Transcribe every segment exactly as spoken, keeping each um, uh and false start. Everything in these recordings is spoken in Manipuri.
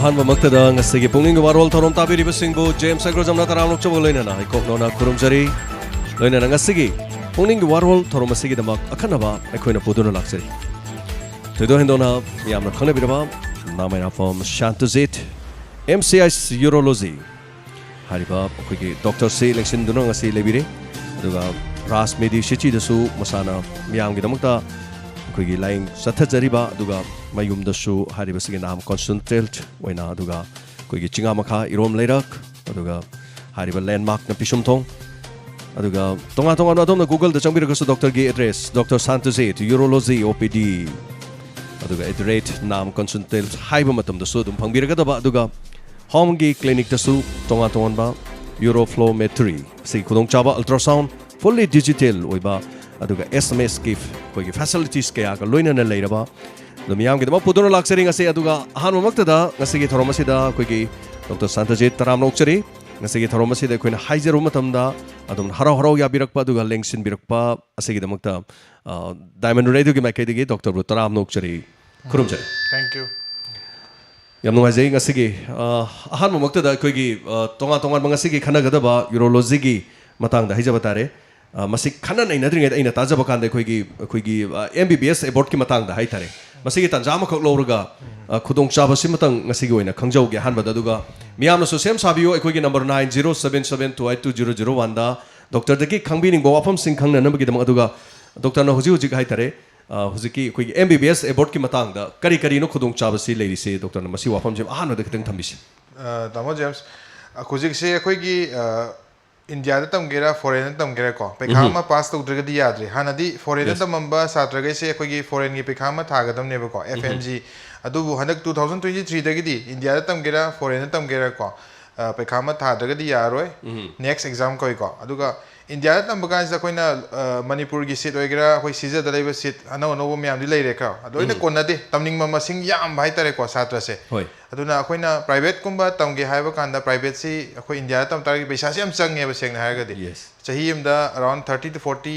ꯑꯍꯥꯟꯕꯃꯛꯇꯗ ꯉꯁꯤꯒꯤ ꯄꯨꯛꯅꯤꯡꯒꯤ ꯋꯥꯔꯣꯜ ꯊꯧꯔꯝ ꯇꯥꯕꯤꯔꯤꯕꯁꯤꯡꯕꯨ ꯖꯦꯝꯁ ꯑꯦꯒ꯭ꯔꯣꯖꯝꯅ ꯇꯔꯥꯝꯅ ꯑꯣꯛꯆꯕꯒ ꯂꯣꯏꯅꯅ ꯏꯀꯣꯛꯅꯧꯅ ꯈꯨꯔꯨꯝꯖꯔꯤ꯫ ꯂꯣꯏꯅꯅ ꯉꯁꯤꯒꯤ ꯄꯨꯛꯅꯤꯡꯒꯤ ꯋꯥꯔꯣꯜ ꯊꯧꯔꯝ ꯑꯁꯤꯒꯤꯗꯃꯛ ꯑꯈꯟꯅꯕ ꯑꯩꯈꯣꯏꯅ ꯄꯨꯗꯨꯅ ꯂꯥꯛꯆꯔꯤ꯫ ꯊꯣꯏꯗꯣꯛ ꯍꯦꯟꯗꯣꯛꯅ ꯃꯤꯌꯥꯝꯅ ꯈꯪꯅꯕꯤꯔꯕ ꯅꯥꯃꯩꯔꯥꯛꯄꯝ ꯁꯥꯟꯇꯖꯤꯠ, ꯑꯦꯝ ꯁꯤ ꯑꯥꯏꯁ ꯌꯨꯔꯣꯂꯣꯖꯤ ꯍꯥꯏꯔꯤꯕ ꯑꯩꯈꯣꯏꯒꯤ ꯗꯣꯛꯇꯔꯁꯤ ꯂꯦꯡꯁꯤꯟꯗꯨꯅ ꯉꯁꯤ ꯂꯩꯕꯤꯔꯦ꯫ ꯑꯗꯨꯒ ꯔꯥꯖ ꯃꯦꯗꯤ ꯁꯤꯇꯤꯗꯁꯨ ꯃꯁꯥꯅ ꯃꯤꯌꯥꯝꯒꯤꯗꯃꯛꯇ ꯑꯩꯈꯣꯏꯒꯤ ꯂꯥꯏꯌꯦꯡ ꯆꯠꯊꯖꯔꯤꯕ, ꯑꯗꯨꯒ ꯃꯌꯨꯝꯗꯁꯨ ꯍꯥꯏꯔꯤꯕꯁꯤꯒꯤ ꯅꯥꯝ ꯀꯣꯟꯁꯦꯟꯇ꯭ꯔꯦꯠ ꯑꯣꯏꯅ, ꯑꯗꯨꯒ ꯑꯩꯈꯣꯏꯒꯤ ꯆꯤꯡꯉꯥ ꯃꯈꯥ ꯏꯔꯣꯝ ꯂꯩꯔꯛ, ꯑꯗꯨꯒ ꯍꯥꯏꯔꯤꯕ ꯂꯦꯟꯃꯥꯔꯛꯅ ꯄꯤꯁꯨꯝꯊꯣꯡ, ꯑꯗꯨꯒ ꯇꯣꯉꯥꯟ ꯇꯣꯉꯥꯟꯕ ꯑꯗꯣꯝꯅ Google-ꯗ ꯆꯪꯕꯤꯔꯒꯁꯨ ꯗꯣꯛꯇꯔꯒꯤ ꯑꯦꯗ꯭ꯔꯦꯁ, ꯗꯣꯛꯇꯔ ꯁꯥꯟꯇꯖꯤꯠ ꯌꯨꯔꯣꯂꯣꯖꯤ ꯑꯣ ꯄꯤ ꯗꯤ, ꯑꯗꯨꯒ at the rate ꯅꯥꯝ ꯀꯣꯟꯁꯦꯟꯇ꯭ꯔꯦꯠ ꯍꯥꯏꯕ ꯃꯇꯝꯗꯁꯨ ꯑꯗꯨꯝ ꯐꯪꯕꯤꯔꯒꯗꯕ, ꯑꯗꯨꯒ ꯍꯣꯝꯒꯤ ꯀ꯭ꯂꯤꯅꯤꯛꯇꯁꯨ ꯇꯣꯉꯥꯟ ꯇꯣꯉꯥꯟꯕ ꯌꯨꯔꯣꯐ꯭ꯂꯣꯃꯦꯇ꯭ꯔꯤ, ꯑꯁꯤꯒꯤ ꯈꯨꯗꯣꯡꯆꯥꯕ, ꯑꯜꯇ꯭ꯔꯥꯁꯥꯎꯟ, ꯐꯨꯜꯂꯤ ꯗꯤꯖꯤꯇꯦꯜ ꯑꯣꯏꯕ, ꯑꯗꯨꯒ ꯑꯦꯁ ꯑꯦꯝ ꯑꯦꯁꯀꯤ ꯑꯩꯈꯣꯏꯒꯤ ꯐꯦꯁꯤꯂꯤꯇꯤꯁ ꯀꯌꯥꯒ ꯂꯣꯏꯅꯅ ꯂꯩꯔꯕ, ꯑꯗꯨ ꯃꯤꯌꯥꯝꯒꯤꯗꯃꯛ ꯄꯨꯗꯨꯅ ꯂꯥꯛꯆꯔꯤ ꯉꯁꯤ꯫ ꯑꯗꯨꯒ ꯑꯍꯥꯟꯕꯃꯛꯇꯗ ꯉꯁꯤꯒꯤ ꯊꯧꯔꯝ ꯑꯁꯤꯗ ꯑꯩꯈꯣꯏꯒꯤ ꯗꯣꯛꯇꯔ ꯁꯥꯟꯇꯖꯤꯠ ꯇꯔꯥꯝꯅ ꯑꯣꯛꯆꯔꯤ꯫ ꯉꯁꯤꯒꯤ ꯊꯧꯔꯝ ꯑꯁꯤꯗ ꯑꯩꯈꯣꯏꯅ ꯍꯥꯏꯖꯔꯨꯕ ꯃꯇꯝꯗ ꯑꯗꯨꯝ ꯍꯔꯥꯎ ꯍꯔꯥꯎ ꯌꯥꯕꯤꯔꯛꯄ ꯑꯗꯨꯒ ꯂꯦꯡꯁꯤꯟꯕꯤꯔꯛꯄ ꯑꯁꯤꯒꯤꯗꯃꯛꯇ, ꯑ, ꯗꯥꯏꯃꯟ ꯔꯦꯗꯤꯑꯣꯒꯤ ꯃꯥꯏꯀꯩꯗꯒꯤ ꯗꯣꯛꯇꯔꯕꯨ ꯇꯔꯥꯝꯅ ꯑꯣꯛꯆꯔꯤ꯫ ꯈꯨꯔꯨꯝꯖꯔꯤ꯫ Thank you. ꯌꯥꯝ ꯅꯨꯡꯉꯥꯏꯖꯩ꯫ ꯉꯁꯤꯒꯤ, ꯑ, ꯑꯍꯥꯟꯕꯃꯛꯇꯗ ꯑꯩꯈꯣꯏꯒꯤ, ꯑ, ꯇꯣꯉꯥꯟ ꯇꯣꯉꯥꯟꯕ ꯉꯁꯤꯒꯤ ꯈꯟꯅꯒꯗꯕ ꯌꯨꯔꯣꯂꯣꯖꯤꯒꯤ ꯃꯇꯥꯡꯗ ꯍꯥꯏꯖꯕ ꯇꯥꯔꯦ꯫ ꯑ, ꯃꯁꯤ ꯈꯟꯅ ꯅꯩꯅꯗ꯭ꯔꯤꯉꯩꯗ ꯑꯩꯅ ꯇꯥꯖꯕ ꯀꯥꯟꯗ ꯑꯩꯈꯣꯏꯒꯤ, ꯑꯩꯈꯣꯏꯒꯤ, ꯑ, ꯑꯦꯝ ꯕꯤ ꯕꯤ ꯑꯦꯁ ꯑꯦꯕꯣꯔꯠꯀꯤ ꯃꯇꯥꯡꯗ ꯍꯥꯏ ꯇꯥꯔꯦ, ꯃꯁꯤꯒꯤ ꯇꯥꯟꯖꯥ ꯑꯃꯈꯛ ꯂꯧꯔꯒ, ꯑ, ꯈꯨꯗꯣꯡꯆꯥꯕꯁꯤꯃꯇꯪ ꯉꯁꯤꯒꯤ ꯑꯣꯏꯅ ꯈꯪꯖꯍꯧꯒꯦ ꯑꯍꯥꯟꯕꯗ꯫ ꯑꯗꯨꯒ ꯃꯤꯌꯥꯝꯅꯁꯨ ꯁꯦꯝ ꯁꯥꯕꯤꯌꯨ ꯑꯩꯈꯣꯏꯒꯤ number nine zero seven seven two eight two zero zero one-ꯗ ꯗꯣꯛꯇꯔꯗꯒꯤ ꯈꯪꯕꯤꯅꯤꯡꯕ ꯋꯥꯐꯝꯁꯤꯡ ꯈꯪꯅꯅꯕꯒꯤꯗꯃꯛ꯫ ꯑꯗꯨꯒ ꯗꯣꯛꯇꯔꯅ ꯍꯧꯖꯤꯛ ꯍꯧꯖꯤꯛ ꯍꯥꯏ ꯇꯥꯔꯦ, ꯑ, ꯍꯧꯖꯤꯛꯀꯤ ꯑꯩꯈꯣꯏꯒꯤ ꯑꯦꯝ ꯕꯤ ꯕꯤ ꯑꯦꯁ ꯑꯦꯕꯣꯔꯠꯀꯤ ꯃꯇꯥꯡꯗ ꯀꯔꯤ ꯀꯔꯤꯅꯣ ꯈꯨꯗꯣꯡꯆꯥꯕꯁꯤ ꯂꯩꯔꯤꯁꯦ? ꯗꯣꯛꯇꯔꯅ ꯃꯁꯤ ꯋꯥꯐꯝꯁꯤ ꯑꯍꯥꯟꯕꯗ ꯈꯤꯇꯪ ꯊꯝꯕꯤꯁꯤ꯫ ꯑ, ꯇꯥꯃꯣ ꯖꯦꯝꯁ, ꯑ, ꯍꯧꯖꯤꯛꯁꯦ ꯑꯩꯈꯣꯏꯒꯤ, ꯑ, ꯏꯟꯗꯤꯌꯥꯗ ꯇꯝꯒꯦꯔꯥ ꯐꯣꯔꯦꯟꯗ ꯇꯝꯒꯦꯔꯥ ꯀꯣ, ꯄꯩꯈꯥ ꯎꯝꯍꯨꯝ꯫ ꯑꯃ ꯄꯥꯁ ꯇꯧꯗ꯭ꯔꯒꯗꯤ ꯌꯥꯗ꯭ꯔꯦ꯫ ꯍꯥꯟꯅꯗꯤ ꯐꯣꯔꯦꯟꯗ Yes. ꯇꯝꯃꯝꯕ ꯁꯥꯇ꯭ꯔꯈꯩꯁꯦ ꯑꯩꯈꯣꯏꯒꯤ ꯐꯣꯔꯦꯟꯒꯤ ꯄꯩꯈꯥ ꯑꯃ ꯊꯥꯒꯗꯕꯅꯦꯕꯀꯣ, ꯑꯦꯐ ꯑꯦꯝ ꯖꯤ꯫ ꯑꯗꯨꯕꯨ ꯍꯟꯗꯛ two thousand twenty-threeꯗꯒꯤꯗꯤ ꯏꯟꯗꯤꯌꯥꯗ ꯇꯝꯒꯦꯔꯥ ꯐꯣꯔꯦꯟꯗ ꯇꯝꯒꯦꯔꯥ ꯀꯣ, ꯑ, ꯄꯩꯈꯥ ꯑꯃ ꯊꯥꯗ꯭ꯔꯒꯗꯤ ꯌꯥꯔꯣꯏ꯫ ꯎꯝ꯫ Next exam ꯀꯧꯏꯀꯣ꯫ ꯑꯗꯨꯒ ꯏꯟꯗꯤꯌꯥꯗ ꯇꯝꯕ ꯀꯥꯟꯁꯤꯗ ꯑꯩꯈꯣꯏꯅ, ꯑ, ꯃꯅꯤꯄꯨꯔꯒꯤ ꯁꯤꯠ ꯑꯣꯏꯒꯦꯔꯥ, ꯑꯩꯈꯣꯏ ꯁꯤꯖꯗ ꯂꯩꯕ ꯁꯤꯠ ꯑꯅꯧ ꯑꯅꯧꯕ ꯃꯌꯥꯝꯗꯤ ꯂꯩꯔꯦꯀꯣ꯫ ꯑꯗꯨ ꯂꯣꯏꯅ ꯎꯝ꯫ ꯀꯣꯟꯅꯗꯦ, ꯇꯝꯅꯤꯡꯕ ꯃꯁꯤꯡ ꯌꯥꯝꯕ ꯍꯥꯏꯇꯥꯔꯦꯀꯣ ꯁꯥꯇ꯭ꯔꯁꯦ꯫ ꯍꯣꯏ꯫ ꯑꯗꯨꯅ ꯑꯩꯈꯣꯏꯅ ꯄ꯭ꯔꯥꯏꯚꯦꯠꯀꯨꯝꯕ ꯇꯝꯒꯦ ꯍꯥꯏꯕ ꯀꯥꯟꯗ ꯄ꯭ꯔꯥꯏꯚꯦꯠꯁꯤ ꯑꯩꯈꯣꯏ ꯏꯟꯗꯤꯌꯥꯗ ꯇꯝ ꯇꯥꯔꯒꯗꯤ ꯄꯩꯁꯥꯁꯤ ꯌꯥꯝ ꯆꯪꯉꯦꯕ, ꯁꯦꯡꯅ ꯍꯥꯏꯔꯒꯗꯤ꯫ Yes. ꯆꯍꯤ ꯑꯃꯗ around thirty to forty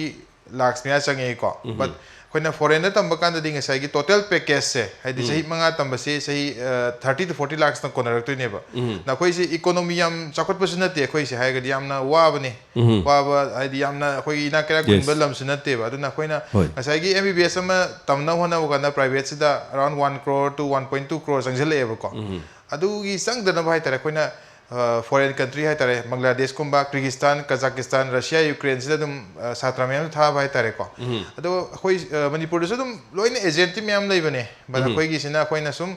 lakhs ꯃꯌꯥ ꯆꯪꯉꯦꯀꯣ꯫ ꯎꯝ꯫ But ꯑꯩꯈꯣꯏꯅ ꯐꯣꯔꯦꯟꯗ ꯇꯝꯕ ꯀꯥꯟꯗꯗꯤ ꯉꯁꯥꯏꯒꯤ ꯇꯣꯇꯦꯜ ꯄꯦꯀꯦꯖꯁꯦ, ꯍꯥꯏꯗꯤ ꯆꯍꯤ ꯃꯉꯥ ꯇꯝꯕꯁꯤ ꯆꯍꯤ ꯊꯥꯔꯇꯤ ꯇꯨ ꯐꯣꯔꯇꯤ ꯂꯥꯛꯁꯅ ꯀꯣꯟꯅꯔꯛꯇꯣꯏꯅꯦꯕ꯫ ꯅꯈꯣꯏꯁꯤ ꯏꯀꯣꯅꯣꯃꯤ ꯌꯥꯝ ꯆꯥꯎꯈꯠꯄꯁꯨ ꯅꯠꯇꯦ, ꯑꯩꯈꯣꯏꯁꯦ ꯍꯥꯏꯔꯒꯗꯤ ꯌꯥꯝꯅ ꯋꯥꯕꯅꯦ꯫ ꯋꯥꯕ ꯍꯥꯏꯗꯤ ꯌꯥꯝꯅ ꯑꯩꯈꯣꯏꯒꯤ ꯏꯅꯥꯛ ꯀꯩꯔꯥꯛ ꯈꯨꯟꯕ ꯂꯝꯁꯨ ꯅꯠꯇꯦꯕ꯫ ꯑꯗꯨꯅ ꯑꯩꯈꯣꯏꯅ ꯉꯁꯥꯏꯒꯤ ꯑꯦꯝ ꯕꯤ ꯕꯤ ꯑꯦꯁ ꯑꯃ ꯇꯝꯅꯕ ꯍꯣꯠꯅꯕ ꯀꯥꯟꯗ ꯄ꯭ꯔꯥꯏꯚꯦꯠꯁꯤꯗ around one crore to one point two crore ꯆꯪꯁꯤꯜꯂꯛꯑꯦꯕꯀꯣ꯫ ꯑꯗꯨꯒꯤ ꯆꯪꯗꯅꯕ ꯍꯥꯏꯇꯥꯔꯦ, ꯑꯩꯈꯣꯏꯅ ꯐꯣꯔꯦꯟ ꯀꯟꯇ꯭ꯔꯤ ꯍꯥꯏꯇꯥꯔꯦ, ꯕꯪꯒ꯭ꯂꯥꯗꯦꯁꯀꯨꯝꯕ, ꯀ꯭ꯔꯤꯒꯤꯁꯇꯥꯟ, ꯀꯖꯥꯀꯤꯁꯇꯥꯟ, ꯔꯁꯤꯌꯥ, ꯌꯨꯀ꯭ꯔꯦꯟꯁꯤꯗ ꯑꯗꯨꯝ ꯁꯥꯇ꯭ꯔ ꯃꯌꯥꯝ ꯊꯥꯕ ꯍꯥꯏꯇꯥꯔꯦꯀꯣ꯫ ꯑꯗꯣ ꯑꯩꯈꯣꯏ ꯃꯅꯤꯄꯨꯔꯗꯁꯨ ꯑꯗꯨꯝ ꯂꯣꯏꯅ ꯑꯦꯖꯦꯟꯇꯤ ꯃꯌꯥꯝ ꯂꯩꯕꯅꯦ꯫ ꯕꯠ ꯑꯩꯈꯣꯏꯒꯤꯁꯤꯅ, ꯑꯩꯈꯣꯏꯅ ꯁꯨꯝ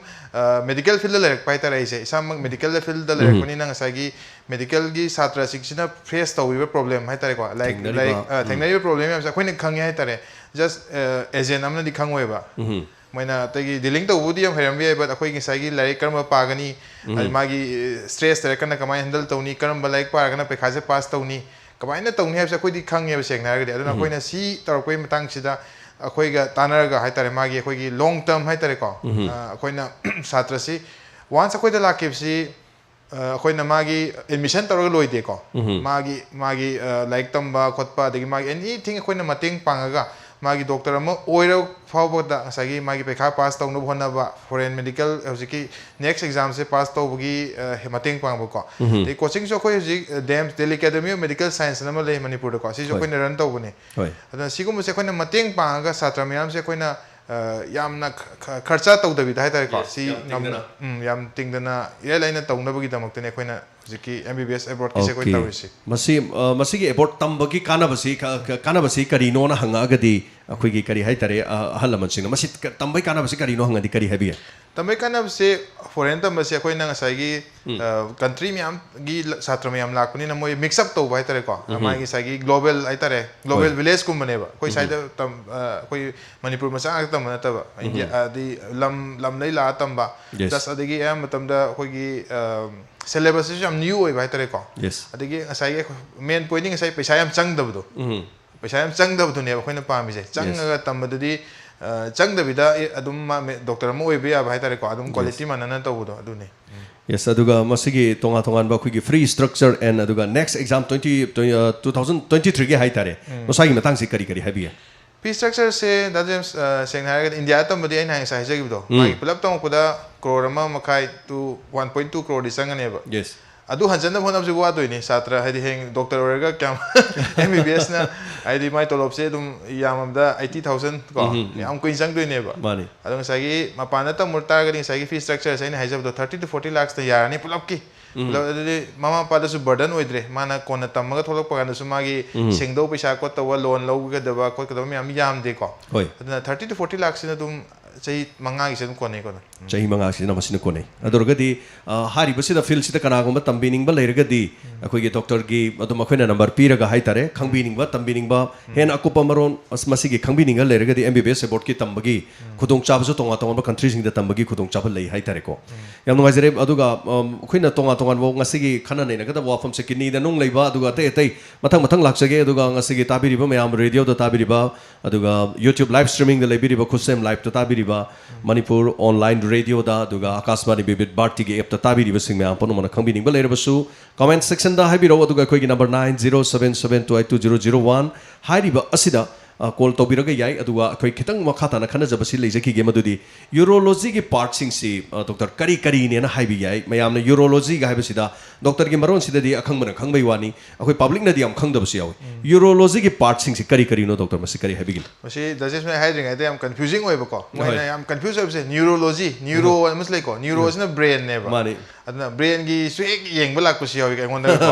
ꯃꯦꯗꯤꯀꯦꯜ ꯐꯤꯜꯗ ꯂꯩꯔꯛꯄ ꯍꯥꯏꯇꯥꯔꯦ꯫ ꯑꯁꯦ ꯏꯁꯥꯃꯛ ꯃꯦꯗꯤꯀꯦꯜꯗ ꯐꯤꯜꯗ ꯂꯩꯔꯛꯄꯅꯤꯅ ꯉꯁꯥꯏꯒꯤ ꯃꯦꯗꯤꯀꯦꯜꯒꯤ ꯁꯥꯇ꯭ꯔꯁꯤꯡꯁꯤꯅ ꯐꯦꯁ ꯇꯧꯔꯤꯕ ꯄ꯭ꯔꯣꯕ꯭ꯂꯦꯝ ꯍꯥꯏꯇꯥꯔꯦꯀꯣ, ꯂꯥꯏꯔꯤꯛ ꯊꯦꯡꯅꯔꯤꯕ, ꯂꯥꯏꯔꯤꯛ ꯑ, ꯎꯝ꯫ ꯊꯦꯡꯅꯔꯤꯕ ꯄ꯭ꯔꯣꯕ꯭ꯂꯦꯝ ꯃꯌꯥꯝꯁꯦ ꯑꯩꯈꯣꯏꯅ ꯈꯪꯉꯦ ꯍꯥꯏꯇꯥꯔꯦ꯫ ꯖꯁ ꯑꯦꯖꯦꯟ ꯑꯃꯅꯗꯤ ꯈꯪꯉꯣꯏꯕ꯫ ꯃꯣꯏꯅ ꯑꯇꯩꯒꯤ ꯗꯤꯂꯤꯡ ꯇꯧꯕꯕꯨꯗꯤ ꯌꯥꯝ ꯍꯩꯔꯝꯕ ꯌꯥꯏ, ꯕꯠ ꯑꯩꯈꯣꯏ ꯉꯁꯥꯏꯒꯤ ꯂꯥꯏꯔꯤꯛ ꯀꯔꯝꯕ ꯄꯥꯒꯅꯤ, ꯑꯗꯩ ꯃꯥꯒꯤ ꯁ꯭ꯇ꯭ꯔꯦꯁ ꯂꯩꯔꯀꯥꯟꯗ ꯀꯃꯥꯏꯅ ꯍꯦꯟꯗꯜ ꯇꯧꯅꯤ, ꯀꯔꯝꯕ ꯂꯥꯏꯔꯤꯛ ꯄꯥꯔꯒꯅ ꯄꯩꯈꯥꯁꯦ ꯄꯥꯁ ꯇꯧꯅꯤ, ꯀꯃꯥꯏꯅ ꯇꯧꯅꯤ ꯍꯥꯏꯕꯁꯦ ꯑꯩꯈꯣꯏꯗꯤ ꯈꯪꯉꯦꯕ, ꯁꯦꯡꯅ ꯍꯥꯏꯔꯒꯗꯤ꯫ ꯑꯗꯨꯅ ꯑꯩꯈꯣꯏꯅ ꯁꯤ ꯇꯧꯔꯛꯄꯒꯤ ꯃꯇꯥꯡꯁꯤꯗ ꯑꯩꯈꯣꯏꯒ ꯇꯥꯟꯅꯔꯒ ꯍꯥꯏꯇꯥꯔꯦ, ꯃꯥꯒꯤ ꯑꯩꯈꯣꯏꯒꯤ ꯂꯣꯡ ꯇꯔꯝ ꯍꯥꯏꯇꯥꯔꯦꯀꯣ, ꯑ, ꯑꯩꯈꯣꯏꯅ ꯁꯥꯇ꯭ꯔꯁꯤ ꯋꯥꯟꯁ ꯑꯩꯈꯣꯏꯗ ꯂꯥꯛꯈꯤꯕꯁꯤ, ꯑ, ꯑꯩꯈꯣꯏꯅ ꯃꯥꯒꯤ ꯑꯦꯗꯃꯤꯁꯟ ꯇꯧꯔꯒ ꯂꯣꯏꯗꯦꯀꯣ꯫ ꯃꯥꯒꯤ, ꯃꯥꯒꯤ, ꯑ, ꯂꯥꯏꯔꯤꯛ ꯇꯝꯕ ꯈꯣꯠꯄ, ꯑꯗꯒꯤ ꯃꯥꯒꯤ ꯑꯦꯅꯤꯊꯤꯡ ꯑꯩꯈꯣꯏꯅ ꯃꯇꯦꯡ ꯄꯥꯡꯉꯒ ꯃꯥꯒꯤ ꯗꯣꯛꯇꯔ ꯑꯃ ꯑꯣꯏꯔ ꯐꯥꯎꯕꯗ ꯉꯁꯥꯏꯒꯤ ꯃꯥꯒꯤ ꯄꯩꯈꯥ ꯄꯥꯁ ꯇꯧꯅꯕ ꯍꯣꯠꯅꯕ, ꯐꯣꯔꯦꯟ ꯃꯦꯗꯤꯀꯦꯜ ꯍꯧꯖꯤꯛꯀꯤ ꯅꯦꯛꯁ ꯑꯦꯛꯖꯥꯝꯁꯦ ꯄꯥꯁ ꯇꯧꯕꯒꯤ, ꯑ, ꯃꯇꯦꯡ ꯄꯥꯡꯕꯀꯣ꯫ ꯑꯗꯩ ꯀꯣꯆꯤꯡꯁꯨ ꯑꯩꯈꯣꯏ ꯍꯧꯖꯤꯛ, ꯑ, ꯗꯦꯝ, Delhi academy of medical science ꯑꯃ ꯂꯩ ꯃꯅꯤꯄꯨꯔꯗꯀꯣ, ꯁꯤꯁꯨ ꯍꯣꯏ꯫ ꯑꯩꯈꯣꯏꯅ ꯔꯟ ꯇꯧꯕꯅꯦ꯫ ꯍꯣꯏ꯫ ꯑꯗꯨꯅ ꯁꯤꯒꯨꯝꯕꯁꯦ ꯑꯩꯈꯣꯏꯅ ꯃꯇꯦꯡ ꯄꯥꯡꯉꯒ ꯁꯥꯇ꯭ꯔ ꯃꯌꯥꯝꯁꯦ ꯑꯩꯈꯣꯏꯅ, ꯑ, ꯌꯥꯝꯅ ꯈ-, ꯈ-, ꯈꯔꯆ ꯇꯧꯗꯕꯤꯗ ꯍꯥꯏꯇꯥꯔꯦꯀꯣ꯫ Yes, ꯁꯤ ꯌꯥꯝ ꯉꯝ-, ꯇꯤꯡꯗꯅ꯫ ꯎꯝ, ꯌꯥꯝ ꯇꯤꯡꯗꯅ ꯏꯔꯥꯏ ꯂꯥꯏꯅ ꯇꯧꯅꯕꯒꯤꯗꯃꯛꯇꯅꯦ ꯑꯩꯈꯣꯏꯅ ꯍꯧꯖꯤꯛꯀꯤ ꯑꯦꯝ ꯕꯤ ꯕꯤ ꯑꯦꯁ ꯑꯦꯕ꯭ꯔꯣꯗꯀꯤꯁꯦ ꯑꯩꯈꯣꯏ ꯑꯣꯀꯦ꯫ ꯇꯧꯔꯤꯁꯤ꯫ ꯃꯁꯤ, ꯑ, ꯃꯁꯤꯒꯤ ꯑꯦꯕ꯭ꯔꯣꯗ ꯇꯝꯕꯒꯤ ꯀꯥꯟꯅꯕꯁꯤ, ꯀ-, ꯀ-, ꯀꯥꯟꯅꯕꯁꯤ ꯀꯔꯤꯅꯣꯅ ꯍꯪꯉꯛꯑꯒꯗꯤ ꯑꯩꯈꯣꯏꯒꯤ ꯀꯔꯤ ꯍꯥꯏꯇꯥꯔꯦ, ꯑ, ꯑꯍꯜ ꯂꯃꯟꯁꯤꯡꯅ ꯃꯁꯤ ꯀ-, ꯇꯝꯕꯒꯤ ꯀꯥꯟꯅꯕꯁꯤ ꯀꯔꯤꯅꯣ ꯍꯪꯉꯗꯤ ꯀꯔꯤ ꯍꯥꯏꯕꯤꯒꯦ? ꯇꯝꯕꯒꯤ ꯀꯥꯟꯅꯕꯁꯦ, ꯐꯣꯔꯦꯟ ꯇꯝꯕꯁꯦ ꯑꯩꯈꯣꯏꯅ ꯉꯁꯥꯏꯒꯤ, ꯎꯝ꯫ ꯑ, ꯀꯟꯇ꯭ꯔꯤ ꯃꯌꯥꯝꯒꯤ ꯂ-, ꯁꯥꯇ꯭ꯔ ꯃꯌꯥꯝ ꯂꯥꯛꯄꯅꯤꯅ ꯃꯣꯏ ꯃꯤꯛꯁ ꯑꯞ ꯇꯧꯕ ꯍꯥꯏꯇꯥꯔꯦꯀꯣ꯫ ꯎꯝ꯫ ꯃꯥꯒꯤ ꯉꯁꯥꯏꯒꯤ ꯒ꯭ꯂꯣꯕꯦꯜ ꯍꯥꯏꯇꯥꯔꯦ, ꯒ꯭ꯂꯣꯕꯦꯜ ꯍꯣꯏ꯫ ꯚꯤꯂꯦꯖꯀꯨꯝꯕꯅꯦꯕ꯫ ꯑꯩꯈꯣꯏ ꯎꯝ꯫ ꯁ꯭ꯋꯥꯏꯗ ꯇꯝ-, ꯑ, ꯑꯩꯈꯣꯏ ꯃꯅꯤꯄꯨꯔ ꯃꯆꯥ ꯉꯥꯛꯇ ꯇꯝꯕ ꯅꯠꯇꯕ, ꯏꯟꯗꯤꯌꯥ, ꯎꯝ꯫ ꯑꯗꯤ ꯂꯝ, ꯂꯝꯗꯩ ꯂꯥꯛꯑ ꯇꯝꯕ꯫ Yes꯫ ꯄ꯭ꯂꯁ ꯑꯗꯒꯤ ꯑꯌꯥꯝꯕ ꯃꯇꯝꯗ ꯑꯩꯈꯣꯏꯒꯤ, ꯑ, ꯁꯦꯂꯦꯕꯁꯁꯤꯁꯨ ꯌꯥꯝ ꯅ꯭ꯌꯨ ꯑꯣꯏꯕ ꯍꯥꯏꯇꯥꯔꯦꯀꯣ꯫ Yes꯫ ꯑꯗꯒꯤ ꯉꯁꯥꯏꯒꯤ ꯑꯩꯈꯣꯏ ꯃꯦꯟ ꯄꯣꯏꯟꯗꯤ ꯉꯁꯥꯏ ꯄꯩꯁꯥ ꯌꯥꯝ ꯆꯪꯗꯕꯗꯣ꯫ ꯎꯝ꯫ ꯄꯩꯁꯥ ꯌꯥꯝ ꯆꯪꯗꯕꯗꯨꯅꯦꯕ ꯑꯩꯈꯣꯏꯅ ꯄꯥꯝꯃꯤꯁꯦ꯫ Yes꯫ ꯆꯪꯉꯒ ꯇꯝꯕꯗꯨꯗꯤ, ꯑ, ꯆꯪꯗꯕꯤꯗ ꯑꯦ, ꯑꯗꯨꯝ ꯃꯥ ꯃꯦ-, ꯗꯣꯛꯇꯔ ꯑꯃ ꯑꯣꯏꯕ ꯌꯥꯕ ꯍꯥꯏꯇꯥꯔꯦꯀꯣ꯫ ꯑꯗꯨꯝ Yes꯫ ꯀ꯭ꯋꯥꯂꯤꯇꯤ ꯃꯥꯟꯅꯅ ꯇꯧꯕꯗꯣ ꯑꯗꯨꯅꯦ꯫ Yes, ꯑꯗꯨꯒ ꯃꯁꯤꯒꯤ ꯇꯣꯉꯥꯟ ꯇꯣꯉꯥꯟꯕ ꯑꯩꯈꯣꯏꯒꯤ free structure and ꯑꯗꯨꯒ next exam twenty, twenty, ꯑ, two thousand twenty-threeꯒꯤ ꯍꯥꯏꯇꯥꯔꯦ꯫ ꯎꯝ꯫ ꯃꯁꯥꯒꯤ ꯃꯇꯥꯡꯁꯤ ꯀꯔꯤ ꯀꯔꯤ ꯍꯥꯏꯕꯤꯒꯦ? Fee structure ꯁꯦ, ꯗꯥ ꯖꯦꯝꯁ, ꯑ, ꯁꯦꯡꯅ ꯍꯥꯏꯔꯒꯗꯤ, ꯏꯟꯗꯤꯌꯥꯗ ꯇꯝꯕꯗꯤ ꯑꯩꯅ ꯉꯁꯥꯏ ꯍꯥꯏꯖꯈꯤꯕꯗꯣ, ꯎꯝ꯫ ꯃꯥꯒꯤ ꯄꯨꯂꯞ ꯇꯝꯃꯛꯄꯗ ꯀ꯭ꯔꯣꯔ ꯑꯃ ꯃꯈꯥꯏ to one point two ꯀ꯭ꯔꯣꯔꯗꯤ ꯆꯪꯒꯅꯦꯕ꯫ Yes. ꯑꯗꯨ ꯍꯟꯖꯟꯅꯕ ꯍꯣꯠꯅꯕꯁꯤ ꯋꯥꯗꯣꯏꯅꯤ꯫ ꯁꯥꯇ꯭ꯔ ꯍꯥꯏꯗꯤ ꯍꯌꯦꯡ ꯗꯣꯛꯇꯔ ꯑꯣꯏꯔꯒ ꯀꯌꯥꯝ, ꯑꯦꯝ ꯕꯤ ꯕꯤ ꯑꯦꯁꯅ ꯍꯥꯏꯗꯤ ꯃꯥꯏ ꯇꯣꯂꯣꯞꯁꯦ ꯑꯗꯨꯝ ꯌꯥꯝꯃꯕꯗ eighty thousand ꯀꯣ, ꯎꯝ, ꯎꯝ, ꯎꯝ꯫ ꯌꯥꯝ ꯀꯨꯏꯅ ꯆꯪꯗꯣꯏꯅꯦꯕ꯫ ꯃꯥꯅꯤ꯫ ꯑꯗꯣ ꯉꯁꯥꯏꯒꯤ ꯃꯄꯥꯟꯗ ꯇꯝꯃꯨ ꯇꯥꯔꯒꯗꯤ ꯉꯁꯥꯏꯒꯤ fee structure ꯁꯦ ꯑꯩꯅ ꯍꯥꯏꯖꯕꯗꯣ thirty to forty lakhs ꯇ ꯌꯥꯔꯅꯤ ꯄꯨꯂꯞꯀꯤ꯫ ꯎꯝ꯫ ꯄꯨꯂꯞ ꯑꯗꯨꯗꯤ ꯃꯃꯥ ꯃꯄꯥꯗꯁꯨ burden ꯑꯣꯏꯗ꯭ꯔꯦ꯫ ꯃꯥꯅ ꯀꯣꯟꯅ ꯇꯝꯃꯒ ꯊꯣꯛꯂꯛꯄ ꯀꯥꯟꯗꯁꯨ ꯃꯥꯒꯤ ꯎꯝ꯫ ꯁꯦꯡꯗꯧ ꯄꯩꯁꯥ ꯈꯣꯠꯇꯧꯕ, ꯂꯣꯟ ꯂꯧꯒꯗꯕ ꯈꯣꯠꯀꯗꯕ ꯃꯌꯥꯝ ꯌꯥꯝꯗꯦꯀꯣ꯫ ꯍꯣꯏ꯫ ꯑꯗꯨꯅ thirty to forty lakhs ꯁꯤꯅ ꯑꯗꯨꯝ ꯆꯍꯤ ꯃꯉꯥꯒꯤꯁꯦ ꯑꯗꯨꯝ ꯀꯣꯟꯅꯩꯀꯣ ꯑꯗꯨꯝ꯫ ꯎꯝ꯫ ꯆꯍꯤ ꯃꯉꯥꯁꯤꯅ ꯃꯁꯤꯅ ꯀꯣꯟꯅꯩ꯫ ꯑꯗꯨ ꯑꯣꯏꯔꯒꯗꯤ, ꯑ, ꯍꯥꯏꯔꯤꯕꯁꯤꯗ field ꯁꯤꯗ ꯀꯅꯥꯒꯨꯝꯕ ꯇꯝꯕꯤꯅꯤꯡꯕ ꯂꯩꯔꯒꯗꯤ, ꯎꯝ꯫ ꯑꯩꯈꯣꯏꯒꯤ ꯗꯣꯛꯇꯔꯒꯤ ꯑꯗꯨꯝ ꯑꯩꯈꯣꯏꯅ number ꯄꯤꯔꯒ ꯍꯥꯏꯇꯥꯔꯦ, ꯈꯪꯕꯤꯅꯤꯡꯕ, ꯇꯝꯕꯤꯅꯤꯡꯕ, ꯎꯝ꯫ ꯍꯦꯟꯅ ꯑꯀꯨꯞꯄ ꯃꯔꯣꯜ ꯑꯁ-, ꯃꯁꯤꯒꯤ ꯈꯪꯕꯤꯅꯤꯡꯕ ꯂꯩꯔꯒꯗꯤ M B B S abroad ꯀꯤ ꯇꯝꯕꯒꯤ ꯎꯝ꯫ ꯈꯨꯗꯣꯡꯆꯥꯕꯁꯨ ꯇꯣꯉꯥꯟ ꯇꯣꯉꯥꯟꯕ country ꯁꯤꯡꯗ ꯇꯝꯕꯒꯤ ꯈꯨꯗꯣꯡꯆꯥꯕ ꯂꯩ ꯍꯥꯏꯇꯥꯔꯦꯀꯣ꯫ ꯎꯝ꯫ ꯌꯥꯝ ꯅꯨꯡꯉꯥꯏꯖꯔꯦ꯫ ꯑꯗꯨꯒ, ꯎꯝ, ꯑꯩꯈꯣꯏꯅ ꯇꯣꯉꯥꯟ ꯇꯣꯉꯥꯟꯕ ꯉꯁꯤꯒꯤ ꯈꯟꯅ ꯅꯩꯅꯒꯗꯕ ꯋꯥꯐꯝꯁꯦ kidney ꯗ ꯅꯨꯡ ꯂꯩꯕ, ꯑꯗꯨꯒ ꯑꯇꯩ ꯑꯇꯩ ꯃꯊꯪ ꯃꯊꯪ ꯂꯥꯛꯆꯒꯦ꯫ ꯑꯗꯨꯒ ꯉꯁꯤꯒꯤ ꯇꯥꯕꯤꯔꯤꯕ ꯃꯌꯥꯝ, radio ꯗ ꯇꯥꯕꯤꯔꯤꯕ, ꯑꯗꯨꯒ YouTube live streaming ꯗ ꯂꯩꯕꯤꯔꯤꯕ, ꯈꯨꯠꯁꯦꯝ live ꯇ ꯇꯥꯕꯤꯔꯤꯕ, ꯃꯅꯤꯄꯨꯔ online radio ꯗ, ꯑꯗꯨꯒ ꯑꯀꯥꯁꯕꯥꯅꯤ ꯕꯤꯕꯤꯠ ꯚꯥꯔꯇꯤꯒꯤ app ꯇ ꯇꯥꯕꯤꯔꯤꯕꯁꯤꯡ ꯃꯌꯥꯝ ꯄꯨꯝꯅꯃꯛꯅ ꯈꯪꯕꯤꯅꯤꯡꯕ ꯂꯩꯔꯕꯁꯨ, comment section ꯗ ꯍꯥꯏꯕꯤꯔꯛꯎ꯫ ꯑꯗꯨꯒ ꯑꯩꯈꯣꯏꯒꯤ number nine zero seven seven two eight two zero zero one ꯍꯥꯏꯔꯤꯕ ꯑꯁꯤꯗ, ꯑ, call ꯇꯧꯕꯤꯔꯒ ꯌꯥꯏ꯫ ꯑꯗꯨꯒ ꯑꯩꯈꯣꯏ ꯈꯤꯇꯪ ꯃꯈꯥ ꯇꯥꯅ ꯈꯟꯅꯖꯕꯁꯤ ꯂꯩꯖꯈꯤꯒꯦ, ꯃꯗꯨꯗꯤ urology ꯒꯤ part ꯁꯤꯡꯁꯤ, ꯑ, ꯗꯣꯛꯇꯔ, ꯀꯔꯤ ꯀꯔꯤꯅꯦꯅ ꯍꯥꯏꯕ ꯌꯥꯏ? ꯃꯌꯥꯝꯅ urology ꯒ ꯍꯥꯏꯕꯁꯤꯗ ꯗꯣꯛꯇꯔꯒꯤ ꯃꯔꯣꯟꯁꯤꯗꯗꯤ ꯑꯈꯪꯕꯅ ꯈꯪꯕꯩ ꯋꯥꯅꯤ, ꯑꯩꯈꯣꯏ public ꯅꯗꯤ ꯌꯥꯝ ꯈꯪꯗꯕꯁꯨ ꯌꯥꯎꯏ꯫ ꯎꯝ꯫ Urology ꯒꯤ part ꯁꯤꯡꯁꯤ ꯀꯔꯤ ꯀꯔꯤꯅꯣ, ꯗꯣꯛꯇꯔ, ꯃꯁꯤ ꯀꯔꯤ ꯍꯥꯏꯕꯤꯒꯅꯤ? ꯃꯁꯤ ꯗꯥ ꯖꯦꯝꯁꯅ ꯍꯥꯏꯗ꯭ꯔꯤꯉꯩꯗ ꯌꯥꯝ confusing ꯑꯣꯏꯕꯀꯣ꯫ ꯃꯣꯏꯅ ꯍꯣꯏ꯫ ꯌꯥꯝ confuse ꯑꯣꯏꯕꯁꯦ, neurology, neuro ꯎꯝ꯫ ꯑꯃꯁꯨ ꯂꯩꯀꯣ, neuro ꯎꯝ꯫ ꯁꯤꯅ brain ꯅꯦꯕ꯫ ꯃꯥꯅꯤ꯫ ꯑꯗꯨꯅ brain ꯒꯤꯁꯨ ꯍꯦꯛ ꯌꯦꯡꯕ ꯂꯥꯛꯄꯁꯨ ꯌꯥꯎꯏꯀꯣ꯫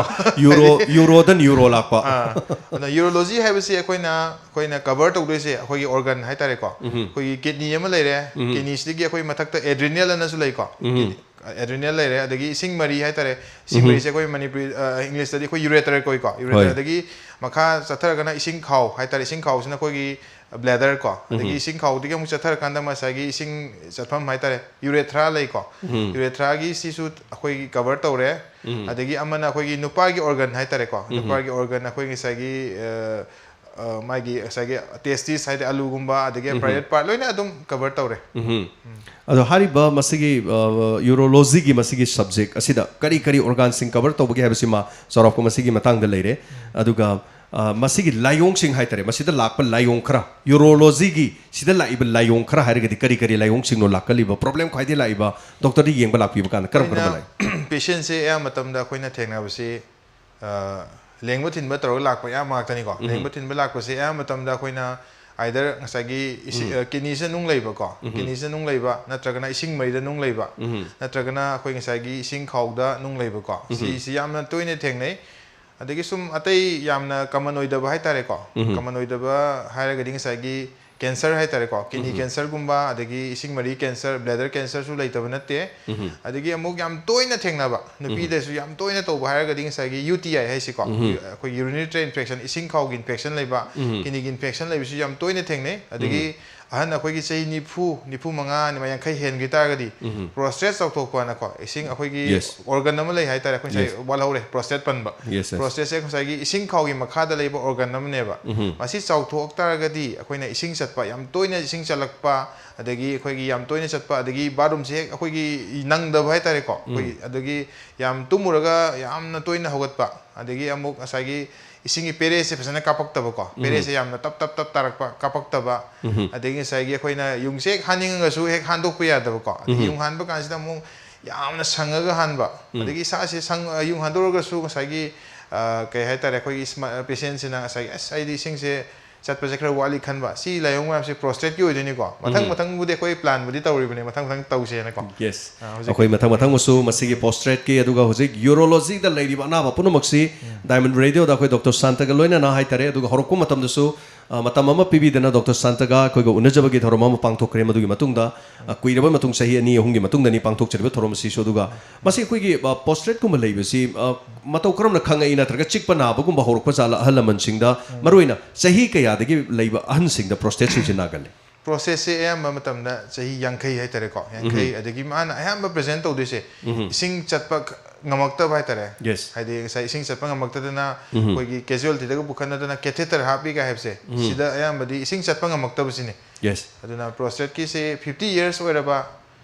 Uro, uro ꯗ neuro ꯂꯥꯛꯄ꯫ ꯑꯥ, ꯑꯗꯨꯅ urology ꯍꯥꯏꯕꯁꯤ ꯑꯩꯈꯣꯏꯅ, ꯑꯩꯈꯣꯏꯅ cover ꯇꯧꯗꯣꯏꯁꯦ ꯑꯩꯈꯣꯏꯒꯤ organ ꯍꯥꯏꯇꯥꯔꯦꯀꯣ꯫ ꯎꯝ꯫ ꯑꯩꯈꯣꯏꯒꯤ kidney ꯑꯃ ꯂꯩꯔꯦ, ꯎꯝ꯫ Kidney ꯁꯤꯗꯒꯤ ꯑꯩꯈꯣꯏ ꯃꯊꯛꯇ adrenal ꯑꯅꯁꯨ ꯂꯩꯀꯣ꯫ ꯎꯝ꯫ Adrenal ꯂꯩꯔꯦ, ꯑꯗꯒꯤ ꯏꯁꯤꯡ ꯃꯔꯤ ꯍꯥꯏꯇꯥꯔꯦ꯫ ꯏꯁꯤꯡ ꯎꯝ꯫ ꯃꯔꯤꯁꯦ ꯑꯩꯈꯣꯏ ꯃꯅꯤꯄꯨꯔꯤ, ꯑ, English ꯇꯗꯤ ꯑꯩꯈꯣꯏ ureter ꯀꯧꯏꯀꯣ꯫ Ureter ꯍꯣꯏ꯫ ꯑꯗꯒꯤ ꯃꯈꯥ ꯆꯠꯊꯔꯒꯅ ꯏꯁꯤꯡ ꯈꯥꯎ ꯍꯥꯏꯇꯥꯔꯦ꯫ ꯏꯁꯤꯡ ꯈꯥꯎꯁꯤꯅ ꯑꯩꯈꯣꯏꯒꯤ bladder ꯀꯣ꯫ ꯑꯗꯒꯤ ꯎꯝ꯫ ꯏꯁꯤꯡ ꯈꯥꯎꯗꯒꯤ ꯑꯃꯨꯛ ꯆꯠꯊꯔꯀꯥꯟꯗ ꯉꯁꯥꯏꯒꯤ ꯏꯁꯤꯡ ꯆꯠꯐꯝ ꯍꯥꯏꯇꯥꯔꯦ, urethra ꯂꯩꯀꯣ꯫ ꯎꯝ꯫ Urethra ꯒꯤ ꯁꯤꯁꯨ ꯑꯩꯈꯣꯏꯒꯤ cover ꯇꯧꯔꯦ꯫ ꯎꯝ꯫ ꯑꯗꯒꯤ ꯑꯃꯅ ꯑꯩꯈꯣꯏꯒꯤ ꯅꯨꯄꯥꯒꯤ organ ꯍꯥꯏꯇꯥꯔꯦꯀꯣ꯫ ꯎꯝ꯫ ꯅꯨꯄꯥꯒꯤ organ ꯑꯩꯈꯣꯏ ꯉꯁꯥꯏꯒꯤ, ꯑ, ꯑ, ꯃꯥꯒꯤ ꯉꯁꯥꯏꯒꯤ testis ꯍꯥꯏꯗꯤ ꯑꯂꯨꯒꯨꯝꯕ, ꯑꯗꯒꯤ ꯎꯝ꯫ Private part ꯂꯣꯏꯅ ꯑꯗꯨꯝ cover ꯇꯧꯔꯦ꯫ ꯎꯝ꯫ ꯎꯝ꯫ ꯑꯗꯣ ꯍꯥꯏꯔꯤꯕ ꯃꯁꯤꯒꯤ, ꯑ, urology ꯒꯤ ꯃꯁꯤꯒꯤ subject ꯑꯁꯤꯗ ꯀꯔꯤ ꯀꯔꯤ organ ꯁꯤꯡ cover ꯇꯧꯕꯒꯦ ꯍꯥꯏꯕꯁꯤꯃ ꯆꯥꯎꯔꯥꯛꯄ ꯃꯁꯤꯒꯤ ꯃꯇꯥꯡꯗ ꯂꯩꯔꯦ꯫ ꯎꯝ꯫ ꯑꯗꯨꯒ ꯑ, ꯃꯁꯤꯒꯤ ꯂꯥꯏꯑꯣꯡꯁꯤꯡ ꯍꯥꯏꯇꯥꯔꯦ, ꯃꯁꯤꯗ ꯂꯥꯛꯄ ꯂꯥꯏꯑꯣꯡ ꯈꯔ, ꯌꯨꯔꯣꯂꯣꯖꯤꯒꯤ ꯁꯤꯗ ꯂꯥꯛꯏꯕ ꯂꯥꯏꯑꯣꯡ ꯈꯔ ꯍꯥꯏꯔꯒꯗꯤ ꯀꯔꯤ ꯀꯔꯤ ꯂꯥꯏꯑꯣꯡꯁꯤꯡꯅꯣ ꯂꯥꯛꯀꯜꯂꯤꯕ, ꯄ꯭ꯔꯣꯕ꯭ꯂꯦꯝ ꯈ꯭ꯋꯥꯏꯗꯒꯤ ꯂꯥꯛꯏꯕ, ꯗꯣꯛꯇꯔꯗ ꯌꯦꯡꯕ ꯂꯥꯛꯄꯤꯕ ꯀꯥꯟꯗ ꯀꯔꯝ ꯀꯔꯝꯕ ꯂꯥꯛꯏ? ꯄꯦꯁꯦꯟꯁꯦ ꯑꯌꯥꯝꯕ ꯃꯇꯝꯗ ꯑꯩꯈꯣꯏꯅ ꯊꯦꯡꯅꯕꯁꯤ, ꯑ, ꯂꯦꯡꯕ ꯊꯤꯟꯕ ꯇꯧꯔꯒ ꯂꯥꯛꯄ ꯑꯌꯥꯝꯕ ꯉꯥꯛꯇꯅꯤꯀꯣ. ꯂꯦꯡꯕ ꯊꯤꯟꯕ ꯂꯥꯛꯄꯁꯦ ꯑꯌꯥꯝꯕ ꯃꯇꯝꯗ ꯑꯩꯈꯣꯏꯅ either ꯉꯁꯥꯏꯒꯤ ꯏꯁꯤꯡ, ꯑ, ꯀꯤꯗꯅꯤꯁꯤꯗ ꯅꯨꯡ ꯂꯩꯕꯀꯣ, ꯀꯤꯗꯅꯤꯁꯤꯗ ꯅꯨꯡ ꯂꯩꯕ, ꯅꯠꯇ꯭ꯔꯒꯅ ꯏꯁꯤꯡ ꯃꯔꯤꯗ ꯅꯨꯡ ꯂꯩꯕ, ꯅꯠꯇ꯭ꯔꯒꯅ ꯑꯩꯈꯣꯏ ꯉꯁꯥꯏꯒꯤ ꯏꯁꯤꯡ ꯈꯥꯎꯗ ꯅꯨꯡ ꯂꯩꯕꯀꯣ, ꯁꯤꯁꯤ ꯌꯥꯝꯅ ꯇꯣꯏꯅ ꯊꯦꯡꯅꯩ. ꯑꯗꯒꯤ ꯁꯨꯝ ꯑꯇꯩ ꯌꯥꯝꯅ ꯀꯃꯟ ꯑꯣꯏꯗꯕ ꯍꯥꯏꯇꯥꯔꯦꯀꯣ. ꯀꯃꯟ ꯑꯣꯏꯗꯕ ꯍꯥꯏꯔꯒꯗꯤ ꯉꯁꯥꯏꯒꯤ ꯀꯦꯟꯁꯔ ꯍꯥꯏꯇꯥꯔꯦꯀꯣ, ꯀꯤꯗꯅꯤ ꯀꯦꯟꯁꯔꯒꯨꯝꯕ, ꯑꯗꯒꯤ ꯏꯁꯤꯡ ꯃꯔꯤ ꯀꯦꯟꯁꯔ, ꯕ꯭ꯂꯦꯗꯔ ꯀꯦꯟꯁꯔꯁꯨ ꯂꯩꯇꯕ ꯅꯠꯇꯦ. ꯑꯗꯒꯤ ꯑꯃꯨꯛ ꯌꯥꯝ ꯇꯣꯏꯅ ꯊꯦꯡꯅꯕ, ꯅꯨꯄꯤꯗꯁꯨ ꯌꯥꯝ ꯇꯣꯏꯅ ꯇꯧꯕ ꯍꯥꯏꯔꯒꯗꯤ ꯉꯁꯥꯏꯒꯤ ꯌꯨ ꯇꯤ ꯑꯥꯏ ꯍꯥꯏꯁꯤꯀꯣ, ꯑꯩꯈꯣꯏ ꯌꯨꯔꯤꯅꯔꯤ ꯇ꯭ꯔꯦꯛ ꯏꯟꯐꯦꯛꯁꯟ, ꯏꯁꯤꯡ ꯈꯥꯎꯒꯤ ꯏꯟꯐꯦꯛꯁꯟ ꯂꯩꯕ, ꯀꯤꯗꯅꯤꯒꯤ ꯏꯟꯐꯦꯛꯁꯟ ꯂꯩꯕꯁꯨ ꯌꯥꯝ ꯇꯣꯏꯅ ꯊꯦꯡꯅꯩ. ꯑꯗꯒꯤ ꯑꯍꯟ ꯑꯩꯈꯣꯏꯒꯤ ꯆꯍꯤ ꯅꯤꯐꯨ, ꯅꯤꯐꯨ ꯃꯉꯥ, ꯌꯥꯡꯈꯩ ꯍꯦꯟꯈꯤ ꯇꯥꯔꯒꯗꯤ ꯄ꯭ꯔꯣꯁꯇꯦꯠ ꯆꯥꯎꯊꯣꯛꯄ ꯍꯥꯏꯅꯀꯣ, ꯏꯁꯤꯡ ꯑꯩꯈꯣꯏꯒꯤ Yes. ꯑꯣꯔꯒꯟ ꯑꯃ ꯂꯩ ꯍꯥꯏꯇꯥꯔꯦ, ꯑꯩꯈꯣꯏ ꯉꯁꯥꯏ Yes. ꯋꯥꯠꯍꯧꯔꯦ, ꯄ꯭ꯔꯣꯁꯇꯦꯠ ꯄꯟꯕ. Yes, yes. ꯄ꯭ꯔꯣꯁꯇꯦꯠꯁꯦ ꯉꯁꯥꯏꯒꯤ ꯏꯁꯤꯡ ꯈꯥꯎꯒꯤ ꯃꯈꯥꯗ ꯂꯩꯕ ꯑꯣꯔꯒꯟ ꯑꯃꯅꯦꯕ. ꯃꯁꯤ ꯆꯥꯎꯊꯣꯛ ꯇꯥꯔꯒꯗꯤ ꯑꯩꯈꯣꯏꯅ ꯏꯁꯤꯡ ꯆꯠꯄ, ꯌꯥꯝ ꯇꯣꯏꯅ ꯏꯁꯤꯡ ꯆꯠꯂꯛꯄ, ꯑꯗꯒꯤ ꯑꯩꯈꯣꯏꯒꯤ ꯌꯥꯝ ꯇꯣꯏꯅ ꯆꯠꯄ, ꯑꯗꯒꯤ ꯕꯥꯠꯔꯨꯝꯁꯦ ꯍꯦꯛ ꯑꯩꯈꯣꯏꯒꯤ ꯅꯪꯗꯕ ꯍꯥꯏꯇꯥꯔꯦꯀꯣ, ꯑꯩꯈꯣꯏꯒꯤ, ꯑꯗꯒꯤ ꯌꯥꯝ ꯇꯨꯝꯃꯨꯔꯒ ꯌꯥꯝꯅ ꯇꯣꯏꯅ ꯍꯧꯒꯠꯄ, ꯑꯗꯒꯤ ꯑꯃꯨꯛ ꯉꯁꯥꯏꯒꯤ ꯏꯁꯤꯡꯒꯤ ꯄꯦꯔꯦꯁꯦ ꯐꯖꯅ ꯀꯥꯞꯄꯛꯇꯕꯀꯣ, ꯄꯦꯔꯦꯁꯦ ꯌꯥꯝꯅ ꯇꯞ ꯇꯞ ꯇꯞ ꯇꯥꯔꯛꯄ, ꯀꯥꯞꯄꯛꯇꯕ, ꯑꯗꯒꯤ ꯉꯁꯥꯏꯒꯤ ꯑꯩꯈꯣꯏꯅ ꯌꯨꯡꯁꯦ ꯍꯦꯛ ꯍꯥꯟꯅꯤꯡꯉꯒꯁꯨ ꯍꯦꯛ ꯍꯥꯟꯗꯣꯛꯄ ꯌꯥꯗꯕꯀꯣ, ꯑꯗꯒꯤ ꯌꯨꯡ ꯍꯥꯟꯕ ꯀꯥꯟꯁꯤꯗ ꯑꯃꯨꯛ ꯌꯥꯝꯅ ꯁꯪꯉꯒ ꯍꯥꯟꯕ, ꯑꯗꯒꯤ ꯏꯁꯥꯁꯦ ꯁꯪ-, ꯌꯨꯡ ꯍꯥꯟꯗꯣꯛꯑꯒꯁꯨ ꯉꯁꯥꯏꯒꯤ, ꯑ, ꯀꯩ ꯍꯥꯏꯇꯥꯔꯦ, ꯑꯩꯈꯣꯏꯒꯤ ꯄꯦꯁꯦꯟꯁꯤꯅ ꯉꯁꯥꯏꯒꯤ "ꯑꯁ, ꯑꯩꯗꯤ ꯏꯁꯤꯡꯁꯦ ꯆꯠꯄꯁꯦ ꯈꯔ ꯋꯥꯠꯂꯤ" ꯈꯟꯕ, ꯁꯤ ꯂꯥꯏꯑꯣꯡ ꯃꯌꯥꯝꯁꯦ ꯄ꯭ꯔꯣꯁꯇꯦꯠꯀꯤ ꯑꯣꯏꯗꯣꯏꯅꯤꯀꯣ. ꯃꯊꯪ ꯃꯊꯪꯕꯨꯗꯤ ꯑꯩꯈꯣꯏ ꯄ꯭ꯂꯥꯟꯕꯨꯗꯤ ꯇꯧꯔꯤꯕꯅꯦ, ꯃꯊꯪ ꯃꯊꯪ ꯇꯧꯁꯦꯅꯀꯣ. Yes. ꯑ, ꯍꯧꯖꯤꯛ ꯑꯩꯈꯣꯏ ꯃꯊꯪ ꯃꯊꯪ ꯑꯃꯁꯨ ꯃꯁꯤꯒꯤ ꯄ꯭ꯔꯣꯁꯇꯦꯠꯀꯤ, ꯑꯗꯨꯒ ꯍꯧꯖꯤꯛ ꯌꯨꯔꯣꯂꯣꯖꯤꯗ ꯂꯩꯔꯤꯕ ꯑꯅꯥꯕ ꯄꯨꯝꯅꯃꯛꯁꯤ ꯗꯥꯏꯃꯟ ꯔꯦꯗꯤꯑꯣꯗ ꯑꯩꯈꯣꯏ ꯗꯣꯛꯇꯔ ꯁꯥꯟꯇꯒ ꯂꯣꯏꯅꯅ ꯍꯥꯏꯇꯥꯔꯦ, ꯑꯗꯨꯒ ꯍꯧꯔꯛꯄ ꯃꯇꯝꯗꯁꯨ, ꯑ, ꯃꯇꯝ ꯑꯃ ꯄꯤꯕꯤꯗꯅ ꯗꯣꯛꯇꯔ ꯁꯥꯟꯇꯒ ꯑꯩꯈꯣꯏꯒ ꯎꯅꯖꯕꯒꯤ ꯊꯧꯔꯝ ꯑꯃ ꯄꯥꯡꯊꯣꯛꯈ꯭ꯔꯦ꯫ ꯃꯗꯨꯒꯤ ꯃꯇꯨꯡꯗ, ꯑ, ꯀꯨꯏꯔꯕ ꯃꯇꯨꯡ, ꯆꯍꯤ ꯑꯅꯤ ꯑꯍꯨꯝꯒꯤ ꯃꯇꯨꯡꯗꯅꯤ ꯄꯥꯡꯊꯣꯛꯆꯔꯤꯕ ꯊꯧꯔꯝ ꯑꯁꯤꯁꯨ꯫ ꯑꯗꯨꯒ ꯃꯁꯤ ꯑꯩꯈꯣꯏꯒꯤ, ꯑ, ꯄ꯭ꯔꯣꯁꯇꯦꯠꯀꯨꯝꯕ ꯂꯩꯕꯁꯤ, ꯑ, ꯃꯇꯧ ꯀꯔꯝꯅ ꯈꯪꯉꯛꯏ, ꯅꯠꯇ꯭ꯔꯒ ꯆꯤꯛꯄ ꯅꯥꯕꯒꯨꯝꯕ ꯍꯧꯔꯛꯄ ꯖꯥꯠꯂ ꯑꯍꯜ ꯂꯃꯟꯁꯤꯡꯗ, ꯃꯔꯨꯑꯣꯏꯅ ꯆꯍꯤ ꯀꯌꯥꯗꯒꯤ ꯂꯩꯕ ꯑꯍꯟꯁꯤꯡꯗ ꯄ꯭ꯔꯣꯁꯇꯦꯠꯁꯤꯡꯁꯤ ꯅꯥꯒꯜꯂꯤ? ꯄ꯭ꯔꯣꯁꯇꯦꯠꯁꯦ ꯑꯌꯥꯝꯕ ꯃꯇꯝꯗ ꯆꯍꯤ ꯌꯥꯡꯈꯩ ꯍꯥꯏꯇꯥꯔꯦꯀꯣ, ꯌꯥꯡꯈꯩ, ꯑꯗꯒꯤ ꯃꯥꯅ ꯑꯌꯥꯝꯕ ꯄ꯭ꯔꯦꯖꯦꯟ ꯇꯧꯗꯣꯏꯁꯦ ꯏꯁꯤꯡ ꯆꯠꯄ ꯈ-, ꯉꯝꯃꯛꯇꯕ ꯍꯥꯏꯇꯥꯔꯦ. Yes. ꯍꯥꯏꯗꯤ ꯉꯁꯥꯏ ꯏꯁꯤꯡ ꯆꯠꯄ ꯉꯝꯃꯛꯇꯗꯅ ꯑꯩꯈꯣꯏꯒꯤ ꯀꯦꯖꯨꯋꯦꯜꯇꯤꯗꯒ ꯄꯨꯈꯠꯅꯗꯅ ꯀꯦꯊꯦꯇꯔ ꯍꯥꯞꯄꯤꯒ ꯍꯥꯏꯕꯁꯦ, ꯁꯤꯗ ꯑꯌꯥꯝꯕꯗꯤ ꯏꯁꯤꯡ ꯆꯠꯄ ꯉꯝꯃꯛꯇꯕꯁꯤꯅꯤ. Yes. ꯑꯗꯨꯅ ꯄ꯭ꯔꯣꯁꯇꯦꯠꯀꯤꯁꯦ ꯐꯤꯐꯇꯤ ꯌꯔꯁ ꯑꯣꯏꯔꯕ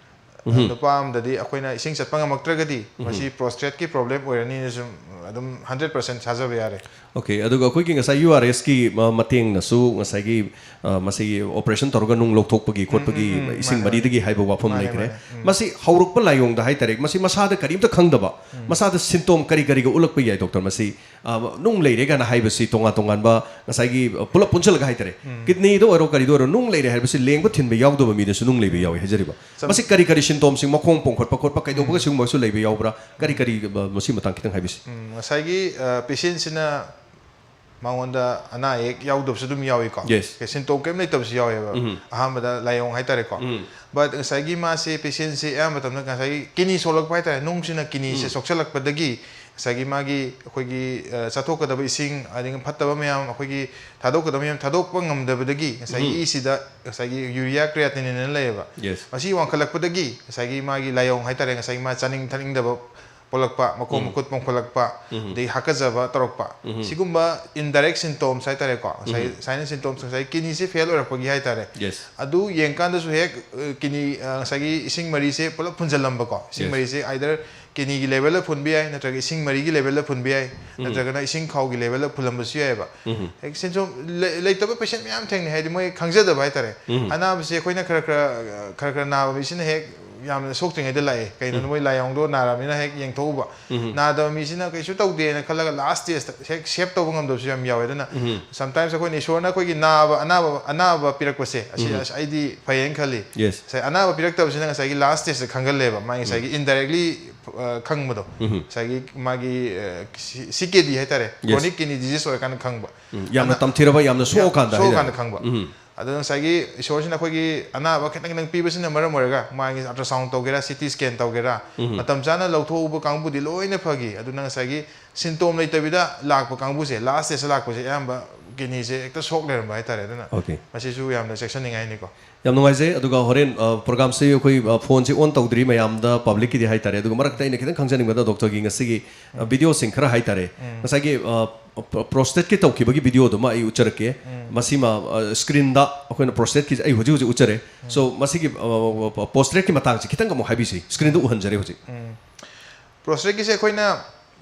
ꯅꯨꯄꯥ ꯑꯃꯗꯗꯤ ꯑꯩꯈꯣꯏꯅ ꯏꯁꯤꯡ ꯆꯠꯄ ꯉꯝꯃꯛꯇ꯭ꯔꯒꯗꯤ ꯃꯁꯤ ꯄ꯭ꯔꯣꯁꯇꯦꯠꯀꯤ ꯄ꯭ꯔꯣꯕ꯭ꯂꯦꯝ ꯑꯣꯏꯔꯅꯤꯅ ꯁꯨꯝ ꯑꯗꯨꯝ ꯍꯟꯗ꯭ꯔꯦꯠ ꯄꯥꯔꯁꯦꯟ ꯊꯥꯖꯕ ꯌꯥꯔꯦ꯫ ꯑꯣꯀꯦ, ꯑꯗꯨꯒ ꯑꯩꯈꯣꯏꯒꯤ ꯉꯁꯥꯏ ꯌꯨ ꯑꯥꯔ ꯑꯦꯁꯀꯤ ꯃꯇꯦꯡꯅꯁꯨ ꯉꯁꯥꯏꯒꯤ ꯑ, ꯃꯁꯤꯒꯤ ꯑꯣꯄꯔꯦꯁꯟ ꯇꯧꯔꯒ ꯅꯨꯡ ꯂꯧꯊꯣꯛꯄꯒꯤ ꯈꯣꯠꯄꯒꯤ ꯎꯝ, ꯎꯝ, ꯏꯁꯤꯡ ꯃꯥꯅꯦ, ꯃꯔꯤꯗꯒꯤ ꯍꯥꯏꯕ ꯋꯥꯐꯝ ꯃꯥꯅꯦ, ꯂꯩꯈ꯭ꯔꯦ꯫ ꯃꯥꯅꯦ, ꯎꯝ꯫ ꯃꯁꯤ ꯍꯧꯔꯛꯄ ꯂꯥꯏꯑꯣꯡꯗ ꯍꯥꯏꯇꯥꯔꯦ, ꯃꯁꯤ ꯃꯁꯥꯗ ꯀꯔꯤꯝꯇ ꯈꯪꯗꯕ, ꯃꯁꯥꯗ ꯁꯤꯟꯇꯣꯝ ꯀꯔꯤ ꯀꯔꯤꯒ ꯎꯠꯂꯛꯄ ꯌꯥꯏ, ꯗꯣꯛꯇꯔ? ꯃꯁꯤ ꯑ, ꯅꯨꯡ ꯂꯩꯔꯦ ꯀꯥꯏꯅ ꯍꯥꯏꯕꯁꯤ ꯇꯣꯉꯥꯟ ꯇꯣꯉꯥꯟꯕ ꯉꯁꯥꯏꯒꯤ ꯑ, ꯄꯨꯂꯞ ꯄꯨꯟꯁꯤꯜꯂꯒ ꯍꯥꯏꯇꯥꯔꯦ, ꯀꯤꯗꯅꯤꯗ ꯑꯣꯏꯔꯣ ꯀꯔꯤꯗ ꯑꯣꯏꯔꯣ ꯅꯨꯡ ꯂꯩꯔꯦ ꯍꯥꯏꯕꯁꯤ ꯂꯦꯡꯕ ꯊꯤꯟꯕ ꯌꯥꯎꯗꯕ ꯃꯤꯗꯁꯨ ꯅꯨꯡ ꯂꯩꯕ ꯌꯥꯎꯏ ꯍꯥꯏꯖꯔꯤꯕ꯫ ꯃꯁꯤ ꯀꯔꯤ ꯀꯔꯤ ꯁꯤꯟꯇꯣꯝꯁꯤꯡ, ꯃꯈꯣꯡ ꯄꯣꯝꯈꯠꯄ ꯈꯣꯠꯄ ꯀꯩꯗꯧꯕꯒ ꯁꯤꯒꯨꯝꯕꯁꯨ ꯂꯩꯕ ꯌꯥꯎꯕ꯭ꯔꯥ? ꯀꯔꯤ ꯀꯔꯤ ꯑ, ꯃꯁꯤ ꯃꯇꯥꯡ ꯈꯤꯇꯪ ꯍꯥꯏꯕꯤꯁꯤ꯫ ꯎꯝ, ꯉꯁꯥꯏꯒꯤ ꯄꯦꯁꯦꯟꯁꯤꯅ ꯃꯉꯣꯟꯗ ꯑꯅꯥ ꯑꯌꯦꯛ ꯌꯥꯎꯗꯕꯁꯨ ꯑꯗꯨꯝ ꯌꯥꯎꯏꯀꯣ꯫ Yes. ꯁꯤꯟꯇꯣꯝ ꯀꯔꯤꯝ ꯂꯩꯇꯕꯁꯨ ꯌꯥꯎꯋꯦꯕ꯫ ꯎꯝ꯫ ꯑꯍꯥꯟꯕꯗ ꯂꯥꯏꯑꯣꯡ ꯍꯥꯏꯇꯥꯔꯦꯀꯣ꯫ ꯎꯝ꯫ But ꯉꯁꯥꯏꯒꯤ ꯃꯥꯁꯦ ꯄꯦꯁꯦꯟꯁꯦ ꯑꯌꯥꯝꯕ ꯃꯇꯝꯗ ꯉꯁꯥꯏꯒꯤ ꯀꯤꯅꯤ ꯁꯣꯛꯂꯛꯄ ꯍꯥꯏꯇꯥꯔꯦ, ꯅꯨꯡꯁꯤꯅ ꯀꯤꯅꯤꯁꯦ ꯁꯣꯛꯆꯜꯂꯛꯄꯗꯒꯤ ꯉꯁꯥꯏꯒꯤ ꯃꯥꯒꯤ ꯑꯩꯈꯣꯏꯒꯤ ꯑ, ꯆꯠꯊꯣꯛꯀꯗꯕ ꯏꯁꯤꯡ ꯑꯗꯒꯤ ꯐꯠꯇꯕ ꯃꯌꯥꯝ, ꯑꯩꯈꯣꯏꯒꯤ ꯊꯥꯗꯣꯛꯀꯗꯕ ꯃꯌꯥꯝ ꯊꯥꯗꯣꯛꯄ ꯉꯝꯗꯕꯗꯒꯤ ꯉꯁꯥꯏꯒꯤ ꯏꯁꯤꯗ ꯉꯁꯥꯏꯒꯤ ꯌꯨꯔꯤꯌꯥ ꯀ꯭ꯔꯤꯌꯥꯇꯤꯅꯤꯟ ꯑꯅ ꯂꯩꯌꯦꯕ꯫ Yes. ꯃꯁꯤ ꯋꯥꯡꯈꯠꯂꯛꯄꯗꯒꯤ ꯉꯁꯥꯏꯒꯤ ꯃꯥꯒꯤ ꯂꯥꯏꯑꯣꯡ ꯍꯥꯏꯇꯥꯔꯦ, ꯉꯁꯥꯏꯒꯤ ꯃꯥ ꯆꯥꯅꯤꯡ ꯊꯛꯅꯤꯡꯗꯕ ꯄꯣꯛꯂꯛꯄ, ꯃꯈꯣꯡ ꯃꯈꯨꯠ ꯄꯣꯝꯈꯠꯂꯛꯄ, ꯑꯗꯩ ꯍꯥꯀꯠꯆꯕ ꯇꯧꯔꯛꯄ, ꯁꯤꯒꯨꯝꯕ indirect symptoms ꯍꯥꯏꯇꯥꯔꯦꯀꯣ, ꯉꯁꯥꯏ silent symptoms, ꯉꯁꯥꯏ ꯀꯤꯅꯤꯁꯦ ꯐꯦꯜ ꯑꯣꯏꯔꯛꯄꯒꯤ ꯍꯥꯏꯇꯥꯔꯦ꯫ Yes. ꯑꯗꯨ ꯌꯦꯡꯀꯥꯟꯗꯁꯨ ꯍꯦꯛ ꯑ, ꯀꯤꯅꯤ ꯑ, ꯉꯁꯥꯏꯒꯤ ꯏꯁꯤꯡ ꯃꯔꯤꯁꯦ ꯄꯨꯂꯞ ꯐꯨꯟꯖꯜꯂꯝꯕꯀꯣ, ꯏꯁꯤꯡ Yes. ꯃꯔꯤꯁꯦ either ꯀꯤꯅꯤꯒꯤ ꯂꯦꯚꯦꯜꯗ ꯐꯨꯟꯕ ꯌꯥꯏ, ꯅꯠꯇ꯭ꯔꯒ ꯏꯁꯤꯡ ꯃꯔꯤꯒꯤ ꯂꯦꯚꯦꯜꯗ ꯐꯨꯟꯕ ꯌꯥꯏ, ꯅꯠꯇ꯭ꯔꯒꯅ ꯏꯁꯤꯡ ꯈꯥꯎꯒꯤ ꯂꯦꯚꯦꯜꯗ ꯐꯨꯜꯂꯝꯕꯁꯨ ꯌꯥꯏꯑꯕ꯫ ꯍꯦꯛ ꯁꯤꯟꯁꯣꯝ ꯂꯩ- ꯂꯩꯇꯕ ꯄꯦꯁꯦꯟ ꯃꯌꯥꯝ ꯊꯦꯡꯅꯩ, ꯍꯥꯏꯗꯤ ꯃꯣꯏ ꯈꯪꯖꯗꯕ ꯍꯥꯏꯇꯥꯔꯦ꯫ ꯑꯅꯥꯕꯁꯦ ꯑꯩꯈꯣꯏꯅ ꯈꯔ ꯈꯔ ꯈꯔ ꯈꯔ ꯅꯥꯕ ꯃꯤꯁꯤꯅ ꯍꯦꯛ ꯌꯥꯝꯅ ꯁꯣꯛꯇ꯭ꯔꯤꯉꯩꯗ ꯂꯥꯛꯑꯦ, ꯀꯩꯅꯣ ꯃꯣꯏ ꯂꯥꯏꯑꯣꯡꯗꯣ ꯅꯥꯔꯕꯅꯤꯅ ꯍꯦꯛ ꯌꯦꯡꯊꯣꯛꯎꯕ꯫ ꯅꯥꯗꯕ ꯃꯤꯁꯤꯅ ꯀꯩꯁꯨ ꯇꯧꯗꯦꯅ ꯈꯜꯂꯒ ꯂꯥꯁ ꯁ꯭ꯇꯦꯖꯇ ꯍꯦꯛ ꯁꯦꯞ ꯇꯧꯕ ꯉꯝꯗꯕꯁꯨ ꯌꯥꯝ ꯌꯥꯎꯋꯦ꯫ ꯑꯗꯨꯅ sometimes ꯑꯩꯈꯣꯏꯅ ꯏꯁꯣꯔꯅ ꯑꯩꯈꯣꯏꯒꯤ ꯅꯥꯕ ꯑꯅꯥꯕ ꯑꯅꯥꯕ ꯄꯤꯔꯛꯄꯁꯦ ꯑꯁꯤ ꯑꯁ ꯑꯩꯗꯤ ꯐꯩꯌꯦꯅ ꯈꯜꯂꯤ꯫ Yes. ꯉꯁꯥꯏ ꯑꯅꯥꯕ ꯄꯤꯔꯛꯇꯕꯁꯤꯅ ꯉꯁꯥꯏꯒꯤ ꯂꯥꯁ ꯁ꯭ꯇꯦꯖꯇ ꯈꯪꯒꯜꯂꯦꯕ, ꯃꯥꯒꯤ ꯉꯁꯥꯏꯒꯤ indirectly ꯑ, ꯈꯪꯕꯗꯣ, ꯉꯁꯥꯏꯒꯤ ꯃꯥꯒꯤ ꯁꯤ ꯀꯦ ꯗꯤ ꯍꯥꯏꯇꯥꯔꯦ, Yes. chronic kidney disease ꯑꯣꯏꯔꯀꯥꯟꯗ ꯈꯪꯕ꯫ ꯎꯝ, ꯌꯥꯝꯅ ꯇꯝꯊꯤꯔꯕ, ꯌꯥꯝꯅ ꯁꯣꯛꯑꯀꯥꯟꯗ ꯁꯣꯛꯑꯀꯥꯟꯗ ꯍꯥꯏꯇꯥꯔꯦ꯫ ꯈꯪꯕ꯫ ꯑꯗꯨꯅ ꯉꯁꯥꯏꯒꯤ ꯏꯁꯣꯔꯁꯤꯅ ꯑꯩꯈꯣꯏꯒꯤ ꯑꯅꯥꯕ ꯈꯤꯇꯪ ꯈꯤꯇꯪ ꯄꯤꯕꯁꯤꯅ ꯃꯔꯝ ꯑꯣꯏꯔꯒ ꯃꯥꯒꯤ ultrasound ꯇꯧꯒꯦꯔꯥ, ꯁꯤ ꯇꯤ ꯁ꯭ꯀꯦꯟ ꯇꯧꯒꯦꯔꯥ, ꯃꯇꯝ ꯆꯥꯅ ꯂꯧꯊꯣꯛꯎꯕ ꯀꯥꯡꯕꯨꯗꯤ ꯂꯣꯏꯅ ꯐꯈꯤ꯫ ꯑꯗꯨꯅ ꯉꯁꯥꯏꯒꯤ ꯁꯤꯟꯇꯣꯝ ꯂꯩꯇꯕꯤꯗ ꯂꯥꯛꯄ ꯀꯥꯡꯕꯨꯁꯦ, ꯂꯥꯁ ꯁ꯭ꯇꯦꯖꯇ ꯂꯥꯛꯄꯁꯦ ꯑꯌꯥꯝꯕ ꯀꯤꯗꯅꯤꯁꯦ ꯍꯦꯛꯇ ꯁꯣꯛ ꯂꯩꯔꯝꯕ ꯍꯥꯏꯇꯥꯔꯦ꯫ ꯑꯗꯨꯅ Okay. ꯃꯁꯤꯁꯨ ꯌꯥꯝꯅ ꯆꯦꯛꯁꯤꯟꯅꯤꯡꯉꯥꯏꯅꯤꯀꯣ꯫ ꯌꯥꯝ ꯅꯨꯡꯉꯥꯏꯖꯩ꯫ ꯑꯗꯨꯒ ꯍꯣꯔꯦꯟ ꯑ, ꯄ꯭ꯔꯣꯒ꯭ꯔꯥꯝꯁꯤ ꯑꯩꯈꯣꯏ ꯑ, ꯐꯣꯟꯁꯤ ꯑꯣꯟ ꯇꯧꯗ꯭ꯔꯤ ꯃꯌꯥꯝꯗ, ꯄꯕ꯭ꯂꯤꯛꯀꯤꯗꯤ ꯍꯥꯏꯇꯥꯔꯦ꯫ ꯑꯗꯨꯒ ꯃꯔꯛꯇ ꯑꯩꯅ ꯈꯤꯇꯪ ꯈꯪꯖꯅꯤꯡꯕꯗ ꯗꯣꯛꯇꯔꯒꯤ ꯉꯁꯤꯒꯤ ꯑ, ꯚꯤꯗꯤꯑꯣꯁꯤꯡ ꯈꯔ ꯍꯥꯏꯇꯥꯔꯦ, ꯉꯁꯥꯏꯒꯤ ꯑ, ꯄ꯭ꯔꯣ- ꯄ꯭ꯔꯣꯁꯇꯦꯠꯀꯤ ꯇꯧꯈꯤꯕꯒꯤ ꯚꯤꯗꯤꯑꯣꯗꯨꯃ ꯑꯩ ꯎꯠꯆꯔꯛꯀꯦ꯫ ꯃꯁꯤꯃ ꯑ, ꯁ꯭ꯀ꯭ꯔꯤꯟꯗ ꯑꯩꯈꯣꯏꯅ ꯄ꯭ꯔꯣꯁꯇꯦꯠꯀꯤꯁꯦ ꯑꯩ ꯍꯧꯖꯤꯛ ꯍꯧꯖꯤꯛ ꯎꯠꯆꯔꯦ꯫ ꯁꯣ ꯃꯁꯤꯒꯤ ꯄ꯭ꯔꯣꯁꯇꯦꯠꯀꯤ ꯃꯇꯥꯡꯁꯦ ꯈꯤꯇꯪ ꯑꯃꯨꯛ ꯍꯥꯏꯕꯤꯁꯤ, ꯁ꯭ꯀ꯭ꯔꯤꯟꯗ ꯎꯍꯟꯖꯔꯦ ꯍꯧꯖꯤꯛ꯫ ꯄ꯭ꯔꯣꯁꯇꯦꯠꯀꯤꯁꯦ ꯑꯩꯈꯣꯏꯅ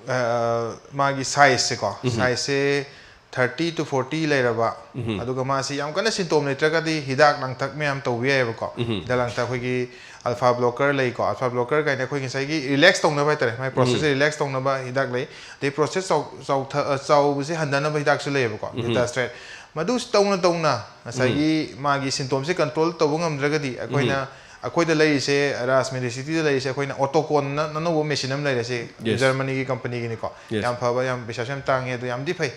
ꯑ, ꯃꯥꯒꯤ ꯁꯥꯏꯖꯁꯦꯀꯣ, ꯁꯥꯏꯖꯁꯦ ꯊꯥꯔꯇꯤ ꯇꯨ ꯐꯣꯔꯇꯤ ꯂꯩꯔꯕ, ꯑꯗꯨꯒ ꯃꯥꯁꯤ ꯌꯥꯝ ꯀꯟꯅ ꯁꯤꯝꯇꯣꯝ ꯂꯩꯇ꯭ꯔꯒꯗꯤ ꯍꯤꯗꯥꯛ ꯂꯥꯡꯊꯛ ꯃꯌꯥꯝ ꯇꯧꯕ ꯌꯥꯏꯑꯕꯀꯣ꯫ ꯍꯤꯗꯥꯛ ꯂꯥꯡꯊꯛ ꯑꯩꯈꯣꯏꯒꯤ ꯑꯜꯐꯥ ꯕ꯭ꯂꯣꯀꯔ ꯂꯩꯀꯣ, ꯑꯜꯐꯥ ꯕ꯭ꯂꯣꯀꯔ ꯀꯥꯏꯅ ꯑꯩꯈꯣꯏ ꯉꯁꯥꯏꯒꯤ ꯔꯤꯂꯦꯛꯁ ꯇꯧꯅꯕ ꯍꯥꯏꯇꯥꯔꯦ, ꯃꯥꯏ ꯄ꯭ꯔꯣꯁꯦꯁꯁꯦ ꯔꯤꯂꯦꯛꯁ ꯇꯧꯅꯕ ꯍꯤꯗꯥꯛ ꯂꯩ꯫ ꯑꯗꯩ ꯄ꯭ꯔꯣꯁꯦꯁ ꯆꯥꯎ-, ꯆꯥꯎꯊ-, ꯑ, ꯆꯥꯎꯕꯁꯦ ꯍꯟꯊꯅꯕ ꯍꯤꯗꯥꯛꯁꯨ ꯂꯩꯌꯦꯕꯀꯣ, ꯗꯦꯇꯥꯁꯇ꯭ꯔꯦꯠ꯫ ꯃꯗꯨ ꯇꯧꯅ ꯇꯧꯅ ꯉꯁꯥꯏꯒꯤ ꯃꯥꯒꯤ ꯁꯤꯝꯇꯣꯝꯁꯦ ꯀꯟꯇ꯭ꯔꯣꯜ ꯇꯧꯕ ꯉꯝꯗ꯭ꯔꯒꯗꯤ ꯑꯩꯈꯣꯏꯅ, ꯑꯩꯈꯣꯏꯗ ꯂꯩꯔꯤꯁꯦ, ꯔꯥꯖ ꯃꯦꯗꯤꯁꯤꯇꯤꯗ ꯂꯩꯔꯤꯁꯦ, ꯑꯩꯈꯣꯏꯅ ꯑꯣꯇꯣꯀꯣꯟꯅ ꯑꯅꯧꯕ ꯃꯦꯆꯤꯟ ꯑꯃ ꯂꯩꯔꯦ, ꯁꯤ ꯖꯔꯃꯅꯤꯒꯤ ꯀꯝꯄꯅꯤꯒꯤꯅꯤꯀꯣ꯫ ꯌꯥꯝ ꯐꯕ, ꯌꯥꯝ ꯄꯩꯁꯥꯁꯨ ꯌꯥꯝ ꯇꯥꯡꯉꯦ, ꯑꯗꯣ ꯌꯥꯝꯗꯤ ꯐꯩ꯫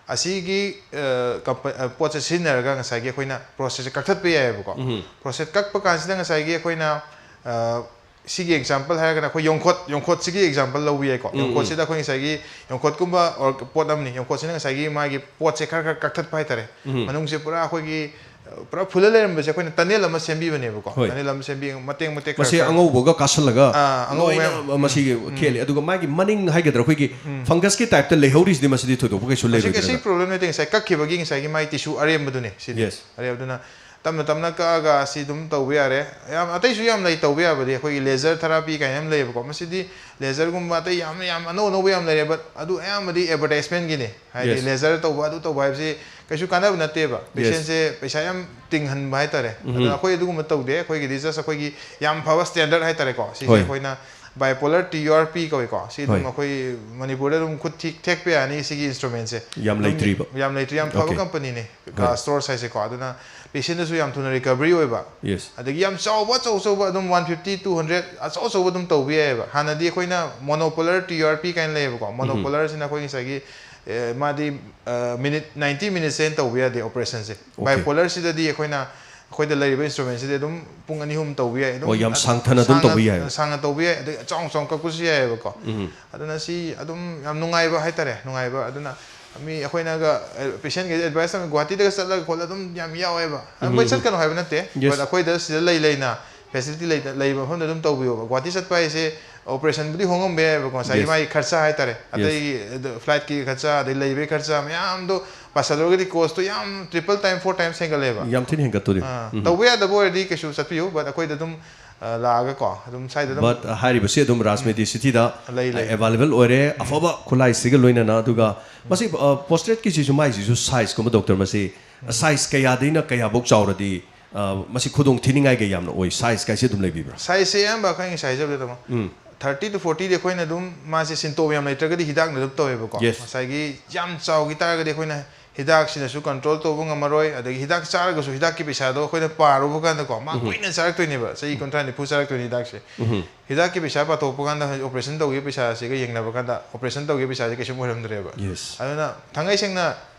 ꯑꯁꯤꯒꯤ, ꯑ, ꯀꯝꯄ-, ꯑ, ꯄꯣꯠꯁꯦ ꯁꯤꯖꯤꯟꯅꯔꯒ ꯉꯁꯥꯏꯒꯤ ꯑꯩꯈꯣꯏꯅ ꯄ꯭ꯔꯣꯁꯦꯁꯁꯦ ꯀꯛꯊꯠꯄ ꯌꯥꯏꯑꯕꯀꯣ꯫ ꯄ꯭ꯔꯣꯁꯦꯁ ꯀꯛꯄ ꯀꯥꯟꯁꯤꯗ ꯉꯁꯥꯏꯒꯤ ꯑꯩꯈꯣꯏꯅ, ꯑ, ꯁꯤꯒꯤ ꯑꯦꯛꯖꯥꯝꯄꯜ ꯍꯥꯏꯔꯒꯅ ꯑꯩꯈꯣꯏ ꯌꯣꯡꯈꯣꯠ, ꯌꯣꯡꯈꯣꯠꯁꯤꯒꯤ ꯑꯦꯛꯖꯥꯝꯄꯜ ꯂꯧꯕ ꯌꯥꯏꯀꯣ꯫ ꯌꯣꯡꯈꯣꯠꯁꯤꯗ ꯑꯩꯈꯣꯏ ꯉꯁꯥꯏꯒꯤ ꯌꯣꯡꯈꯣꯠꯀꯨꯝꯕ or ꯄꯣꯠ ꯑꯃꯅꯤ, ꯌꯣꯡꯈꯣꯠꯁꯤꯅ ꯉꯁꯥꯏꯒꯤ ꯃꯥꯒꯤ ꯄꯣꯠꯁꯦ ꯈꯔ ꯈꯔ ꯀꯛꯊꯠꯄ ꯍꯥꯏꯇꯥꯔꯦ꯫ ꯃꯅꯨꯡꯁꯦ ꯄꯨꯔꯥ ꯑꯩꯈꯣꯏꯒꯤ, ꯑ, ꯄꯨꯔꯥ ꯐꯨꯜꯂ ꯂꯩꯔꯝꯕꯁꯦ ꯑꯩꯈꯣꯏꯅ ꯇꯅꯦꯜ ꯑꯃ ꯁꯦꯝꯕꯤꯕꯅꯦꯕ꯫ ꯍꯣꯏ꯫ ꯇꯅꯦꯜ ꯑꯃ ꯁꯦꯝꯕꯤ, ꯃꯇꯦꯛ ꯃꯇꯦꯛ ꯈꯔ ꯃꯁꯤ ꯈꯔ ꯑꯉꯧꯕꯒ ꯀꯥꯁꯜꯂꯒ ꯑꯥ, ꯑꯉꯧꯕ ꯂꯣꯏꯅ ꯃꯌꯥꯝ꯫ ꯃꯁꯤꯒꯤ ꯎꯝ, ꯎꯝ꯫ ꯈꯦꯠꯂꯤ꯫ ꯑꯗꯨꯒ ꯃꯥꯒꯤ ꯃꯅꯤꯡ ꯍꯥꯏꯒꯗ꯭ꯔꯥ, ꯑꯩꯈꯣꯏꯒꯤ ꯎꯝ꯫ ꯐꯪꯒꯁꯀꯤ ꯇꯥꯏꯞꯇ ꯂꯩꯍꯧꯔꯤꯁꯤꯗꯤ ꯃꯁꯤꯗꯤ ꯊꯣꯏꯗꯣꯛꯄ ꯀꯩꯁꯨ ꯃꯁꯤ ꯂꯩꯔꯣꯏꯗ꯭ꯔꯥ? ꯀꯩꯁꯨ ꯄ꯭ꯔꯣꯕ꯭ꯂꯦꯝ ꯂꯩꯇꯦ꯫ ꯉꯁꯥꯏ ꯀꯛꯈꯤꯕꯒꯤ ꯉꯁꯥꯏꯒꯤ ꯃꯥꯒꯤ ꯇꯤꯁꯨ ꯑꯔꯦꯝꯕꯗꯨꯅꯦ ꯁꯤꯗꯤ꯫ ꯌꯦꯁ꯫ ꯑꯔꯦꯝꯕꯗꯨꯅ ꯇꯞꯅ ꯇꯞꯅ ꯀꯛꯑꯒ ꯁꯤ ꯑꯗꯨꯝ ꯇꯧꯕ ꯌꯥꯔꯦ꯫ ꯌꯥꯝ, ꯑꯇꯩꯁꯨ ꯌꯥꯝ ꯂꯩ ꯇꯧꯕ ꯌꯥꯕꯗꯤ, ꯑꯩꯈꯣꯏꯒꯤ ꯂꯦꯖꯔ ꯊꯦꯔꯥꯄꯤ ꯀꯥꯏꯅ ꯌꯥꯝ ꯂꯩꯌꯦꯕꯀꯣ꯫ ꯃꯁꯤꯗꯤ ꯂꯦꯖꯔꯒꯨꯝꯕ ꯑꯇꯩ ꯌꯥꯝꯅ, ꯌꯥꯝ ꯑꯅꯧ ꯑꯅꯧꯕ ꯌꯥꯝ ꯂꯩꯔꯦ, but ꯑꯗꯨ ꯑꯌꯥꯝꯕꯗꯤ ꯑꯦꯗꯚꯔꯇꯥꯏꯁꯃꯦꯟꯒꯤꯅꯤ꯫ ꯍꯥꯏꯗꯤ ꯌꯦꯁ꯫ ꯂꯦꯖꯔ ꯇꯧꯕ, ꯑꯗꯨ ꯇꯧꯕ ꯍꯥꯏꯕꯁꯤ ꯀꯩꯁꯨ ꯀꯥꯟꯅꯕ ꯅꯠꯇꯦꯕ꯫ ꯌꯦꯁ꯫ ꯄꯦꯁꯦꯟꯁꯦ ꯄꯩꯁꯥ ꯌꯥꯝ ꯇꯤꯡꯍꯟꯕ ꯍꯥꯏꯇꯥꯔꯦ꯫ ꯑꯗꯣ ꯎꯝ꯫ ꯑꯩꯈꯣꯏ ꯑꯗꯨꯒꯨꯝꯕ ꯇꯧꯗꯦ꯫ ꯑꯩꯈꯣꯏꯒꯤꯗꯤ just ꯑꯩꯈꯣꯏꯒꯤ ꯌꯥꯝ ꯐꯕ ꯁ꯭ꯇꯦꯟꯗꯔꯗ ꯍꯥꯏꯇꯥꯔꯦꯀꯣ꯫ ꯁꯤꯁꯦ ꯍꯣꯏ꯫ ꯑꯩꯈꯣꯏꯅ ꯕꯥꯏꯄꯣꯂꯔ ꯇꯤ ꯌꯨ ꯑꯥꯔ ꯄꯤ ꯀꯧꯏꯀꯣ꯫ ꯁꯤ ꯑꯗꯨꯝ ꯍꯣꯏ꯫ ꯑꯩꯈꯣꯏ ꯃꯅꯤꯄꯨꯔꯗ ꯑꯗꯨꯝ ꯈꯨꯠ ꯊꯤ-, ꯊꯦꯛꯄ ꯌꯥꯅꯤ ꯁꯤꯒꯤ ꯏꯟꯁꯇ꯭ꯔꯨꯃꯦꯟꯁꯦ꯫ ꯌꯥꯝ ꯑꯗꯨꯝ ꯂꯩꯇ꯭ꯔꯤꯕ꯫ ꯌꯥꯝ ꯂꯩꯇ꯭ꯔꯤ, ꯌꯥꯝ ꯐꯕ ꯑꯣꯀꯦ꯫ ꯀꯝꯄꯅꯤꯅꯤ꯫ ꯍꯣꯏ꯫ ꯁ꯭ꯇꯣꯔꯁ ꯍꯥꯏꯁꯦꯀꯣ꯫ ꯑꯗꯨꯅ ꯄꯦꯁꯦꯟꯗꯁꯨ ꯌꯥꯝ ꯊꯨꯅ ꯔꯤꯀꯚꯔꯤ ꯑꯣꯏꯕ꯫ ꯌꯦꯁ꯫ ꯑꯗꯒꯤ ꯌꯥꯝ ꯆꯥꯎꯕ, ꯑꯆꯧ ꯑꯆꯧꯕ ꯑꯗꯨꯝ ꯋꯥꯟ ꯐꯤꯐꯇꯤ, ꯇꯨ ꯍꯟꯗ꯭ꯔꯦꯠ, ꯑꯆꯧ ꯑꯆꯧꯕ ꯑꯗꯨꯝ ꯇꯧꯕ ꯌꯥꯏꯑꯕ꯫ ꯍꯥꯟꯅꯗꯤ ꯑꯩꯈꯣꯏꯅ ꯃꯣꯅꯣꯄꯣꯂꯔ ꯇꯤ ꯌꯨ ꯑꯥꯔ ꯄꯤ ꯀꯥꯏꯅ ꯂꯩꯌꯦꯕꯀꯣ꯫ ꯎꯝ꯫ ꯃꯣꯅꯣꯄꯣꯂꯔꯁꯤꯅ ꯑꯩꯈꯣꯏ ꯉꯁꯥꯏꯒꯤ, ꯑꯦ, ꯃꯥꯗꯤ, ꯑ, ꯃꯤꯅꯤꯠ ꯅꯥꯏꯟꯇꯤ ꯃꯤꯅꯤꯠꯁꯦ ꯍꯦꯟꯅ ꯇꯧꯕ ꯌꯥꯗꯦ ꯑꯣꯄꯔꯦꯁꯟꯁꯦ꯫ ꯑꯣꯀꯦ꯫ ꯕꯥꯏꯄꯣꯂꯔꯁꯤꯗꯗꯤ ꯑꯩꯈꯣꯏꯅ, ꯑꯩꯈꯣꯏꯗ ꯂꯩꯔꯤꯕ ꯏꯟꯁꯇ꯭ꯔꯨꯃꯦꯟꯁꯤꯗꯤ ꯑꯗꯨꯝ ꯄꯨꯡ ꯑꯅꯤ ꯑꯍꯨꯝ ꯇꯧꯕ ꯌꯥꯏ꯫ ꯑꯗꯨꯝ ꯑꯣ, ꯌꯥꯝ ꯁꯥꯡꯊꯅ ꯑꯗꯨꯝ ꯁꯥꯡꯅ, ꯇꯧꯕ ꯌꯥꯏꯑꯕ꯫ ꯁꯥꯡꯅ ꯇꯧꯕ ꯌꯥꯏ, ꯑꯗꯩ ꯆꯥꯎꯅ ꯆꯥꯎꯅ ꯀꯛꯄꯁꯨ ꯌꯥꯏꯑꯕꯀꯣ꯫ ꯎꯝ꯫ ꯑꯗꯨꯅ ꯁꯤ ꯑꯗꯨꯝ ꯌꯥꯝ ꯅꯨꯡꯉꯥꯏꯕ ꯍꯥꯏꯇꯥꯔꯦ, ꯅꯨꯡꯉꯥꯏꯕ꯫ ꯑꯗꯨꯅ ꯃꯤ ꯑꯩꯈꯣꯏꯅꯒ, ꯑꯦ, ꯄꯦꯁꯦꯟꯈꯩꯗ ꯑꯦꯗꯚꯥꯏꯁ ꯇꯧꯔꯒ ꯒꯨꯍꯥꯇꯤꯗꯒ ꯆꯠꯂꯒ ꯈꯣꯠꯂꯒ ꯑꯗꯨꯝ ꯌꯥꯝ ꯌꯥꯎꯋꯦꯕ꯫ ꯎꯝ, ꯃꯣꯏ ꯎꯝ꯫ ꯆꯠꯀꯅꯨ ꯍꯥꯏꯕ ꯅꯠꯇꯦ, ꯌꯦꯁ꯫ But ꯑꯩꯈꯣꯏꯗ ꯁꯤꯗ ꯂꯩ ꯂꯩꯅ ꯐꯦꯁꯤꯂꯤꯇꯤ ꯂꯩꯇ-, ꯂꯩꯕ ꯃꯐꯝꯗ ꯑꯗꯨꯝ ꯇꯧꯕꯤꯌꯣꯕ꯫ ꯒꯨꯍꯥꯇꯤ ꯆꯠꯄ ꯍꯥꯏꯁꯦ ꯑꯣꯄꯔꯦꯁꯟꯕꯨꯗꯤ ꯍꯣꯡꯉꯝꯕ ꯌꯥꯏꯑꯕꯀꯣ, ꯉꯁꯥꯏꯒꯤ ꯌꯦꯁ꯫ ꯃꯥꯒꯤ ꯈꯔꯆꯥ ꯍꯥꯏꯇꯥꯔꯦ, ꯌꯦꯁ꯫ ꯑꯇꯩꯒꯤ, ꯑꯗꯨ, ꯐ꯭ꯂꯥꯏꯠꯀꯤ ꯈꯔꯆꯥ, ꯑꯗꯩ ꯂꯩꯕꯒꯤ ꯈꯔꯆꯥ ꯃꯌꯥꯝꯗꯣ ꯄꯥꯁꯜꯂꯨꯔꯒꯗꯤ ꯀꯣꯁꯇꯣ ꯌꯥꯝ ꯇ꯭ꯔꯤꯄꯜ ꯇꯥꯏꯝ, ꯐꯣꯔ ꯇꯥꯏꯝꯁ ꯍꯦꯟꯒꯠꯂꯦꯕ꯫ ꯌꯥꯝ ꯊꯤꯅ ꯍꯦꯟꯒꯠꯇꯣꯔꯤ꯫ ꯑꯥ, ꯎꯝ꯫ ꯇꯧꯕ ꯌꯥꯗꯕ ꯑꯣꯏꯔꯗꯤ ꯀꯩꯁꯨ ꯆꯠꯄꯤꯌꯨ, but ꯑꯩꯈꯣꯏꯗ ꯑꯗꯨꯝ ꯑ, ꯂꯥꯛꯑꯒꯀꯣ ꯑꯗꯨꯝ ꯁ꯭ꯋꯥꯏꯗ ꯑꯗꯨꯝ ꯕꯠ ꯍꯥꯏꯔꯤꯕꯁꯤ ꯑꯗꯨꯝ ꯔꯥꯖꯃꯦꯗꯤꯁꯤꯇꯤꯗ ꯂꯩ, ꯂꯩ꯫ ꯑꯦꯕꯥꯏꯂꯦꯕꯜ ꯑꯣꯏꯔꯦ, ꯑꯐꯕ ꯈꯨꯠꯂꯥꯏꯁꯤꯒ ꯂꯣꯏꯅꯅ꯫ ꯑꯗꯨꯒ ꯃꯁꯤ ꯄꯣꯁꯇ꯭ꯔꯦꯠꯀꯤꯁꯤꯁꯨ, ꯃꯥꯏꯁꯤꯁꯨ ꯁꯥꯏꯖꯀꯨꯝꯕ, ꯗꯣꯛꯇꯔ, ꯃꯁꯤ ꯁꯥꯏꯖ ꯀꯌꯥꯗꯩꯅ ꯀꯌꯥꯐꯧ ꯆꯥꯎꯔꯗꯤ ꯑ, ꯃꯁꯤ ꯈꯨꯗꯣꯡ ꯊꯤꯅꯤꯡꯉꯥꯏꯒ ꯌꯥꯝꯅ ꯑꯣꯏ? ꯁꯥꯏꯖ ꯀꯥꯏꯁꯦ ꯑꯗꯨꯝ ꯂꯩꯕꯤꯕ꯭ꯔꯥ? ꯁꯥꯏꯖꯁꯦ ꯑꯌꯥꯝꯕ ꯑꯩꯈꯣꯏ ꯉꯁꯥꯏ ꯍꯥꯏꯖꯕꯗꯣ ꯑꯗꯨꯝ ꯊꯥꯔꯇꯤ ꯇꯨ ꯐꯣꯔꯇꯤꯗꯤ ꯑꯩꯈꯣꯏꯅ ꯑꯗꯨꯝ ꯃꯥꯁꯦ ꯁꯤꯟꯇꯣꯝ ꯌꯥꯝ ꯂꯩꯇ꯭ꯔꯒꯗꯤ ꯍꯤꯗꯥꯛꯅ ꯑꯗꯨꯝ ꯇꯧꯋꯦꯕꯀꯣ꯫ Yes. ꯉꯁꯥꯏꯒꯤ ꯌꯥꯝ ꯆꯥꯎꯈꯤ ꯇꯥꯔꯒꯗꯤ ꯑꯩꯈꯣꯏꯅ ꯍꯤꯗꯥꯛꯁꯤꯅꯁꯨ ꯀꯟꯇ꯭ꯔꯣꯜ ꯇꯧꯕ ꯉꯝꯃꯔꯣꯏ, ꯑꯗꯒꯤ ꯍꯤꯗꯥꯛ ꯆꯥꯔꯒꯁꯨ ꯍꯤꯗꯥꯛꯀꯤ ꯄꯩꯁꯥꯗꯣ ꯑꯩꯈꯣꯏꯅ ꯄꯥꯔꯨꯕ ꯀꯥꯟꯗꯀꯣ, ꯃꯥ ꯀꯨꯏꯅ ꯆꯥꯔꯛꯇꯣꯏꯅꯦꯕ, ꯆꯍꯤ ꯀꯨꯟꯊ꯭ꯔꯥ ꯅꯤꯐꯨ ꯆꯥꯔꯛꯇꯣꯏꯅꯤ ꯍꯤꯗꯥꯛꯁꯦ꯫ ꯍꯤꯗꯥꯛꯀꯤ ꯄꯩꯁꯥ ꯄꯥꯊꯣꯛꯄ ꯀꯥꯟꯗ ꯍꯧꯖꯤꯛ ꯑꯣꯄꯔꯦꯁꯟ ꯇꯧꯈꯤꯕ ꯄꯩꯁꯥꯁꯤꯒ ꯌꯦꯡꯅꯕ ꯀꯥꯟꯗ ꯑꯣꯄꯔꯦꯁꯟ ꯇꯧꯈꯤꯕ ꯄꯩꯁꯥꯁꯦ ꯀꯩꯁꯨꯝ ꯑꯣꯏꯔꯝꯗ꯭ꯔꯦꯕ꯫ Yes. ꯑꯗꯨꯅ ꯊꯥꯡꯉꯩ ꯁꯦꯡꯅ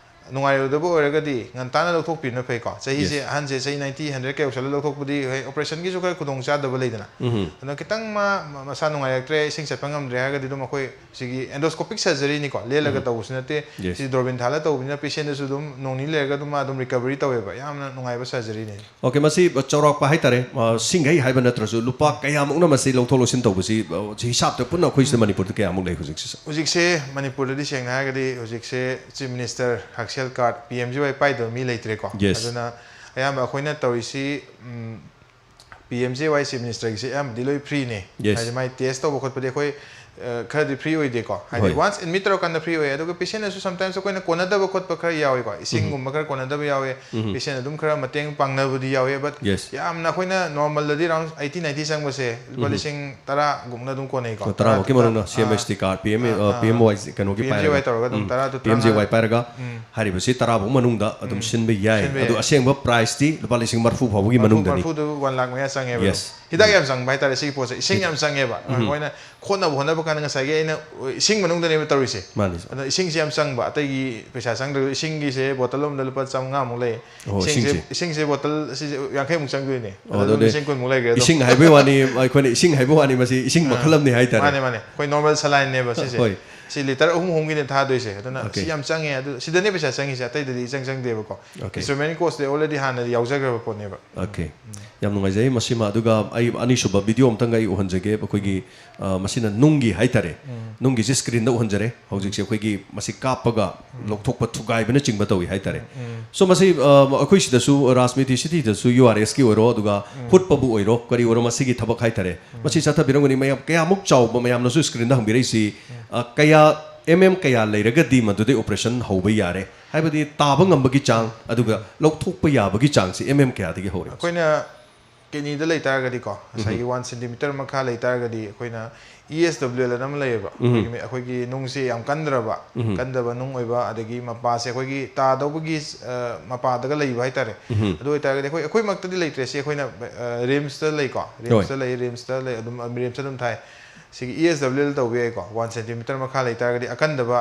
ꯅꯨꯡꯉꯥꯏꯔꯣꯏꯗꯕ ꯑꯣꯏꯔꯒꯗꯤ ꯉꯟꯇꯥꯅ ꯂꯧꯊꯣꯛꯄꯤꯕꯅ ꯐꯩꯀꯣ꯫ ꯆꯍꯤꯁꯦ, Yes. ꯑꯍꯟꯁꯦ ꯆꯍꯤ ꯅꯥꯏꯟꯇꯤ, ꯍꯟꯗ꯭ꯔꯦꯠ ꯀ ꯌꯧꯁꯜꯂ ꯂꯧꯊꯣꯛꯄꯗꯤ, ꯍꯣꯏ, ꯑꯣꯄꯔꯦꯁꯟꯒꯤꯁꯨ ꯈꯔ ꯈꯨꯗꯣꯡ ꯆꯥꯗꯕ ꯂꯩꯗꯅ꯫ ꯑꯗꯣ ꯈꯤꯇꯪ ꯃꯥ ꯃ-, ꯃꯁꯥ ꯅꯨꯡꯉꯥꯏꯔꯛꯇ꯭ꯔꯦ, ꯏꯁꯤꯡ ꯆꯠꯄ ꯉꯝꯗ꯭ꯔꯦ ꯍꯥꯏꯔꯒꯗꯤ ꯑꯗꯨꯝ ꯑꯩꯈꯣꯏ ꯁꯤꯒꯤ ꯑꯦꯟꯗꯣꯁꯀꯣꯄꯤꯛ ꯁꯔꯖꯔꯤꯅꯤꯀꯣ, ꯂꯦꯜꯂꯒ ꯇꯧꯕꯁꯨ ꯅꯠꯇꯦ꯫ Yes. ꯁꯤ ꯗꯣꯔꯕꯤꯟ ꯊꯥꯜꯂ ꯇꯧꯕꯅꯤꯅ ꯄꯦꯁꯦꯟꯗꯁꯨ ꯑꯗꯨꯝ ꯅꯣꯡ ꯅꯤꯅꯤ ꯂꯩꯔꯒ ꯑꯗꯨꯝ ꯃꯥ ꯑꯗꯨꯝ ꯔꯤꯀꯚꯔꯤ ꯇꯧꯋꯦꯕ꯫ ꯌꯥꯝꯅ ꯅꯨꯡꯉꯥꯏꯕ ꯁꯔꯖꯔꯤꯅꯦ꯫ ꯑꯣꯀꯦ, ꯃꯁꯤ ꯆꯥꯎꯔꯥꯛꯄ ꯍꯥꯏꯇꯥꯔꯦ, ꯑ, ꯁꯤꯡꯈꯩ ꯍꯥꯏꯕ ꯅꯠꯇ꯭ꯔꯁꯨ ꯂꯨꯄꯥ ꯀꯌꯥꯃꯨꯛꯅ ꯃꯁꯤ ꯂꯧꯊꯣꯛ ꯂꯧꯁꯤꯟ ꯇꯧꯕꯁꯤ, ꯑ, ꯁꯤ ꯍꯤꯁꯥꯞꯇ ꯄꯨꯟꯅ ꯑꯩꯈꯣꯏ ꯁꯤꯗ ꯃꯅꯤꯄꯨꯔꯗ ꯀꯌꯥꯃꯨꯛ ꯂꯩ ꯍꯧꯖꯤꯛꯁꯤ? ꯍꯧꯖꯤꯛꯁꯦ ꯃꯅꯤꯄꯨꯔꯗꯗꯤ ꯁꯦꯡꯅ ꯍꯥꯏꯔꯒꯗꯤ ꯍꯧꯖꯤꯛꯁꯦ ꯆꯤꯐ ꯃꯤꯅꯤꯁꯇꯔ ꯍꯛꯁꯦꯜ ꯀꯥꯔꯗ, ꯄꯤ ꯑꯦꯝ ꯖꯤ ꯋꯥꯏ ꯄꯥꯏꯗꯕ ꯃꯤ ꯂꯩꯇ꯭ꯔꯦꯀꯣ꯫ Yes. ꯑꯗꯨꯅ ꯑꯌꯥꯝꯕ ꯑꯩꯈꯣꯏꯅ ꯇꯧꯔꯤꯁꯤ, ꯎꯝ, ꯄꯤ ꯑꯦꯝ ꯖꯤ ꯋꯥꯏ ꯆꯤꯐ ꯃꯤꯅꯤꯁꯇꯔꯒꯤꯁꯦ ꯑꯌꯥꯝꯕꯗꯤ ꯂꯣꯏ ꯐ꯭ꯔꯤꯅꯦ꯫ Yes. ꯍꯥꯏꯗꯤ ꯃꯥꯏ ꯇꯦꯁ ꯇꯧꯕ ꯈꯣꯠꯄꯗꯤ ꯑꯩꯈꯣꯏ, ꯑ, ꯈꯔꯗꯤ ꯐ꯭ꯔꯤ ꯑꯣꯏꯗꯦꯀꯣ꯫ ꯍꯥꯏꯗꯤ ꯍꯣꯏ. ꯋꯥꯟꯁ ꯑꯦꯗꯃꯤꯠ ꯇꯧꯔꯀꯥꯟꯗ ꯐ꯭ꯔꯤ ꯑꯣꯏꯌꯦ, ꯑꯗꯨꯒ ꯄꯦꯁꯦꯟꯅꯁꯨ ꯁꯝꯇꯥꯏꯝꯁ ꯑꯩꯈꯣꯏꯅ ꯀꯣꯟꯅꯗꯕ ꯈꯣꯠꯄ ꯈꯔ ꯌꯥꯎꯋꯦꯀꯣ꯫ ꯏꯁꯤꯡꯒꯨꯝꯕ ꯈꯔ ꯀꯣꯟꯅꯗꯕ ꯌꯥꯎꯋꯦ, ꯄꯦꯁꯦꯟ ꯑꯗꯨꯝ ꯈꯔ ꯃꯇꯦꯡ ꯄꯥꯡꯅꯕꯗꯤ ꯌꯥꯎꯋꯦ꯫ But Yes. ꯌꯥꯝꯅ ꯑꯩꯈꯣꯏꯅ ꯅꯣꯔꯃꯦꯜꯗꯗꯤ ꯑꯔꯥꯎꯟ ꯑꯩꯠꯇꯤ ꯅꯥꯏꯟꯇꯤ ꯆꯪꯕꯁꯦ ꯂꯨꯄꯥ ꯂꯤꯁꯤꯡ ꯇꯔꯥꯒꯨꯝꯅ ꯑꯗꯨꯝ ꯀꯣꯟꯅꯩꯀꯣ꯫ ꯇꯔꯥꯐꯥꯎꯀꯤ ꯇꯔꯥ, ꯃꯅꯨꯡꯗ C M H T card, P M, ꯑꯥ, ꯄꯤ ꯑꯦꯝ ꯋꯥꯏ ꯀꯩꯅꯣꯒꯤ ꯄꯤ ꯑꯦꯝ ꯖꯤ ꯋꯥꯏ ꯇꯧꯔꯒ ꯑꯗꯨꯝ ꯇꯔꯥ ꯇꯨ ꯇꯔꯥ ꯄꯤ ꯑꯦꯝ ꯖꯤ ꯋꯥꯏ ꯄꯥꯏꯔꯒ ꯍꯥꯏꯔꯤꯕꯁꯤ ꯇꯔꯥꯐꯥꯎ ꯃꯅꯨꯡꯗ ꯑꯗꯨꯝ ꯁꯤꯟꯕ ꯌꯥꯏ꯫ ꯁꯤꯟꯕ ꯑꯗꯣ ꯌꯥꯏ꯫ ꯑꯁꯦꯡꯕ ꯄ꯭ꯔꯥꯏꯁꯇꯤ ꯂꯨꯄꯥ ꯂꯤꯁꯤꯡ ꯃꯔꯐꯨ ꯐꯥꯎꯕꯒꯤ ꯃꯔꯐꯨ, ꯃꯅꯨꯡꯗꯅꯤ꯫ ꯃꯔꯐꯨꯗꯨ ꯋꯥꯟ ꯂꯥꯛ ꯃꯌꯥ ꯆꯪꯉꯦꯕ꯫ Yes. ꯍꯤꯗꯥꯛ ꯌꯥꯝ ꯆꯪꯕ ꯍꯥꯏꯇꯥꯔꯦ ꯁꯤꯒꯤ ꯄꯣꯠꯁꯦ꯫ ꯏꯁꯤꯡ ꯌꯥꯝ ꯆꯪꯉꯦꯕ꯫ ꯑꯩꯈꯣꯏꯅ ꯈꯣꯠꯅꯕ ꯍꯣꯠꯅꯕ ꯀꯥꯟꯗ ꯉꯁꯥꯏꯒꯤ ꯑꯩꯅ ꯏꯁꯤꯡ ꯃꯅꯨꯡꯗꯅꯦꯕ ꯇꯧꯔꯤꯁꯦ꯫ ꯃꯥꯅꯤ꯫ ꯑꯗꯣ ꯏꯁꯤꯡꯁꯦ ꯌꯥꯝ ꯆꯪꯕ꯫ ꯑꯇꯩꯒꯤ ꯄꯩꯁꯥ ꯆꯪꯗ꯭ꯔꯁꯨ ꯏꯁꯤꯡꯒꯤꯁꯦ ꯕꯣꯇꯜ ꯑꯃꯗ ꯂꯨꯄꯥ ꯆꯥꯝꯃꯉꯥꯃꯨꯛ ꯂꯩ꯫ ꯑꯣ, ꯏꯁꯤꯡꯁꯦ, ꯏꯁꯤꯡꯁꯦ꯫ ꯏꯁꯤꯡꯁꯦ ꯕꯣꯇꯜ ꯁꯤꯁꯦ ꯌꯥꯡꯈꯩꯃꯨꯛ ꯆꯪꯗꯣꯏꯅꯦ꯫ ꯑꯣ, ꯑꯗꯨ ꯑꯗꯨꯗꯤ ꯂꯤꯁꯤꯡ ꯀꯨꯟꯃꯨꯛ ꯂꯩꯈ꯭ꯔꯦ ꯑꯗꯣ꯫ ꯏꯁꯤꯡ ꯍꯥꯏꯕꯩ ꯋꯥꯅꯤ, ꯑꯩꯈꯣꯏꯅ ꯏꯁꯤꯡ ꯍꯥꯏꯕ ꯋꯥꯅꯤ, ꯃꯁꯤ ꯏꯁꯤꯡ ꯃꯈꯜ ꯑꯃꯅꯤ ꯍꯥꯏꯇꯥꯔꯦ꯫ ꯃꯥꯅꯦ, ꯃꯥꯅꯦ꯫ ꯑꯩꯈꯣꯏ ꯅꯣꯔꯃꯦꯜ ꯁꯂꯥꯏꯟꯅꯦꯕ ꯁꯤꯁꯦ꯫ ꯍꯣꯏ꯫ ꯁꯤ ꯂꯤꯇꯔ ꯑꯍꯨꯝ ꯑꯍꯨꯝꯒꯤꯅꯦ ꯊꯥꯗꯣꯏꯁꯦ꯫ ꯑꯗꯨꯅ ꯁꯤ ꯌꯥꯝ ꯆꯪꯉꯦ, ꯑꯗꯨ ꯁꯤꯗꯅꯦ ꯄꯩꯁꯥ ꯆꯪꯉꯤꯁꯦ, ꯑꯇꯩꯗꯗꯤ ꯏꯆꯪ ꯆꯪꯗꯦꯕꯀꯣ꯫ Okay. Instrument cost T already ꯍꯥꯟꯅꯗꯤ ꯌꯥꯎꯖꯈ꯭ꯔꯕ ꯄꯣꯠꯅꯦꯕ꯫ Okay. ꯌꯥꯝ ꯅꯨꯡꯉꯥꯏꯖꯩ꯫ ꯃꯁꯤꯃ ꯑꯗꯨꯒ ꯑꯩ ꯑꯅꯤꯁꯨꯕ video ꯑꯝꯇꯪꯒ ꯑꯩ ꯎꯍꯟꯖꯒꯦ꯫ ꯑꯩꯈꯣꯏꯒꯤ, ꯑ, ꯃꯁꯤꯅ ꯅꯨꯡꯒꯤ ꯍꯥꯏꯇꯥꯔꯦ, ꯅꯨꯡꯒꯤꯁꯦ screen ꯗ ꯎꯍꯟꯖꯔꯦ꯫ ꯍꯧꯖꯤꯛꯁꯦ ꯑꯩꯈꯣꯏꯒꯤ ꯃꯁꯤ ꯀꯥꯞꯄꯒ ꯂꯧꯊꯣꯛꯄ ꯊꯨꯒꯥꯏꯕꯅꯆꯤꯡꯕ ꯇꯧꯏ ꯍꯥꯏꯇꯥꯔꯦ꯫ So ꯃꯁꯤ, ꯑ, ꯑꯩꯈꯣꯏ ꯁꯤꯗꯁꯨ, ꯔꯥꯖꯅꯤꯇꯤ ꯁꯤꯇꯤꯗꯁꯨ U R S ꯀꯤ ꯑꯣꯏꯔꯣ, ꯑꯗꯨꯒ ꯍꯨꯠꯄꯕꯨ ꯑꯣꯏꯔꯣ, ꯀꯔꯤ ꯑꯣꯏꯔꯣ, ꯃꯁꯤꯒꯤ ꯊꯕꯛ ꯍꯥꯏꯇꯥꯔꯦ, ꯃꯁꯤ ꯆꯠꯊꯕꯤꯔꯝꯒꯅꯤ꯫ ꯃꯌꯥꯝ ꯀꯌꯥꯃꯨꯛ ꯆꯥꯎꯕ, ꯃꯌꯥꯝꯅꯁꯨ screen ꯗ ꯍꯪꯕꯤꯔꯛꯏꯁꯤ, ꯑ, ꯀꯌꯥ, M M ꯀꯌꯥ ꯂꯩꯔꯒꯗꯤ ꯃꯗꯨꯗꯩ operation ꯍꯧꯕ ꯌꯥꯔꯦ? ꯍꯥꯏꯕꯗꯤ ꯇꯥꯕ ꯉꯝꯕꯒꯤ ꯆꯥꯡ, ꯑꯗꯨꯒ ꯂꯧꯊꯣꯛꯄ ꯌꯥꯕꯒꯤ ꯆꯥꯡꯁꯤ M M ꯀꯌꯥꯗꯒꯤ ꯍꯧꯔꯦ? ꯑꯩꯈꯣꯏꯅ kidney ꯗ ꯂꯩꯇꯥꯔꯒꯗꯤꯀꯣ, ꯉꯁꯥꯏꯒꯤ ꯋꯥꯟ ꯁꯦꯟꯇꯤꯃꯤꯇꯔ ꯃꯈꯥ ꯂꯩꯇꯥꯔꯒꯗꯤ, ꯑꯩꯈꯣꯏꯅ E S W L ꯑꯅ ꯑꯃ ꯂꯩꯌꯦꯕ꯫ ꯑꯩꯈꯣꯏꯒꯤ, ꯑꯩꯈꯣꯏꯒꯤ ꯅꯨꯡꯁꯦ ꯌꯥꯝ ꯀꯟꯗ꯭ꯔꯕ, ꯀꯟꯗꯕ ꯅꯨꯡ ꯑꯣꯏꯕ, ꯑꯗꯒꯤ ꯃꯄꯥꯁꯦ ꯑꯩꯈꯣꯏꯒꯤ ꯇꯥꯗꯧꯕꯒꯤ, ꯑ, ꯃꯄꯥꯗꯒ ꯂꯩꯕ ꯍꯥꯏꯇꯥꯔꯦ꯫ ꯑꯗꯨ ꯑꯣꯏꯇꯥꯔꯒꯗꯤ ꯑꯩꯈꯣꯏ, ꯑꯩꯈꯣꯏꯃꯛꯇꯗꯤ ꯂꯩꯇ꯭ꯔꯦ꯫ ꯁꯤ ꯑꯩꯈꯣꯏꯅ, ꯑ, ꯔꯤꯝꯁꯇ ꯂꯩꯀꯣ, ꯔꯤꯝꯁꯇ ꯂꯩ, ꯔꯤꯝꯁꯇ ꯂꯩ, ꯑꯗꯨꯝ, ꯔꯤꯝꯁꯇ ꯑꯗꯨꯝ ꯊꯥꯏ꯫ ꯁꯤꯒꯤ E S W L ꯇꯧꯕ ꯌꯥꯏꯀꯣ, ꯋꯥꯟ ꯁꯦꯟꯇꯤꯃꯤꯇꯔ ꯃꯈꯥ ꯂꯩꯇꯥꯔꯒꯗꯤ ꯑꯀꯟꯗꯕ,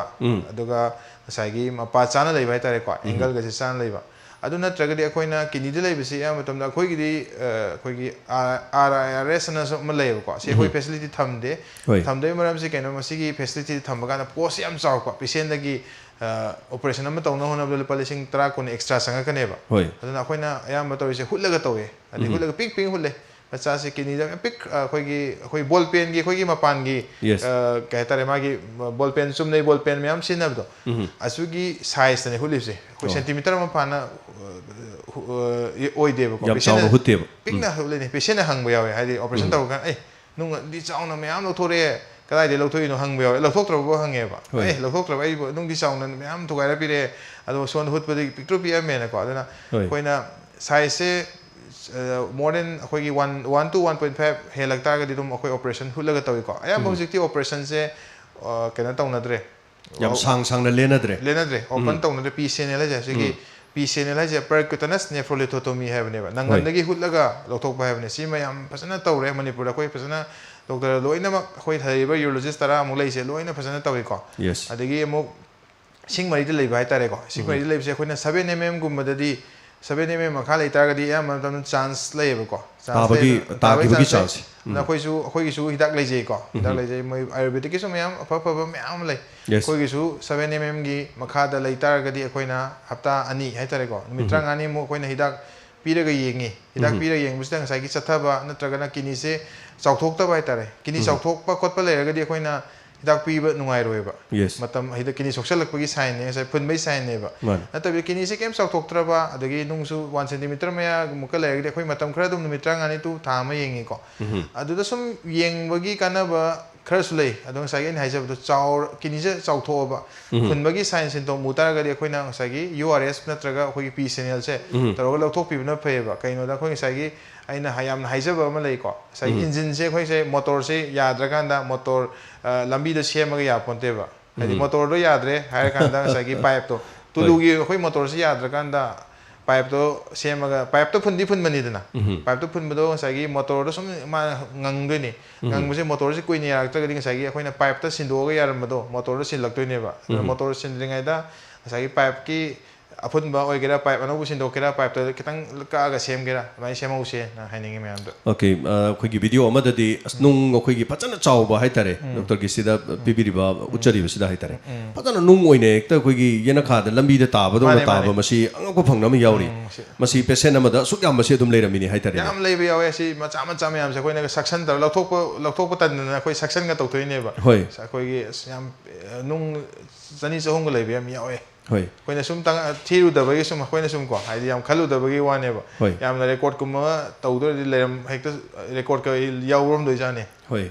ꯑꯗꯨꯒ ꯉꯁꯥꯏꯒꯤ ꯃꯄꯥ ꯆꯥꯅ ꯂꯩꯕ ꯍꯥꯏꯇꯥꯔꯦꯀꯣ, angle ꯒꯁꯦ ꯆꯥꯅ ꯂꯩꯕ꯫ ꯑꯗꯨ ꯅꯠꯇ꯭ꯔꯒꯗꯤ ꯑꯩꯈꯣꯏꯅ kidney ꯗ ꯂꯩꯕꯁꯤ ꯑꯌꯥꯝꯕ ꯃꯇꯝꯗ ꯑꯩꯈꯣꯏꯒꯤꯗꯤ, ꯑ, ꯑꯩꯈꯣꯏꯒꯤ R-, R I R S ꯑꯅꯁꯨ ꯑꯃ ꯂꯩꯌꯦꯕꯀꯣ, ꯁꯤ ꯑꯩꯈꯣꯏ facility ꯊꯝꯗꯦ꯫ ꯊꯝꯗꯕꯒꯤ ꯃꯔꯝꯁꯤ ꯀꯩꯅꯣ, ꯃꯁꯤꯒꯤ facility ꯊꯝꯕ ꯀꯥꯟꯗ cost ꯁꯤ ꯌꯥꯝ ꯆꯥꯎꯔꯛꯄ, patient ꯇꯒꯤ, ꯑ, operation ꯑꯃ ꯇꯧꯅꯕ ꯍꯣꯠꯅꯕꯗ ꯂꯨꯄꯥ ꯂꯤꯁꯤꯡ ꯇꯔꯥ ꯀꯨꯟ extra ꯆꯪꯉꯛꯀꯅꯦꯕ꯫ ꯑꯗꯨꯅ ꯑꯩꯈꯣꯏꯅ ꯑꯌꯥꯝꯕ ꯇꯧꯔꯤꯁꯦ ꯍꯨꯠꯂꯒ ꯇꯧꯋꯦ, ꯍꯥꯏꯗꯤ ꯍꯨꯠꯂꯒ ꯄꯤꯛ ꯄꯤꯛ ꯍꯨꯠꯂꯦ꯫ ꯃꯆꯥꯁꯦ kidney ꯗ ꯌꯥꯝ ꯄꯤꯛ-, ꯑꯩꯈꯣꯏꯒꯤ, ꯑꯩꯈꯣꯏ ball pen ꯒꯤ, ꯑꯩꯈꯣꯏꯒꯤ ꯃꯄꯥꯟꯒꯤ, ꯑ, ꯀꯩ ꯍꯥꯏꯇꯥꯔꯦ, ꯃꯥꯒꯤ ball pen, ꯆꯨꯝꯅꯩ ball pen ꯃꯌꯥꯝ ꯁꯤꯖꯤꯟꯅꯕꯗꯣ, ꯑꯁꯤꯒꯤ size ꯇꯅꯦ ꯍꯨꯠꯂꯤꯕꯁꯦ꯫ ꯑꯩꯈꯣꯏ ꯁꯦꯟꯇꯤꯃꯤꯇꯔ ꯑꯃ ꯐꯥꯅ, ꯑ, ꯍꯨ-, ꯑ, ꯑꯣꯏꯗꯦꯕꯀꯣ꯫ ꯌꯥꯝ Patient ꯅ ꯆꯥꯎꯅ ꯍꯨꯠꯇꯦꯕ꯫ ꯄꯤꯛꯅ ꯍꯨꯠꯂꯤꯅꯦ꯫ Patient ꯅ ꯍꯪꯕ ꯌꯥꯎꯋꯦ, ꯍꯥꯏꯗꯤ operation ꯇꯧꯔꯀꯥꯟꯗ, "ꯑꯦ, ꯅꯨꯡꯗꯤ ꯆꯥꯎꯅ ꯃꯌꯥꯝ ꯂꯧꯊꯣꯔꯛꯑꯦ, ꯀꯗꯥꯏꯗꯒꯤ ꯂꯧꯊꯣꯛꯏꯅꯣ?" ꯍꯪꯕ ꯌꯥꯎꯋꯦ꯫ ꯂꯧꯊꯣꯛꯇ꯭ꯔꯕꯐꯥꯎ ꯍꯪꯉꯦꯕ꯫ "ꯑꯦ, ꯂꯧꯊꯣꯛꯇ꯭ꯔꯕ, ꯑꯩꯕꯨ ꯅꯨꯡꯗꯤ ꯆꯥꯎꯅ ꯃꯌꯥꯝ ꯊꯨꯒꯥꯏꯔ ꯄꯤꯔꯛꯑꯦ, ꯑꯗꯣ ꯁꯣꯝꯗ ꯍꯨꯠꯄꯗꯤ ꯄꯤꯛꯇ꯭ꯔꯨ ꯄꯤꯛꯑꯝꯃꯦꯅꯀꯣ"꯫ ꯑꯗꯨꯅ ꯑꯩꯈꯣꯏꯅ size ꯁꯦ, ꯑ, more than ꯑꯩꯈꯣꯏꯒꯤ one, one to one point five ꯍꯦꯜꯂꯛ ꯇꯥꯔꯒꯗꯤ ꯑꯗꯨꯝ ꯑꯩꯈꯣꯏ operation ꯍꯨꯠꯂꯒ ꯇꯧꯏꯀꯣ꯫ ꯑꯌꯥꯝꯕ ꯍꯧꯖꯤꯛꯇꯤ operation ꯁꯦ, ꯑ, ꯀꯩꯅꯣ ꯇꯧꯅꯗ꯭ꯔꯦ꯫ ꯌꯥꯝ ꯁꯥꯡ ꯁꯥꯡꯅ ꯂꯦꯟꯅꯗ꯭ꯔꯦ꯫ ꯂꯦꯟꯅꯗ꯭ꯔꯦ꯫ Open ꯇꯧꯅꯗ꯭ꯔꯦ꯫ P C N L ꯍꯥꯏꯁꯦ, ꯁꯤꯒꯤ P C N L ꯍꯥꯏꯁꯦ percutaneous nephrolethotomy ꯍꯥꯏꯕꯅꯦꯕ꯫ ꯅꯪꯒꯟꯗꯒꯤ ꯍꯨꯠꯂꯒ ꯂꯧꯊꯣꯛꯄ ꯍꯥꯏꯕꯅꯦ꯫ ꯁꯤꯃ ꯌꯥꯝ ꯐꯖꯅ ꯇꯧꯔꯦ ꯃꯅꯤꯄꯨꯔꯗ꯫ ꯑꯩꯈꯣꯏ ꯐꯖꯅ doctor ꯂꯣꯏꯅꯃꯛ, ꯑꯩꯈꯣꯏ ꯂꯩꯔꯤꯕ urologist ꯇꯔꯥꯃꯨꯛ ꯂꯩꯁꯦ ꯂꯣꯏꯅ ꯐꯖꯅ ꯇꯧꯏꯀꯣ꯫ Yes. ꯑꯗꯒꯤ ꯑꯃꯨꯛ ꯏꯁꯤꯡ ꯃꯔꯤꯗ ꯂꯩꯕ ꯍꯥꯏꯇꯥꯔꯦꯀꯣ꯫ ꯏꯁꯤꯡ ꯃꯔꯤꯗ ꯂꯩꯕꯁꯦ ꯑꯩꯈꯣꯏꯅ seven M M ꯒꯨꯝꯕꯗꯗꯤ ꯁꯚꯦꯟ ꯑꯦꯝ ꯑꯦꯝ ꯃꯈꯥ ꯂꯩꯇꯥꯔꯒꯗꯤ ꯑꯌꯥꯝꯕ ꯃꯇꯝꯗ ꯆꯥꯟꯁ ꯂꯩꯌꯦꯕꯀꯣ꯫ ꯆꯥꯟꯁ ꯇꯥꯕꯒꯤ ꯂꯩ- ꯇꯥꯈꯤꯕꯒꯤ ꯆꯥꯟꯁ ꯂꯩ꯫ ꯆꯥꯟꯁ ꯑꯗꯨꯅ ꯑꯩꯈꯣꯏꯁꯨ ꯑꯩꯈꯣꯏꯒꯤꯁꯨ ꯍꯤꯗꯥꯛ ꯂꯩꯖꯩꯀꯣ꯫ ꯍꯤꯗꯥꯛ ꯂꯩꯖꯩ, ꯃꯣꯏ ꯑꯥꯌꯨꯔꯕꯦꯗꯤꯛꯀꯤꯁꯨ ꯃꯌꯥꯝ ꯑꯐ ꯑꯐꯕ ꯃꯌꯥꯝ ꯑꯃ ꯂꯩ꯫ ꯌꯦꯁ꯫ ꯑꯩꯈꯣꯏꯒꯤꯁꯨ ꯁꯚꯦꯟ ꯑꯦꯝ ꯑꯦꯝꯒꯤ ꯃꯈꯥꯗ ꯂꯩꯇꯥꯔꯒꯗꯤ ꯑꯩꯈꯣꯏꯅ ꯍꯞꯇꯥ ꯑꯅꯤ ꯍꯥꯏꯇꯥꯔꯦꯀꯣ, ꯅꯨꯃꯤꯠ ꯇꯔꯥꯃꯉꯥꯅꯤꯃꯨꯛ ꯑꯩꯈꯣꯏꯅ ꯍꯤꯗꯥꯛ ꯄꯤꯔꯒ ꯌꯦꯡꯉꯤ꯫ ꯍꯤꯗꯥꯛ ꯄꯤꯔꯒ ꯌꯦꯡꯕꯁꯤꯗ ꯉꯁꯥꯏꯒꯤ ꯆꯠꯊꯕ ꯅꯠꯇ꯭ꯔꯒꯅ ꯀꯤꯅꯤꯁꯦ ꯆꯥꯎꯊꯣꯛꯇꯕ ꯍꯥꯏꯇꯥꯔꯦ꯫ ꯀꯤꯅꯤ ꯆꯥꯎꯊꯣꯛꯄ ꯈꯣꯠꯄ ꯂꯩꯔꯒꯗꯤ ꯑꯩꯈꯣꯏꯅ ꯍꯤꯗꯥꯛ ꯄꯤꯕ ꯅꯨꯡꯉꯥꯏꯔꯣꯏꯕ꯫ ꯌꯦꯁ꯫ ꯃꯇꯝ ꯍꯤꯗꯥꯛ ꯀꯤꯅꯤ ꯁꯣꯛꯆꯜꯂꯛꯄꯒꯤ ꯁꯥꯏꯟꯅꯦ, ꯉꯁꯥꯏ ꯐꯨꯟꯕꯒꯤ ꯁꯥꯏꯟꯅꯦꯕ꯫ ꯃꯥꯅꯦ꯫ ꯅꯠꯇꯕꯤꯗ ꯀꯤꯅꯤꯁꯦ ꯀꯩꯝ ꯆꯥꯎꯊꯣꯛꯇ꯭ꯔꯕ, ꯑꯗꯒꯤ ꯅꯨꯡꯁꯨ ꯋꯥꯟ ꯁꯦꯟꯇꯤꯃꯤꯇꯔ ꯃꯌꯥꯃꯨꯛꯀ ꯂꯩꯔꯒꯗꯤ ꯑꯩꯈꯣꯏ ꯃꯇꯝ ꯈꯔ ꯑꯗꯨꯝ ꯅꯨꯃꯤꯠ ꯇꯔꯥꯃꯉꯥꯅꯤ to ꯊꯥ ꯑꯃ ꯌꯦꯡꯉꯤꯀꯣ꯫ ꯑꯗꯨꯗ ꯁꯨꯝ ꯌꯦꯡꯕꯒꯤ ꯀꯥꯟꯅꯕ ꯈꯔꯁꯨ ꯂꯩ꯫ ꯑꯗꯣ ꯉꯁꯥꯏꯒꯤ ꯑꯩꯅ ꯍꯥꯏꯖꯕꯗꯣ ꯆꯥꯎꯔ-, ꯀꯤꯅꯤꯁꯦ ꯆꯥꯎꯊꯣꯛꯑꯕ, ꯐꯨꯟꯕꯒꯤ ꯁꯥꯏꯟ ꯁꯤꯟꯇꯣꯝ ꯎ ꯇꯥꯔꯒꯗꯤ ꯑꯩꯈꯣꯏꯅ ꯉꯁꯥꯏꯒꯤ ꯌꯨ ꯑꯥꯔ ꯑꯦꯁ ꯅꯠꯇ꯭ꯔꯒ ꯑꯩꯈꯣꯏꯒꯤ ꯄꯤ ꯁꯤꯅꯦꯜꯁꯦ ꯇꯧꯔꯒ ꯂꯧꯊꯣꯛꯄꯤꯕꯅ ꯐꯩꯌꯦꯕ꯫ ꯀꯩꯅꯣꯗ ꯑꯩꯈꯣꯏ ꯉꯁꯥꯏꯒꯤ ꯑꯩꯅ ꯍꯥꯏ-, ꯌꯥꯝꯅ ꯍꯥꯏꯖꯕ ꯑꯃ ꯂꯩꯀꯣ, ꯉꯁꯥꯏꯒꯤ ꯏꯟꯖꯤꯟꯁꯦ ꯑꯩꯈꯣꯏꯁꯦ ꯃꯣꯇꯣꯔꯁꯦ ꯌꯥꯗ꯭ꯔꯀꯥꯟꯗ ꯃꯣꯇꯣꯔ, ꯑ, ꯂꯝꯕꯤꯗ ꯁꯦꯝꯃꯒ ꯌꯥꯄꯣꯟꯇꯦꯕ꯫ ꯍꯥꯏꯗꯤ ꯃꯣꯇꯣꯔꯗꯣ ꯌꯥꯗ꯭ꯔꯦ ꯍꯥꯏꯔꯀꯥꯟꯗ ꯉꯁꯥꯏꯒꯤ ꯄꯥꯏꯞꯇꯣ, ꯇꯨꯂꯨꯒꯤ ꯑꯩꯈꯣꯏ ꯃꯣꯇꯣꯔꯁꯦ ꯌꯥꯗ꯭ꯔꯀꯥꯟꯗ ꯄꯥꯏꯞꯇꯣ ꯁꯦꯝꯃꯒ, ꯄꯥꯏꯞꯇꯣ ꯐꯨꯟꯗꯤ ꯐꯨꯟꯕꯅꯤꯗꯅ, ꯄꯥꯏꯞꯇꯣ ꯐꯨꯟꯕꯗꯣ ꯉꯁꯥꯏꯒꯤ ꯃꯣꯇꯣꯔꯗꯣ ꯁꯨꯝ ꯃꯥꯅ ꯉꯪꯗꯣꯏꯅꯤ꯫ ꯉꯪꯕꯁꯦ ꯃꯣꯇꯣꯔꯁꯦ ꯀꯨꯏꯅ ꯌꯥꯔꯛꯇ꯭ꯔꯒꯗꯤ ꯉꯁꯥꯏꯒꯤ ꯑꯩꯈꯣꯏꯅ ꯄꯥꯏꯞꯇ ꯁꯤꯟꯗꯣꯛꯑꯒ ꯌꯥꯔꯝꯕꯗꯣ ꯃꯣꯇꯣꯔꯗ ꯁꯤꯜꯂꯛꯇꯣꯏꯅꯦꯕ꯫ ꯑꯗꯨꯅ ꯃꯣꯇꯣꯔ ꯁꯤꯟꯗ꯭ꯔꯤꯉꯩꯗ ꯉꯁꯥꯏꯒꯤ ꯄꯥꯏꯞꯀꯤ ꯑꯐꯨꯟꯕ ꯑꯣꯏꯒꯦꯔꯥ, ꯄꯥꯏꯞ ꯑꯅꯧꯕ ꯁꯤꯟꯗꯣꯛꯀꯦꯔꯥ, ꯄꯥꯏꯞꯇ ꯈꯤꯇꯪ ꯀꯛꯑꯒ ꯁꯦꯝꯒꯦꯔꯥ, ꯑꯗꯨꯃꯥꯏꯅ ꯁꯦꯝꯍꯧꯁꯦꯅ ꯍꯥꯏꯅꯤꯡꯉꯤ ꯃꯌꯥꯝꯗꯣ꯫ ꯑꯣꯀꯦ, ꯑ, ꯑꯩꯈꯣꯏꯒꯤ ꯚꯤꯗꯤꯑꯣ ꯑꯃꯗꯗꯤ ꯑꯁ, ꯅꯨꯡ ꯑꯩꯈꯣꯏꯒꯤ ꯐꯖꯅ ꯆꯥꯎꯕ ꯍꯥꯏꯇꯥꯔꯦ, ꯗꯣꯛꯇꯔꯒꯤ ꯁꯤꯗ ꯄꯤꯕꯤꯔꯤꯕ, ꯎꯠꯆꯔꯤꯕꯁꯤꯗ ꯍꯥꯏꯇꯥꯔꯦ, ꯐꯖꯅ ꯅꯨꯡ ꯑꯣꯏꯅ ꯍꯦꯛꯇ ꯑꯩꯈꯣꯏꯒꯤ ꯌꯦꯅꯈꯥꯗ ꯂꯝꯕꯤꯗ ꯇꯥꯕꯗꯧꯅ ꯃꯥꯅꯦ, ꯇꯥꯕ, ꯃꯥꯅꯦ꯫ ꯃꯁꯤ ꯑꯉꯛꯄ ꯐꯪꯅ ꯑꯃ ꯌꯥꯎꯔꯤ꯫ ꯎꯝ, ꯁꯤ- ꯃꯁꯤ ꯄꯦꯁꯦꯟ ꯑꯃꯗ ꯑꯁꯨꯛ ꯌꯥꯝꯕꯁꯤ ꯑꯗꯨꯝ ꯂꯩꯔꯝꯃꯤꯅꯤ ꯍꯥꯏꯇꯥꯔꯦꯅꯦ꯫ ꯌꯥꯝ ꯂꯩꯕ ꯌꯥꯎꯋꯦ꯫ ꯁꯤ ꯃꯆꯥ ꯃꯆꯥ ꯃꯌꯥꯝꯁꯦ ꯑꯩꯈꯣꯏꯅ ꯁꯛꯁꯟ ꯇꯧꯔ ꯂꯧꯊꯣꯛꯄ, ꯂꯧꯊꯣꯛꯄ ꯇꯟꯗꯅ ꯑꯩꯈꯣꯏ ꯁꯛꯁꯟꯒ ꯇꯧꯊꯣꯛꯏꯅꯦꯕ꯫ ꯍꯣꯏ꯫ ꯑꯩꯈꯣꯏꯒꯤ ꯑꯁ, ꯌꯥꯝ, ꯑ, ꯅꯨꯡ ꯆꯅꯤ ꯆꯍꯨꯝꯒ ꯂꯩꯕ ꯌꯥꯝ ꯌꯥꯎꯋꯦ꯫ ꯍꯣꯏ꯫ ꯑꯩꯈꯣꯏꯅ ꯁꯨꯝ ꯇꯪ-, ꯊꯤꯔꯨꯗꯕꯒꯤ ꯁꯨꯝ, ꯑꯩꯈꯣꯏꯅ ꯁꯨꯝ ꯀꯣ, ꯍꯥꯏꯗꯤ ꯌꯥꯝ ꯈꯜꯂꯨꯗꯕꯒꯤ ꯋꯥꯅꯦꯕ꯫ ꯍꯣꯏ꯫ ꯌꯥꯝꯅ ꯔꯦꯀꯣꯔꯠꯀꯨꯝꯕ ꯑꯃ ꯇꯧꯗꯣꯏꯔꯗꯤ ꯂꯩꯔꯝ-, ꯍꯦꯛꯇ ꯔꯦꯀꯣꯔꯠꯀ ꯌꯥꯎꯔꯝꯗꯣꯏꯖꯥꯠꯅꯤ꯫ ꯍꯣꯏ꯫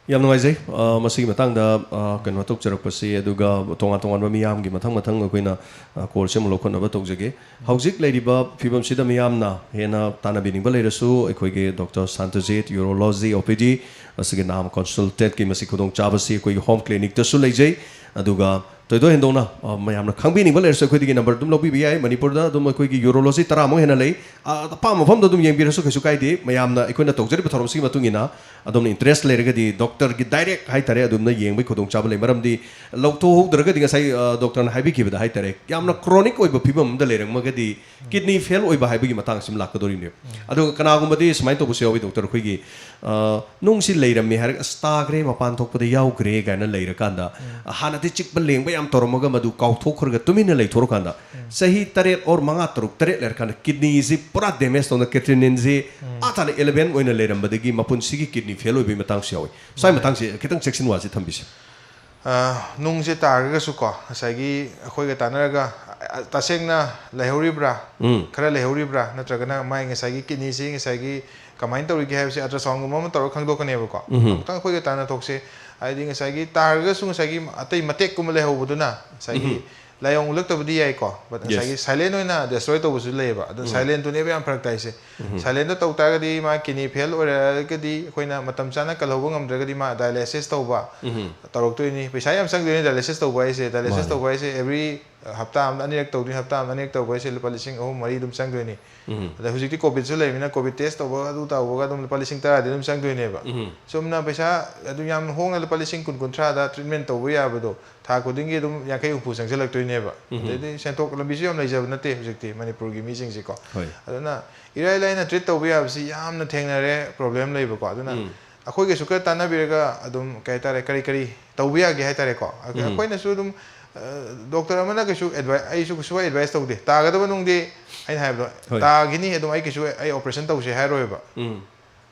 ꯌꯥꯝ ꯅꯨꯡꯉꯥꯏꯖꯩ, ꯑ, ꯃꯁꯤꯒꯤ ꯃꯇꯥꯡꯗ, ꯑ, ꯀꯩꯅꯣ ꯇꯧꯖꯔꯛꯄꯁꯤ, ꯑꯗꯨꯒ ꯇꯣꯉꯥꯟ ꯇꯣꯉꯥꯟꯕ ꯃꯤꯌꯥꯝꯒꯤ ꯃꯊꯪ ꯃꯊꯪ ꯑꯩꯈꯣꯏꯅ, ꯑ, ꯀꯣꯜꯁꯦ ꯑꯃꯨꯛ ꯂꯧꯈꯠꯅꯕ ꯇꯧꯖꯒꯦ꯫ ꯍꯧꯖꯤꯛ ꯂꯩꯔꯤꯕ ꯐꯤꯕꯝꯁꯤꯗ ꯃꯤꯌꯥꯝꯅ ꯍꯦꯟꯅ ꯇꯥꯟꯅꯕꯤꯅꯤꯡꯕ ꯂꯩꯔꯁꯨ, ꯑꯩꯈꯣꯏꯒꯤ ꯗꯣꯛꯇꯔ ꯁꯥꯟꯇꯖꯤꯠ ꯌꯨꯔꯣꯂꯣꯖꯤ ꯑꯣ ꯄꯤ ꯗꯤ ꯑꯁꯤꯒꯤ ꯅꯥꯝ ꯀꯟꯁꯜꯇꯦꯟꯠꯀꯤ ꯃꯁꯤ ꯈꯨꯗꯣꯡꯆꯥꯕꯁꯤ ꯑꯩꯈꯣꯏꯒꯤ ꯍꯣꯝ ꯀ꯭ꯂꯤꯅꯤꯛꯇꯁꯨ ꯂꯩꯖꯩ, ꯑꯗꯨꯒ ꯊꯣꯏꯗꯣꯛ ꯍꯦꯟꯗꯣꯛꯅ ꯑ, ꯃꯌꯥꯝꯅ ꯈꯪꯕꯤꯅꯤꯡꯕ ꯂꯩꯔꯁꯨ ꯑꯩꯈꯣꯏꯗꯒꯤ ꯅꯝꯕꯔ ꯑꯗꯨꯝ ꯂꯧꯕꯤꯕ ꯌꯥꯏ꯫ ꯃꯅꯤꯄꯨꯔꯗ ꯑꯗꯨꯝ ꯑꯩꯈꯣꯏꯒꯤ ꯌꯨꯔꯣꯂꯣꯖꯤ ꯇꯔꯥꯃꯨꯛ ꯍꯦꯟꯅ ꯂꯩ꯫ ꯑ, ꯑꯄꯥꯝꯕ ꯃꯐꯝꯗ ꯑꯗꯨꯝ ꯌꯦꯡꯕꯤꯔꯁꯨ ꯀꯩꯁꯨ ꯀꯥꯏꯗꯦ꯫ ꯃꯌꯥꯝꯅ ꯑꯩꯈꯣꯏꯅ ꯇꯧꯖꯔꯤꯕ ꯊꯧꯔꯝꯁꯤꯒꯤ ꯃꯇꯨꯡ ꯏꯟꯅ ꯑꯗꯣꯝꯅ ꯏꯟꯇꯔꯦꯁ ꯂꯩꯔꯒꯗꯤ ꯗꯣꯛꯇꯔꯒꯤ ꯗꯥꯏꯔꯦꯛ ꯍꯥꯏꯇꯥꯔꯦ ꯑꯗꯨꯝꯅ ꯌꯦꯡꯕꯒꯤ ꯈꯨꯗꯣꯡꯆꯥꯕ ꯂꯩ꯫ ꯃꯔꯝꯗꯤ ꯂꯧꯊꯣꯛꯍꯧꯗ꯭ꯔꯒꯗꯤ ꯉꯁꯥꯏ ꯑ, ꯗꯣꯛꯇꯔꯅ ꯍꯥꯏꯕꯤꯈꯤꯕꯗ ꯍꯥꯏꯇꯥꯔꯦ, ꯌꯥꯝꯅ ꯀ꯭ꯔꯣꯅꯤꯛ ꯑꯣꯏꯕ ꯐꯤꯕꯝ ꯑꯃꯗ ꯂꯩꯔꯝꯃꯒꯗꯤ, ꯀꯤꯗꯅꯤ ꯐꯦꯜ ꯑꯣꯏꯕ ꯍꯥꯏꯕꯒꯤ ꯃꯇꯥꯡꯁꯤ ꯑꯃ ꯂꯥꯛꯀꯗꯧꯔꯤꯅꯦꯕ꯫ ꯑꯗꯨꯒ ꯀꯅꯥꯒꯨꯝꯕꯗꯤ ꯁꯨꯃꯥꯏꯅ ꯇꯧꯕꯁꯨ ꯌꯥꯎꯋꯤ ꯗꯣꯛꯇꯔ, ꯑꯩꯈꯣꯏꯒꯤ ꯑ, ꯅꯨꯡꯁꯤ ꯂꯩꯔꯝꯃꯦ ꯍꯥꯏꯔꯒ ꯑꯁ ꯇꯥꯈ꯭ꯔꯦ, ꯃꯄꯥꯟ ꯊꯣꯛꯄꯗ ꯌꯥꯎꯈ꯭ꯔꯦ ꯀꯥꯏꯅ ꯂꯩꯔꯀꯥꯟꯗ, ꯍꯥꯟꯅꯗꯤ ꯆꯤꯛꯄ ꯂꯦꯡꯕ ꯌꯥꯝ ꯇꯧꯔꯝꯃꯒ ꯃꯗꯨ ꯀꯥꯎꯊꯣꯛꯈ꯭ꯔꯒ ꯇꯨꯃꯤꯟꯅ ꯂꯩꯊꯣꯔꯀꯥꯟꯗ, ꯆꯍꯤ ꯇꯔꯦꯠ ꯑꯣꯔ ꯃꯉꯥ, ꯇꯔꯨꯛ, ꯇꯔꯦꯠ ꯂꯩꯔꯀꯥꯟꯗ ꯀꯤꯗꯅꯤꯁꯤ ꯄꯨꯔꯥ ꯗꯦꯃꯦꯖ ꯇꯧꯅ, ꯀ꯭ꯔꯤꯌꯦꯇꯤꯅꯤꯟꯁꯤ ꯑꯥ ꯇꯥꯅ ꯏꯂꯦꯚꯦꯟ ꯑꯣꯏꯅ ꯂꯩꯔꯝꯕꯗꯒꯤ ꯃꯄꯨꯟꯁꯤꯒꯤ ꯀꯤꯗꯅꯤ ꯐꯦꯜ ꯑꯣꯏꯕꯒꯤ ꯃꯇꯥꯡꯁꯨ ꯌꯥꯎꯋꯤ꯫ ꯁ꯭ꯋꯥꯏ ꯃꯇꯥꯡꯁꯦ ꯈꯤꯇꯪ ꯆꯦꯛꯁꯤꯟ ꯋꯥꯁꯤ ꯊꯝꯕꯤꯁꯤ꯫ ꯑ, ꯅꯨꯡꯁꯦ ꯇꯥꯔꯒꯁꯨꯀꯣ, ꯉꯁꯥꯏꯒꯤ ꯑꯩꯈꯣꯏꯒ ꯇꯥꯟꯅꯔꯒ, ꯑ, ꯇꯁꯦꯡꯅ ꯂꯩꯍꯧꯔꯤꯕ꯭ꯔꯥ, ꯎꯝ꯫ ꯈꯔ ꯂꯩꯍꯧꯔꯤꯕ꯭ꯔꯥ, ꯅꯠꯇ꯭ꯔꯒꯅ ꯃꯥꯏ ꯉꯁꯥꯏꯒꯤ ꯀꯤꯗꯅꯤꯁꯤ ꯉꯁꯥꯏꯒꯤ ꯀꯃꯥꯏꯅ ꯇꯧꯔꯤꯒꯦ ꯍꯥꯏꯕꯁꯤ ꯑꯜꯇ꯭ꯔꯥꯁꯥꯎꯟꯒꯨꯝꯕ ꯑꯃ ꯇꯧꯔꯒ ꯈꯪꯗꯣꯛꯀꯅꯦꯕꯀꯣ꯫ ꯎꯝ꯫ ꯑꯃꯨꯛꯇꯪ ꯑꯩꯈꯣꯏꯒ ꯇꯥꯟꯅꯊꯣꯛꯁꯦ꯫ ꯍꯥꯏꯗꯤ ꯉꯁꯥꯏꯒꯤ ꯇꯥꯔꯒꯁꯨ ꯉꯁꯥꯏꯒꯤ ꯑꯇꯩ ꯃꯇꯦꯛꯀꯨꯝꯕ ꯂꯩꯍꯧꯕꯗꯨꯅ ꯉꯁꯥꯏꯒꯤ ꯎꯝ꯫ ꯂꯥꯏꯑꯣꯡ ꯎꯠꯂꯛꯇꯕꯗꯤ ꯌꯥꯏꯀꯣ, but ꯌꯦꯁ꯫ ꯉꯁꯥꯏꯒꯤ ꯁꯥꯏꯂꯦꯟ ꯑꯣꯏꯅ ꯗꯦꯁꯇ꯭ꯔꯣꯏ ꯇꯧꯕꯁꯨ ꯂꯩꯌꯦꯕ꯫ ꯑꯗꯣ ꯎꯝ꯫ ꯁꯥꯏꯂꯦꯟꯗꯨꯅꯦꯕ ꯌꯥꯝ ꯐꯔꯛ ꯇꯥꯏꯁꯦ꯫ ꯎꯝ꯫ ꯁꯥꯏꯂꯦꯟꯗꯣ ꯇꯧ ꯇꯥꯔꯒꯗꯤ ꯃꯥ ꯀꯤꯗꯅꯤ ꯐꯦꯜ ꯑꯣꯏꯔꯒꯗꯤ ꯑꯩꯈꯣꯏꯅ ꯃꯇꯝ ꯆꯥꯅ ꯀꯜꯍꯧꯕ ꯉꯝꯗ꯭ꯔꯒꯗꯤ ꯃꯥ ꯗꯥꯏꯂꯥꯏꯁꯤꯁ ꯇꯧꯕ ꯎꯝ꯫ ꯇꯧꯔꯛꯇꯣꯏꯅꯤ꯫ ꯄꯩꯁꯥ ꯌꯥꯝ ꯆꯪꯗꯣꯏꯅꯤ ꯗꯥꯏꯂꯥꯏꯁꯤꯁ ꯇꯧꯕ ꯍꯥꯏꯁꯦ꯫ ꯗꯥꯏꯂꯥꯏꯁꯤꯁ ꯃꯥꯅꯤ꯫ ꯇꯧꯕ ꯍꯥꯏꯁꯦ ꯑꯦꯕ꯭ꯔꯤ ꯍꯞꯇꯥ ꯑꯃꯗ ꯑꯅꯤꯔꯛ ꯇꯧꯗꯣꯏꯅꯤ꯫ ꯍꯞꯇꯥ ꯑꯃꯗ ꯑꯅꯤꯔꯛ ꯇꯧꯕ ꯍꯥꯏꯁꯦ ꯂꯨꯄꯥ ꯂꯤꯁꯤꯡ ꯑꯍꯨꯝ ꯃꯔꯤ ꯑꯗꯨꯝ ꯆꯪꯗꯣꯏꯅꯤ꯫ ꯎꯝ꯫ ꯑꯗ ꯍꯧꯖꯤꯛꯇꯤ ꯀꯣꯚꯤꯗꯁꯨ ꯂꯩꯕꯅꯤꯅ ꯀꯣꯚꯤꯗ ꯇꯦꯁ ꯇꯧꯕ ꯑꯗꯨ ꯇꯧꯕꯒ ꯑꯗꯨꯝ ꯂꯨꯄꯥ ꯂꯤꯁꯤꯡ ꯇꯔꯥꯗꯤ ꯑꯗꯨꯝ ꯆꯪꯗꯣꯏꯅꯦꯕ꯫ ꯎꯝ꯫ ꯆꯨꯝꯅ ꯄꯩꯁꯥ ꯑꯗꯨ ꯌꯥꯝ ꯍꯣꯡꯅ ꯂꯨꯄꯥ ꯂꯤꯁꯤꯡ ꯀꯨꯟ ꯀꯨꯟꯊ꯭ꯔꯥꯗ ꯇ꯭ꯔꯤꯠꯃꯦꯟ ꯇꯧꯕ ꯌꯥꯕꯗꯣ ꯊꯥ ꯈꯨꯗꯤꯡꯒꯤ ꯑꯗꯨꯝ ꯌꯥꯡꯈꯩ ꯍꯨꯝꯐꯨ ꯆꯪꯁꯤꯜꯂꯛꯇꯣꯏꯅꯦꯕ꯫ ꯎꯝ꯫ ꯑꯗꯩꯗꯤ ꯁꯦꯟꯊꯣꯛ ꯂꯝꯕꯤꯁꯨ ꯌꯥꯝ ꯂꯩꯖꯕ ꯅꯠꯇꯦ ꯍꯧꯖꯤꯛꯇꯤ ꯃꯅꯤꯄꯨꯔꯒꯤ ꯃꯤꯁꯤꯡꯁꯦꯀꯣ꯫ ꯍꯣꯏ꯫ ꯑꯗꯨꯅ ꯏꯔꯥꯏ ꯂꯥꯏꯅ ꯇ꯭ꯔꯤꯠ ꯇꯧꯕ ꯌꯥꯕꯁꯤ ꯌꯥꯝꯅ ꯊꯦꯡꯅꯔꯦ ꯄ꯭ꯔꯣꯕ꯭ꯂꯦꯝ ꯂꯩꯕꯀꯣ꯫ ꯑꯗꯨꯅ ꯎꯝ꯫ ꯑꯩꯈꯣꯏꯒꯁꯨ ꯈꯔ ꯇꯥꯟꯅꯕꯤꯔꯒ ꯑꯗꯨꯝ ꯀꯩ ꯍꯥꯏꯇꯥꯔꯦ, ꯀꯔꯤ ꯀꯔꯤ ꯇꯧꯕ ꯌꯥꯒꯦ ꯍꯥꯏꯇꯥꯔꯦꯀꯣ꯫ ꯑ, ꯎꯝ꯫ ꯑꯩꯈꯣꯏꯅꯁꯨ ꯑꯗꯨꯝ, ꯑ, ꯗꯣꯛꯇꯔ ꯑꯃꯅ ꯀꯩꯁꯨ ꯑꯦꯗꯚꯥꯏ-, ꯑꯩꯁꯨ ꯀꯩꯁꯨ ꯑꯦꯗꯚꯥꯏꯁ ꯇꯧꯗꯦ꯫ ꯇꯥꯒꯗꯕ ꯅꯨꯡꯗꯤ ꯑꯩꯅ ꯍꯥꯏꯕꯗꯣ ꯍꯣꯏ꯫ ꯇꯥꯈꯤꯅꯤ, ꯑꯗꯨꯝ ꯑꯩ ꯀꯩꯁꯨ ꯑꯩ ꯑꯣꯄꯔꯦꯁꯟ ꯇꯧꯁꯦ ꯍꯥꯏꯔꯣꯏꯕ꯫ ꯎꯝ꯫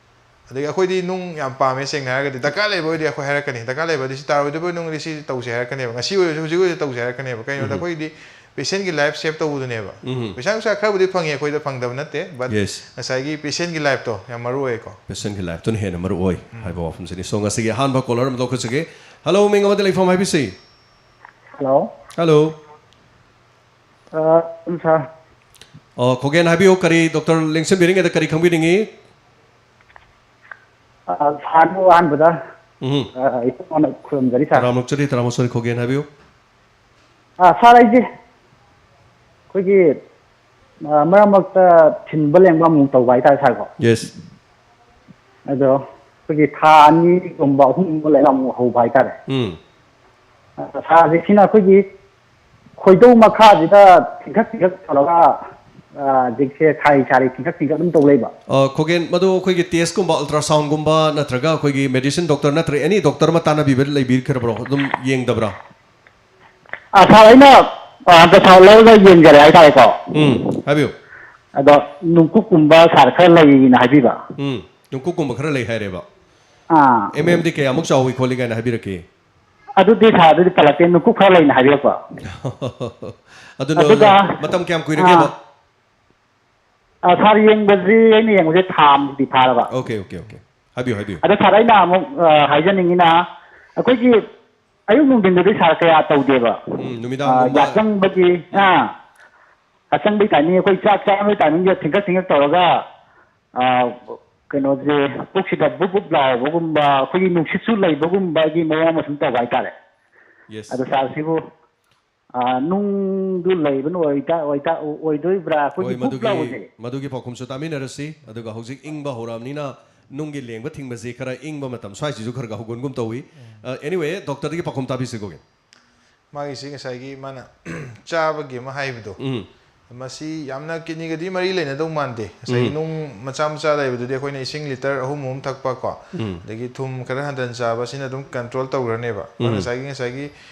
ꯑꯗꯒꯤ ꯑꯩꯈꯣꯏꯗꯤ ꯅꯨꯡ ꯌꯥꯝ ꯄꯥꯝꯃꯦ, ꯁꯦꯡꯅ ꯍꯥꯏꯔꯒꯗꯤ ꯗꯔꯀꯥꯔ ꯂꯩꯕ ꯑꯣꯏꯗꯤ ꯑꯩꯈꯣꯏ ꯍꯥꯏꯔꯛꯀꯅꯤ, ꯗꯔꯀꯥꯔ ꯂꯩꯕꯗꯤ ꯁꯤ ꯇꯥꯔꯣꯏꯗꯕ ꯅꯨꯡꯗꯤ ꯁꯤ ꯇꯧꯁꯦ ꯍꯥꯏꯔꯛꯀꯅꯦꯕ꯫ ꯉꯁꯤ ꯑꯣꯏꯔꯁꯨ ꯍꯧꯖꯤꯛ ꯑꯣꯏꯔꯁꯨ ꯇꯧꯁꯦ ꯍꯥꯏꯔꯛꯀꯅꯦꯕ꯫ ꯀꯩꯒꯤꯅꯣꯗ ꯎꯝ꯫ ꯑꯩꯈꯣꯏꯗꯤ ꯄꯦꯁꯦꯟꯒꯤ ꯂꯥꯏꯐ ꯁꯦꯞ ꯇꯧꯕꯗꯨꯅꯦꯕ꯫ ꯎꯝ꯫ ꯄꯩꯁꯥ ꯅꯨꯡꯁꯥ ꯈꯔꯕꯨꯗꯤ ꯐꯪꯉꯤ, ꯑꯩꯈꯣꯏꯗ ꯐꯪꯗꯕ ꯅꯠꯇꯦ, but ꯌꯦꯁ꯫ ꯉꯁꯥꯏꯒꯤ ꯄꯦꯁꯦꯟꯒꯤ ꯂꯥꯏꯐꯇꯣ ꯌꯥꯝ ꯃꯔꯨ ꯑꯣꯏꯀꯣ꯫ ꯄꯦꯁꯦꯟꯒꯤ ꯂꯥꯏꯐꯇꯨꯅ ꯍꯦꯟꯅ ꯃꯔꯨ ꯑꯣꯏ ꯎꯝ꯫ ꯍꯥꯏꯕ ꯋꯥꯐꯝꯁꯤꯅꯤ꯫ ꯁꯣ, ꯉꯁꯤꯒꯤ ꯑꯍꯥꯟꯕ ꯀꯣꯂꯔ ꯑꯃ ꯂꯧꯈꯠꯆꯒꯦ꯫ ꯍꯜꯂꯣ, ꯃꯤꯡ ꯑꯃꯗꯤ ꯂꯩꯐꯝ ꯍꯥꯏꯕꯤꯁꯤ꯫ ꯍꯜꯂꯣ꯫ ꯍꯜꯂꯣ꯫ ꯑ, ꯑꯗꯨꯝ ꯁꯥꯔ꯫ ꯑꯣ, ꯈꯣꯒꯦꯟ ꯍꯥꯏꯕꯤꯌꯨ, ꯀꯔꯤ ꯗꯣꯛꯇꯔ ꯂꯦꯡꯁꯤꯟꯕꯤꯔꯤꯉꯩꯗ ꯀꯔꯤ ꯈꯪꯕꯤꯅꯤꯡꯉꯤ? ꯑ, ꯁꯥꯔꯕꯨ ꯑꯍꯥꯟꯕꯗ, ꯎꯝ꯫ ꯑ, ꯏꯄꯨꯡ ꯑꯣꯏꯅ ꯈꯨꯔꯨꯝꯖꯔꯤ, ꯁꯥꯔ꯫ ꯇꯔꯥꯃꯔꯨꯝ ꯆꯅꯤ, ꯇꯔꯥꯃꯔꯨꯝ ꯆꯅꯤ, ꯈꯣꯒꯦꯟ ꯍꯥꯏꯕꯤꯌꯨ꯫ ꯑꯥ, ꯁꯥꯔ, ꯑꯩꯁꯦ ꯑꯩꯈꯣꯏꯒꯤ, ꯑꯥ, ꯃꯔꯛ ꯃꯔꯛꯇ ꯊꯤꯟꯕ ꯂꯦꯡꯕ ꯑꯃꯨꯛ ꯇꯧꯕ ꯍꯥꯏꯇꯥꯔꯦ, ꯁꯥꯔꯀꯣ꯫ ꯌꯦꯁ꯫ ꯑꯗꯣ ꯑꯩꯈꯣꯏꯒꯤ ꯊꯥ ꯑꯅꯤꯒꯨꯝꯕ, ꯑꯍꯨꯝꯒꯨꯝꯕ ꯂꯩꯔꯒ ꯑꯃꯨꯛ ꯍꯧꯕ ꯍꯥꯏꯇꯥꯔꯦ꯫ ꯎꯝ꯫ ꯑꯥ, ꯁꯥꯔ, ꯍꯧꯖꯤꯛꯁꯤꯅ ꯑꯩꯈꯣꯏꯒꯤ ꯈꯣꯏꯗꯧ ꯃꯈꯥꯁꯤꯗ ꯊꯤꯟꯀꯠ ꯊꯤꯟꯀꯠ ꯇꯧꯔꯒ, ꯑꯥ, ꯍꯧꯖꯤꯛꯁꯦ ꯁꯥꯔꯤ ꯁꯥꯔꯤ ꯊꯤꯟꯀꯠ ꯊꯤꯟꯀꯠ ꯑꯗꯨꯝ ꯇꯧ ꯂꯩꯕ꯫ ꯑ, ꯈꯣꯒꯦꯟ, ꯃꯗꯨ ꯑꯩꯈꯣꯏꯒꯤ ꯇꯦꯁꯀꯨꯝꯕ, ꯑꯜꯇ꯭ꯔꯥꯁꯥꯎꯟꯒꯨꯝꯕ ꯅꯠꯇ꯭ꯔꯒ ꯑꯩꯈꯣꯏꯒꯤ ꯃꯦꯗꯤꯁꯤꯟ ꯗꯣꯛꯇꯔ ꯅꯠꯇ꯭ꯔꯒ ꯑꯦꯅꯤ ꯗꯣꯛꯇꯔ ꯑꯃ ꯇꯥꯟꯅꯕꯤꯕ ꯂꯩꯕꯤꯈ꯭ꯔꯕ꯭ꯔꯣ? ꯑꯗꯨꯝ ꯌꯦꯡꯗꯕ꯭ꯔꯥ? ꯑꯥ, ꯁꯥꯔ, ꯑꯩꯅ, ꯑꯥ, ꯑꯜꯇ꯭ꯔꯥꯁꯥꯎꯟ ꯂꯧꯔꯒ ꯌꯦꯡꯖꯔꯦ ꯍꯥꯏꯇꯥꯔꯦꯀꯣ꯫ ꯎꯝ, ꯍꯥꯏꯕꯤꯌꯨ꯫ ꯑꯗꯣ ꯅꯨꯡꯀꯨꯞꯀꯨꯝꯕ ꯁꯥꯔ ꯈꯔ ꯂꯩꯌꯦꯅ ꯍꯥꯏꯕꯤꯕ꯫ ꯎꯝ, ꯅꯨꯡꯀꯨꯞꯀꯨꯝꯕ ꯈꯔ ꯂꯩ ꯍꯥꯏꯔꯦꯕ꯫ ꯑꯥ꯫ ꯑꯦꯝ ꯑꯦꯝꯗꯤ ꯀꯌꯥꯃꯨꯛ ꯆꯥꯎꯏ ꯈꯣꯠꯂꯤ ꯀꯥꯏꯅ ꯍꯥꯏꯕꯤꯔꯛꯀꯦ? ꯑꯗꯨꯗꯤ ꯁꯥꯔ, ꯑꯗꯨꯗꯤ ꯄꯜꯂꯛꯇꯦ, ꯅꯨꯡꯀꯨꯞ ꯈꯔ ꯂꯩꯅ ꯍꯥꯏꯕꯤꯔꯛꯄ꯫ ꯑꯗꯨꯅ ꯑꯗꯨꯒ, ꯃꯇꯝ ꯀꯌꯥꯝ ꯀꯨꯏꯔꯒꯦꯕ? ꯑꯥ, ꯑꯥ, ꯁꯥꯔ, ꯌꯦꯡꯕꯁꯤ, ꯑꯩꯅ ꯌꯦꯡꯕꯁꯦ ꯊꯥ ꯑꯃꯗꯤ ꯐꯥꯔꯕ꯫ Okay, okay, okay. ꯍꯥꯏꯕꯤꯌꯨ, ꯍꯥꯏꯕꯤꯌꯨ꯫ ꯑꯗꯣ ꯁꯥꯔ, ꯑꯩꯅ ꯑꯃꯨꯛ, ꯑꯥ, ꯍꯥꯏꯖꯅꯤꯡꯉꯤꯅ, ꯑꯩꯈꯣꯏꯒꯤ ꯑꯌꯨꯛ ꯅꯨꯡꯊꯤꯟꯗꯗꯤ ꯁꯥꯔ ꯀꯌꯥ ꯇꯧꯗꯦꯕ꯫ ꯎꯝ, ꯑꯥ, ꯅꯨꯃꯤꯗꯥꯡꯒꯨꯝꯕ꯫ ꯌꯥꯆꯪꯕꯒꯤ, ꯑꯥ, ꯌꯥꯆꯪꯕꯒꯤ ꯇꯥꯏꯃꯤꯡ, ꯑꯩꯈꯣꯏ ꯆꯥꯛ ꯆꯥꯕꯒꯤ ꯇꯥꯏꯃꯤꯡꯁꯦ ꯊꯤꯡꯀꯠ ꯊꯤꯡꯀꯠ ꯇꯧꯔꯒ, ꯑꯥ, ꯀꯩꯅꯣꯁꯦ, ꯄꯨꯛꯁꯤꯗ ꯕꯨꯞ ꯕꯨꯞ ꯂꯥꯎꯕꯒꯨꯝꯕ, ꯑꯩꯈꯣꯏꯒꯤ ꯅꯨꯡꯁꯤꯠꯁꯨ ꯂꯩꯕꯒꯨꯝꯕꯒꯤ ꯃꯑꯣꯡ ꯑꯃ ꯁꯨꯝ ꯇꯧꯕ ꯍꯥꯏꯇꯥꯔꯦ꯫ ꯌꯦꯁ꯫ ꯑꯗꯣ ꯁꯥꯔ, ꯁꯤꯕꯨ, ꯑꯥ, ꯅꯨꯡꯗꯨ ꯂꯩꯕꯅ ꯑꯣꯏꯗ-, ꯑꯣꯏꯗ-, ꯑꯣꯏꯗꯣꯏꯕ꯭ꯔꯥ? ꯑꯩꯈꯣꯏꯒꯤ ꯍꯣꯏ, ꯕꯨꯞ ꯃꯗꯨꯒꯤ ꯂꯥꯎꯕꯁꯦ꯫ ꯃꯗꯨꯒꯤ ꯄꯥꯎꯈꯨꯝꯁꯨ ꯇꯥꯃꯤꯟꯅꯔꯁꯤ꯫ ꯑꯗꯨꯒ ꯍꯧꯖꯤꯛ ꯏꯪꯕ ꯍꯧꯔꯛꯑꯕꯅꯤꯅ ꯅꯨꯡꯒꯤ ꯂꯦꯡꯕ ꯊꯤꯡꯕꯁꯤ ꯈꯔ ꯏꯪꯕ ꯃꯇꯝ ꯁ꯭ꯋꯥꯏꯁꯤꯁꯨ ꯈꯔ ꯈꯔ ꯍꯧꯒꯟꯒꯨꯝ ꯇꯧꯏ꯫ ꯑ, anyway, ꯗꯣꯛꯇꯔꯗꯒꯤ ꯄꯥꯎꯈꯨꯝ ꯇꯥꯕꯤꯁꯤ, ꯈꯣꯒꯦꯟ꯫ ꯃꯥꯒꯤꯁꯤ ꯉꯁꯥꯏꯒꯤ ꯃꯥꯅ ꯆꯥꯕꯒꯤ ꯑꯃ ꯍꯥꯏꯕꯗꯣ, ꯎꯝ꯫ ꯃꯁꯤ ꯌꯥꯝꯅ ꯀꯤꯠꯅꯤꯒꯗꯤ ꯃꯔꯤ ꯂꯩꯅꯗꯧ ꯃꯥꯟꯗꯦ꯫ ꯉꯁꯥꯏꯒꯤ ꯎꯝ꯫ ꯅꯨꯡ ꯃꯆꯥ ꯃꯆꯥ ꯂꯩꯕꯗꯨꯗꯤ ꯑꯩꯈꯣꯏꯅ ꯏꯁꯤꯡ ꯂꯤꯇꯔ ꯑꯍꯨꯝ ꯑꯍꯨꯝ ꯊꯛꯄ ꯀꯣ, ꯎꯝ꯫ ꯑꯗꯒꯤ ꯊꯨꯝ ꯈꯔ ꯍꯟꯊꯅ ꯆꯥꯕ, ꯁꯤꯅ ꯑꯗꯨꯝ ꯀꯟꯇ꯭ꯔꯣꯜ ꯇꯧꯈ꯭ꯔꯅꯦꯕ꯫ ꯃꯥꯅ ꯎꯝ꯫ ꯉꯁꯥꯏꯒꯤ, ꯉꯁꯥꯏꯒꯤ,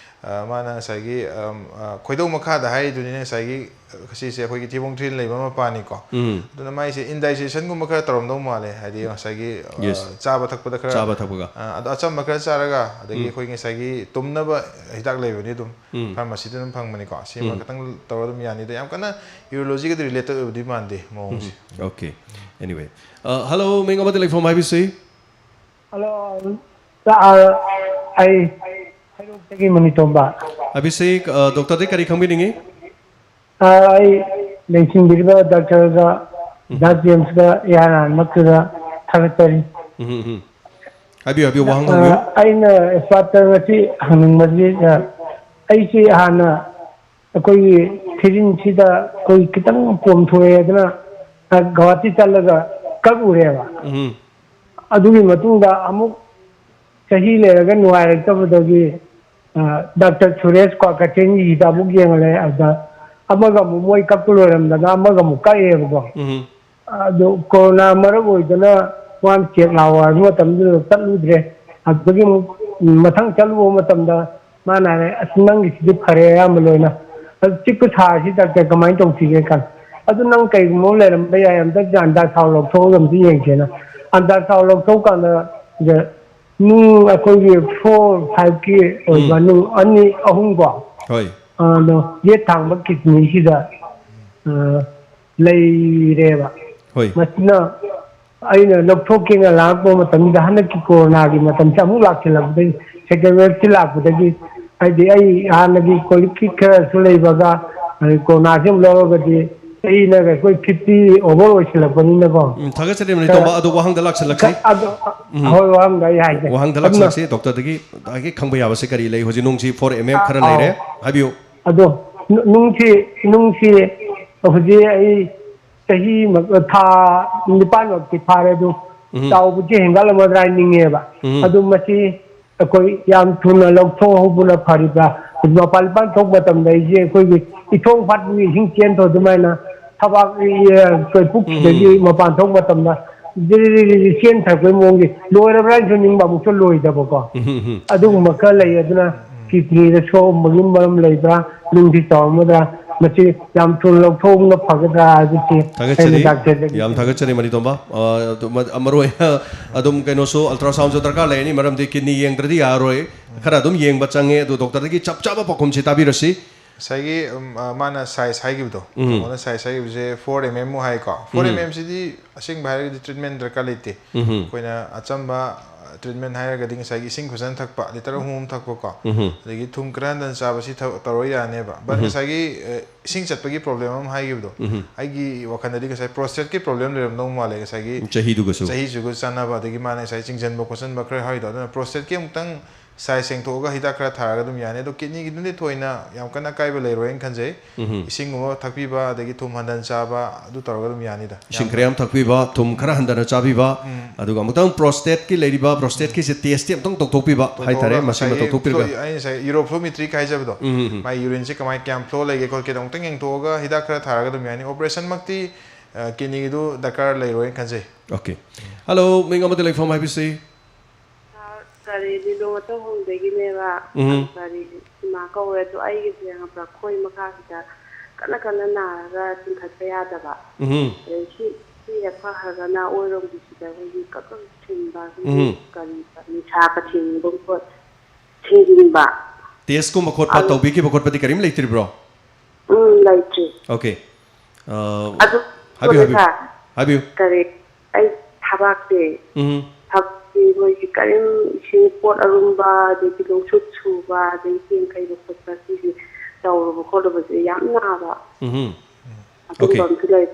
ꯑ, ꯃꯥꯅ ꯉꯁꯥꯏꯒꯤ, ꯑꯝ, ꯑ, ꯈꯣꯏꯗꯧ ꯃꯈꯥꯗ ꯍꯥꯏꯔꯤꯗꯨꯅꯤꯅꯦ, ꯉꯁꯥꯏꯒꯤ, ꯑ, ꯁꯤꯁꯦ ꯑꯩꯈꯣꯏꯒꯤ ꯊꯤꯕꯣꯡ ꯊꯤꯔꯤꯜ ꯂꯩꯕ ꯃꯄꯥꯅꯤꯀꯣ꯫ ꯎꯝ꯫ ꯑꯗꯨꯅ ꯃꯥꯏꯁꯦ ꯏꯟꯗꯥꯏꯖꯦꯁꯟꯒꯨꯝꯕ ꯈꯔ ꯇꯧꯔꯝꯗꯧ ꯃꯥꯜꯂꯦ, ꯍꯥꯏꯗꯤ ꯉꯁꯥꯏꯒꯤ, ꯑ, ꯌꯦꯁ꯫ ꯆꯥꯕ ꯊꯛꯄꯗ ꯈꯔ, ꯆꯥꯕ ꯊꯛꯄꯒ꯫ ꯑ, ꯑꯗꯣ ꯑꯆꯝꯕ ꯈꯔ ꯆꯥꯔꯒ, ꯑꯗꯒꯤ ꯎꯝ꯫ ꯑꯩꯈꯣꯏ ꯉꯁꯥꯏꯒꯤ ꯇꯨꯝꯅꯕ ꯍꯤꯗꯥꯛ ꯂꯩꯕꯅꯤ ꯑꯗꯨꯝ, ꯎꯝ꯫ ꯐꯥꯔꯃꯥꯁꯤꯗ ꯑꯗꯨꯝ ꯐꯪꯕꯅꯤꯀꯣ꯫ ꯁꯤꯃ ꯎꯝ꯫ ꯈꯤꯇꯪ ꯇꯧꯔꯒ ꯑꯗꯨꯝ ꯌꯥꯅꯤꯗ꯫ ꯌꯥꯝ ꯀꯟꯅ ꯌꯨꯔꯣꯂꯣꯖꯤꯒꯗꯤ ꯔꯤꯂꯦꯇꯦꯠ ꯑꯣꯏꯕꯗꯤ ꯃꯥꯟꯗꯦ ꯃꯑꯣꯡꯁꯦ꯫ ꯎꯝ꯫ ꯑꯣꯀꯦ꯫ Anyway꯫ ꯑ, ꯍꯜꯂꯣ, ꯃꯤꯡ ꯑꯃꯗꯤ ꯂꯩꯐꯝ ꯍꯥꯏꯕꯤꯁꯤ꯫ ꯍꯜꯂꯣ, ꯁꯥꯔ, ꯑꯩ ꯍꯩꯔꯣꯛꯇꯒꯤ ꯃꯅꯤꯇꯣꯝꯕ꯫ ꯍꯥꯏꯕꯤꯁꯤ, ꯑ, ꯗꯣꯛꯇꯔꯗꯤ ꯀꯔꯤ ꯈꯪꯕꯤꯅꯤꯡꯉꯤ? ꯁꯥꯔ, ꯑꯩ ꯂꯦꯡꯁꯤꯟꯕꯤꯔꯤꯕ ꯗꯥꯛꯇꯔꯒ ꯗꯥ ꯖꯦꯝꯁꯀ ꯏꯍꯥꯟ ꯍꯥꯟꯃꯛꯇꯨꯗ ꯊꯥꯒꯠꯆꯔꯤ꯫ ꯎꯝ, ꯎꯝ, ꯎꯝ꯫ ꯍꯥꯏꯕꯤꯌꯨ, ꯍꯥꯏꯕꯤꯌꯨ, ꯋꯥꯍꯪ ꯑ, ꯍꯪꯕꯤꯌꯨ꯫ ꯑꯩꯅ ꯑꯦꯛꯁꯄꯥꯔꯠꯇ ꯉꯁꯤ ꯍꯪꯅꯤꯡꯕꯁꯤ, ꯑ, ꯑꯩꯁꯤ ꯍꯥꯟꯅ ꯑꯩꯈꯣꯏꯒꯤ ꯊꯤꯔꯤꯟꯁꯤꯗ ꯑꯩꯈꯣꯏ ꯈꯤꯇꯪ ꯄꯣꯝꯊꯣꯛꯑꯦ ꯑꯗꯨꯅ ꯒꯧꯍꯥꯇꯤ ꯆꯠꯂꯒ ꯀꯛꯎꯔꯦꯕ꯫ ꯎꯝ ꯑꯗꯨꯒꯤ ꯃꯇꯨꯡꯗ ꯑꯃꯨꯛ ꯆꯍꯤ ꯂꯩꯔꯒ ꯅꯨꯡꯉꯥꯏꯔꯛꯇꯕꯗꯒꯤ ꯗꯥꯛꯇꯔ ꯁꯨꯔꯦꯁ ꯀ꯭ꯋꯥꯀꯩꯊꯦꯜꯒꯤ ꯍꯤꯗꯥꯛ ꯑꯃꯨꯛ ꯌꯦꯡꯍꯜꯂꯦ꯫ ꯑꯗ ꯑꯃꯒ ꯑꯃꯨꯛ ꯃꯣꯏ ꯀꯛꯄ ꯂꯣꯏꯔꯝꯗꯅ ꯑꯃꯒ ꯑꯃꯨꯛ ꯀꯛꯑꯦꯕꯀꯣ꯫ ꯎꯝ ꯑꯗꯨ ꯀꯣꯔꯣꯅꯥ ꯃꯔꯛ ꯑꯣꯏꯗꯅ ꯋꯥꯟ ꯆꯦꯛ ꯂꯥꯛꯑꯣ ꯍꯥꯏꯕ ꯃꯇꯝꯗꯨꯗ ꯆꯠꯂꯨꯗ꯭ꯔꯦ꯫ ꯑꯗꯨꯗꯒꯤ ꯑꯃꯨꯛ ꯃꯊꯪ ꯆꯠꯂꯨꯕ ꯃꯇꯝꯗ ꯃꯥꯅ ꯍꯥꯏꯔꯦ, "ꯑꯁ, ꯅꯪꯒꯤꯁꯤꯗꯤ ꯐꯔꯦ ꯑꯌꯥꯝꯕ ꯂꯣꯏꯅ꯫ ꯑꯗꯨ ꯆꯤꯛꯄ ꯁꯥꯔꯤꯁꯤ ꯗꯥꯛꯇꯔ ꯀꯃꯥꯏꯅ ꯇꯧꯁꯤꯒꯦ?" ꯈꯟ ꯑꯗꯨ ꯅꯪ ꯀꯩꯒꯨꯝꯕ ꯑꯃ ꯂꯩꯔꯝꯕ ꯌꯥꯏ, ꯑꯝꯇ ꯑꯟꯗꯥ ꯊꯥꯎ ꯂꯧꯊꯣꯛꯑꯒ ꯑꯝꯇ ꯌꯦꯡꯁꯦꯅ꯫ ꯑꯟꯗꯥ ꯊꯥꯎ ꯂꯧꯊꯣꯛ ꯀꯥꯟꯗ ꯅꯨꯡ ꯑꯩꯈꯣꯏꯒꯤ ꯐꯣꯔ ꯐꯥꯏꯚꯀꯤ ꯑꯣꯏꯕ ꯅꯨꯡ ꯑꯅꯤ ꯑꯍꯨꯝꯀꯣ, ꯍꯣꯏ ꯑꯗꯣ ꯌꯦꯠ ꯊꯥꯡꯕ ꯀꯤꯗꯅꯤꯁꯤꯗ ꯑ, ꯂꯩꯔꯦꯕ꯫ ꯍꯣꯏ ꯃꯁꯤꯅ ꯑꯩꯅ ꯂꯧꯊꯣꯛꯀꯦꯅ ꯂꯥꯛꯄ ꯃꯇꯝꯗ ꯍꯟꯗꯛꯀꯤ ꯀꯣꯔꯣꯅꯥꯒꯤ ꯃꯇꯝꯁꯦ ꯑꯃꯨꯛ ꯂꯥꯛꯁꯤꯜꯂꯛꯄꯗꯒꯤ, ꯁꯦꯀꯦꯟ ꯋꯦꯕꯁꯤ ꯂꯥꯛꯄꯗꯒꯤ, ꯍꯥꯏꯗꯤ ꯑꯩ ꯍꯥꯟꯅꯒꯤ ꯀꯣꯂꯤꯛꯀꯤ ꯈꯔꯁꯨ ꯂꯩꯕꯒ, ꯑꯗꯩ ꯀꯣꯔꯣꯅꯥꯁꯤ ꯑꯃꯨꯛ ꯂꯧꯔꯒꯗꯤ ꯆꯍꯤꯅ ꯑꯩꯈꯣꯏ ꯐꯤꯐꯇꯤ ꯑꯣꯚꯔ ꯑꯣꯏꯁꯤꯜꯂꯛꯄꯅꯤꯅꯀꯣ꯫ ꯎꯝ, ꯊꯥꯒꯠꯆꯔꯤ ꯃꯅꯤ ꯇꯣꯝꯕ꯫ ꯑꯗꯣ ꯋꯥꯍꯪꯗ ꯂꯥꯛꯁꯤꯜꯂꯛꯁꯤ꯫ ꯑꯗꯣ ꯍꯣꯏ, ꯋꯥꯍꯪꯗ ꯑꯩ ꯍꯥꯏꯒꯦ꯫ ꯋꯥꯍꯪꯗ ꯑꯗꯨꯅ ꯂꯥꯛꯁꯤꯜꯂꯛꯁꯤ꯫ ꯗꯣꯛꯇꯔꯗꯒꯤ ꯍꯥꯏꯒꯦ ꯈꯪꯕ ꯌꯥꯕꯁꯦ ꯀꯔꯤ ꯂꯩ? ꯍꯧꯖꯤꯛ ꯅꯨꯡꯁꯤ ꯐꯣꯔ ꯑꯦꯝ ꯑꯦꯝ ꯈꯔ ꯑꯥ, ꯂꯩꯔꯦ, ꯍꯥꯏꯕꯤꯌꯨ꯫ ꯑꯗꯣ ꯅꯨ- ꯅꯨꯡꯁꯤ ꯅꯨꯡꯁꯤ ꯍꯧꯖꯤꯛ ꯑꯩ ꯆꯍꯤ ꯃ- ꯊꯥ ꯅꯤꯄꯥꯟꯃꯛꯇꯤ ꯐꯥꯔꯦ, ꯑꯗꯨ ꯎꯝ꯫ ꯆꯥꯎꯕꯁꯤ ꯍꯦꯟꯒꯠꯂꯝꯃꯗ꯭ꯔꯥ ꯍꯥꯏꯅꯤꯡꯉꯦꯕ꯫ ꯎꯝ꯫ ꯑꯗꯨ ꯃꯁꯤ ꯑꯩꯈꯣꯏ ꯌꯥꯝ ꯊꯨꯅ ꯂꯧꯊꯣꯛꯍꯧꯕꯅ ꯐꯔꯤꯕ꯭ꯔꯥ? ꯃꯄꯥꯟ ꯏꯄꯥꯟ ꯊꯣꯛꯄ ꯃꯇꯝꯗ ꯑꯩꯁꯦ ꯑꯩꯈꯣꯏꯒꯤ ꯏꯊꯣꯡ ꯐꯥꯠꯄꯒꯤ ꯏꯁꯤꯡ ꯆꯦꯟꯊꯣꯛ ꯑꯗꯨꯃꯥꯏꯅ ꯊꯕꯥꯛ ꯑꯩꯈꯣꯏ ꯄꯨꯛꯁꯤꯗꯒꯤ ꯎꯝ꯫ ꯃꯄꯥꯟ ꯊꯣꯛꯄ ꯃꯇꯝꯗ ꯖꯤꯔꯤ ꯖꯤꯔꯤ ꯆꯦꯟꯊꯔꯛꯄꯒꯤ ꯃꯑꯣꯡꯒꯤ ꯂꯣꯏꯔꯕ꯭ꯔꯥ ꯍꯥꯏꯅꯁꯨ ꯅꯤꯡꯕ, ꯑꯃꯨꯛꯁꯨ ꯂꯣꯏꯗꯕꯀꯣ꯫ ꯎꯝ, ꯎꯝ, ꯎꯝ꯫ ꯑꯗꯨꯒꯨꯝꯕ ꯈꯔ ꯂꯩ꯫ ꯑꯗꯨꯅ ꯀꯤꯗꯅꯤꯗ ꯁꯣꯛꯑꯝꯕꯒꯤ ꯃꯔꯝ ꯂꯩꯕ꯭ꯔꯥ, ꯅꯨꯡꯁꯤ ꯆꯥꯎꯔꯝꯒꯗ꯭ꯔꯥ, ꯃꯁꯤ ꯌꯥꯝ ꯊꯨꯅ ꯂꯧꯊꯣꯛꯍꯧꯕꯅ ꯐꯒꯗ꯭ꯔꯥ ꯍꯥꯏꯕꯁꯤ ꯑꯩꯅ ꯊꯥꯒꯠꯆꯔꯤ꯫ ꯗꯥꯛꯇꯔꯗꯒꯤ ꯌꯥꯝ ꯊꯥꯒꯠꯆꯔꯤ ꯃꯅꯤ ꯇꯣꯝꯕ꯫ ꯑ, ꯑꯗꯨ ꯃ- ꯃꯔꯨ ꯑꯣꯏꯅ ꯑꯗꯨꯝ ꯀꯩꯅꯣꯁꯨ, ꯑꯜꯇ꯭ꯔꯥꯁꯥꯎꯟꯁꯨ ꯗꯔꯀꯥꯔ ꯂꯩꯔꯅꯤ, ꯃꯔꯝꯗꯤ ꯀꯤꯗꯅꯤ ꯌꯦꯡꯗ꯭ꯔꯗꯤ ꯌꯥꯔꯔꯣꯏ꯫ ꯈꯔ ꯑꯗꯨꯝ ꯌꯦꯡꯕ ꯆꯪꯉꯦ꯫ ꯑꯗꯨ ꯗꯣꯛꯇꯔꯗꯒꯤ ꯆꯞ ꯆꯥꯕ ꯄꯥꯎꯈꯨꯝꯁꯤ ꯇꯥꯕꯤꯔꯁꯤ꯫ ꯉꯁꯥꯏꯒꯤ ꯎꯝ, ꯑ, ꯃꯥꯅ ꯁꯥꯏꯖ ꯍꯥꯏꯈꯤꯕꯗꯣ, ꯎꯝ꯫ ꯇꯥꯃꯣꯅ ꯁꯥꯏꯖ ꯍꯥꯏꯈꯤꯕꯁꯦ ꯐꯣꯔ ꯑꯦꯝ ꯑꯦꯝ ꯃꯨꯛ ꯍꯥꯏꯀꯣ꯫ ꯐꯣꯔ ꯎꯝ꯫ ꯑꯦꯝ ꯑꯦꯝꯁꯤꯗꯤ ꯑꯁꯦꯡꯕ ꯍꯥꯏꯔꯒꯗꯤ ꯇ꯭ꯔꯤꯠꯃꯦꯟ ꯗꯔꯀꯥꯔ ꯂꯩꯇꯦ꯫ ꯎꯝ꯫ ꯑꯩꯈꯣꯏꯅ ꯑꯆꯝꯕ ꯇ꯭ꯔꯤꯠꯃꯦꯟ ꯍꯥꯏꯔꯒꯗꯤ ꯉꯁꯥꯏꯒꯤ ꯏꯁꯤꯡ ꯐꯖꯅ ꯊꯛꯄ, ꯂꯤꯇꯔ ꯑꯍꯨꯝ ꯑꯍꯨꯝ ꯊꯛꯄꯀꯣ, ꯎꯝ꯫ ꯑꯗꯒꯤ ꯊꯨꯝ ꯈꯔ ꯍꯟꯊꯅ ꯆꯥꯕꯁꯤ ꯊ- ꯇꯧꯔ ꯌꯥꯅꯦꯕ꯫ ꯕꯠ ꯎꯝ꯫ ꯉꯁꯥꯏꯒꯤ ꯑ, ꯏꯁꯤꯡ ꯆꯠꯄꯒꯤ ꯄ꯭ꯔꯣꯕ꯭ꯂꯦꯝ ꯑꯃ ꯍꯥꯏꯈꯤꯕꯗꯣ, ꯎꯝ꯫ ꯑꯩꯒꯤ ꯋꯥꯈꯜꯗꯗꯤ ꯉꯁꯥꯏ ꯄ꯭ꯔꯣꯁꯇꯦꯠꯀꯤ ꯄ꯭ꯔꯣꯕ꯭ꯂꯦꯝ ꯂꯩꯔꯝꯗꯧ ꯃꯥꯜꯂꯦ꯫ ꯉꯁꯥꯏꯒꯤ ꯆꯍꯤꯗꯨꯒꯁꯨ꯫ ꯆꯍꯤꯁꯤꯒ ꯆꯥꯟꯅꯕ, ꯑꯗꯒꯤ ꯃꯥꯅ ꯉꯁꯥꯏ ꯆꯤꯡꯁꯤꯟꯕ ꯈꯣꯠꯆꯟꯕ ꯈꯔ ꯍꯥꯏꯗꯣ, ꯑꯗꯨꯅ ꯄ꯭ꯔꯣꯁꯇꯦꯠꯀꯤ ꯑꯃꯨꯛꯇꯪ ꯁꯥꯏ ꯁꯦꯡꯊꯣꯛꯑꯒ ꯍꯤꯗꯥꯛ ꯈꯔ ꯊꯥꯔꯒ ꯑꯗꯨꯝ ꯌꯥꯅꯤ꯫ ꯑꯗꯣ ꯀꯤꯗꯅꯤꯒꯤꯗꯨꯗꯤ ꯊꯣꯏꯅ ꯌꯥꯝ ꯀꯟꯅ ꯑꯀꯥꯏꯕ ꯂꯩꯔꯣꯏꯅ ꯈꯟꯖꯩ꯫ ꯎꯝ꯫ ꯏꯁꯤꯡꯒꯨꯝꯕ ꯊꯛꯄꯤꯕ, ꯑꯗꯒꯤ ꯊꯨꯝ ꯍꯟꯊꯅ ꯆꯥꯕ, ꯑꯗꯨ ꯇꯧꯔꯒ ꯑꯗꯨꯝ ꯌꯥꯅꯤꯗ꯫ ꯏꯁꯤꯡ ꯈꯔ ꯌꯥꯝ ꯊꯛꯄꯤꯕ, ꯊꯨꯝ ꯈꯔ ꯍꯟꯊꯅ ꯆꯥꯕꯤꯕ, ꯎꯝ꯫ ꯑꯗꯨꯒ ꯑꯃꯨꯛꯇꯪ ꯄ꯭ꯔꯣꯁꯇꯦꯠꯀꯤ ꯂꯩꯔꯤꯕ ꯄ꯭ꯔꯣꯁꯇꯦꯠꯀꯤꯁꯦ ꯇꯦꯁꯇꯤ ꯑꯃꯨꯛꯇꯪ ꯇꯧꯊꯣꯛꯄꯤꯕ ꯍꯥꯏꯇꯥꯔꯦ꯫ ꯇꯧꯊꯣꯛꯑꯒ ꯃꯁꯤꯃ ꯉꯁꯥꯏꯒꯤ ꯇꯧꯊꯣꯛꯄꯤꯔꯒ flow, ꯑꯩꯅ ꯉꯁꯥꯏ ꯌꯨꯔꯣꯐ꯭ꯂꯣꯃꯤꯇ꯭ꯔꯤ ꯍꯥꯏꯖꯕꯗꯣ, ꯎꯝ, ꯎꯝ, ꯎꯝ꯫ ꯃꯥꯏ ꯌꯨꯔꯤꯟꯁꯦ ꯀꯃꯥꯏ, ꯀꯌꯥꯝ ꯐ꯭ꯂꯣ ꯂꯩꯒꯦ ꯈꯣꯠꯀꯦꯗꯣ ꯑꯃꯨꯛꯇꯪ ꯌꯦꯡꯊꯣꯛꯑꯒ ꯍꯤꯗꯥꯛ ꯈꯔ ꯊꯥꯔꯒ ꯑꯗꯨꯝ ꯌꯥꯅꯤ꯫ ꯑꯣꯄꯔꯦꯁꯟꯃꯛꯇꯤ, ꯑ, ꯀꯤꯗꯅꯤꯒꯤꯗꯨ ꯗꯔꯀꯥꯔ ꯂꯩꯔꯣꯏꯅ ꯈꯟꯖꯩ꯫ ꯑꯣꯀꯦ꯫ ꯍꯜꯂꯣ, ꯃꯤꯡ ꯑꯃꯗꯤ ꯂꯩꯐꯝ ꯍꯥꯏꯕꯤꯁꯤ? ꯁꯥꯔ, ꯀꯔꯤ ꯂꯤꯂꯣꯡ ꯃꯇꯧꯍꯣꯡꯗꯒꯤꯅꯦꯕ꯫ ꯎꯝ꯫ ꯀꯔꯤ ꯏꯃꯥ ꯀꯧꯔꯦ ꯑꯗꯣ, ꯑꯩꯒꯤꯁꯦ ꯈꯪꯕ꯭ꯔꯥ, ꯈꯣꯏ ꯃꯈꯥꯁꯤꯗ ꯀꯟꯅ ꯀꯟꯅ ꯅꯥꯔꯒ ꯆꯤꯡꯈꯠꯄ ꯌꯥꯗꯕ꯫ ꯎꯝ꯫ ꯑꯗꯩ ꯁꯤ, ꯁꯤ ꯍꯦꯛ ꯐꯈ꯭ꯔꯒꯅ ꯑꯣꯏꯔꯣꯝꯒꯤꯁꯤꯗ ꯑꯩꯈꯣꯏꯒꯤ ꯀꯛ ꯀꯛ ꯊꯤꯟꯕ, ꯎꯝ꯫ ꯀꯔꯤ ꯅꯤꯁꯥ ꯀ ꯊꯤꯟꯕ ꯈꯣꯠ-, ꯊꯤꯟꯖꯤꯟꯕ꯫ ꯇꯦꯁꯀꯨꯝꯕ ꯈꯣꯠꯄ ꯑꯗꯨ ꯇꯧꯕꯤꯈꯤꯕ ꯈꯣꯠꯄꯗꯤ ꯀꯔꯤꯝ ꯂꯩꯇ꯭ꯔꯤꯕ꯭ꯔꯣ? ꯎꯝ, ꯂꯩꯇ꯭ꯔꯤ꯫ ꯑꯣꯀꯦ꯫ ꯑ, ꯑꯗꯨ ꯍꯥꯏꯕꯤꯌꯨ, ꯍꯥꯏꯕꯤꯌꯨ꯫ ꯁꯥꯔ, ꯍꯥꯏꯕꯤꯌꯨ꯫ ꯀꯔꯤ, ꯑꯩ ꯊꯕꯥꯛꯁꯦ, ꯎꯝ꯫ ꯊꯕꯛꯁꯤ ꯃꯣꯏꯒꯤ ꯀꯔꯤꯝ ꯏꯁꯤꯡ ꯄꯣꯠ ꯑꯔꯨꯝꯕ, ꯑꯗꯒꯤ ꯅꯨꯡꯁꯨꯠ ꯁꯨꯕ, ꯑꯗꯒꯤ ꯆꯦꯡ ꯀꯩꯕ ꯈꯣꯠꯄ, ꯁꯤꯒꯤ ꯇꯧꯔꯨꯕ ꯈꯣꯠꯂꯨꯕꯁꯦ ꯌꯥꯝ ꯅꯥꯕ꯫ ꯎꯝ꯫ ꯑꯗꯨꯝꯕ ꯑꯣꯀꯦ꯫ ꯑꯃꯁꯨ ꯂꯩ꯫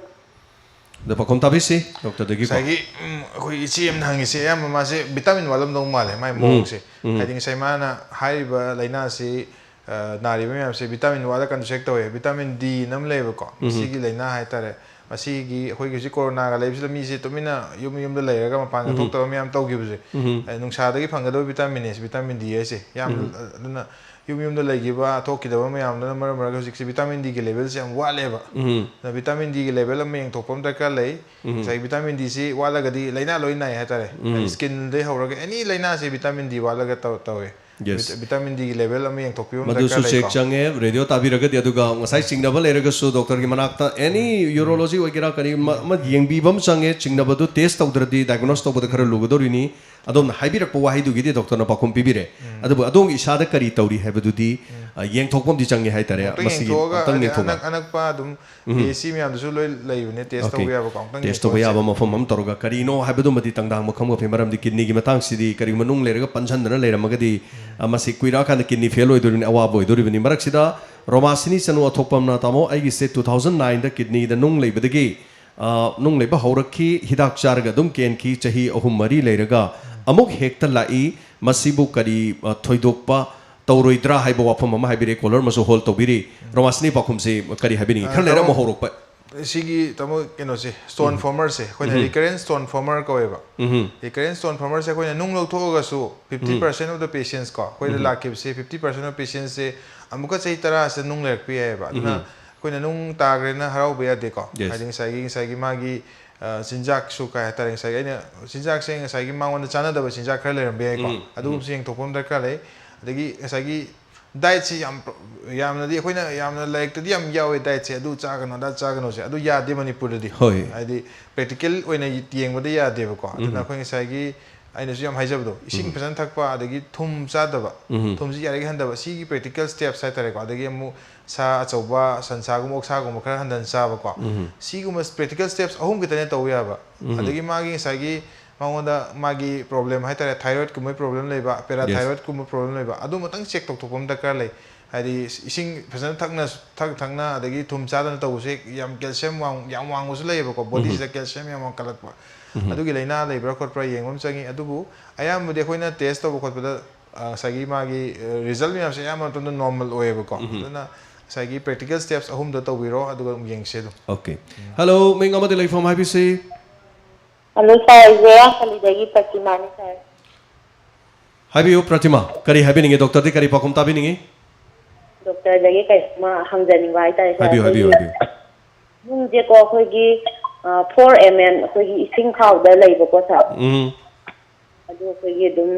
ꯑꯗꯣ ꯄꯥꯎꯈꯨꯝ ꯇꯥꯕꯤꯁꯤ ꯗꯣꯛꯇꯔꯗꯒꯤꯀꯣ꯫ ꯉꯁꯥꯏꯒꯤ, ꯎꯝ, ꯑꯩꯈꯣꯏ ꯏꯆꯦ ꯑꯃꯅ ꯍꯪꯉꯤꯁꯦ ꯑꯌꯥꯝꯕ ꯃꯥꯁꯦ ꯚꯤꯇꯥꯃꯤꯟ ꯋꯥꯠꯂꯝꯗꯧ ꯃꯥꯜꯂꯦ, ꯃꯥꯏ ꯎꯝ, ꯃꯑꯣꯡꯁꯦ꯫ ꯎꯝ꯫ ꯍꯥꯏꯗꯤ ꯉꯁꯥꯏ ꯃꯥꯅ ꯍꯥꯏꯔꯤꯕ ꯂꯥꯏꯅꯥꯁꯤ, ꯑ, ꯅꯥꯔꯤꯕ ꯃꯌꯥꯝꯁꯦ ꯚꯤꯇꯥꯃꯤꯟ ꯋꯥꯠꯂꯀꯥꯟꯗꯁꯨ ꯍꯦꯛ ꯇꯧꯋꯦ꯫ ꯚꯤꯇꯥꯃꯤꯟ ꯗꯤ ꯑꯃ ꯂꯩꯌꯦꯕꯀꯣ, ꯎꯝ꯫ ꯃꯁꯤꯒꯤ ꯂꯥꯏꯅꯥ ꯍꯥꯏꯇꯥꯔꯦ꯫ ꯃꯁꯤꯒꯤ ꯑꯩꯈꯣꯏꯒꯤ ꯍꯧꯖꯤꯛ ꯀꯣꯔꯣꯅꯥꯒ ꯂꯩꯕꯁꯤꯗ ꯃꯤꯁꯦ ꯇꯨꯃꯤꯟꯅ ꯌꯨꯝ ꯌꯨꯝꯗ ꯂꯩꯔꯒ ꯃꯄꯥꯟꯒ ꯎꯝ꯫ ꯊꯣꯛꯇꯕ ꯃꯌꯥꯝ ꯇꯧꯈꯤꯕꯁꯦ꯫ ꯎꯝ꯫ ꯑ, ꯅꯨꯡꯁꯥꯗꯒꯤ ꯐꯪꯒꯗꯕ ꯚꯤꯇꯥꯃꯤꯟ ꯑꯦꯁꯦ, ꯚꯤꯇꯥꯃꯤꯟ ꯗꯤ ꯍꯥꯏꯁꯦ ꯌꯥꯝ, ꯎꯝ꯫ ꯑ, ꯑꯗꯨꯅ ꯌꯨꯝ ꯌꯨꯝꯗ ꯂꯩꯈꯤꯕ, ꯊꯣꯛꯈꯤꯗꯕ ꯃꯌꯥꯝꯗꯨꯅ ꯃꯔꯝ ꯑꯣꯏꯔꯒ ꯍꯧꯖꯤꯛꯁꯦ ꯚꯤꯇꯥꯃꯤꯟ ꯗꯤꯒꯤ ꯂꯦꯚꯦꯜꯁꯦ ꯌꯥꯝ ꯋꯥꯠꯂꯦꯕ꯫ ꯎꯝ꯫ ꯑꯗꯨꯅ ꯚꯤꯇꯥꯃꯤꯟ ꯗꯤꯒꯤ ꯂꯦꯚꯦꯜ ꯑꯃ ꯌꯦꯡꯊꯣꯛꯄ ꯑꯃ ꯗꯔꯀꯥꯔ ꯂꯩ꯫ ꯎꯝ꯫ ꯉꯁꯥꯏ ꯚꯤꯇꯥꯃꯤꯟ ꯗꯤꯁꯤ ꯋꯥꯠꯂꯒꯗꯤ ꯂꯥꯏꯅꯥ ꯂꯣꯏ ꯅꯥꯏ ꯍꯥꯏꯇꯥꯔꯦ꯫ ꯎꯝ꯫ ꯁ꯭ꯀꯤꯟꯗꯩ ꯍꯧꯔꯒ ꯑꯦꯅꯤ ꯂꯥꯏꯅꯥꯁꯦ ꯚꯤꯇꯥꯃꯤꯟ ꯗꯤ ꯋꯥꯠꯂꯒ ꯇꯧ-, ꯇꯧꯋꯦ꯫ ꯌꯦꯁ꯫ ꯚꯤꯇꯥꯃꯤꯟ ꯗꯤꯒꯤ ꯂꯦꯚꯦꯜ ꯑꯃ ꯌꯦꯡꯊꯣꯛꯄꯤꯕ ꯑꯃ ꯃꯗꯨꯁꯨ ꯗꯔꯀꯥꯔ ꯆꯦꯛ ꯂꯩꯀꯣ꯫ ꯆꯪꯉꯦ, ꯔꯦꯗꯤꯑꯣ ꯇꯥꯕꯤꯔꯒꯗꯤ꯫ ꯑꯗꯨꯒ ꯉꯁꯥꯏ ꯆꯤꯡꯅꯕ ꯂꯩꯔꯒꯁꯨ ꯗꯣꯛꯇꯔꯒꯤ ꯃꯅꯥꯛꯇ ꯑꯦꯅꯤ ꯎꯝ꯫ ꯌꯨꯔꯣꯂꯣꯖꯤ ꯑꯣꯏꯒꯦꯔꯥ ꯀꯔꯤ ꯑꯃ, ꯑꯃ ꯌꯦꯡꯕꯤꯕ ꯑꯃ ꯆꯪꯉꯦ꯫ ꯆꯤꯡꯅꯕꯗꯨ ꯇꯦꯁ ꯇꯧꯗ꯭ꯔꯗꯤ ꯗꯥꯏꯒꯅꯣꯁ ꯇꯧꯕꯗ ꯈꯔ ꯎꯝ꯫ ꯂꯨꯒꯗꯧꯔꯤꯅꯤ꯫ ꯑꯗꯣꯝꯅ ꯍꯥꯏꯕꯤꯔꯛꯄ ꯋꯥꯍꯩꯗꯨꯒꯤꯗꯤ ꯗꯣꯛꯇꯔꯅ ꯄꯥꯎꯈꯨꯝ ꯄꯤꯕꯤꯔꯦ꯫ ꯎꯝ꯫ ꯑꯗꯨꯕꯨ ꯑꯗꯣꯝꯒꯤ ꯏꯁꯥꯗ ꯀꯔꯤ ꯇꯧꯔꯤ ꯍꯥꯏꯕꯗꯨꯗꯤ, ꯎꯝ꯫ ꯑ, ꯌꯦꯡꯊꯣꯛꯄ ꯑꯃꯗꯤ ꯆꯪꯉꯦ ꯍꯥꯏꯇꯥꯔꯦ꯫ ꯑꯃꯨꯛꯇꯪ ꯃꯁꯤꯒꯤ ꯌꯦꯡꯊꯣꯛꯑꯒ, ꯑꯃꯨꯛꯇꯪ ꯍꯥꯏꯗꯤ ꯌꯦꯡꯊꯣꯛꯄ꯫ ꯑꯅꯛ-, ꯑꯅꯛꯄ ꯑꯗꯨꯝ ꯎꯝ꯫ ꯄꯤ ꯑꯩꯆ ꯁꯤ ꯃꯌꯥꯝꯗꯁꯨ ꯂꯣꯏ ꯂꯩꯕꯅꯦ, ꯇꯦꯁ ꯑꯣꯀꯦ꯫ ꯇꯧꯕ ꯌꯥꯕ, ꯑꯃꯨꯛꯇꯪ ꯇꯦꯁ ꯇꯧꯕ ꯌꯦꯡꯊꯣꯛꯑꯁꯦ꯫ ꯌꯥꯕ ꯃꯐꯝ ꯑꯃ ꯇꯧꯔꯒ ꯀꯔꯤꯅꯣ ꯍꯥꯏꯕꯗꯨꯃꯗꯤ ꯇꯪꯗꯥꯡꯕ ꯈꯪꯕ ꯐꯩ꯫ ꯃꯔꯝꯗꯤ ꯀꯤꯗꯅꯤꯒꯤ ꯃꯇꯥꯡꯁꯤꯗꯤ ꯀꯔꯤꯒꯨꯝꯕ ꯅꯨꯡ ꯂꯩꯔꯒ ꯄꯟꯁꯤꯟꯗꯅ ꯂꯩꯔꯝꯃꯒꯗꯤ, ꯎꯝ꯫ ꯑ, ꯃꯁꯤ ꯀꯨꯏꯔꯛꯑꯀꯥꯟꯗ ꯀꯤꯗꯅꯤ ꯐꯦꯜ ꯑꯣꯏꯗꯣꯔꯤꯕꯅꯤ, ꯑꯋꯥꯕ ꯑꯣꯏꯗꯣꯔꯤꯕꯅꯤ꯫ ꯃꯔꯛꯁꯤꯗ ꯔꯣꯃꯥꯁꯤꯅꯤ ꯆꯅꯨ ꯑꯊꯣꯛꯄꯝꯅ, "ꯇꯥꯃꯣ, ꯑꯩꯒꯤꯁꯦ two thousand nineꯗ ꯀꯤꯗꯅꯤꯗ ꯅꯨꯡ ꯂꯩꯕꯗꯒꯤ, ꯑ, ꯅꯨꯡ ꯂꯩꯕ ꯍꯧꯔꯛꯈꯤ, ꯍꯤꯗꯥꯛ ꯆꯥꯔꯒ ꯑꯗꯨꯝ ꯀꯦꯟꯈꯤ, ꯆꯍꯤ ꯑꯍꯨꯝ ꯃꯔꯤ ꯂꯩꯔꯒ ꯑꯃꯨꯛ ꯍꯦꯛꯇ ꯂꯥꯛꯏ꯫ ꯃꯁꯤꯕꯨ ꯀꯔꯤ, ꯑ, ꯊꯣꯏꯗꯣꯛꯄ ꯇꯧꯔꯣꯏꯗ꯭ꯔꯥ ꯍꯥꯏꯕ ꯋꯥꯐꯝ ꯑꯃ ꯍꯥꯏꯕꯤꯔꯦ꯫ Caller ꯑꯃꯁꯨ hold ꯇꯧꯕꯤꯔꯤ꯫ ꯔꯣꯃꯥꯁꯤꯅꯤ ꯄꯥꯎꯈꯨꯝꯁꯤ ꯀꯔꯤ ꯍꯥꯏꯕꯤꯅꯤꯡꯉꯤ? ꯑ, ꯈꯔ ꯂꯩꯔ ꯑꯃꯨꯛ ꯇꯥꯃꯣ, ꯍꯧꯔꯛꯄ꯫ ꯁꯤꯒꯤ ꯇꯥꯃꯣ ꯀꯩꯅꯣꯁꯦ, stone formerꯁꯦ ꯑꯩꯈꯣꯏꯅ recurrent stone former ꯀꯧꯋꯦꯕ꯫ Recurrent stone formerꯁꯦ ꯑꯩꯈꯣꯏꯅ ꯅꯨꯡ ꯂꯧꯊꯣꯛꯑꯒꯁꯨ fifty percent of the patients ꯀꯣ, ꯑꯩꯈꯣꯏꯗ ꯂꯥꯛꯈꯤꯕꯁꯦ fifty percent of patientꯁꯦ ꯑꯃꯨꯛꯀ ꯆꯍꯤ ꯇꯔꯥꯁꯦ ꯅꯨꯡ ꯂꯩꯔꯛꯄ ꯌꯥꯏꯑꯕ꯫ ꯑꯗꯨꯅ ꯑꯩꯈꯣꯏꯅ ꯅꯨꯡ ꯇꯥꯈ꯭ꯔꯦꯅ ꯍꯔꯥꯎꯕ ꯌꯥꯗꯦꯀꯣ꯫ Yes. ꯍꯥꯏꯗꯤ ꯉꯁꯥꯏꯒꯤ, ꯉꯁꯥꯏꯒꯤ ꯃꯥꯒꯤ, ꯑ, ꯆꯤꯟꯖꯥꯛꯁꯨ ꯀꯩ ꯍꯥꯏꯇꯥꯔꯦ, ꯉꯁꯥꯏꯒꯤ ꯑꯩꯅ ꯆꯤꯟꯖꯥꯛꯁꯦ ꯉꯁꯥꯏꯒꯤ ꯃꯉꯣꯟꯗ ꯆꯥꯟꯅꯗꯕ ꯆꯤꯟꯖꯥꯛ ꯈꯔ ꯂꯩꯔꯝꯕ ꯌꯥꯏꯀꯣ꯫ ꯑꯗꯨꯒꯨꯝꯕꯁꯨ ꯌꯦꯡꯊꯣꯛꯄ ꯑꯃ ꯗꯔꯀꯥꯔ ꯂꯩ꯫ ꯑꯗꯒꯤ ꯉꯁꯥꯏꯒꯤ dietꯁꯤ ꯌꯥꯝ ꯄ꯭ꯔꯣ-, ꯌꯥꯝꯅꯗꯤ ꯑꯩꯈꯣꯏꯅ ꯌꯥꯝꯅ ꯂꯥꯏꯔꯤꯛꯇꯗꯤ ꯌꯥꯝ ꯌꯥꯎꯋꯦ dietꯁꯦ, ꯑꯗꯨ ꯆꯥꯒꯅꯨ, ꯑꯗꯥ ꯆꯥꯒꯅꯨꯁꯦ, ꯑꯗꯨ ꯌꯥꯗꯦ ꯃꯅꯤꯄꯨꯔꯗꯗꯤ꯫ ꯍꯣꯏ꯫ ꯍꯥꯏꯗꯤ practical ꯑꯣꯏꯅ ꯌꯦꯡꯕꯗ ꯌꯥꯗꯦꯕꯀꯣ꯫ ꯑꯗꯨꯅ ꯑꯩꯈꯣꯏ ꯉꯁꯥꯏꯒꯤ ꯑꯩꯅꯁꯨ ꯌꯥꯝ ꯍꯥꯏꯖꯕꯗꯣ, ꯏꯁꯤꯡ ꯐꯖꯅ ꯊꯛꯄ, ꯑꯗꯒꯤ ꯊꯨꯝ ꯆꯥꯗꯕ, ꯊꯨꯝꯁꯤ ꯌꯥꯔꯤꯈꯩ ꯍꯟꯊꯕ, ꯁꯤꯒꯤ practical steps ꯍꯥꯏꯇꯥꯔꯦꯀꯣ꯫ ꯑꯗꯒꯤ ꯑꯃꯨꯛ ꯁꯥ ꯑꯆꯧꯕ, ꯁꯟꯁꯥꯒꯨꯝꯕ, ꯑꯣꯛꯁꯥꯒꯨꯝꯕ ꯈꯔ ꯍꯟꯊꯅ ꯆꯥꯕꯀꯣ꯫ ꯁꯤꯒꯨꯝꯕ practical steps ꯑꯍꯨꯝ ꯈꯛꯇꯅꯦ ꯇꯧꯕ ꯌꯥꯕ꯫ ꯑꯗꯒꯤ ꯃꯥꯒꯤ ꯉꯁꯥꯏꯒꯤ ꯃꯉꯣꯟꯗ ꯃꯥꯒꯤ problem ꯍꯥꯏꯇꯥꯔꯦ, thyroidꯀꯨꯝꯕꯩ problem ꯂꯩꯕ, Yes. parathyroidꯀꯨꯝꯕ problem ꯂꯩꯕ, ꯑꯗꯨ ꯑꯃꯇꯪ check ꯇꯧꯊꯣꯛꯄ ꯑꯃ ꯗꯔꯀꯥꯔ ꯂꯩ꯫ ꯍꯥꯏꯗꯤ ꯏꯁꯤꯡ ꯐꯖꯅ ꯊꯛꯅ, ꯊꯛ ꯊꯛꯅ, ꯑꯗꯒꯤ ꯊꯨꯝ ꯆꯥꯗꯅ ꯇꯧꯕꯁꯦ ꯌꯥꯝ calcium ꯋꯥꯡ-, ꯌꯥꯝ ꯋꯥꯡꯕꯁꯨ ꯂꯩꯌꯦꯕꯀꯣ, bodyꯁꯤꯗ calcium ꯌꯥꯝ ꯋꯥꯡꯈꯠꯂꯛꯄ꯫ ꯑꯗꯨꯒꯤ ꯂꯥꯏꯅꯥ ꯂꯩꯕ꯭ꯔꯥ ꯈꯣꯠꯄ꯭ꯔꯥ ꯌꯦꯡꯕ ꯑꯃ ꯆꯪꯉꯤ꯫ ꯑꯗꯨꯕꯨ ꯑꯌꯥꯝꯕꯗꯤ ꯑꯩꯈꯣꯏꯅ test ꯇꯧꯕ ꯈꯣꯠꯄꯗ, ꯑ, ꯉꯁꯥꯏꯒꯤ ꯃꯥꯒꯤ, ꯑ, result ꯃꯌꯥꯝꯁꯦ ꯑꯌꯥꯝꯕ ꯃꯇꯝꯗ normal ꯑꯣꯏꯌꯦꯕꯀꯣ꯫ ꯑꯗꯨꯅ ꯉꯁꯥꯏꯒꯤ practical steps ꯑꯍꯨꯝꯗꯣ ꯇꯧꯕꯤꯔꯣ, ꯑꯗꯨꯒ ꯑꯗꯨꯝ ꯌꯦꯡꯁꯦ ꯑꯗꯨꯝ꯫ Okay. Hello, ꯃꯤꯡ ꯑꯃꯗꯤ ꯂꯩꯐꯝ ꯍꯥꯏꯕꯤꯁꯤ? Hello sir, jeera ꯈꯂꯤꯗꯒꯤ ꯄ꯭ꯔꯇꯤꯃꯥꯅꯤ sir꯫ ꯍꯥꯏꯕꯤꯌꯨ ꯄ꯭ꯔꯇꯤꯃꯥ, ꯀꯔꯤ ꯍꯥꯏꯕꯤꯅꯤꯡꯉꯤ? Doctorꯗꯤ ꯀꯔꯤ ꯄꯥꯎꯈꯨꯝ ꯇꯥꯕꯤꯅꯤꯡꯉꯤ? Doctorꯗꯒꯤ ꯀꯩꯅꯣꯝꯃ ꯍꯪꯖꯅꯤꯡꯕ ꯍꯥꯏꯇꯥꯔꯦ sir꯫ ꯍꯥꯏꯕꯤꯌꯨ, ꯍꯥꯏꯕꯤꯌꯨ, ꯑꯩꯈꯣꯏꯒꯤ ꯍꯥꯏꯕꯤꯌꯨ꯫ ꯅꯨꯡꯁꯦꯀꯣ, ꯑꯩꯈꯣꯏꯒꯤ, ꯑ, four M L ꯑꯩꯈꯣꯏꯒꯤ ꯏꯁꯤꯡ ꯈꯥꯎꯗ ꯂꯩꯕꯀꯣ sir꯫ ꯎꯝ꯫ ꯑꯗꯨ ꯑꯩꯈꯣꯏꯒꯤ ꯑꯗꯨꯝ,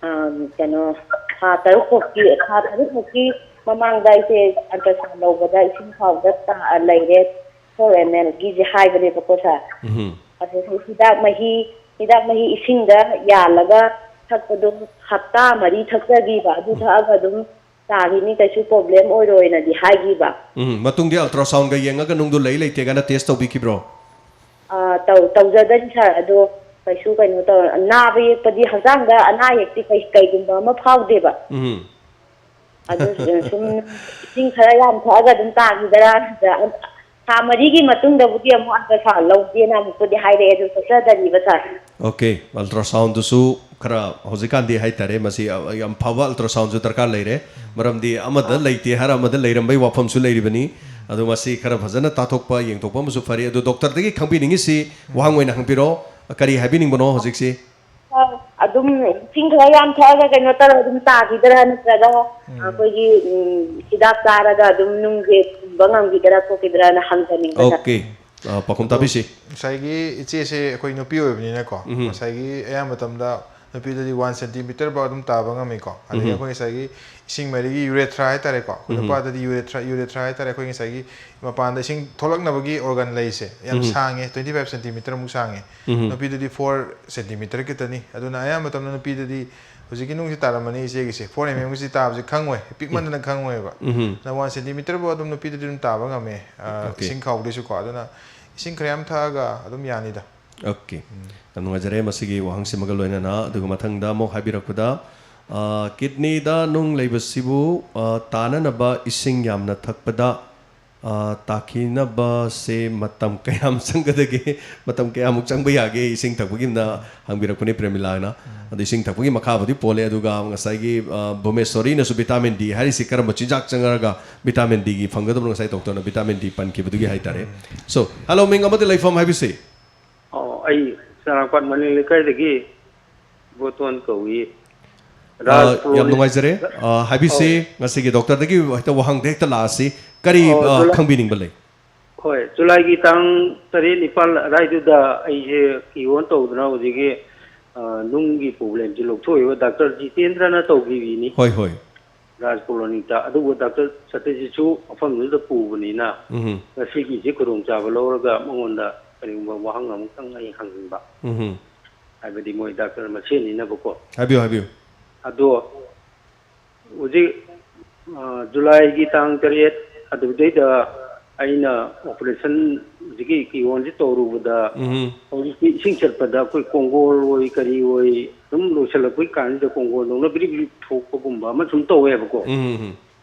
ꯑ, ꯀꯩꯅꯣ, ꯊꯥ ꯇꯔꯨꯛ ꯐꯥꯎꯀꯤ, ꯊꯥ ꯇꯔꯨꯛ ꯐꯥꯎꯀꯤ ꯃꯃꯥꯡꯗ ꯑꯩꯁꯦ ultrasound ꯂꯧꯕꯗ ꯏꯁꯤꯡ ꯈꯥꯎꯗ ꯇꯥ-, ꯂꯩꯔꯦ, four M Lꯒꯤꯁꯦ ꯍꯥꯏꯕꯅꯦꯕꯀꯣ sir꯫ ꯎꯝ꯫ ꯑꯗꯨ ꯍꯤꯗꯥꯛ ꯃꯍꯤ, ꯍꯤꯗꯥꯛ ꯃꯍꯤ ꯏꯁꯤꯡꯗ ꯌꯥꯜꯂꯒ ꯊꯛꯄꯗꯣ ꯍꯞꯇꯥ ꯃꯔꯤ ꯊꯛꯆꯈꯤꯕ, ꯑꯗꯨ ꯊꯛꯑꯒ ꯑꯗꯨꯝ ꯇꯥꯈꯤꯅꯤ, ꯀꯩꯁꯨ problem ꯑꯣꯏꯔꯣꯏꯅꯗꯤ ꯍꯥꯏꯈꯤꯕ꯫ ꯎꯝ, ꯃꯇꯨꯡꯗꯤ ultrasoundꯒ ꯌꯦꯡꯉꯒ ꯅꯨꯡꯗꯣ ꯂꯩ ꯂꯩꯇꯦ ꯀꯥꯏꯅ test ꯇꯧꯕꯤꯈꯤꯕ꯭ꯔꯣ? ꯑꯥ, ꯇꯧ-, ꯇꯧꯖꯗꯔꯤ sir꯫ ꯑꯗꯣ ꯀꯩꯁꯨ ꯀꯩꯅꯣ ꯇꯧꯔ-, ꯅꯥꯕ ꯌꯦꯛꯄꯗꯤ ꯍꯛꯆꯥꯡꯗ ꯑꯅꯥ ꯑꯌꯦꯛꯇꯤ ꯀꯩ-, ꯀꯩꯒꯨꯝꯕ ꯑꯃ ꯐꯥꯎꯗꯦꯕ꯫ ꯎꯝ꯫ ꯑꯗꯨ ꯁꯨꯝ ꯏꯁꯤꯡ ꯈꯔ ꯌꯥꯝ ꯊꯛꯑꯒ ꯑꯗꯨꯝ ꯇꯥꯈꯤꯗꯔꯥ? ꯊꯥ ꯃꯔꯤꯒꯤ ꯃꯇꯨꯡꯗꯕꯨꯗꯤ ꯑꯃꯨꯛ ultrasound ꯂꯧꯒꯦꯅ ꯑꯃꯨꯛꯄꯨꯗꯤ ꯍꯥꯏꯔꯛꯑꯦ, ꯑꯗꯨ ꯆꯠꯆꯗꯔꯤꯕ sir꯫ Okay, ultrasoundꯗꯨꯁꯨ ꯈꯔ ꯍꯧꯖꯤꯛꯀꯥꯟꯗꯤ ꯍꯥꯏꯇꯥꯔꯦ, ꯃꯁꯤ ꯌꯥꯝ ꯐꯕ ultrasoundꯁꯨ ꯗꯔꯀꯥꯔ ꯂꯩꯔꯦ꯫ ꯃꯔꯝꯗꯤ ꯑꯃꯗ ꯂꯩꯇꯦ ꯍꯥꯏꯔ ꯑꯃꯗ ꯂꯩꯔꯝꯕꯩ ꯋꯥꯐꯝꯁꯨ ꯂꯩꯔꯤꯕꯅꯤ꯫ ꯑꯗꯣ ꯃꯁꯤ ꯈꯔ ꯐꯖꯅ ꯇꯥꯊꯣꯛꯄ, ꯌꯦꯡꯊꯣꯛꯄ ꯑꯃꯁꯨ ꯐꯔꯦ꯫ ꯑꯗꯣ ꯗꯣꯛꯇꯔꯗꯒꯤ ꯈꯪꯕꯤꯅꯤꯡꯉꯤꯁꯤ ꯋꯥꯍꯪ ꯑꯣꯏꯅ ꯍꯪꯕꯤꯔꯣ꯫ ꯀꯔꯤ ꯍꯥꯏꯕꯤꯅꯤꯡꯕꯅꯣ ꯍꯧꯖꯤꯛꯁꯤ? ꯑꯗꯨꯝ ꯏꯁꯤꯡ ꯈꯔ ꯌꯥꯝ ꯊꯛꯑꯒ ꯀꯩꯅꯣ ꯇꯧꯔꯒ ꯑꯗꯨꯝ ꯇꯥꯈꯤꯗ꯭ꯔꯥ, ꯅꯠꯇ꯭ꯔꯒ ꯑꯩꯈꯣꯏꯒꯤ, ꯎꯝ, ꯍꯤꯗꯥꯛ ꯆꯥꯔꯒ ꯑꯗꯨꯝ ꯅꯨꯡꯁꯦ ꯊꯨꯝꯕ ꯉꯝꯈꯤꯗ꯭ꯔꯥ ꯈꯣꯠꯈꯤꯗ꯭ꯔꯥꯅ ꯍꯪꯖꯅꯤꯡꯕ, ꯁꯥꯔ꯫ ꯑꯣꯀꯦ꯫ ꯑ, ꯄꯥꯎꯈꯨꯝ ꯑꯗꯣ ꯇꯥꯕꯤꯁꯤ꯫ ꯉꯁꯥꯏꯒꯤ ꯏꯆꯦꯁꯦ ꯑꯩꯈꯣꯏ ꯅꯨꯄꯤ ꯑꯣꯏꯕꯅꯤꯅꯀꯣ, ꯎꯝ꯫ ꯉꯁꯥꯏꯒꯤ ꯑꯌꯥꯝꯕ ꯃꯇꯝꯗ ꯅꯨꯄꯤꯗꯗꯤ ꯋꯥꯟ ꯁꯦꯟꯇꯤꯃꯤꯇꯔ ꯐꯥꯎ ꯑꯗꯨꯝ ꯇꯥꯕ ꯉꯝꯃꯤꯀꯣ꯫ ꯑꯗꯒꯤ ꯎꯝ꯫ ꯑꯩꯈꯣꯏ ꯉꯁꯥꯏꯒꯤ ꯏꯁꯤꯡ ꯃꯔꯤꯒꯤ urethra ꯍꯥꯏꯇꯥꯔꯦꯀꯣ, ꯑꯩꯈꯣꯏ ꯎꯝ꯫ ꯅꯨꯄꯥꯗꯗꯤ urethra, urethra ꯍꯥꯏꯇꯥꯔꯦ, ꯑꯩꯈꯣꯏ ꯉꯁꯥꯏꯒꯤ ꯃꯄꯥꯟꯗ ꯏꯁꯤꯡ ꯊꯣꯛꯂꯛꯅꯕꯒꯤ organ ꯂꯩꯁꯦ ꯌꯥꯝ ꯎꯝ꯫ ꯁꯥꯡꯉꯦ, twenty five centimeter ꯃꯨꯛ ꯁꯥꯡꯉꯦ꯫ ꯎꯝ꯫ ꯅꯨꯄꯤꯗꯗꯤ four centimeter ꯈꯤꯇꯅꯤ꯫ ꯑꯗꯨꯅ ꯑꯌꯥꯝꯕ ꯃꯇꯝꯗ ꯅꯨꯄꯤꯗꯗꯤ ꯍꯧꯖꯤꯛꯀꯤ ꯅꯨꯡꯁꯤ ꯇꯥꯔꯝꯃꯅꯤ ꯏꯆꯦꯒꯤꯁꯦ, four mm ꯒꯤꯁꯤ ꯇꯥꯕꯁꯤ ꯈꯪꯉꯣꯏ, ꯄꯤꯛꯃꯟꯗꯅ ꯈꯪꯉꯣꯏꯕ꯫ ꯎꯝ꯫ ꯑꯗꯨꯅ ꯋꯥꯟ ꯁꯦꯟꯇꯤꯃꯤꯇꯔ ꯐꯥꯎ ꯑꯗꯨꯝ ꯅꯨꯄꯤꯗꯗꯤ ꯑꯗꯨꯝ ꯇꯥꯕ ꯉꯝꯃꯦ, ꯑ, ꯑꯣꯀꯦ꯫ ꯏꯁꯤꯡ ꯈꯥꯎꯗꯣꯏꯁꯨꯀꯣ꯫ ꯑꯗꯨꯅ ꯏꯁꯤꯡ ꯈꯔ ꯌꯥꯝ ꯊꯛꯑꯒ ꯑꯗꯨꯝ ꯌꯥꯅꯤꯗ꯫ ꯑꯣꯀꯦ꯫ ꯎꯝ꯫ ꯌꯥꯝ ꯅꯨꯡꯉꯥꯏꯖꯔꯦ ꯃꯁꯤꯒꯤ ꯋꯥꯍꯪꯁꯤꯃꯒ ꯂꯣꯏꯅꯅ꯫ ꯑꯗꯨꯒ ꯃꯊꯪꯗ ꯑꯃꯨꯛ ꯍꯥꯏꯕꯤꯔꯛꯄꯗ, ꯑ, kidneyꯗ ꯅꯨꯡ ꯂꯩꯕꯁꯤꯕꯨ, ꯑ, ꯇꯥꯅꯅꯕ ꯏꯁꯤꯡ ꯌꯥꯝꯅ ꯊꯛꯄꯗ, ꯑ, ꯇꯥꯈꯤꯅꯕꯁꯦ ꯃꯇꯝ ꯀꯌꯥꯝ ꯆꯪꯒꯗꯒꯦ? ꯃꯇꯝ ꯀꯌꯥꯃꯨꯛ ꯆꯪꯕ ꯌꯥꯒꯦ ꯏꯁꯤꯡ ꯊꯛꯄꯒꯤꯅ ꯍꯪꯕꯤꯔꯛꯄꯅꯤ ꯄ꯭ꯔꯦꯃꯤꯂꯥꯅ꯫ ꯎꯝ꯫ ꯑꯗꯣ ꯏꯁꯤꯡ ꯊꯛꯄꯒꯤ ꯃꯈꯥꯕꯨꯗꯤ ꯄꯣꯜꯂꯦ꯫ ꯑꯗꯨꯒ ꯉꯁꯥꯏꯒꯤ, ꯑ, ꯚꯨꯃꯦꯁꯣꯔꯤꯅꯁꯨ vitamin D ꯍꯥꯏꯔꯤꯁꯤ ꯀꯔꯝꯕ ꯆꯤꯟꯖꯥꯛ ꯆꯪꯉꯒ vitamin Dꯒꯤ ꯐꯪꯒꯗꯕꯅꯣ? ꯉꯁꯥꯏ ꯗꯣꯛꯇꯔꯅ vitamin D ꯄꯟꯈꯤꯕꯗꯨꯒꯤ ꯍꯥꯏꯇꯥꯔꯦ꯫ ꯎꯝ꯫ So, hello, ꯃꯤꯡ ꯑꯃꯗꯤ ꯂꯩꯐꯝ ꯍꯥꯏꯕꯤꯁꯤ? ꯑꯣ, ꯑꯩ ꯆꯔꯥꯡꯄꯥꯠ ꯃꯅꯤꯡ ꯂꯩꯀꯥꯏꯗꯒꯤ ꯏꯕꯣꯇꯣꯟ ꯀꯧꯏ꯫ ꯑ, ꯔꯥꯖ ꯌꯥꯝ ꯄ꯭ꯔꯣꯅꯤ-, ꯅꯨꯡꯉꯥꯏꯖꯔꯦ꯫ ꯑ, ꯍꯥꯏꯕꯤꯁꯤ, ꯑꯧ꯫ ꯉꯁꯤꯒꯤ ꯗꯣꯛꯇꯔꯗꯒꯤ ꯍꯦꯛꯇ ꯋꯥꯍꯪꯗ ꯍꯦꯛꯇ ꯂꯥꯛꯑꯁꯤ꯫ ꯀꯔꯤ, ꯑꯣ, ꯑ, ꯖꯨꯂꯥꯏ-, ꯈꯪꯕꯤꯅꯤꯡꯕ ꯂꯩ? ꯍꯣꯏ, ꯖꯨꯂꯥꯏꯒꯤ ꯇꯥꯡ ꯇꯔꯦꯠ, ꯅꯤꯄꯥꯜ ꯑꯗꯥꯏꯗꯨꯗ ꯑꯩꯁꯦ ꯀꯤꯍꯣꯜ ꯇꯧꯗꯅ ꯍꯧꯖꯤꯛꯀꯤ, ꯑ, ꯅꯨꯡꯒꯤ problemꯁꯦ ꯂꯧꯊꯣꯛꯏꯕ ꯗꯥꯛꯇꯔ ꯖꯤꯇꯦꯟꯗ꯭ꯔꯅ ꯇꯧꯕꯤꯔꯤꯅꯤ꯫ ꯍꯣꯏ, ꯍꯣꯏ꯫ ꯔꯥꯖ ꯀꯣꯂꯣꯅꯤꯗ꯫ ꯑꯗꯨꯕꯨ ꯗꯥꯛꯇꯔ ꯁꯇꯤꯁꯁꯨ ꯃꯐꯝꯗꯨꯗ ꯄꯨꯕꯅꯤꯅ ꯎꯝ꯫ ꯉꯁꯤꯒꯤꯁꯤ ꯈꯨꯗꯣꯡꯆꯥꯕ ꯂꯧꯔꯒ ꯃꯉꯣꯟꯗ ꯀꯔꯤꯒꯨꯝꯕ ꯋꯥꯍꯪ ꯑꯃꯨꯛꯇꯪ ꯑꯩ ꯍꯪꯅꯤꯡꯕ꯫ ꯎꯝ꯫ ꯍꯥꯏꯕꯗꯤ ꯃꯣꯏ ꯗꯥꯛꯇꯔ ꯃꯁꯦꯟꯅꯤꯅꯕꯀꯣ꯫ ꯍꯥꯏꯕꯤꯌꯨ, ꯍꯥꯏꯕꯤꯌꯨ꯫ ꯑꯗꯣ ꯍꯧꯖꯤꯛ, ꯑ, ꯖꯨꯂꯥꯏꯒꯤ ꯇꯥꯡ ꯇꯔꯦꯠ ꯑꯗꯨꯗꯩꯗ ꯑꯩꯅ operation ꯍꯧꯖꯤꯛꯀꯤ ꯀꯤꯍꯣꯜꯁꯤ ꯇꯧꯔꯨꯕꯗ ꯎꯝ꯫ ꯍꯧꯖꯤꯛꯇꯤ ꯏꯁꯤꯡ ꯆꯠꯄꯗ ꯑꯩꯈꯣꯏ ꯀꯣꯡꯒꯣꯜ ꯑꯣꯏ ꯀꯔꯤ ꯑꯣꯏ ꯁꯨꯝ ꯂꯣꯏꯁꯤꯜꯂꯛꯄꯒꯤ ꯀꯥꯟꯁꯤꯗ ꯀꯣꯡꯒꯣꯜꯗꯧꯅ ꯕ꯭ꯔꯤꯛ ꯕ꯭ꯔꯤꯛ ꯊꯣꯛꯄꯒꯨꯝꯕ ꯑꯃ ꯁꯨꯝ ꯇꯧꯋꯦꯕꯀꯣ꯫ ꯎꯝ, ꯎꯝ, ꯎꯝ꯫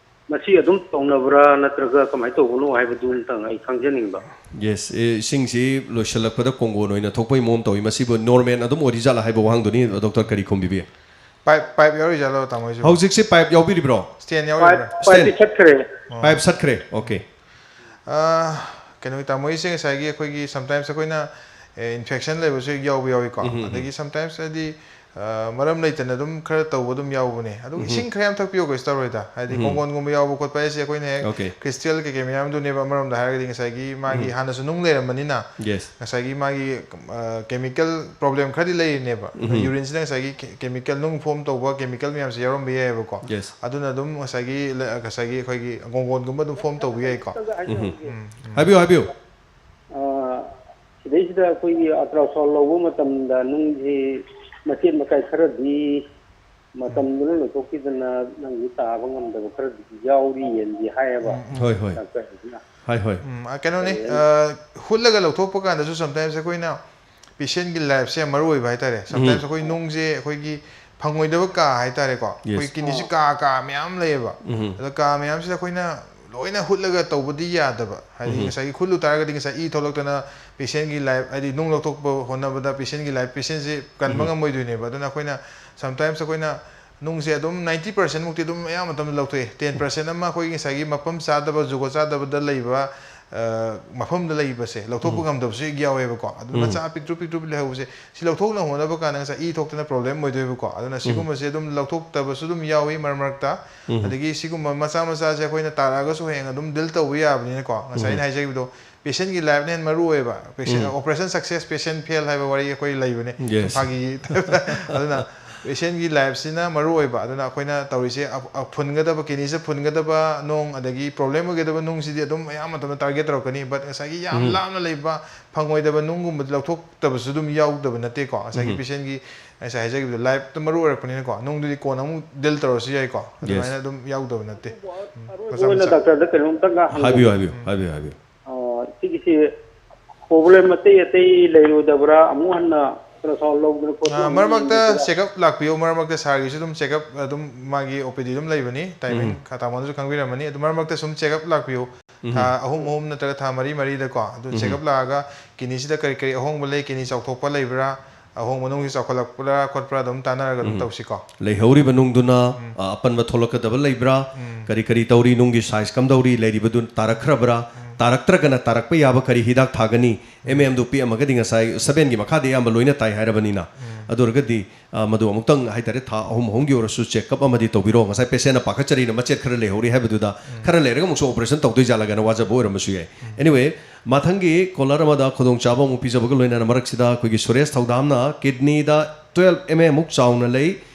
ꯃꯁꯤ ꯑꯗꯨꯝ ꯇꯧꯅꯕ꯭ꯔꯥ, ꯅꯠꯇ꯭ꯔꯒ ꯀꯃꯥꯏꯅ ꯇꯧꯕꯅꯣ ꯍꯥꯏꯕꯗꯨ ꯑꯝꯇꯪ ꯑꯩ ꯈꯪꯖꯅꯤꯡꯕ꯫ Yes, ꯑꯦ, ꯏꯁꯤꯡꯁꯤ ꯂꯣꯏꯁꯤꯜꯂꯛꯄꯗ ꯀꯣꯡꯒꯣꯟ ꯑꯣꯏꯅ ꯊꯣꯛꯄꯒꯤ ꯃꯑꯣꯡ ꯇꯧꯏ꯫ ꯃꯁꯤꯕꯨ normal ꯑꯗꯨꯝ ꯑꯣꯏꯔꯤꯖꯥꯠꯂꯥ ꯍꯥꯏꯕ ꯋꯥꯍꯪꯗꯨꯅꯤ, ꯗꯣꯛꯇꯔ, ꯀꯔꯤ ꯈꯨꯝꯕꯤꯕ ꯌꯥꯏ? ꯄꯥꯏꯞ ꯄꯥꯏꯞ ꯌꯥꯎꯔꯤꯖꯥꯠꯂꯣ ꯇꯥꯃꯣ ꯍꯣꯏꯁꯤꯕꯣ? ꯍꯧꯖꯤꯛꯁꯤ ꯄꯥꯏꯞ ꯌꯥꯎꯕꯤꯔꯤꯕ꯭ꯔꯣ? ꯁ꯭ꯇꯦꯟ ꯄꯥꯏꯞ ꯌꯥꯎꯔꯤꯕ꯭ꯔꯥ? ꯄꯥꯏꯞꯇꯤ ꯆꯠꯈ꯭ꯔꯦ꯫ ꯄꯥꯏꯞ ꯆꯠꯈ꯭ꯔꯦ꯫ Okay. ꯑꯥ, ꯀꯩꯅꯣ, ꯇꯥꯃꯣ ꯍꯣꯏꯁꯦ ꯉꯁꯥꯏꯒꯤ ꯑꯩꯈꯣꯏꯒꯤ sometimes ꯑꯩꯈꯣꯏꯅ ꯏꯟꯐꯦꯛꯁꯟ ꯂꯩꯕꯁꯨ ꯍꯦꯛ ꯌꯥꯎꯕ ꯌꯥꯎꯏꯀꯣ꯫ ꯑꯗꯒꯤ sometimes ꯍꯥꯏꯗꯤ ꯑꯥ, ꯃꯔꯝ ꯂꯩꯇꯅ ꯑꯗꯨꯝ ꯈꯔ ꯇꯧꯕ ꯑꯗꯨꯝ ꯌꯥꯎꯕꯅꯦ꯫ ꯑꯗꯨ ꯏꯁꯤꯡ ꯈꯔ ꯌꯥꯝ ꯊꯛꯄꯤꯌꯣ, ꯀꯩꯁꯨ ꯇꯧꯔꯣꯏꯗ꯫ ꯍꯥꯏꯗꯤ ꯀꯣꯡꯒꯣꯟꯒꯨꯝꯕ ꯌꯥꯎꯕ ꯈꯣꯠꯄ ꯍꯥꯏꯁꯦ ꯑꯩꯈꯣꯏꯅ ꯍꯦꯛ Okay. ꯀ꯭ꯔꯤꯁꯇꯦꯜ ꯀꯩꯀꯩ ꯃꯌꯥꯝꯗꯨꯅꯦꯕ꯫ ꯑꯃꯔꯣꯝꯗ ꯍꯥꯏꯔꯒꯗꯤ ꯉꯁꯥꯏꯒꯤ ꯃꯥꯒꯤ ꯍꯥꯟꯅꯁꯨ ꯅꯨꯡ ꯂꯩꯔꯝꯕꯅꯤꯅ Yes. ꯉꯁꯥꯏꯒꯤ ꯃꯥꯒꯤ ꯀꯦꯃꯤꯀꯦꯜ ꯄ꯭ꯔꯣꯕ꯭ꯂꯦꯝ ꯈꯔꯗꯤ ꯂꯩꯔꯤꯅꯦꯕ꯫ ꯌꯨꯔꯤꯟꯁꯤꯗ ꯉꯁꯥꯏꯒꯤ ꯀꯦꯃꯤꯀꯦꯜ, ꯅꯨꯡ ꯐꯣꯝ ꯇꯧꯕ ꯀꯦꯃꯤꯀꯦꯜ ꯃꯌꯥꯝꯁꯦ ꯌꯥꯎꯔꯝꯕ ꯌꯥꯏꯑꯕꯀꯣ꯫ Yes. ꯑꯗꯨꯅ ꯑꯗꯨꯝ ꯉꯁꯥꯏꯒꯤ ꯉꯁꯥꯏꯒꯤ ꯑꯩꯈꯣꯏꯒꯤ ꯀꯣꯡꯒꯣꯟꯒꯨꯝꯕ ꯑꯗꯨꯝ ꯐꯣꯝ ꯇꯧꯕ ꯌꯥꯏꯀꯣ꯫ ꯍꯥꯏꯕꯤꯌꯨ, ꯍꯥꯏꯕꯤꯌꯨ꯫ ꯑ, ꯁꯤꯗꯩꯁꯤꯗ ꯑꯩꯈꯣꯏꯒꯤ ꯑꯜꯇ꯭ꯔꯥꯁꯥꯎꯟ ꯂꯧꯕ ꯃꯇꯝꯗ ꯅꯨꯡꯁꯤ ꯃꯆꯦꯠ ꯃꯀꯥꯏ ꯈꯔꯗꯤ ꯃꯇꯝꯗꯨꯅ ꯂꯧꯊꯣꯛꯈꯤꯗꯅ ꯅꯪꯁꯨ ꯇꯥꯕ ꯉꯝꯗꯕ ꯈꯔꯗꯤ ꯌꯥꯎꯔꯤꯑꯅꯗꯤ ꯍꯥꯏꯌꯦꯕ꯫ ꯍꯣꯏ, ꯍꯣꯏ꯫ ꯗꯥꯛꯇꯔꯁꯤꯅ꯫ ꯍꯣꯏ, ꯍꯣꯏ꯫ ꯎꯝ, ꯑ, ꯀꯩꯅꯣꯅꯤ, ꯑ, ꯍꯨꯠꯂꯒ ꯂꯧꯊꯣꯛꯄ ꯀꯥꯟꯗꯁꯨ sometimes ꯑꯩꯈꯣꯏꯅ ꯄꯦꯁꯦꯟꯒꯤ ꯂꯥꯏꯐꯁꯦ ꯌꯥꯝ ꯃꯔꯨ ꯑꯣꯏꯕ ꯍꯥꯏꯇꯥꯔꯦ꯫ Sometimes ꯑꯩꯈꯣꯏ ꯅꯨꯡꯁꯦ ꯑꯩꯈꯣꯏꯒꯤ ꯐꯪꯉꯣꯏꯗꯕ ꯀꯥ ꯍꯥꯏꯇꯥꯔꯦꯀꯣ꯫ ꯑꯩꯈꯣꯏ Yes. ꯀꯤꯠꯅꯤꯁꯤ ꯀꯥ ꯀꯥ ꯃꯌꯥꯝ ꯂꯩꯌꯦꯕ꯫ ꯑꯗꯣ ꯀꯥ ꯃꯌꯥꯝꯁꯤꯗ ꯑꯩꯈꯣꯏꯅ ꯂꯣꯏꯅ ꯍꯨꯠꯂꯒ ꯇꯧꯕꯗꯤ ꯌꯥꯗꯕ꯫ ꯍꯥꯏꯗꯤ ꯉꯁꯥꯏꯒꯤ ꯍꯨꯠꯂꯨ ꯇꯥꯔꯒꯗꯤ ꯉꯁꯥꯏ ꯏ ꯊꯣꯛꯂꯛꯇꯅ ꯄꯦꯁꯦꯟꯒꯤ ꯂꯥꯏꯐ, ꯍꯥꯏꯗꯤ ꯅꯨꯡ ꯂꯧꯊꯣꯛꯄ ꯍꯣꯠꯅꯕꯗ ꯄꯦꯁꯦꯟꯒꯤ ꯂꯥꯏꯐ, ꯄꯦꯁꯦꯟꯁꯦ ꯀꯟꯕ ꯉꯝꯃꯣꯏꯗꯣꯏꯅꯦꯕ꯫ ꯑꯗꯨꯅ ꯑꯩꯈꯣꯏꯅ sometimes ꯑꯩꯈꯣꯏꯅ ꯅꯨꯡꯁꯦ ꯑꯗꯨꯝ ninety percent ꯃꯨꯛꯇꯤ ꯑꯗꯨꯝ ꯑꯌꯥꯝꯕ ꯃꯇꯝꯗ ꯂꯧꯊꯣꯛꯑꯦ꯫ Ten percent ꯑꯃ ꯑꯩꯈꯣꯏꯒꯤ ꯉꯁꯥꯏꯒꯤ ꯃꯐꯝ ꯆꯥꯗꯕ, ꯖꯨꯒꯣꯠ ꯆꯥꯗꯕꯗ ꯂꯩꯕ, ꯑ, ꯃꯐꯝꯗ ꯂꯩꯕꯁꯦ ꯂꯧꯊꯣꯛꯄ ꯉꯝꯗꯕꯁꯨ ꯍꯦꯛ ꯌꯥꯎꯋꯦꯕꯀꯣ꯫ ꯑꯗꯨ ꯃꯆꯥ ꯄꯤꯛꯇ꯭ꯔꯨ ꯄꯤꯛꯇ꯭ꯔꯨ ꯂꯩꯍꯧꯕꯁꯦ, ꯁꯤ ꯂꯧꯊꯣꯛꯅꯕ ꯍꯣꯠꯅꯕ ꯀꯥꯟꯗ ꯉꯁꯥꯏ ꯏ ꯊꯣꯛꯇꯅ ꯄ꯭ꯔꯣꯕ꯭ꯂꯦꯝ ꯑꯣꯏꯗꯣꯏꯕꯀꯣ꯫ ꯑꯗꯨꯅ ꯁꯤꯒꯨꯝꯕꯁꯦ ꯑꯗꯨꯝ ꯂꯧꯊꯣꯛꯇꯕꯁꯨ ꯑꯗꯨꯝ ꯌꯥꯎꯏ ꯃꯔꯛ ꯃꯔꯛꯇ꯫ ꯑꯗꯒꯤ ꯁꯤꯒꯨꯝꯕ ꯃꯆꯥ ꯃꯆꯥꯁꯦ ꯑꯩꯈꯣꯏꯅ ꯇꯥꯔꯛꯑꯒꯁꯨ ꯍꯌꯦꯡ ꯑꯗꯨꯝ ꯗꯤꯜ ꯇꯧꯕ ꯌꯥꯕꯅꯤꯅꯀꯣ꯫ ꯉꯁꯥꯏ ꯑꯩꯅ ꯍꯥꯏꯖꯈꯤꯕꯗꯣ, ꯄꯦꯁꯦꯟꯒꯤ ꯂꯥꯏꯐꯅ ꯍꯦꯟꯅ ꯃꯔꯨ ꯑꯣꯏꯕ꯫ Patient, operation success, patient fail ꯍꯥꯏꯕ ꯋꯥꯔꯤ ꯑꯩꯈꯣꯏ ꯂꯩꯕꯅꯦ꯫ Yes. ꯐꯥꯒꯤ type ꯇ꯫ ꯑꯗꯨꯅ ꯄꯦꯁꯦꯟꯒꯤ ꯂꯥꯏꯐꯁꯤꯅ ꯃꯔꯨ ꯑꯣꯏꯕ꯫ ꯑꯗꯨꯅ ꯑꯩꯈꯣꯏꯅ ꯇꯧꯔꯤꯁꯦ, ꯑ-, ꯑ-, ꯐꯨꯟꯒꯗꯕ, ꯀꯤꯠꯅꯤꯁꯦ ꯐꯨꯟꯒꯗꯕ ꯅꯨꯡ, ꯑꯗꯒꯤ ꯄ꯭ꯔꯣꯕ꯭ꯂꯦꯝ ꯑꯣꯏꯒꯗꯕ ꯅꯨꯡꯁꯤꯗꯤ ꯑꯗꯨꯝ ꯑꯌꯥꯝꯕ ꯃꯇꯝꯗ ꯇꯥꯔꯒꯦꯠ ꯇꯧꯔꯛꯀꯅꯤ꯫ But ꯉꯁꯥꯏꯒꯤ ꯌꯥꯝ ꯂꯥꯞꯅ ꯂꯩꯕ ꯐꯪꯉꯣꯏꯗꯕ ꯅꯨꯡꯒꯨꯝꯕꯗꯤ ꯂꯧꯊꯣꯛꯇꯕꯁꯨ ꯑꯗꯨꯝ ꯌꯥꯎꯗꯕ ꯅꯠꯇꯦꯀꯣ꯫ ꯉꯁꯥꯏꯒꯤ ꯄꯦꯁꯦꯟꯒꯤ, ꯉꯁꯥꯏ ꯍꯥꯏꯖꯈꯤꯕꯗꯣ, ꯂꯥꯏꯐꯇ ꯃꯔꯨ ꯑꯣꯏꯔꯛꯄꯅꯤꯅꯀꯣ꯫ ꯅꯨꯡꯗꯨꯗꯤ ꯀꯣꯟꯅ ꯑꯃꯨꯛ ꯗꯤꯜ ꯇꯧꯔꯁꯨ ꯌꯥꯏꯀꯣ꯫ ꯑꯗꯨꯃꯥꯏꯅ ꯑꯗꯨꯝ ꯌꯥꯎꯗꯕ ꯅꯠꯇꯦ꯫ ꯎꯝ, ꯑꯔꯣꯏꯕ ꯃꯆꯥ ꯑꯣꯏꯅ ꯃꯆꯥ꯫ ꯗꯥꯛꯇꯔꯗ ꯀꯩꯅꯣꯝꯇꯪꯒ ꯍꯪꯒꯦ꯫ ꯍꯥꯏꯕꯤꯌꯨ, ꯍꯥꯏꯕꯤꯌꯨ, ꯍꯥꯏꯕꯤꯌꯨ, ꯍꯥꯏꯕꯤꯌꯨ꯫ ꯑ, ꯁꯤꯒꯤꯁꯤ ꯄ꯭ꯔꯣꯕ꯭ꯂꯦꯝ ꯑꯇꯩ ꯑꯇꯩ ꯂꯩꯔꯣꯏꯗꯕ꯭ꯔꯥ? ꯑꯃꯨꯛ ꯍꯟꯅ ꯑꯜꯇ꯭ꯔꯥꯁꯥꯎꯟ ꯂꯧꯗꯅ ꯈꯣꯠꯇꯅ ꯑꯥ, ꯃꯔꯛ ꯃꯔꯛꯇ ꯆꯦꯛꯑꯞ ꯂꯥꯛꯄꯤꯌꯨ, ꯃꯔꯛ ꯃꯔꯛꯇ ꯁꯥꯔꯒꯤꯁꯨ ꯑꯗꯨꯝ ꯆꯦꯛꯑꯞ ꯑꯗꯨꯝ ꯃꯥꯒꯤ ꯑꯣ ꯄꯤ ꯗꯤ ꯑꯗꯨꯝ ꯂꯩꯕꯅꯤ, ꯇꯥꯏꯃꯤꯡ ꯎꯝ꯫ ꯈ-, ꯇꯥꯃꯣꯅꯁꯨ ꯈꯪꯕꯤꯔꯝꯃꯅꯤ꯫ ꯑꯗꯨ ꯃꯔꯛ ꯃꯔꯛꯇ ꯁꯨꯝ ꯆꯦꯛꯑꯞ ꯂꯥꯛꯄꯤꯌꯨ꯫ ꯎꯝ꯫ ꯊꯥ ꯑꯍꯨꯝ ꯑꯍꯨꯝ ꯅꯠꯇ꯭ꯔꯒ ꯊꯥ ꯃꯔꯤ ꯃꯔꯤꯗꯀꯣ, ꯑꯗꯨ ꯎꯝ꯫ ꯆꯦꯛꯑꯞ ꯂꯥꯛꯑꯒ ꯀꯤꯗꯅꯤꯁꯤꯗ ꯀꯔꯤ ꯀꯔꯤ ꯑꯍꯣꯡꯕ ꯂꯩ, ꯀꯤꯗꯅꯤ ꯆꯥꯎꯊꯣꯛꯄ ꯂꯩꯕ꯭ꯔꯥ, ꯑꯍꯣꯡꯕ ꯅꯨꯡꯁꯤ ꯆꯥꯎꯈꯠꯂꯛꯄ꯭ꯔꯥ ꯈꯣꯠꯄ꯭ꯔꯥ ꯑꯗꯨꯝ ꯇꯥꯟꯅꯔꯒ ꯑꯗꯨꯝ ꯎꯝ꯫ ꯇꯧꯁꯤꯀꯣ꯫ ꯂꯩꯍꯧꯔꯤꯕ ꯅꯨꯡꯗꯨꯅ, ꯎꯝ꯫ ꯑ, ꯑꯄꯟꯕ ꯊꯣꯛꯂꯛꯀꯗꯕ ꯂꯩꯕ꯭ꯔꯥ, ꯎꯝ꯫ ꯀꯔꯤ ꯀꯔꯤ ꯇꯧꯔꯤ, ꯅꯨꯡꯒꯤ ꯁꯥꯏꯖ ꯀꯝꯗꯧꯔꯤ, ꯂꯩꯔꯤꯕꯗꯨ ꯇꯥꯔꯛꯈ꯭ꯔꯕ꯭ꯔꯥ, ꯎꯝ꯫ ꯇꯥꯔꯛꯇ꯭ꯔꯒꯅ ꯇꯥꯔꯛꯄ ꯌꯥꯕ ꯀꯔꯤ ꯍꯤꯗꯥꯛ ꯊꯥꯒꯅꯤ, ꯑꯦꯝ ꯑꯦꯝꯗꯨ ꯄꯤꯛꯑꯝꯃꯒꯗꯤ ꯉꯁꯥꯏ ꯁꯚꯦꯟꯒꯤ ꯃꯈꯥꯗꯤ ꯑꯌꯥꯝꯕ ꯂꯣꯏꯅ ꯇꯥꯏ ꯍꯥꯏꯔꯕꯅꯤꯅ꯫ ꯎꯝ꯫ ꯑꯗꯨ ꯑꯣꯏꯔꯒꯗꯤ, ꯑ, ꯃꯗꯨ ꯑꯃꯨꯛꯇꯪ ꯍꯥꯏꯇꯥꯔꯦ, ꯊꯥ ꯑꯍꯨꯝ ꯑꯍꯨꯝꯒꯤ ꯑꯣꯏꯔꯁꯨ ꯆꯦꯛꯑꯞ ꯑꯃꯗꯤ ꯇꯧꯕꯤꯔꯣ꯫ ꯉꯁꯥꯏ ꯄꯦꯁꯦꯟꯅ ꯄꯥꯈꯠꯆꯔꯤꯅ ꯃꯆꯦꯠ ꯈꯔ ꯂꯩꯍꯧꯔꯤ ꯍꯥꯏꯕꯗꯨꯗ, ꯎꯝ꯫ ꯈꯔ ꯂꯩꯔꯒ ꯑꯃꯨꯛꯁꯨ ꯑꯣꯄꯔꯦꯁꯟ ꯇꯧꯗꯣꯏ ꯖꯥꯠꯂꯒꯅ ꯋꯥꯖꯕ ꯑꯣꯏꯔꯝꯕꯁꯨ ꯌꯥꯏ꯫ ꯎꯝ꯫ Anyway, ꯃꯊꯪꯒꯤ ꯀꯣꯂꯔ ꯑꯃꯗ ꯈꯨꯗꯣꯡꯆꯥꯕ ꯑꯃꯨꯛ ꯄꯤꯖꯕꯒ ꯂꯣꯏꯅꯅ ꯃꯔꯛꯁꯤꯗ ꯑꯩꯈꯣꯏꯒꯤ ꯁꯨꯔꯦꯁ ꯊꯧꯗꯥꯝꯅ ꯀꯤꯗꯅꯤꯗ ꯇꯨꯋꯦꯜꯞ ꯑꯦꯝ ꯑꯦꯝ ꯃꯨꯛ ꯆꯥꯎꯅ ꯂꯩ,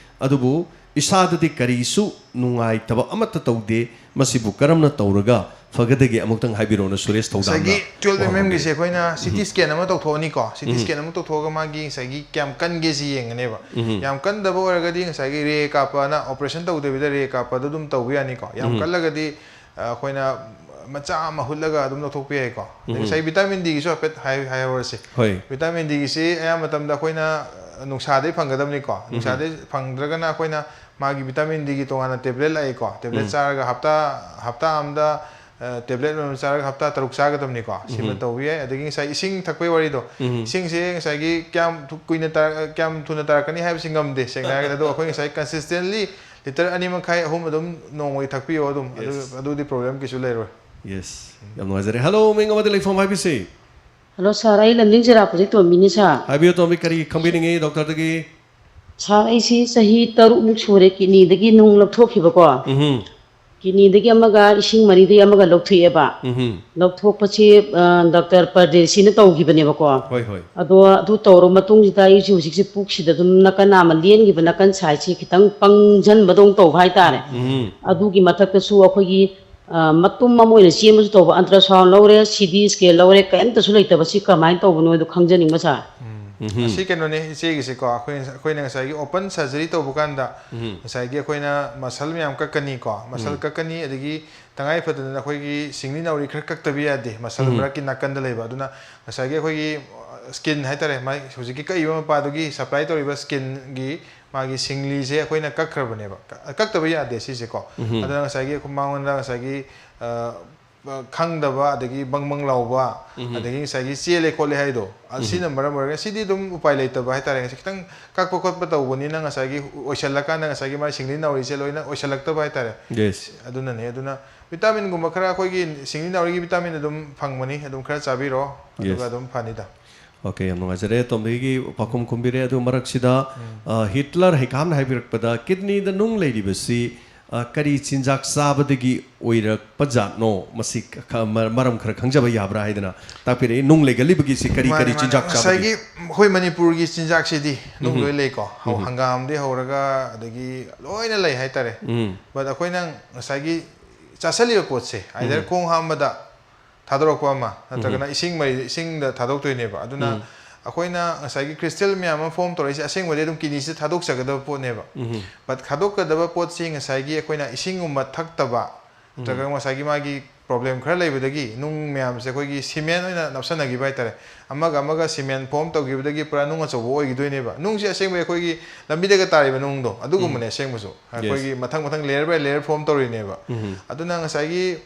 ꯑꯗꯨꯕꯨ ꯏꯁꯥꯗꯗꯤ ꯀꯔꯤꯁꯨ ꯅꯨꯡꯉꯥꯏꯇꯕ ꯑꯃꯠꯇ ꯇꯧꯗꯦ, ꯃꯁꯤꯕꯨ ꯀꯔꯝꯅ ꯇꯧꯔꯒ ꯐꯒꯗꯒꯦ? ꯑꯃꯨꯛꯇꯪ ꯍꯥꯏꯕꯤꯔꯛꯑꯣꯅ ꯁꯨꯔꯦꯁ ꯊꯧꯗꯥꯝꯅ꯫ ꯉꯁꯥꯏꯒꯤ ꯇꯨꯋꯦꯜꯞ ꯑꯦꯝ ꯑꯦꯝꯒꯤꯁꯦ ꯋꯥꯍꯪ ꯑꯩꯈꯣꯏꯅ ꯁꯤ ꯇꯤ ꯎꯝ꯫ ꯁ꯭ꯀꯦꯟ ꯑꯃ ꯇꯧꯊꯣꯛꯑꯅꯤꯀꯣ꯫ ꯁꯤ ꯇꯤ ꯎꯝ꯫ ꯁ꯭ꯀꯦꯟ ꯑꯃ ꯇꯧꯊꯣꯛꯑꯒ ꯃꯥꯒꯤ ꯉꯁꯥꯏꯒꯤ ꯀꯌꯥꯝ ꯀꯟꯒꯦ ꯁꯤ ꯌꯦꯡꯒꯅꯦꯕ꯫ ꯎꯝ꯫ ꯌꯥꯝ ꯀꯟꯗꯕ ꯑꯣꯏꯔꯒꯗꯤ ꯉꯁꯥꯏꯒꯤ ꯔꯦ ꯀꯥꯞꯄꯅ ꯑꯣꯄꯔꯦꯁꯟ ꯇꯧꯗꯕꯤꯗ ꯔꯦ ꯀꯥꯞꯄꯗ ꯑꯗꯨꯝ ꯇꯧꯕ ꯌꯥꯅꯤꯀꯣ꯫ ꯌꯥꯝ ꯎꯝ꯫ ꯀꯜꯂꯒꯗꯤ, ꯑ, ꯑꯩꯈꯣꯏꯅ ꯃꯆꯥ ꯑꯃ ꯍꯨꯠꯂꯒ ꯑꯗꯨꯝ ꯂꯧꯊꯣꯛꯄ ꯌꯥꯏꯀꯣ꯫ ꯑꯗꯩ ꯎꯝ꯫ ꯉꯁꯥꯏ ꯚꯤꯇꯥꯃꯤꯟ ꯗꯤꯒꯤꯁꯨ ꯍꯥꯏꯐꯦꯠ ꯍꯥꯏ-, ꯍꯥꯏꯍꯧꯔꯁꯤ꯫ ꯍꯣꯏ꯫ ꯚꯤꯇꯥꯃꯤꯟ ꯗꯤꯒꯤꯁꯤ ꯑꯌꯥꯝꯕ ꯃꯇꯝꯗ ꯑꯩꯈꯣꯏꯅ, ꯑ, ꯅꯨꯡꯁꯥꯗꯩ ꯐꯪꯒꯗꯕꯅꯤꯀꯣ꯫ ꯎꯝ꯫ ꯅꯨꯡꯁꯥꯗꯩ ꯐꯪꯗ꯭ꯔꯒꯅ ꯑꯩꯈꯣꯏꯅ ꯃꯥꯒꯤ ꯚꯤꯇꯥꯃꯤꯟ ꯗꯤꯒꯤ ꯇꯣꯉꯥꯟꯅ ꯇꯦꯕ꯭ꯂꯦꯠ ꯂꯥꯛꯏꯀꯣ꯫ ꯇꯦꯕ꯭ꯂꯦꯠ ꯎꯝ꯫ ꯆꯥꯔꯒ ꯍꯞꯇꯥ, ꯍꯞꯇꯥ ꯑꯃꯗ, ꯑ, ꯇꯦꯕ꯭ꯂꯦꯠ ꯑꯃꯃꯝ ꯆꯥꯔꯒ ꯍꯞꯇꯥ ꯇꯔꯨꯛ ꯆꯥꯒꯗꯕꯅꯤꯀꯣ꯫ ꯁꯤꯃ ꯎꯝ꯫ ꯇꯧꯕ ꯌꯥꯏ꯫ ꯑꯗꯒꯤ ꯉꯁꯥꯏ ꯏꯁꯤꯡ ꯊꯛꯄꯒꯤ ꯋꯥꯔꯤꯗꯣ, ꯎꯝ꯫ ꯏꯁꯤꯡꯁꯦ ꯉꯁꯥꯏꯒꯤ ꯀꯌꯥꯝ ꯊꯨ-, ꯀꯨꯏꯅ ꯇꯥꯔꯛ-, ꯀꯌꯥꯝ ꯊꯨꯅ ꯇꯥꯔꯛꯀꯅꯤ ꯍꯥꯏꯕꯁꯤ ꯉꯝꯗꯦ, ꯁꯦꯡꯅ ꯍꯥꯏꯔꯒꯗꯤ꯫ ꯑꯗꯣ ꯑꯩꯈꯣꯏ ꯉꯁꯥꯏ ꯀꯟꯁꯤꯁꯇꯦꯟꯂꯤ ꯂꯤꯇꯔ ꯑꯅꯤ ꯃꯈꯥꯏ, ꯑꯍꯨꯝ ꯑꯗꯨꯝ ꯅꯣꯡꯃꯒꯤ ꯊꯛꯄꯤꯌꯣ ꯑꯗꯨꯝ꯫ ꯑꯗꯨ, ꯌꯦꯁ꯫ ꯑꯗꯨꯗꯤ ꯄ꯭ꯔꯣꯕ꯭ꯂꯦꯝ ꯀꯩꯁꯨ ꯂꯩꯔꯣꯏ꯫ ꯌꯦꯁ꯫ ꯌꯥꯝ ꯅꯨꯡꯉꯥꯏꯖꯔꯦ꯫ ꯍꯜꯂꯣ, ꯃꯤꯡ ꯑꯃꯗꯤ ꯂꯩꯐꯝ ꯍꯥꯏꯕꯤꯁꯤ? ꯍꯜꯂꯣ, ꯁꯥꯔ, ꯑꯩ ꯂꯝꯖꯤꯡ ꯆꯤꯔꯥꯄꯨꯔꯗꯒꯤ ꯇꯣꯝꯕꯤꯅꯤ, ꯁꯥꯔ꯫ ꯍꯥꯏꯕꯤꯌꯨ, ꯇꯣꯝꯕꯤ, ꯀꯔꯤ ꯈꯪꯕꯤꯅꯤꯡꯉꯤ ꯗꯣꯛꯇꯔꯗꯒꯤ? ꯁꯥꯔ, ꯑꯩꯁꯤ ꯆꯍꯤ ꯇꯔꯨꯛꯃꯨꯛ ꯁꯨꯔꯦ ꯀꯤꯗꯅꯤꯗꯒꯤ ꯅꯨꯡ ꯂꯧꯊꯣꯛꯈꯤꯕꯀꯣ꯫ ꯎꯝꯍꯨꯝ꯫ ꯀꯤꯗꯅꯤꯗꯒꯤ ꯑꯃꯒ, ꯏꯁꯤꯡ ꯃꯔꯤꯗꯒꯤ ꯑꯃꯒ ꯂꯧꯊꯣꯛꯑꯦꯕ꯫ ꯎꯝꯍꯨꯝ꯫ ꯂꯧꯊꯣꯛꯄꯁꯤ, ꯑ, ꯗꯥꯛꯇꯔ ꯄꯔꯗꯦꯁꯤꯅ ꯇꯧꯈꯤꯕꯅꯦꯕꯀꯣ꯫ ꯍꯣꯏ, ꯍꯣꯏ꯫ ꯑꯗꯣ ꯑꯗꯨ ꯇꯧꯔꯕ ꯃꯇꯨꯡꯁꯤꯗ ꯑꯩꯁꯦ ꯍꯧꯖꯤꯛꯁꯦ ꯄꯨꯛꯁꯤꯗ ꯑꯗꯨꯝ ꯅꯥꯀꯟ ꯅꯥꯝꯃ ꯂꯦꯟꯈꯤꯕ, ꯅꯥꯀꯟ ꯁꯥꯏꯠꯁꯤ ꯈꯤꯇꯪ ꯄꯪꯁꯤꯟꯕꯗꯧꯅ ꯇꯧꯕ ꯍꯥꯏꯇꯥꯔꯦ꯫ ꯎꯝꯍꯨꯝ꯫ ꯑꯗꯨꯒꯤ ꯃꯊꯛꯇꯁꯨ ꯑꯩꯈꯣꯏꯒꯤ, ꯑ, ꯃꯇꯨꯝ ꯑꯃ ꯑꯣꯏꯅ ꯆꯦꯟꯕꯁꯨ ꯇꯧꯕ, ꯑꯜꯇ꯭ꯔꯥꯁꯥꯎꯟ ꯂꯧꯔꯦ, ꯁꯤ ꯇꯤ ꯁ꯭ꯀꯦꯟ ꯂꯧꯔꯦ, ꯀꯔꯤꯝꯇꯁꯨ ꯂꯩꯇꯕꯁꯤ ꯀꯃꯥꯏꯅ ꯇꯧꯕꯅꯣ ꯍꯥꯏꯗꯣ ꯈꯪꯖꯅꯤꯡꯕ, ꯁꯥꯔ꯫ ꯎꯝ꯫ ꯎꯝꯍꯨꯝ꯫ ꯑꯁꯤ ꯀꯩꯅꯣꯅꯦ, ꯏꯆꯦꯒꯤꯁꯦꯀꯣ, ꯑꯩꯈꯣꯏ, ꯑꯩꯈꯣꯏꯅ ꯉꯁꯥꯏꯒꯤ ꯑꯣꯄꯟ ꯁꯔꯖꯔꯤ ꯇꯧꯕ ꯀꯥꯟꯗ ꯎꯝꯍꯨꯝ꯫ ꯉꯁꯥꯏꯒꯤ ꯑꯩꯈꯣꯏꯅ ꯃꯁꯜ ꯃꯌꯥꯝ ꯀꯛꯀꯅꯤꯀꯣ, ꯃꯁꯜ ꯎꯝ꯫ ꯀꯛꯀꯅꯤ, ꯑꯗꯒꯤ ꯇꯉꯥꯏ ꯐꯗꯗꯅ ꯑꯩꯈꯣꯏꯒꯤ ꯁꯤꯡꯂꯤ ꯅꯥꯎꯔꯤ ꯈꯔ ꯀꯛꯇꯕ ꯌꯥꯗꯦ, ꯃꯁꯜ ꯎꯝ꯫ ꯃꯔꯛꯀꯤ ꯅꯥꯀꯟꯗ ꯂꯩꯕ꯫ ꯑꯗꯨꯅ ꯉꯁꯥꯏꯒꯤ ꯑꯩꯈꯣꯏꯒꯤ, ꯑ, ꯁ꯭ꯀꯤꯟ ꯍꯥꯏꯇꯥꯔꯦ, ꯃꯥꯒꯤ ꯍꯧꯖꯤꯛꯀꯤ ꯀꯛꯏꯕ ꯃꯄꯥꯗꯨꯒꯤ ꯁꯄ꯭ꯂꯥꯏ ꯇꯧꯔꯤꯕ ꯁ꯭ꯀꯤꯟꯒꯤ ꯃꯥꯒꯤ ꯁꯤꯡꯂꯤꯁꯦ ꯑꯩꯈꯣꯏꯅ ꯀꯛꯈ꯭ꯔꯕꯅꯦꯕ꯫ ꯀ- ꯀꯛꯇꯕ ꯌꯥꯗꯦ ꯁꯤꯁꯦꯀꯣ꯫ ꯎꯝ꯫ ꯑꯗꯨꯅ ꯉꯁꯥꯏꯒꯤ ꯑꯩꯈꯣꯏ ꯃꯉꯣꯟꯗ ꯉꯁꯥꯏꯒꯤ ꯑ, ꯑ, ꯈꯪꯗꯕ, ꯑꯗꯒꯤ ꯕꯪ ꯕꯪ ꯂꯥꯎꯕ, ꯎꯝ꯫ ꯑꯗꯒꯤ ꯉꯁꯥꯏꯒꯤ ꯆꯦꯜꯂꯦ ꯈꯣꯠꯂꯦ ꯍꯥꯏꯗꯣ, ꯑ, ꯎꯝ꯫ ꯁꯤꯅ ꯃꯔꯝ ꯑꯣꯏꯔꯒ ꯁꯤꯗꯤ ꯑꯗꯨꯝ ꯎꯄꯥꯏ ꯂꯩꯇꯕ ꯍꯥꯏꯇꯥꯔꯦ꯫ ꯉꯁꯥꯏ ꯈꯤꯇꯪ ꯀꯛꯄ ꯈꯣꯠꯄ ꯇꯧꯕꯅꯤꯅ ꯉꯁꯥꯏꯒꯤ ꯑꯣꯏꯁꯜꯂꯀꯥꯟꯗ ꯉꯁꯥꯏꯒꯤ ꯃꯥꯒꯤ ꯁꯤꯡꯂꯤ ꯅꯥꯎꯔꯤꯁꯦ ꯂꯣꯏꯅ ꯑꯣꯏꯁꯜꯂꯛꯇꯕ ꯍꯥꯏꯇꯥꯔꯦ꯫ Yes꯫ ꯑꯗꯨꯅꯅꯦ꯫ ꯑꯗꯨꯅ ꯚꯤꯇꯥꯃꯤꯟꯒꯨꯝꯕ ꯈꯔ ꯑꯩꯈꯣꯏꯒꯤ ꯁꯤꯡꯂꯤ ꯅꯥꯎꯔꯤꯒꯤ ꯚꯤꯇꯥꯃꯤꯟ ꯑꯗꯨꯝ ꯐꯪꯕꯅꯤ, ꯑꯗꯨꯝ ꯈꯔ ꯆꯥꯕꯤꯔꯣ, ꯑꯗꯨꯒ Yes꯫ ꯑꯗꯨꯝ ꯐꯅꯤꯗ꯫ Okay, ꯌꯥꯝ ꯅꯨꯡꯉꯥꯏꯖꯔꯦ꯫ ꯇꯣꯝꯕꯤꯒꯤ ꯄꯥꯎꯈꯨꯝ ꯈꯨꯝꯕꯤꯔꯦ꯫ ꯑꯗꯨ ꯃꯔꯛꯁꯤꯗ, ꯎꯝ꯫ ꯑ, ꯍꯤꯠꯂꯔ ꯍꯩꯈꯥꯝꯅ ꯍꯥꯏꯕꯤꯔꯛꯄꯗ, ꯀꯤꯗꯅꯤꯗ ꯅꯨꯡ ꯂꯩꯔꯤꯕꯁꯤ, ꯑ, ꯀꯔꯤ ꯆꯤꯟꯖꯥꯛ ꯆꯥꯕꯗꯒꯤ ꯑꯣꯏꯔꯛꯄ ꯖꯥꯠꯅꯣ? ꯃꯁꯤ ꯈ-, ꯃ-, ꯃꯔꯝ ꯈꯔ ꯈꯪꯖꯕ ꯌꯥꯕ꯭ꯔꯥ ꯍꯥꯏꯗꯅ ꯇꯥꯛꯄꯤꯔꯛꯏ꯫ ꯅꯨꯡ ꯂꯩꯒꯜꯂꯤꯕꯒꯤ ꯁꯤ ꯀꯔꯤ ꯃꯥꯅꯦ, ꯀꯔꯤ ꯃꯥꯅꯦ꯫ ꯆꯤꯟꯖꯥꯛ ꯆꯥꯕꯒꯤ? ꯉꯁꯥꯏꯒꯤ ꯑꯩꯈꯣꯏ ꯃꯅꯤꯄꯨꯔꯒꯤ ꯆꯤꯟꯖꯥꯛꯁꯤꯗꯤ ꯅꯨꯡ ꯎꯝ꯫ ꯂꯣꯏ ꯂꯩꯀꯣ꯫ ꯍꯧ-, ꯎꯝ꯫ ꯍꯪꯒꯥꯝꯗꯤ ꯍꯧꯔꯒ ꯑꯗꯒꯤ ꯂꯣꯏꯅ ꯂꯩ ꯍꯥꯏꯇꯥꯔꯦ꯫ ꯎꯝ꯫ But ꯑꯩꯈꯣꯏꯅ ꯉꯁꯥꯏꯒꯤ ꯆꯥꯁꯜꯂꯤꯕ ꯄꯣꯠꯁꯦ, either ꯎꯝ꯫ ꯈꯣꯡ ꯍꯥꯝꯕꯗ ꯊꯥꯗꯣꯔꯛꯄ ꯑꯃ, ꯅꯠꯇ꯭ꯔꯒꯅ ꯎꯝ꯫ ꯏꯁꯤꯡ ꯃꯩ-, ꯏꯁꯤꯡꯗ ꯊꯥꯗꯣꯛꯇꯣꯏꯅꯦꯕ꯫ ꯑꯗꯨꯅ ꯎꯝ꯫ ꯑꯩꯈꯣꯏꯅ ꯉꯁꯥꯏꯒꯤ crystal ꯃꯌꯥꯝ ꯑꯃ form ꯇꯧꯔꯛꯏꯁꯦ ꯑꯁꯦꯡꯕꯗꯤ ꯑꯗꯨꯝ kidneyꯁꯤꯗ ꯊꯥꯗꯣꯛꯆꯒꯗꯕ ꯄꯣꯠꯅꯦꯕ꯫ ꯎꯝ꯫ But ꯊꯥꯗꯣꯛꯀꯗꯕ ꯄꯣꯠꯁꯤ ꯉꯁꯥꯏꯒꯤ ꯑꯩꯈꯣꯏꯅ ꯏꯁꯤꯡꯒꯨꯝꯕ ꯊꯛꯇꯕ, ꯎꯝ꯫ ꯅꯠꯇ꯭ꯔꯒ ꯉꯁꯥꯏꯒꯤ ꯃꯥꯒꯤ problem ꯈꯔ ꯂꯩꯕꯗꯒꯤ ꯅꯨꯡ ꯃꯌꯥꯝꯁꯦ ꯑꯩꯈꯣꯏꯒꯤ cement ꯑꯣꯏꯅ ꯅꯞꯁꯟꯅꯈꯤꯕ ꯍꯥꯏꯇꯥꯔꯦ꯫ ꯑꯃꯒ ꯑꯃꯒ cement form ꯇꯧꯈꯤꯕꯗꯒꯤ ꯄꯨꯔꯥ ꯅꯨꯡ ꯑꯆꯧꯕ ꯑꯣꯏꯈꯤꯗꯣꯏꯅꯦꯕ꯫ ꯅꯨꯡꯁꯤ ꯑꯁꯦꯡꯕ ꯑꯩꯈꯣꯏꯒꯤ ꯂꯝꯕꯤꯗꯒ ꯇꯥꯔꯤꯕ ꯅꯨꯡꯗꯣ, ꯑꯗꯨꯒꯨꯝꯕꯅꯦ ꯎꯝ꯫ ꯑꯁꯦꯡꯕꯁꯨ꯫ Yes꯫ ꯑꯩꯈꯣꯏꯒꯤ ꯃꯊꯪ ꯃꯊꯪ layer by layer form ꯇꯧꯔꯤꯅꯦꯕ꯫ ꯎꯝ꯫ ꯑꯗꯨꯅ ꯉꯁꯥꯏꯒꯤ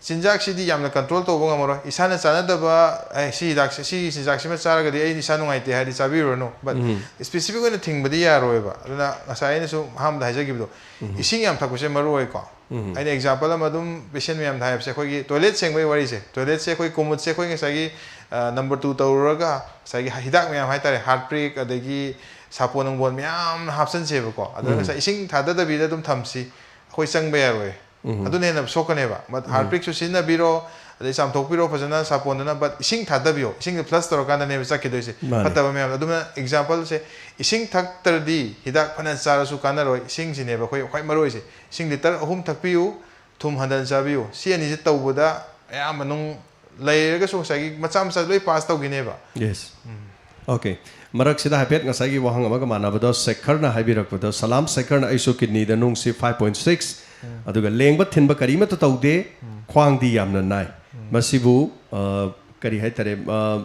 ꯆꯤꯟꯖꯥꯛꯁꯤꯗꯤ ꯌꯥꯝꯅ control ꯇꯧꯕ ꯉꯝꯃꯔꯣꯏ꯫ ꯏꯁꯥꯅ ꯆꯥꯟꯅꯗꯕ, "ꯑꯦ, ꯁꯤ ꯍꯤꯗꯥꯛꯁꯦ, ꯁꯤ ꯆꯤꯟꯖꯥꯛꯁꯤꯃ ꯆꯥꯔꯒꯗꯤ ꯑꯩ ꯏꯁꯥ ꯅꯨꯡꯉꯥꯏꯇꯦ" ꯍꯥꯏꯔꯗꯤ ꯆꯥꯕꯤꯔꯨꯔꯅꯨ꯫ But um. Specific ꯑꯣꯏꯅ ꯊꯤꯡꯕꯗꯤ ꯌꯥꯔꯣꯏꯕ꯫ ꯑꯗꯨꯅ ꯉꯁꯥꯏ ꯑꯩꯅꯁꯨ ꯑꯍꯥꯟꯕꯗ ꯍꯥꯏꯖꯈꯤꯕꯗꯣ, ꯎꯝ꯫ ꯏꯁꯤꯡ ꯌꯥꯝ ꯊꯛꯄꯁꯦ ꯃꯔꯨ ꯑꯣꯏꯀꯣ꯫ ꯎꯝ꯫ ꯑꯩꯅ example ꯑꯃ ꯑꯗꯨꯝ patient ꯃꯌꯥꯝꯗ ꯍꯥꯏꯕꯁꯦ, ꯑꯩꯈꯣꯏꯒꯤ toilet ꯁꯦꯡꯕꯒꯤ ꯋꯥꯔꯤꯁꯦ, toiletꯁꯦ ꯑꯩꯈꯣꯏ ꯀꯨꯃꯨꯠꯁꯦ ꯑꯩꯈꯣꯏ ꯉꯁꯥꯏꯒꯤ, ꯑ, number two ꯇꯧꯔꯨꯔꯒ ꯉꯁꯥꯏꯒꯤ ꯍꯤꯗꯥꯛ ꯃꯌꯥꯝ ꯍꯥꯏꯇꯥꯔꯦ, Harpic ꯑꯗꯒꯤ ꯁꯥꯄꯣꯟ ꯅꯨꯡꯕꯣꯟ ꯃꯌꯥꯝ ꯍꯥꯞꯆꯤꯟꯁꯦꯕꯀꯣ꯫ ꯑꯗꯨꯅ ꯎꯝ꯫ ꯉꯁꯥꯏ ꯏꯁꯤꯡ ꯊꯥꯗꯗꯕꯤꯗ ꯑꯗꯨꯝ ꯊꯝꯁꯤ, ꯑꯩꯈꯣꯏ ꯆꯪꯕ ꯌꯥꯔꯣꯏ꯫ ꯎꯝ꯫ ꯑꯗꯨꯅ ꯍꯦꯟꯅ ꯁꯣꯛꯀꯅꯦꯕ꯫ But ꯎꯝ꯫ Harpicꯁꯨ ꯁꯤꯖꯤꯟꯅꯕꯤꯔꯣ, ꯑꯗꯩ ꯆꯥꯝꯊꯣꯛꯄꯤꯔꯣ ꯐꯖꯅ ꯁꯥꯄꯣꯟꯗꯨꯅ, but ꯏꯁꯤꯡ ꯊꯥꯗꯕꯤꯌꯣ꯫ ꯏꯁꯤꯡꯗꯣ flush ꯇꯧꯔꯀꯥꯟꯗꯅꯦꯕ ꯆꯠꯈꯤꯗꯣꯏꯁꯦ꯫ ꯃꯥꯅꯦ꯫ ꯐꯠꯇꯕ ꯃꯌꯥꯝꯗꯣ꯫ ꯑꯗꯨꯅ exampleꯁꯦ, ꯏꯁꯤꯡ ꯊꯛꯇ꯭ꯔꯗꯤ ꯍꯤꯗꯥꯛ ꯐꯅ ꯆꯥꯔꯁꯨ ꯀꯥꯟꯅꯔꯣꯏ꯫ ꯏꯁꯤꯡꯁꯤꯅꯦꯕ ꯑꯩꯈꯣꯏ ꯈ꯭ꯋꯥꯏ ꯃꯔꯨ ꯑꯣꯏꯁꯦ꯫ ꯏꯁꯤꯡ litre ꯑꯍꯨꯝ ꯊꯛꯄꯤꯌꯨ, ꯊꯨꯝ ꯍꯟꯊꯅ ꯆꯥꯕꯤꯌꯨ꯫ ꯁꯤ ꯑꯅꯤꯁꯦ ꯇꯧꯕꯗ ꯑꯌꯥꯝꯕ ꯅꯨꯡ ꯂꯩꯔꯒꯁꯨ ꯉꯁꯥꯏꯒꯤ ꯃꯆꯥ ꯃꯆꯥ ꯂꯣꯏ pass ꯇꯧꯈꯤꯅꯦꯕ꯫ Yes꯫ ꯎꯝ꯫ Okay꯫ ꯃꯔꯛꯁꯤꯗ ꯍꯥꯏꯐꯦꯠ ꯉꯁꯥꯏꯒꯤ ꯋꯥꯍꯪ ꯑꯃꯒ ꯃꯥꯟꯅꯕꯗꯣ ꯁꯦꯈꯔꯅ ꯍꯥꯏꯕꯤꯔꯛꯄꯗꯣ, "ꯁꯂꯥꯝ ꯁꯦꯈꯔꯅ, ꯑꯩꯁꯨ kidneyꯗ ꯅꯨꯡꯁꯤ five point six, ꯎꯝ꯫ ꯑꯗꯨꯒ ꯂꯦꯡꯕ ꯊꯤꯟꯕ ꯀꯔꯤꯃꯠꯇ ꯇꯧꯗꯦ, ꯎꯝ꯫ ꯈ꯭ꯋꯥꯡꯗꯤ ꯌꯥꯝꯅ ꯅꯥꯏ꯫ ꯎꯝ꯫ ꯃꯁꯤꯕꯨ, ꯑ, ꯀꯔꯤ ꯍꯥꯏꯇꯥꯔꯦ, ꯑ,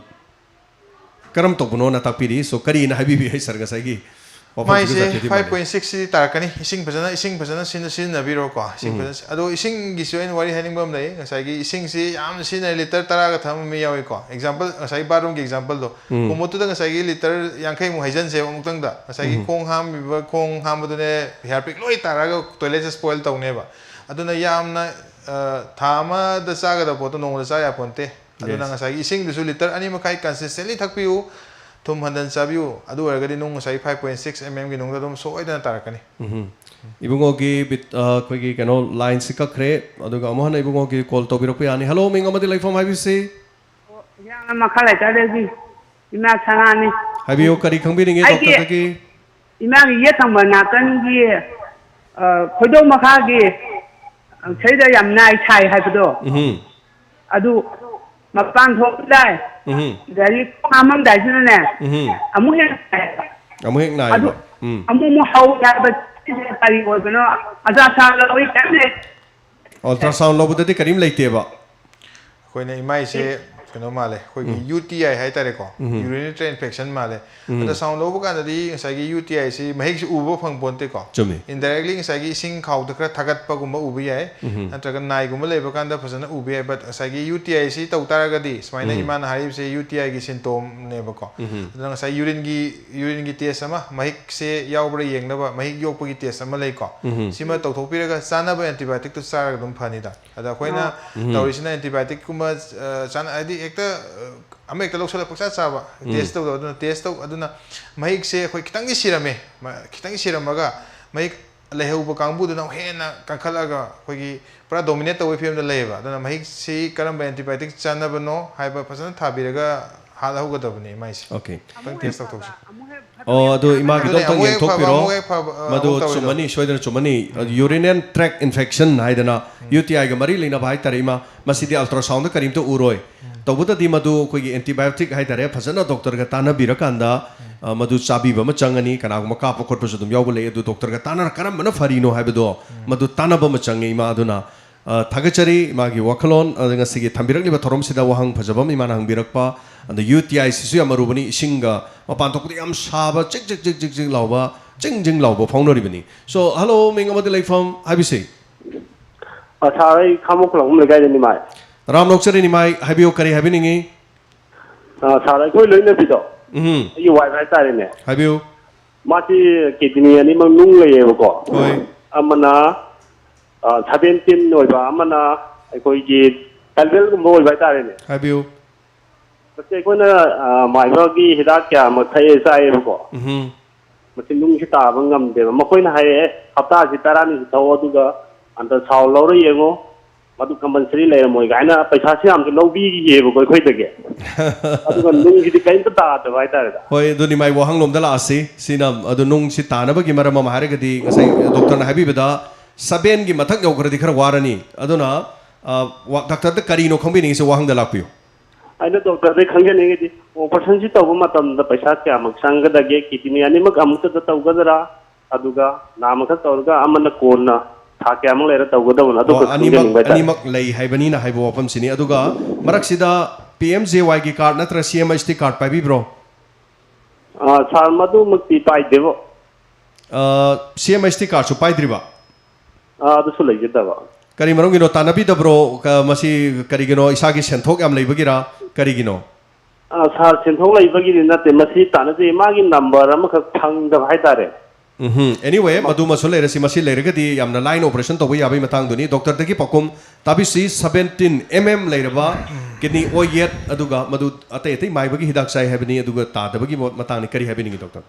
ꯀꯔꯝ ꯇꯧꯕꯅꯣꯅ ꯇꯥꯛꯄꯤꯔꯤ꯫ So, ꯀꯔꯤꯅ ꯍꯥꯏꯕꯤꯕ ꯍꯥꯏ ꯁꯥꯔ ꯉꯁꯥꯏꯒꯤ ꯋꯥꯐꯝꯁꯤꯒ ꯃꯥꯏꯁꯦ ꯆꯥꯟꯅꯗꯦ ꯃꯥꯜꯂꯦ꯫ ꯐꯥꯏꯚ ꯄꯣꯏꯟ ꯁꯤꯛꯁꯁꯤꯗꯤ ꯇꯥꯔꯛꯀꯅꯤ꯫ ꯏꯁꯤꯡ ꯐꯖꯅ ꯏꯁꯤꯡ ꯐꯖꯅ ꯁꯤꯖꯤꯟꯅ- ꯁꯤꯖꯤꯟꯅꯕꯤꯔꯣꯀꯣ꯫ ꯏꯁꯤꯡ ꯐꯖꯅ ꯁꯤ- ꯑꯗꯣ ꯏꯁꯤꯡꯒꯤꯁꯨ ꯑꯩꯅ ꯋꯥꯔꯤ ꯍꯥꯏꯅꯤꯡꯕ ꯑꯃ ꯂꯩ꯫ ꯉꯁꯥꯏꯒꯤ ꯏꯁꯤꯡꯁꯤ ꯌꯥꯝꯅ ꯁꯤꯖꯤꯟꯅꯔꯦ, ꯂꯤꯇꯔ ꯇꯔꯥꯒ ꯊꯝꯕ ꯃꯤ ꯌꯥꯎꯏꯀꯣ꯫ ꯑꯦꯛꯖꯥꯝꯄꯜ, ꯉꯁꯥꯏꯒꯤ ꯕꯥꯠꯔꯨꯝꯒꯤ ꯑꯦꯛꯖꯥꯝꯄꯜꯗꯣ, ꯀꯣꯃꯣꯠꯇꯨꯗ ꯉꯁꯥꯏꯒꯤ ꯂꯤꯇꯔ ꯌꯥꯡꯈꯩꯃꯨꯛ ꯍꯩꯖꯤꯟꯁꯦꯕ ꯑꯃꯨꯛꯇꯪꯗ꯫ ꯉꯁꯥꯏꯒꯤ ꯈꯣꯡ ꯍꯥꯝꯕꯤꯕ ꯈꯣꯡ ꯍꯥꯝꯕꯗꯨꯅꯦ ꯍꯤꯌꯥꯔ ꯄꯤꯛ ꯂꯣꯏ ꯇꯥꯔꯛꯑꯒ ꯇꯣꯏꯂꯦꯠꯁꯦ ꯁ꯭ꯄꯣꯏꯜ ꯇꯧꯅꯦꯕ꯫ ꯑꯗꯨꯅ ꯌꯥꯝꯅ ꯑ, ꯊꯥ ꯑꯃꯗ ꯆꯥꯒꯗꯕ ꯄꯣꯠꯇꯣ ꯅꯣꯡꯃꯗ ꯆꯥ ꯌꯥꯄꯣꯟꯇꯦ꯫ ꯑꯗꯨꯅ ꯉꯁꯥꯏꯒꯤ ꯏꯁꯤꯡꯗꯨꯁꯨ ꯂꯤꯇꯔ ꯑꯅꯤ ꯃꯈꯥꯏ ꯀꯟꯁꯤꯁꯇꯦꯟꯂꯤ ꯊꯛꯄꯤꯌꯨ꯫ ꯊꯨꯝ ꯍꯟꯊꯅ ꯆꯥꯕꯤꯌꯨ꯫ ꯑꯗꯨ ꯑꯣꯏꯔꯒꯗꯤ ꯅꯨꯡ ꯉꯁꯥꯏꯒꯤ ꯐꯥꯏꯚ ꯄꯣꯏꯟ ꯁꯤꯛꯁ ꯑꯦꯝ ꯑꯦꯝꯒꯤ ꯅꯨꯡꯗ ꯑꯗꯨꯝ ꯁꯣꯏꯗꯅ ꯇꯥꯔꯛꯀꯅꯤ꯫ ꯎꯝ꯫ ꯏꯕꯨꯡꯉꯣꯒꯤ ꯕꯤꯠ-, ꯑ, ꯑꯩꯈꯣꯏꯒꯤ ꯀꯩꯅꯣ, ꯂꯥꯏꯟꯁꯤ ꯀꯛꯈ꯭ꯔꯦ꯫ ꯑꯗꯨꯒ ꯑꯃꯨꯛ ꯍꯟꯅ ꯏꯕꯨꯡꯉꯣꯒꯤ ꯀꯣꯜ ꯇꯧꯕꯤꯔꯛꯄ ꯌꯥꯅꯤ꯫ ꯍꯜꯂꯣ, ꯃꯤꯡ ꯑꯃꯗꯤ ꯂꯩꯐꯝ ꯍꯥꯏꯕꯤꯁꯤ꯫ ꯏꯌꯥꯝꯕ ꯃꯈꯥ ꯂꯩꯀꯥꯏꯗꯒꯤ ꯏꯃꯥ ꯁꯅꯥꯅꯤ꯫ ꯍꯥꯏꯕꯤꯌꯨ, ꯀꯔꯤ ꯈꯪꯕꯤꯅꯤꯡꯉꯤ ꯑꯩꯒꯤ ꯗꯣꯛꯇꯔꯗꯒꯤ? ꯏꯃꯥꯒꯤ ꯌꯦꯠ ꯊꯪꯕ ꯅꯥꯀꯟꯒꯤ, ꯑ, ꯈꯣꯏꯗꯧ ꯃꯈꯥꯒꯤ, ꯑ, ꯁꯤꯗ ꯌꯥꯝ ꯅꯥꯏ ꯁꯥꯏ ꯍꯥꯏꯕꯗꯣ꯫ ꯎꯝ꯫ ꯑꯗꯨ ꯃꯄꯥꯟ ꯊꯣꯛꯑꯝꯗꯥꯏ, ꯎꯝ꯫ ꯑꯗꯒꯤ ꯈꯣꯡ ꯍꯥꯝꯃꯝꯗꯥꯏꯁꯤꯗꯅꯦ, ꯎꯝ꯫ ꯑꯃꯨꯛ ꯍꯦꯟꯅ ꯅꯥꯏꯌꯦꯕ꯫ ꯑꯃꯨꯛ ꯍꯦꯛ ꯑꯗꯨ ꯅꯥꯏꯌꯦꯕ꯫ ꯎꯝ꯫ ꯑꯃꯨꯛ ꯑꯃꯨꯛ ꯍꯧ ꯍꯥꯏꯕ ꯀꯔꯤ ꯑꯣꯏꯕꯅꯣ? ꯑꯜꯇ꯭ꯔꯥꯁꯥꯎꯟ ꯂꯧꯏ ꯀꯔꯤꯝ ꯂꯩ꯫ ꯑꯜꯇ꯭ꯔꯥꯁꯥꯎꯟ ꯂꯧꯕꯗꯗꯤ ꯀꯔꯤꯝ ꯂꯩꯇꯦꯕ꯫ ꯑꯩꯈꯣꯏꯅ ꯏꯃꯥꯏꯁꯦ ꯀꯩꯅꯣ ꯃꯥꯜꯂꯦ, ꯑꯩꯈꯣꯏꯒꯤ ꯌꯨ ꯇꯤ ꯑꯥꯏ ꯍꯥꯏꯇꯥꯔꯦꯀꯣ, ꯌꯨꯔꯤꯅꯔꯤ ꯇ꯭ꯔꯦꯛ ꯏꯟꯐꯦꯛꯁꯟ ꯃꯥꯜꯂꯦ꯫ ꯑꯗ ꯁꯥꯎꯟ ꯂꯧꯕ ꯀꯥꯟꯗꯗꯤ ꯉꯁꯥꯏꯒꯤ ꯌꯨ ꯇꯤ ꯑꯥꯏꯁꯤ ꯃꯍꯤꯛꯁꯤ ꯎꯕ ꯐꯪ ꯄꯣꯟꯇꯦꯀꯣ꯫ ꯆꯨꯝꯃꯤ꯫ ꯏꯟꯗꯥꯏꯔꯦꯛꯂꯤ ꯉꯁꯥꯏꯒꯤ ꯏꯁꯤꯡ ꯈꯥꯎꯗ ꯈꯔ ꯊꯥꯒꯠꯄꯒꯨꯝꯕ ꯎꯕ ꯌꯥꯏ, ꯅꯠꯇ꯭ꯔꯒ ꯅꯥꯏꯒꯨꯝꯕ ꯂꯩꯕ ꯀꯥꯟꯗ ꯐꯖꯅ ꯎꯕ ꯌꯥꯏ꯫ ꯕꯠ ꯉꯁꯥꯏꯒꯤ ꯌꯨ ꯇꯤ ꯑꯥꯏꯁꯤ ꯇꯧ ꯇꯥꯔꯒꯗꯤ, ꯁꯨꯃꯥꯏꯅ ꯏꯃꯥꯅ ꯍꯥꯏꯔꯤꯕꯁꯦ ꯌꯨ ꯇꯤ ꯑꯥꯏꯒꯤ ꯁꯤꯟꯇꯣꯝꯅꯦꯕꯀꯣ꯫ ꯑꯗꯨꯅ ꯉꯁꯥꯏ ꯌꯨꯔꯤꯟꯒꯤ ꯌꯨꯔꯤꯟꯒꯤ ꯇꯦꯁ ꯑꯃ, ꯃꯍꯤꯛꯁꯦ ꯌꯥꯎꯕ꯭ꯔꯥ ꯌꯦꯡꯅꯕ ꯃꯍꯤꯛ ꯌꯣꯛꯄꯒꯤ ꯇꯦꯁ ꯑꯃ ꯂꯩꯀꯣ꯫ ꯁꯤꯃ ꯇꯧꯊꯣꯛꯄꯤꯔꯒ ꯆꯥꯅꯕ ꯑꯦꯟꯇꯤꯕꯥꯏꯑꯣꯇꯤꯛꯇꯨ ꯆꯥꯔꯒ ꯑꯗꯨꯝ ꯐꯅꯤꯗ꯫ ꯑꯗ ꯑꯩꯈꯣꯏꯅ ꯇꯧꯔꯤꯁꯤꯅ ꯑꯦꯟꯇꯤꯕꯥꯏꯑꯣꯇꯤꯛꯀꯨꯝꯕ, ꯑ, ꯆꯥꯅ-, ꯍꯥꯏꯗꯤ ꯍꯦꯛꯇ, ꯑ, ꯑꯃ ꯍꯦꯛꯇ ꯂꯧꯁꯜꯂꯒ ꯄꯪꯆꯥ ꯆꯥꯕ, ꯇꯦꯁ ꯇꯧꯗꯕ꯫ ꯑꯗꯨꯅ ꯇꯦꯁ ꯇꯧ-, ꯑꯗꯨꯅ ꯃꯍꯤꯛꯁꯦ ꯑꯩꯈꯣꯏ ꯈꯤꯇꯪꯗꯤ ꯁꯤꯔꯝꯃꯦ, ꯃ-, ꯈꯤꯇꯪ ꯁꯤꯔꯝꯃꯒ ꯃꯍꯤꯛ ꯂꯩꯍꯧꯕ ꯀꯥꯡꯕꯨꯗꯨꯅ ꯑꯃꯨꯛ ꯍꯦꯟꯅ ꯀꯟꯈꯠꯂꯒ ꯑꯩꯈꯣꯏꯒꯤ ꯄꯨꯔꯥ ꯗꯣꯃꯤꯅꯦꯠ ꯇꯧꯕꯒꯤ ꯐꯤꯕꯝꯗ ꯂꯩꯌꯦꯕ꯫ ꯑꯗꯨꯅ ꯃꯍꯤꯛꯁꯤ ꯀꯔꯝꯕ ꯑꯦꯟꯇꯤꯕꯥꯏꯑꯣꯇꯤꯛ ꯆꯥꯅꯕꯅꯣ ꯍꯥꯏꯕ ꯐꯖꯅ ꯊꯥꯕꯤꯔꯒ ꯍꯥꯠꯍꯧꯒꯗꯕꯅꯤ ꯏꯃꯥꯏꯁꯦ꯫ ꯑꯣꯀꯦ꯫ ꯈꯤꯇꯪ ꯇꯦꯁ ꯇꯧꯊꯣꯛꯁꯤ꯫ ꯑꯣ, ꯑꯗꯨ ꯏꯃꯥꯒꯤꯗꯣ ꯑꯗꯨꯅꯦ, ꯑꯝꯇꯪ ꯑꯃꯨꯛ ꯍꯦꯛ ꯐꯕ, ꯌꯦꯡꯊꯣꯛꯄꯤꯔꯣ꯫ ꯑꯃꯨꯛ ꯍꯦꯛ ꯐꯕ, ꯑ, ꯃꯗꯨ ꯑꯃꯨꯛ ꯇꯧꯔꯤꯗꯣ꯫ ꯆꯨꯝꯃꯅꯤ, ꯁꯣꯏꯗꯅ ꯆꯨꯝꯃꯅꯤ꯫ ꯌꯨꯔꯤꯅꯦꯟ ꯇ꯭ꯔꯦꯛ ꯏꯟꯐꯦꯛꯁꯟ ꯍꯥꯏꯗꯅ ꯌꯨ ꯇꯤ ꯑꯥꯏꯒ ꯃꯔꯤ ꯂꯩꯅꯕ ꯍꯥꯏꯇꯥꯔꯦ, ꯏꯃꯥ꯫ ꯃꯁꯤꯗꯤ ꯑꯜꯇ꯭ꯔꯥꯁꯥꯎꯟꯗ ꯀꯔꯤꯝꯇ ꯎꯔꯣꯏ꯫ ꯇꯧꯕꯇꯗꯤ ꯃꯗꯨ ꯑꯩꯈꯣꯏꯒꯤ ꯑꯦꯟꯇꯤꯕꯥꯏꯑꯣꯇꯤꯛ ꯍꯥꯏꯇꯥꯔꯦ, ꯐꯖꯅ ꯗꯣꯛꯇꯔꯒ ꯇꯥꯟꯅꯕꯤꯔꯀꯥꯟꯗ, ꯑ, ꯃꯗꯨ ꯆꯥꯕꯤꯕ ꯑꯃ ꯆꯪꯒꯅꯤ꯫ ꯀꯅꯥꯒꯨꯝꯕ ꯀꯥꯞꯄ ꯈꯣꯠꯄꯁꯨ ꯑꯗꯨꯝ ꯌꯥꯎꯕ ꯂꯩ, ꯑꯗꯨ ꯗꯣꯛꯇꯔꯒ ꯇꯥꯟꯅꯔ ꯀꯔꯝꯕꯅ ꯐꯔꯤꯅꯣ ꯍꯥꯏꯕꯗꯣ ꯃꯗꯨ ꯇꯥꯟꯅꯕ ꯑꯃ ꯆꯪꯉꯦ, ꯏꯃꯥ꯫ ꯑꯗꯨꯅ ꯑ, ꯊꯥꯒꯠꯆꯔꯤ ꯃꯥꯒꯤ ꯋꯥꯈꯜꯂꯣꯟ, ꯑꯗ ꯉꯁꯤꯒꯤ ꯊꯝꯕꯤꯔꯛꯂꯤꯕ ꯊꯧꯔꯝꯁꯤꯗ ꯋꯥꯍꯪ ꯐꯖꯕ ꯑꯃ ꯏꯃꯥꯅ ꯍꯪꯕꯤꯔꯛꯄ, ꯑꯗ ꯌꯨ ꯇꯤ ꯑꯥꯏ ꯁꯤꯁꯨ ꯌꯥꯝ ꯑꯔꯨꯕꯅꯤ, ꯏꯁꯤꯡꯒ ꯃꯄꯥꯟ ꯊꯣꯛꯄꯗ ꯌꯥꯝ ꯁꯥꯕ, ꯆꯤꯛ ꯆꯤꯛ ꯆꯤꯛ ꯆꯤꯛ ꯆꯤꯛ ꯂꯥꯎꯕ, ꯖꯤꯡ ꯖꯤꯡ ꯂꯥꯎꯕ ꯐꯥꯎꯅꯔꯤꯕꯅꯤ꯫ So, hello, ꯃꯤꯡ ꯑꯃꯗꯤ ꯂꯩꯐꯝ ꯍꯥꯏꯕꯤꯁꯤ꯫ ꯑ, ꯁꯥꯔ, ꯑꯩ ꯈꯥꯃꯣꯛ ꯈꯨꯂꯪꯕꯝ ꯂꯩꯀꯥꯏꯗ ꯅꯤꯃꯥꯏ꯫ ꯔꯥꯝ ꯂꯧꯆꯔꯤ ꯅꯤꯃꯥꯏ, ꯍꯥꯏꯕꯤꯌꯨ, ꯀꯔꯤ ꯍꯥꯏꯕꯤꯅꯤꯡꯉꯤ? ꯑ, ꯁꯥꯔ, ꯑꯩꯈꯣꯏ ꯂꯣꯏꯅꯕꯤꯗꯣ, ꯎꯝ꯫ ꯑꯩꯒꯤ ꯋꯥꯏꯐ ꯍꯥꯏꯇꯥꯔꯦꯅꯦ꯫ ꯍꯥꯏꯕꯤꯌꯨ꯫ ꯃꯥꯁꯤ ꯀꯤꯗꯅꯤ ꯑꯅꯤꯃꯛ ꯅꯨꯡ ꯂꯩꯌꯦꯕꯀꯣ꯫ ꯍꯣꯏ꯫ ꯑꯃꯅ, ꯑ, ꯁꯚꯦꯟꯇꯤꯟ ꯑꯣꯏꯕ, ꯑꯃꯅ ꯑꯩꯈꯣꯏꯒꯤ ꯑꯦꯜꯕꯦꯜꯒꯨꯝꯕ ꯑꯣꯏꯕ ꯍꯥꯏꯇꯥꯔꯦꯅꯦ꯫ ꯍꯥꯏꯕꯤꯌꯨ꯫ ꯃꯁꯤ ꯑꯩꯈꯣꯏꯅ, ꯑ, ꯃꯥꯏꯕꯒꯤ ꯍꯤꯗꯥꯛ ꯀꯌꯥꯃꯛ ꯊꯛꯑꯦ, ꯆꯥꯏꯌꯦꯕꯀꯣ꯫ ꯎꯝ꯫ ꯃꯁꯤ ꯅꯨꯡꯁꯤ ꯇꯥꯕ ꯉꯝꯗꯦꯕ꯫ ꯃꯈꯣꯏꯅ ꯍꯥꯏꯔꯛꯑꯦ, "ꯍꯞꯇꯥꯁꯤ ꯇꯔꯥꯅꯤꯁꯤ ꯊꯛꯑꯣ, ꯑꯗꯨꯒ ꯑꯟꯇ꯭ꯔꯥꯁꯥꯎꯟ ꯂꯧꯔ ꯌꯦꯡꯉꯣ, ꯃꯗꯨ ꯀꯝꯄꯜꯁꯔꯤ ꯂꯩꯔꯝꯃꯣꯏ" ꯀꯥꯏꯅ ꯄꯩꯁꯥꯁꯤ ꯌꯥꯝꯁꯨ ꯂꯧꯕꯤꯈꯤꯑꯕꯀꯣ ꯑꯩꯈꯣꯏꯗꯒꯤ꯫ ꯑꯗꯨꯒ ꯅꯨꯡꯁꯤꯗꯤ ꯀꯔꯤꯝꯇ ꯇꯥꯗꯕ ꯍꯥꯏꯇꯥꯔꯦꯗ꯫ ꯍꯣꯏ, ꯑꯗꯨ ꯅꯤꯃꯥꯏ ꯋꯥꯍꯪꯂꯣꯝꯗ ꯂꯥꯛꯑꯁꯤ꯫ ꯁꯤꯅ ꯑꯗꯨ ꯅꯨꯡꯁꯤ ꯇꯥꯅꯕꯒꯤ ꯃꯔꯝ ꯑꯃ ꯍꯥꯏꯔꯒꯗꯤ ꯉꯁꯥꯏ ꯗꯣꯛꯇꯔꯅ ꯍꯥꯏꯕꯤꯕꯗ ꯁꯚꯦꯟꯒꯤ ꯃꯊꯛ ꯌꯧꯈ꯭ꯔꯗꯤ ꯈꯔ ꯋꯥꯔꯅꯤ꯫ ꯑꯗꯨꯅ, ꯑ, ꯋꯥ-, ꯗꯥꯛꯇꯔꯗ ꯀꯔꯤꯅꯣ ꯈꯪꯕꯤꯅꯤꯡꯉꯤꯁꯦ ꯋꯥꯍꯪꯗ ꯂꯥꯛꯄꯤꯌꯨ꯫ ꯑꯩꯅ ꯗꯣꯛꯇꯔꯗꯒꯤ ꯈꯪꯖꯅꯤꯡꯉꯤꯗꯤ, ꯑꯣꯄꯔꯦꯁꯟꯁꯤ ꯇꯧꯕ ꯃꯇꯝꯗ ꯄꯩꯁꯥ ꯀꯌꯥꯃꯨꯛ ꯆꯪꯒꯗꯒꯦ? ꯀꯤꯗꯅꯤ ꯑꯅꯤꯃꯛ ꯑꯃꯨꯛꯇꯗ ꯇꯧꯒꯗ꯭ꯔꯥ? ꯑꯗꯨꯒ ꯅꯥꯝꯃꯈꯛ ꯇꯧꯔꯒ ꯑꯃꯅ ꯀꯣꯟꯅ ꯊꯥ ꯀꯌꯥꯃꯨꯛ ꯂꯩꯔ ꯇꯧꯒꯗꯕꯅꯣ? ꯑꯗꯨ ꯑꯣ, ꯈꯛ ꯑꯅꯤꯃꯛ, ꯈꯪꯖꯅꯤꯡꯕ ꯍꯥꯏꯇꯥꯔꯦ꯫ ꯑꯅꯤꯃꯛ ꯂꯩ ꯍꯥꯏꯕꯅꯤꯅ ꯍꯥꯏꯕ ꯋꯥꯐꯝꯁꯤꯅꯤ꯫ ꯑꯗꯨꯒ ꯃꯔꯛꯁꯤꯗ ꯄꯤ ꯑꯦꯝ ꯖꯦ ꯋꯥꯏꯒꯤ ꯀꯥꯔꯗ ꯅꯠꯇ꯭ꯔꯒ ꯁꯤ ꯑꯦꯝ ꯑꯩꯆ ꯇꯤ ꯀꯥꯔꯗ ꯄꯥꯏꯕꯤꯕ꯭ꯔꯣ? ꯑ, ꯁꯥꯔ, ꯃꯗꯨꯃꯛꯇꯤ ꯄꯥꯏꯗꯦꯕꯣ꯫ ꯑ, ꯁꯤ ꯑꯦꯝ ꯑꯩꯆ ꯇꯤ ꯀꯥꯔꯗꯁꯨ ꯄꯥꯏꯗ꯭ꯔꯤꯕ? ꯑ, ꯑꯗꯨꯁꯨ ꯂꯩꯖꯗꯕ꯫ ꯀꯔꯤ ꯃꯔꯝꯒꯤꯅꯣ ꯇꯥꯟꯅꯕꯤꯗꯕ꯭ꯔꯣ? ꯀ-, ꯃꯁꯤ ꯀꯔꯤꯒꯤꯅꯣ? ꯏꯁꯥꯒꯤ ꯁꯦꯟꯊꯣꯛ ꯌꯥꯝ ꯂꯩꯕꯒꯤꯔ? ꯀꯔꯤꯒꯤꯅꯣ? ꯑ, ꯁꯥꯔ, ꯁꯦꯟꯊꯣꯛ ꯂꯩꯕꯒꯤꯗꯤ ꯅꯠꯇꯦ, ꯃꯁꯤ ꯇꯥꯟꯅꯖꯩ, ꯃꯥꯒꯤ ꯅꯝꯕꯔ ꯑꯃꯈꯛ ꯐꯪꯗꯕ ꯍꯥꯏꯇꯥꯔꯦ꯫ ꯎꯝꯍꯨꯝ꯫ Anyway, ꯃ- ꯃꯗꯨꯃꯁꯨ ꯂꯩꯔꯁꯤ, ꯃꯁꯤ ꯂꯩꯔꯒꯗꯤ ꯌꯥꯝꯅ ꯂꯥꯏꯅ ꯑꯣꯄꯔꯦꯁꯟ ꯇꯧꯕ ꯌꯥꯕꯒꯤ ꯃꯇꯥꯡꯗꯨꯅꯤ꯫ ꯗꯣꯛꯇꯔꯗꯒꯤ ꯄꯥꯎꯈꯨꯝ ꯇꯥꯕꯤꯁꯤ, ꯁꯚꯦꯟꯇꯤꯟ ꯑꯦꯝ ꯑꯦꯝ ꯂꯩꯔꯕ ꯀꯤꯗꯅꯤ ꯑꯣꯏ ꯌꯦꯠ, ꯑꯗꯨꯒ ꯃꯗꯨ ꯑꯇꯩ ꯑꯇꯩ ꯃꯥꯏꯕꯒꯤ ꯍꯤꯗꯥꯛ ꯆꯥꯏ ꯍꯥꯏꯕꯅꯤ, ꯑꯗꯨꯒ ꯇꯥꯗꯕꯒꯤ ꯃ-, ꯃꯇꯥꯡꯅꯤ꯫ ꯀꯔꯤ ꯍꯥꯏꯕꯤꯅꯤꯡꯉꯤ, ꯗꯣꯛꯇꯔ?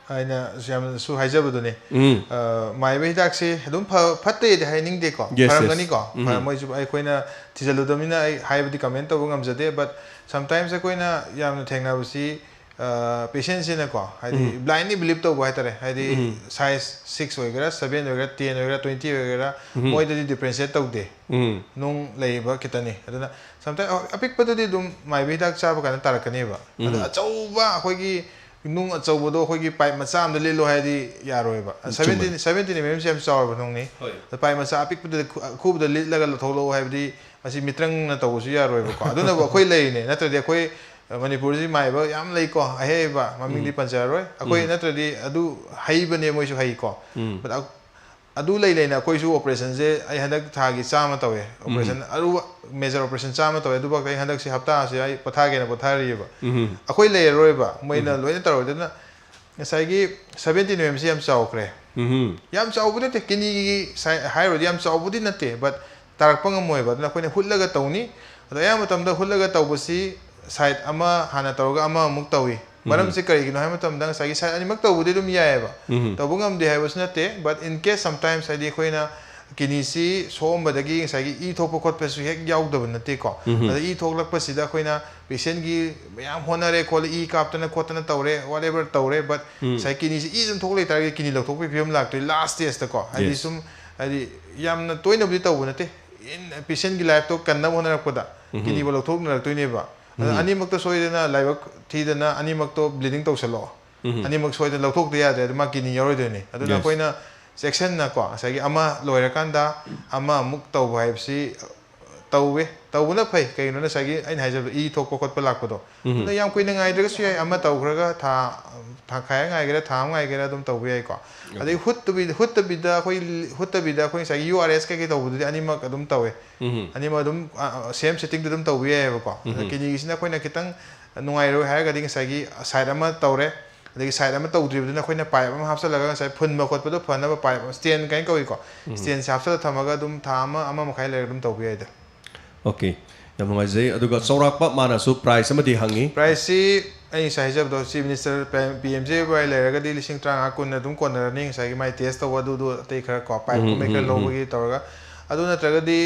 ꯑꯩꯅ ꯌꯥꯝꯅꯁꯨ ꯍꯥꯏꯖꯕꯗꯨꯅꯤ꯫ ꯎꯝ꯫ ꯑ, ꯃꯥꯏꯕ ꯍꯤꯗꯥꯛꯁꯤ ꯑꯗꯨꯝ ꯐ-, ꯐꯠꯇꯦꯗꯤ ꯍꯥꯏꯅꯤꯡꯗꯦꯀꯣ꯫ Yes, yes. ꯐꯔꯝꯒꯅꯤꯀꯣ꯫ ꯎꯝ꯫ ꯐ-, ꯃꯣꯏꯁꯨ ꯑꯩꯈꯣꯏꯅ ꯊꯤꯖꯤꯜꯂꯨꯗꯕꯅꯤꯅ ꯑꯩ ꯍꯥꯏꯕꯗꯤ ꯀꯃꯦꯟ ꯇꯧꯕ ꯉꯝꯖꯗꯦ, but sometimes ꯑꯩꯈꯣꯏꯅ ꯌꯥꯝꯅ ꯊꯦꯡꯅꯕꯁꯤ, ꯑ, ꯄꯦꯁꯦꯟꯁꯤꯅꯀꯣ, ꯍꯥꯏꯗꯤ ꯎꯝ꯫ Blindly believe ꯇꯧꯕ ꯍꯥꯏꯇꯥꯔꯦ, ꯍꯥꯏꯗꯤ ꯎꯝ꯫ Size six ꯑꯣꯏꯒꯦꯔꯥ, seven ꯑꯣꯏꯒꯦꯔꯥ, ten ꯑꯣꯏꯒꯦꯔꯥ, twenty ꯑꯣꯏꯒꯦꯔꯥ, ꯎꯝ꯫ ꯃꯣꯏꯗꯗꯤ differentiate ꯇꯧꯗꯦ꯫ ꯎꯝ꯫ ꯅꯨꯡ ꯂꯩꯕ ꯈꯤꯇꯅꯤ꯫ ꯑꯗꯨꯅ sometimes ꯑ-, ꯑꯄꯤꯛꯄꯗꯗꯤ ꯑꯗꯨꯝ ꯃꯥꯏꯕ ꯍꯤꯗꯥꯛ ꯆꯥꯕ ꯀꯥꯟꯗ ꯇꯥꯔꯛꯀꯅꯦꯕ꯫ ꯑꯗꯣ ꯎꯝ꯫ ꯑꯆꯧꯕ ꯑꯩꯈꯣꯏꯒꯤ ꯅꯨꯡ ꯑꯆꯧꯕꯗꯣ ꯑꯩꯈꯣꯏꯒꯤ ꯄꯥꯏꯞ ꯃꯆꯥ ꯑꯃꯗ ꯂꯤꯠꯂꯣ ꯍꯥꯏꯗꯤ ꯌꯥꯔꯣꯏꯕ꯫ ꯁꯚꯦꯟꯇꯤꯟ ꯁꯚꯦꯟꯇꯤꯟ ꯑꯦꯝ ꯑꯦꯝꯁꯦ ꯌꯥꯝ ꯆꯥꯎꯔꯕ ꯅꯨꯡꯅꯤ꯫ ꯍꯣꯏ꯫ ꯑꯗ ꯄꯥꯏꯞ ꯃꯆꯥ ꯑꯄꯤꯛꯄꯗꯨꯗ ꯈꯨ- ꯑꯈꯨꯕꯗ ꯂꯤꯠꯂꯒ ꯂꯧꯊꯣꯛꯂꯛꯑꯣ ꯍꯥꯏꯕꯗꯤ ꯃꯁꯤ ꯃꯤꯇ꯭ꯔꯪꯅ ꯇꯧꯕꯁꯨ ꯌꯥꯔꯣꯏꯕꯀꯣ꯫ ꯑꯗꯨꯅꯕꯨ ꯑꯩꯈꯣꯏ ꯂꯩꯔꯤꯅꯦ, ꯅꯠꯇ꯭ꯔꯗꯤ ꯑꯩꯈꯣꯏ ꯃꯅꯤꯄꯨꯔꯁꯤ ꯃꯥꯏꯕ ꯌꯥꯝ ꯂꯩꯀꯣ, ꯑꯍꯩ ꯍꯩꯕ, ꯃꯃꯤꯡꯗꯤ ꯄꯟꯖꯔꯔꯣꯏ꯫ ꯑꯩꯈꯣꯏ ꯅꯠꯇ꯭ꯔꯗꯤ ꯑꯗꯨ ꯍꯩꯕꯅꯦ, ꯃꯣꯏꯁꯨ ꯍꯩꯀꯣ꯫ ꯎꯝ꯫ But ꯑ- ꯑꯗꯨ ꯂꯩ ꯂꯩꯅ ꯑꯩꯈꯣꯏꯁꯨ ꯑꯣꯄꯔꯦꯁꯟꯁꯦ ꯑꯩ ꯍꯟꯗꯛ ꯊꯥꯒꯤ ꯆꯥꯝꯃ ꯇꯧꯋꯦ꯫ ꯑꯣꯄꯔꯦꯁꯟ ꯑꯔꯨꯕ, ꯃꯦꯖꯔ ꯑꯣꯄꯔꯦꯁꯟ ꯆꯥꯝꯃ ꯇꯧꯋꯦ꯫ ꯑꯗꯨꯐꯥꯎꯗ ꯑꯩ ꯍꯟꯗꯛꯁꯦ ꯍꯞꯇꯥꯁꯦ ꯑꯩ ꯄꯣꯊꯥꯒꯦꯅ ꯄꯣꯊꯥꯔꯤꯑꯕ꯫ ꯎꯝ꯫ ꯑꯩꯈꯣꯏ ꯂꯩꯔꯔꯣꯏꯕ, ꯃꯣꯏꯅ ꯂꯣꯏꯅ ꯇꯧꯔꯣꯏꯗꯅ꯫ ꯉꯁꯥꯏꯒꯤ ꯁꯚꯦꯟꯇꯤꯟ ꯑꯦꯝ ꯑꯦꯝꯁꯤ ꯌꯥꯝ ꯆꯥꯎꯈ꯭ꯔꯦ꯫ ꯎꯝ꯫ ꯌꯥꯝ ꯆꯥꯎꯕ ꯅꯠꯇꯦ, ꯀꯤꯅꯤꯒꯤ ꯁꯥꯏ- ꯍꯥꯏꯔꯨꯔꯗꯤ ꯌꯥꯝ ꯆꯥꯎꯕꯗꯤ ꯅꯠꯇꯦ, but ꯇꯥꯔꯛꯄ ꯉꯝꯃꯣꯏꯕ꯫ ꯑꯗꯨꯅ ꯑꯩꯈꯣꯏꯅ ꯍꯨꯠꯂꯒ ꯇꯧꯅꯤ꯫ ꯑꯗꯣ ꯑꯌꯥꯝꯕ ꯃꯇꯝꯗ ꯍꯨꯠꯂꯒ ꯇꯧꯕꯁꯤ ꯁꯥꯏꯠ ꯑꯃ ꯍꯥꯟꯅ ꯇꯧꯔꯒ ꯑꯃꯃꯨꯛ ꯇꯧꯏ꯫ ꯃꯔꯝꯁꯤ ꯀꯔꯤꯒꯤꯅꯣ ꯍꯥꯏꯕ ꯃꯇꯝꯗ ꯉꯁꯥꯏꯒꯤ ꯁꯥꯏꯠ ꯑꯅꯤꯃꯛ ꯇꯧꯕꯗꯤ ꯑꯗꯨꯝ ꯌꯥꯏꯑꯕ, ꯎꯝ꯫ ꯇꯧꯕ ꯉꯝꯗꯦ ꯍꯥꯏꯕꯁꯨ ꯅꯠꯇꯦ꯫ But in case sometimes ꯍꯥꯏꯗꯤ ꯑꯩꯈꯣꯏꯅ ꯀꯤꯅꯤꯁꯤ ꯁꯣꯛꯑꯝꯕꯗꯒꯤ ꯉꯁꯥꯏꯒꯤ ꯏ ꯊꯣꯛꯄ ꯈꯣꯠꯄꯁꯨ ꯍꯦꯛ ꯌꯥꯎꯗꯕ ꯅꯠꯇꯦꯀꯣ꯫ ꯎꯝ꯫ ꯑꯗ ꯏ ꯊꯣꯛꯂꯛꯄꯁꯤꯗ ꯑꯩꯈꯣꯏꯅ ꯄꯦꯁꯦꯟꯒꯤ ꯃꯌꯥꯝ ꯍꯣꯠꯅꯔꯦ ꯈꯣꯠꯂꯦ, ꯏ ꯀꯥꯞꯇꯅ ꯈꯣꯠꯇꯅ ꯇꯧꯔꯦ, whatever ꯇꯧꯔꯦ, but ꯎꯝ꯫ ꯉꯁꯥꯏ ꯀꯤꯅꯤꯁꯤ ꯏ ꯑꯗꯨꯝ ꯊꯣꯛ ꯂꯩꯇꯥꯔꯒꯗꯤ ꯀꯤꯅꯤ ꯂꯧꯊꯣꯛꯄꯒꯤ ꯐꯤꯕꯝ ꯂꯥꯛꯇꯣꯏ ꯂꯥꯁ ꯁ꯭ꯇꯦꯖꯇꯀꯣ꯫ ꯍꯥꯏꯗꯤ Yes. ꯁꯨꯝ ꯍꯥꯏꯗꯤ ꯌꯥꯝꯅ ꯇꯣꯏꯅꯕꯨꯗꯤ ꯇꯧꯕ ꯅꯠꯇꯦ, ꯄꯦꯁꯦꯟꯒꯤ ꯂꯥꯏꯐꯇꯣ ꯀꯟꯅꯕ ꯍꯣꯠꯅꯔꯛꯄꯗ ꯎꯝ꯫ ꯀꯤꯅꯤꯐꯥꯎ ꯂꯧꯊꯣꯛꯅꯔꯛꯇꯣꯏꯅꯦꯕ꯫ ꯑꯗꯨꯅ ꯎꯝ꯫ ꯑꯅꯤꯃꯛꯇ ꯁꯣꯏꯗꯅ ꯂꯥꯏꯕꯛ ꯊꯤꯗꯅ ꯑꯅꯤꯃꯛꯇꯣ ꯕ꯭ꯂꯤꯗꯤꯡ ꯇꯧꯁꯜꯂꯛꯑꯣ꯫ ꯎꯝ꯫ ꯑꯅꯤꯃꯛ ꯁꯣꯏꯗꯅ ꯂꯧꯊꯣꯛꯇ ꯌꯥꯗ꯭ꯔꯦ, ꯑꯗꯨ ꯃꯥ ꯀꯤꯅꯤ ꯌꯥꯎꯔꯣꯏꯗꯣꯏꯅꯤ꯫ ꯑꯗꯨꯅ Yes. ꯑꯩꯈꯣꯏꯅ ꯆꯦꯛꯁꯤꯟꯅꯀꯣ ꯉꯁꯥꯏꯒꯤ ꯑꯃ ꯂꯣꯏꯔꯀꯥꯟꯗ ꯑꯃ ꯑꯃꯨꯛ ꯇꯧꯕ ꯍꯥꯏꯕꯁꯤ ꯇꯧꯋꯦ, ꯇꯧꯕꯅ ꯐꯩ꯫ ꯀꯩꯒꯤꯅꯣ ꯉꯁꯥꯏꯒꯤ ꯑꯩꯅ ꯍꯥꯏꯖꯕꯗꯣ ꯏ ꯊꯣꯛꯄ ꯈꯣꯠꯄ ꯂꯥꯛꯄꯗꯣ꯫ ꯎꯝ꯫ ꯑꯗꯣ ꯌꯥꯝ ꯀꯨꯏꯅ ꯉꯥꯏꯗ꯭ꯔꯒꯁꯨ ꯌꯥꯏ, ꯑꯃ ꯇꯧꯈ꯭ꯔꯒ ꯊꯥ ꯊꯥꯈꯥꯏ ꯑꯃ ꯉꯥꯏꯒꯦꯔꯥ, ꯊꯥ ꯑꯃ ꯉꯥꯏꯒꯦꯔꯥ ꯑꯗꯨꯝ ꯇꯧꯕ ꯌꯥꯏꯀꯣ꯫ ꯑꯗꯩ ꯍꯨꯠꯇꯕꯤꯗ ꯍꯨꯠꯇꯕꯤꯗ ꯑꯩꯈꯣꯏ ꯍꯨꯠꯇꯕꯤꯗ ꯑꯩꯈꯣꯏ ꯉꯁꯥꯏꯒꯤ ꯌꯨ ꯑꯥꯔ ꯑꯦꯁ ꯀꯩꯀꯩ ꯇꯧꯕꯗꯨꯗꯤ ꯑꯅꯤꯃꯛ ꯑꯗꯨꯝ ꯇꯧꯋꯦ꯫ ꯎꯝ꯫ ꯑꯅꯤꯃꯛ ꯑꯗꯨꯝ ꯁꯦꯝ ꯁꯤꯠꯇꯤꯡꯗ ꯑꯗꯨꯝ ꯇꯧꯕ ꯌꯥꯏꯑꯕꯀꯣ꯫ ꯑꯗ ꯎꯝ꯫ ꯀꯤꯅꯤꯒꯤꯁꯤꯅ ꯑꯩꯈꯣꯏꯅ ꯈꯤꯇꯪ ꯅꯨꯡꯉꯥꯏꯔꯣꯏ ꯍꯥꯏꯔꯒꯗꯤ ꯉꯁꯥꯏꯒꯤ ꯁꯥꯏꯠ ꯑꯃ ꯇꯧꯔꯦ, ꯑꯗꯒꯤ ꯁꯥꯏꯠ ꯑꯃ ꯇꯧꯗ꯭ꯔꯤꯕꯗꯨꯅ ꯑꯩꯈꯣꯏꯅ ꯄꯥꯏꯞ ꯑꯃ ꯍꯥꯞꯆꯤꯜꯂꯒ ꯉꯁꯥꯏ ꯐꯨꯟꯕ ꯈꯣꯠꯄꯗꯣ ꯐꯅꯕ ꯄꯥꯏꯞ ꯑꯃ, ꯁ꯭ꯇꯦꯟ ꯀꯥꯏꯅ ꯀꯧꯏꯀꯣ꯫ ꯁ꯭ꯇꯦꯟꯁꯦ ꯍꯥꯞꯆꯤꯜꯂ ꯊꯝꯃꯒ ꯑꯗꯨꯝ ꯊꯥ ꯑꯃ, ꯑꯃ ꯃꯈꯥꯏ ꯂꯩꯔꯒ ꯑꯗꯨꯝ ꯇꯧꯕ ꯌꯥꯏꯗ꯫ ꯑꯣꯀꯦ, ꯌꯥꯝ ꯅꯨꯡꯉꯥꯏꯖꯩ꯫ ꯑꯗꯨꯒ ꯆꯥꯎꯔꯥꯛꯄ ꯃꯥꯅꯁꯨ ꯄ꯭ꯔꯥꯏꯁ ꯑꯃꯗꯤ ꯍꯪꯉꯤ꯫ ꯄ꯭ꯔꯥꯏꯁꯁꯤ ꯑꯩ ꯉꯁꯥꯏ ꯍꯥꯏꯖꯕꯗꯣ, chief minister P M J Y ꯂꯩꯔꯒꯗꯤ ꯂꯤꯁꯤꯡ ꯇꯔꯥꯃꯉꯥ ꯀꯨꯟ ꯑꯗꯨꯝ ꯀꯣꯟꯅꯔꯅꯤ, ꯉꯁꯥꯏꯒꯤ ꯃꯥꯏ ꯇꯦꯁ ꯇꯧꯕ ꯑꯗꯨꯗꯨ ꯑꯇꯩ ꯈꯔ ꯀꯣ, ꯄꯥꯏꯞ ꯎꯝ, ꯀꯨꯝꯕꯩ ꯎꯝ, ꯈꯔ ꯎꯝ, ꯂꯧꯕꯒꯤ ꯇꯧꯔꯒ꯫ ꯑꯗꯨ ꯅꯠꯇ꯭ꯔꯒꯗꯤ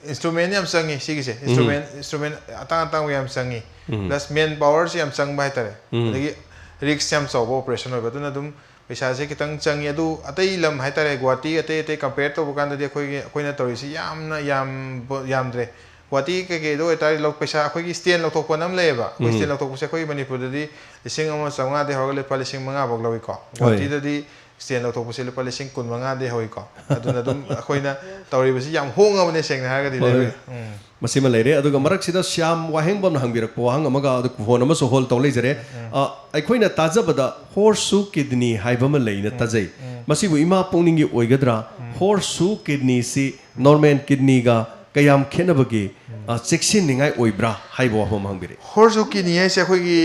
ꯏꯟꯁꯇ꯭ꯔꯨꯃꯦꯟ ꯌꯥꯝ ꯆꯪꯉꯤ ꯁꯤꯒꯤꯁꯦ, ꯏꯟꯁꯇ꯭ꯔꯨꯃꯦꯟ ꯏꯟꯁꯇ꯭ꯔꯨꯃꯦꯟ ꯑꯇꯥꯡ ꯑꯇꯥꯡꯕ ꯌꯥꯝ ꯆꯪꯉꯤ꯫ ꯎꯝ꯫ ꯄ꯭ꯂꯁ ꯃꯦꯟ ꯄꯥꯋꯔꯁꯤ ꯌꯥꯝ ꯆꯪꯕ ꯍꯥꯏꯇꯥꯔꯦ꯫ ꯎꯝ꯫ ꯑꯗꯒꯤ ꯔꯤꯛꯁ ꯌꯥꯝ ꯆꯥꯎꯕ ꯑꯣꯄꯔꯦꯁꯟ ꯑꯣꯏꯕ, ꯑꯗꯨꯅ ꯑꯗꯨꯝ ꯄꯩꯁꯥꯁꯦ ꯈꯤꯇꯪ ꯆꯪꯉꯤ꯫ ꯑꯗꯨ ꯑꯇꯩ ꯂꯝ ꯍꯥꯏꯇꯥꯔꯦ, ꯒꯨꯍꯥꯇꯤ ꯑꯇꯩ ꯑꯇꯩ ꯀꯝꯄꯦꯌꯔ ꯇꯧꯕ ꯀꯥꯟꯗꯗꯤ ꯑꯩꯈꯣꯏꯒꯤ, ꯑꯩꯈꯣꯏꯅ ꯇꯧꯔꯤꯁꯤ ꯌꯥꯝꯅ ꯌꯥꯝꯕ ꯌꯥꯝꯗ꯭ꯔꯦ꯫ ꯄꯇꯤ ꯀꯩꯀꯩꯗꯣ ꯑꯣꯏꯇꯥꯔꯗꯤ ꯂꯧ-, ꯄꯩꯁꯥ ꯑꯩꯈꯣꯏꯒꯤ stand ꯂꯧꯊꯣꯛꯄꯅ ꯑꯃ ꯂꯩꯌꯦꯕ꯫ ꯑꯩꯈꯣꯏ ꯎꯝ꯫ Stand ꯂꯧꯊꯣꯛꯄꯁꯦ ꯑꯩꯈꯣꯏꯒꯤ ꯃꯅꯤꯄꯨꯔꯗꯗꯤ ꯂꯤꯁꯤꯡ ꯑꯃ ꯆꯥꯝꯃꯉꯥꯗꯒꯤ ꯍꯧꯔꯒ ꯂꯨꯄꯥ ꯂꯤꯁꯤꯡ ꯃꯉꯥ ꯐꯥꯎ ꯂꯧꯏꯀꯣ꯫ ꯍꯣꯏ꯫ ꯒꯨꯋꯥꯍꯥꯇꯤꯗꯗꯤ stand ꯂꯧꯊꯣꯛꯄꯁꯦ ꯂꯨꯄꯥ ꯂꯤꯁꯤꯡ ꯀꯨꯟ ꯃꯉꯥꯗꯒꯤ ꯍꯧꯏꯀꯣ꯫ ꯑꯗꯨꯅ ꯑꯗꯨꯝ ꯑꯩꯈꯣꯏꯅ ꯇꯧꯔꯤꯕꯁꯤ ꯌꯥꯝ ꯍꯣꯡꯉꯕꯅꯦ, ꯁꯦꯡꯅ ꯍꯥꯏꯔꯒꯗꯤ, ꯍꯣꯏ, ꯂꯩꯕ-, ꯍꯣꯏ꯫ ꯎꯝ꯫ ꯃꯁꯤꯃ ꯂꯩꯔꯦ꯫ ꯑꯗꯨꯒ ꯃꯔꯛꯁꯤꯗ ꯁ꯭ꯌꯥꯝ ꯋꯥꯍꯦꯡꯕꯝꯅ ꯍꯪꯕꯤꯔꯛꯄ ꯋꯥꯍꯪ ꯑꯃꯒ, ꯑꯗꯨ phone ꯑꯃꯁꯨ hold ꯇꯧ ꯂꯩꯖꯔꯦ꯫ ꯎꯝ꯫ ꯑ, ꯑꯩꯈꯣꯏꯅ ꯇꯥꯖꯕꯗ horseshoe kidney ꯍꯥꯏꯕ ꯑꯃ ꯂꯩꯅ ꯎꯝ, ꯇꯥꯖꯩ꯫ ꯎꯝ꯫ ꯃꯁꯤꯕꯨ ꯏꯃꯥ ꯄꯣꯛꯅꯤꯡꯒꯤ ꯑꯣꯏꯒꯗ꯭ꯔꯥ? ꯎꯝ꯫ Horseshoe kidneyꯁꯤ normal kidneyꯒ ꯀꯌꯥꯝ ꯈꯦꯠꯅꯕꯒꯦ? ꯎꯝ꯫ ꯑ, ꯆꯦꯛꯁꯤꯟꯅꯤꯡꯉꯥꯏ ꯑꯣꯏꯕ꯭ꯔꯥ ꯍꯥꯏꯕ ꯋꯥꯐꯝ ꯍꯪꯕꯤꯔꯛꯏ꯫ Horseshoue kidney ꯍꯥꯏꯁꯦ ꯑꯩꯈꯣꯏꯒꯤ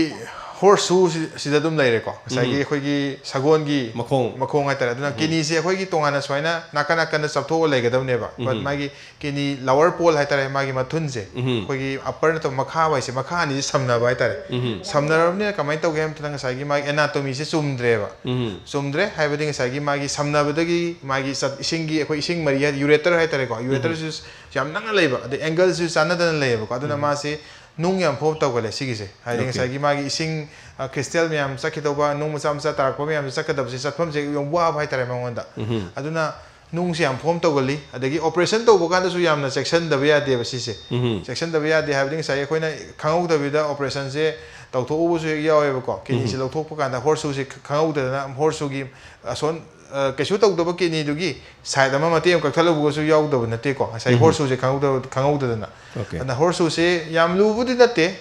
horseshoe ꯁꯤ-, ꯁꯤꯗ ꯑꯗꯨꯝ ꯂꯩꯔꯦꯀꯣ꯫ ꯉꯁꯥꯏꯒꯤ ꯎꯝ꯫ ꯑꯩꯈꯣꯏꯒꯤ ꯁꯒꯣꯜꯒꯤ ꯃꯈꯣꯡ꯫ ꯃꯈꯣꯡ ꯍꯥꯏꯇꯥꯔꯦ꯫ ꯑꯗꯨꯅ ꯎꯝ꯫ Kidneyꯁꯦ ꯑꯩꯈꯣꯏꯒꯤ ꯇꯣꯉꯥꯟꯅ ꯁꯨꯃꯥꯏꯅ ꯅꯥꯀꯟ ꯅꯥꯀꯟꯗ ꯆꯞꯊꯣꯛꯑ ꯂꯩꯒꯗꯕꯅꯦꯕ꯫ But ꯎꯝ꯫ ꯃꯥꯒꯤ kidney lower pole ꯍꯥꯏꯇꯥꯔꯦ, ꯃꯥꯒꯤ ꯃꯊꯨꯟꯁꯦ, ꯎꯝ꯫ ꯑꯩꯈꯣꯏꯒꯤ upper ꯅꯠꯇꯕ ꯃꯈꯥ ꯍꯥꯏꯁꯦ, ꯃꯈꯥ ꯑꯅꯤꯁꯦ ꯁꯝꯅꯕ ꯍꯥꯏꯇꯥꯔꯦ꯫ ꯎꯝ꯫ ꯁꯝꯅꯔꯕꯅꯤꯅ ꯀꯃꯥꯏꯅ ꯇꯧꯒꯦ ꯍꯥꯏꯕ ꯃꯇꯝꯗ ꯉꯁꯥꯏꯒꯤ ꯃꯥꯒꯤ anatomyꯁꯦ ꯆꯨꯝꯗ꯭ꯔꯦꯕ꯫ ꯎꯝ꯫ ꯆꯨꯝꯗ꯭ꯔꯦ ꯍꯥꯏꯕꯗꯤ ꯉꯁꯥꯏꯒꯤ ꯃꯥꯒꯤ ꯁꯝꯅꯕꯗꯒꯤ ꯃꯥꯒꯤ ꯆꯠ-, ꯏꯁꯤꯡꯒꯤ, ꯑꯩꯈꯣꯏ ꯏꯁꯤꯡ ꯃꯔꯤ ꯍꯥꯏ, ureter ꯍꯥꯏꯇꯥꯔꯦꯀꯣ, ꯎꯝ꯫ Ureterꯁꯨ ꯌꯥꯝ ꯅꯛꯅ ꯂꯩꯕ, ꯑꯗꯩ angleꯁꯨ ꯆꯥꯟꯅꯗꯅ ꯂꯩꯌꯦꯕꯀꯣ꯫ ꯑꯗꯨꯅ ꯎꯝ꯫ ꯃꯥꯁꯦ ꯅꯨꯡ ꯌꯥꯝ form ꯇꯧꯒꯜꯂꯦ ꯁꯤꯒꯤꯁꯦ꯫ ꯍꯥꯏꯗꯤ Okay꯫ ꯉꯁꯥꯏꯒꯤ ꯃꯥꯒꯤ ꯏꯁꯤꯡ, ꯑ, crystal ꯃꯌꯥꯝ ꯆꯠꯈꯤꯗꯧꯕ, ꯅꯨꯡ ꯃꯆꯥ ꯃꯆꯥ ꯇꯥꯔꯛꯄ ꯃꯌꯥꯝꯁꯦ ꯆꯠꯀꯗꯕꯁꯦ, ꯆꯠꯐꯝꯁꯦ ꯌꯥꯝ ꯋꯥꯕ ꯍꯥꯏꯇꯥꯔꯦ ꯃꯉꯣꯟꯗ꯫ ꯎꯝ꯫ ꯑꯗꯨꯅ ꯅꯨꯡꯁꯦ ꯌꯥꯝ form ꯇꯧꯒꯜꯂꯤ꯫ ꯑꯗꯒꯤ operation ꯇꯧꯕ ꯀꯥꯟꯗꯁꯨ ꯌꯥꯝꯅ ꯆꯦꯛꯁꯤꯟꯗꯕ ꯌꯥꯗꯦꯕ ꯁꯤꯁꯦ꯫ ꯎꯝ꯫ ꯆꯦꯛꯁꯤꯟꯗꯕ ꯌꯥꯗꯦ ꯍꯥꯏꯕꯗꯤ ꯉꯁꯥꯏꯒꯤ ꯑꯩꯈꯣꯏꯅ ꯈꯪꯍꯧꯗꯕꯤꯗ operationꯁꯦ ꯇꯧꯊꯣꯛꯎꯕꯁꯨ ꯍꯦꯛ ꯌꯥꯎꯋꯦꯕꯀꯣ꯫ Kidneyꯁꯦ ꯎꯝ꯫ ꯂꯧꯊꯣꯛꯄ ꯀꯥꯟꯗ horsesueꯁꯦ ꯈꯪꯍꯧꯗꯗꯅ horsesueꯒꯤ ꯑꯁꯣꯟ, ꯑ, ꯀꯩꯁꯨ ꯇꯧꯗꯕ kidneyꯗꯨꯒꯤ side ꯑꯃ ꯃꯇꯦꯛ ꯑꯃ ꯀꯛꯊꯠꯂꯨꯕꯒꯁꯨ ꯌꯥꯎꯗꯕ ꯅꯠꯇꯦꯀꯣ꯫ ꯉꯁꯥꯏ ꯎꯝ꯫ Horsesueꯁꯦ ꯈꯪꯍꯧꯗꯕ-, ꯈꯪꯍꯧꯗꯗꯅ꯫ Okay꯫ ꯑꯗꯨꯅ horsesueꯁꯦ ꯌꯥꯝ ꯂꯨꯕꯗꯤ ꯅꯠꯇꯦ꯫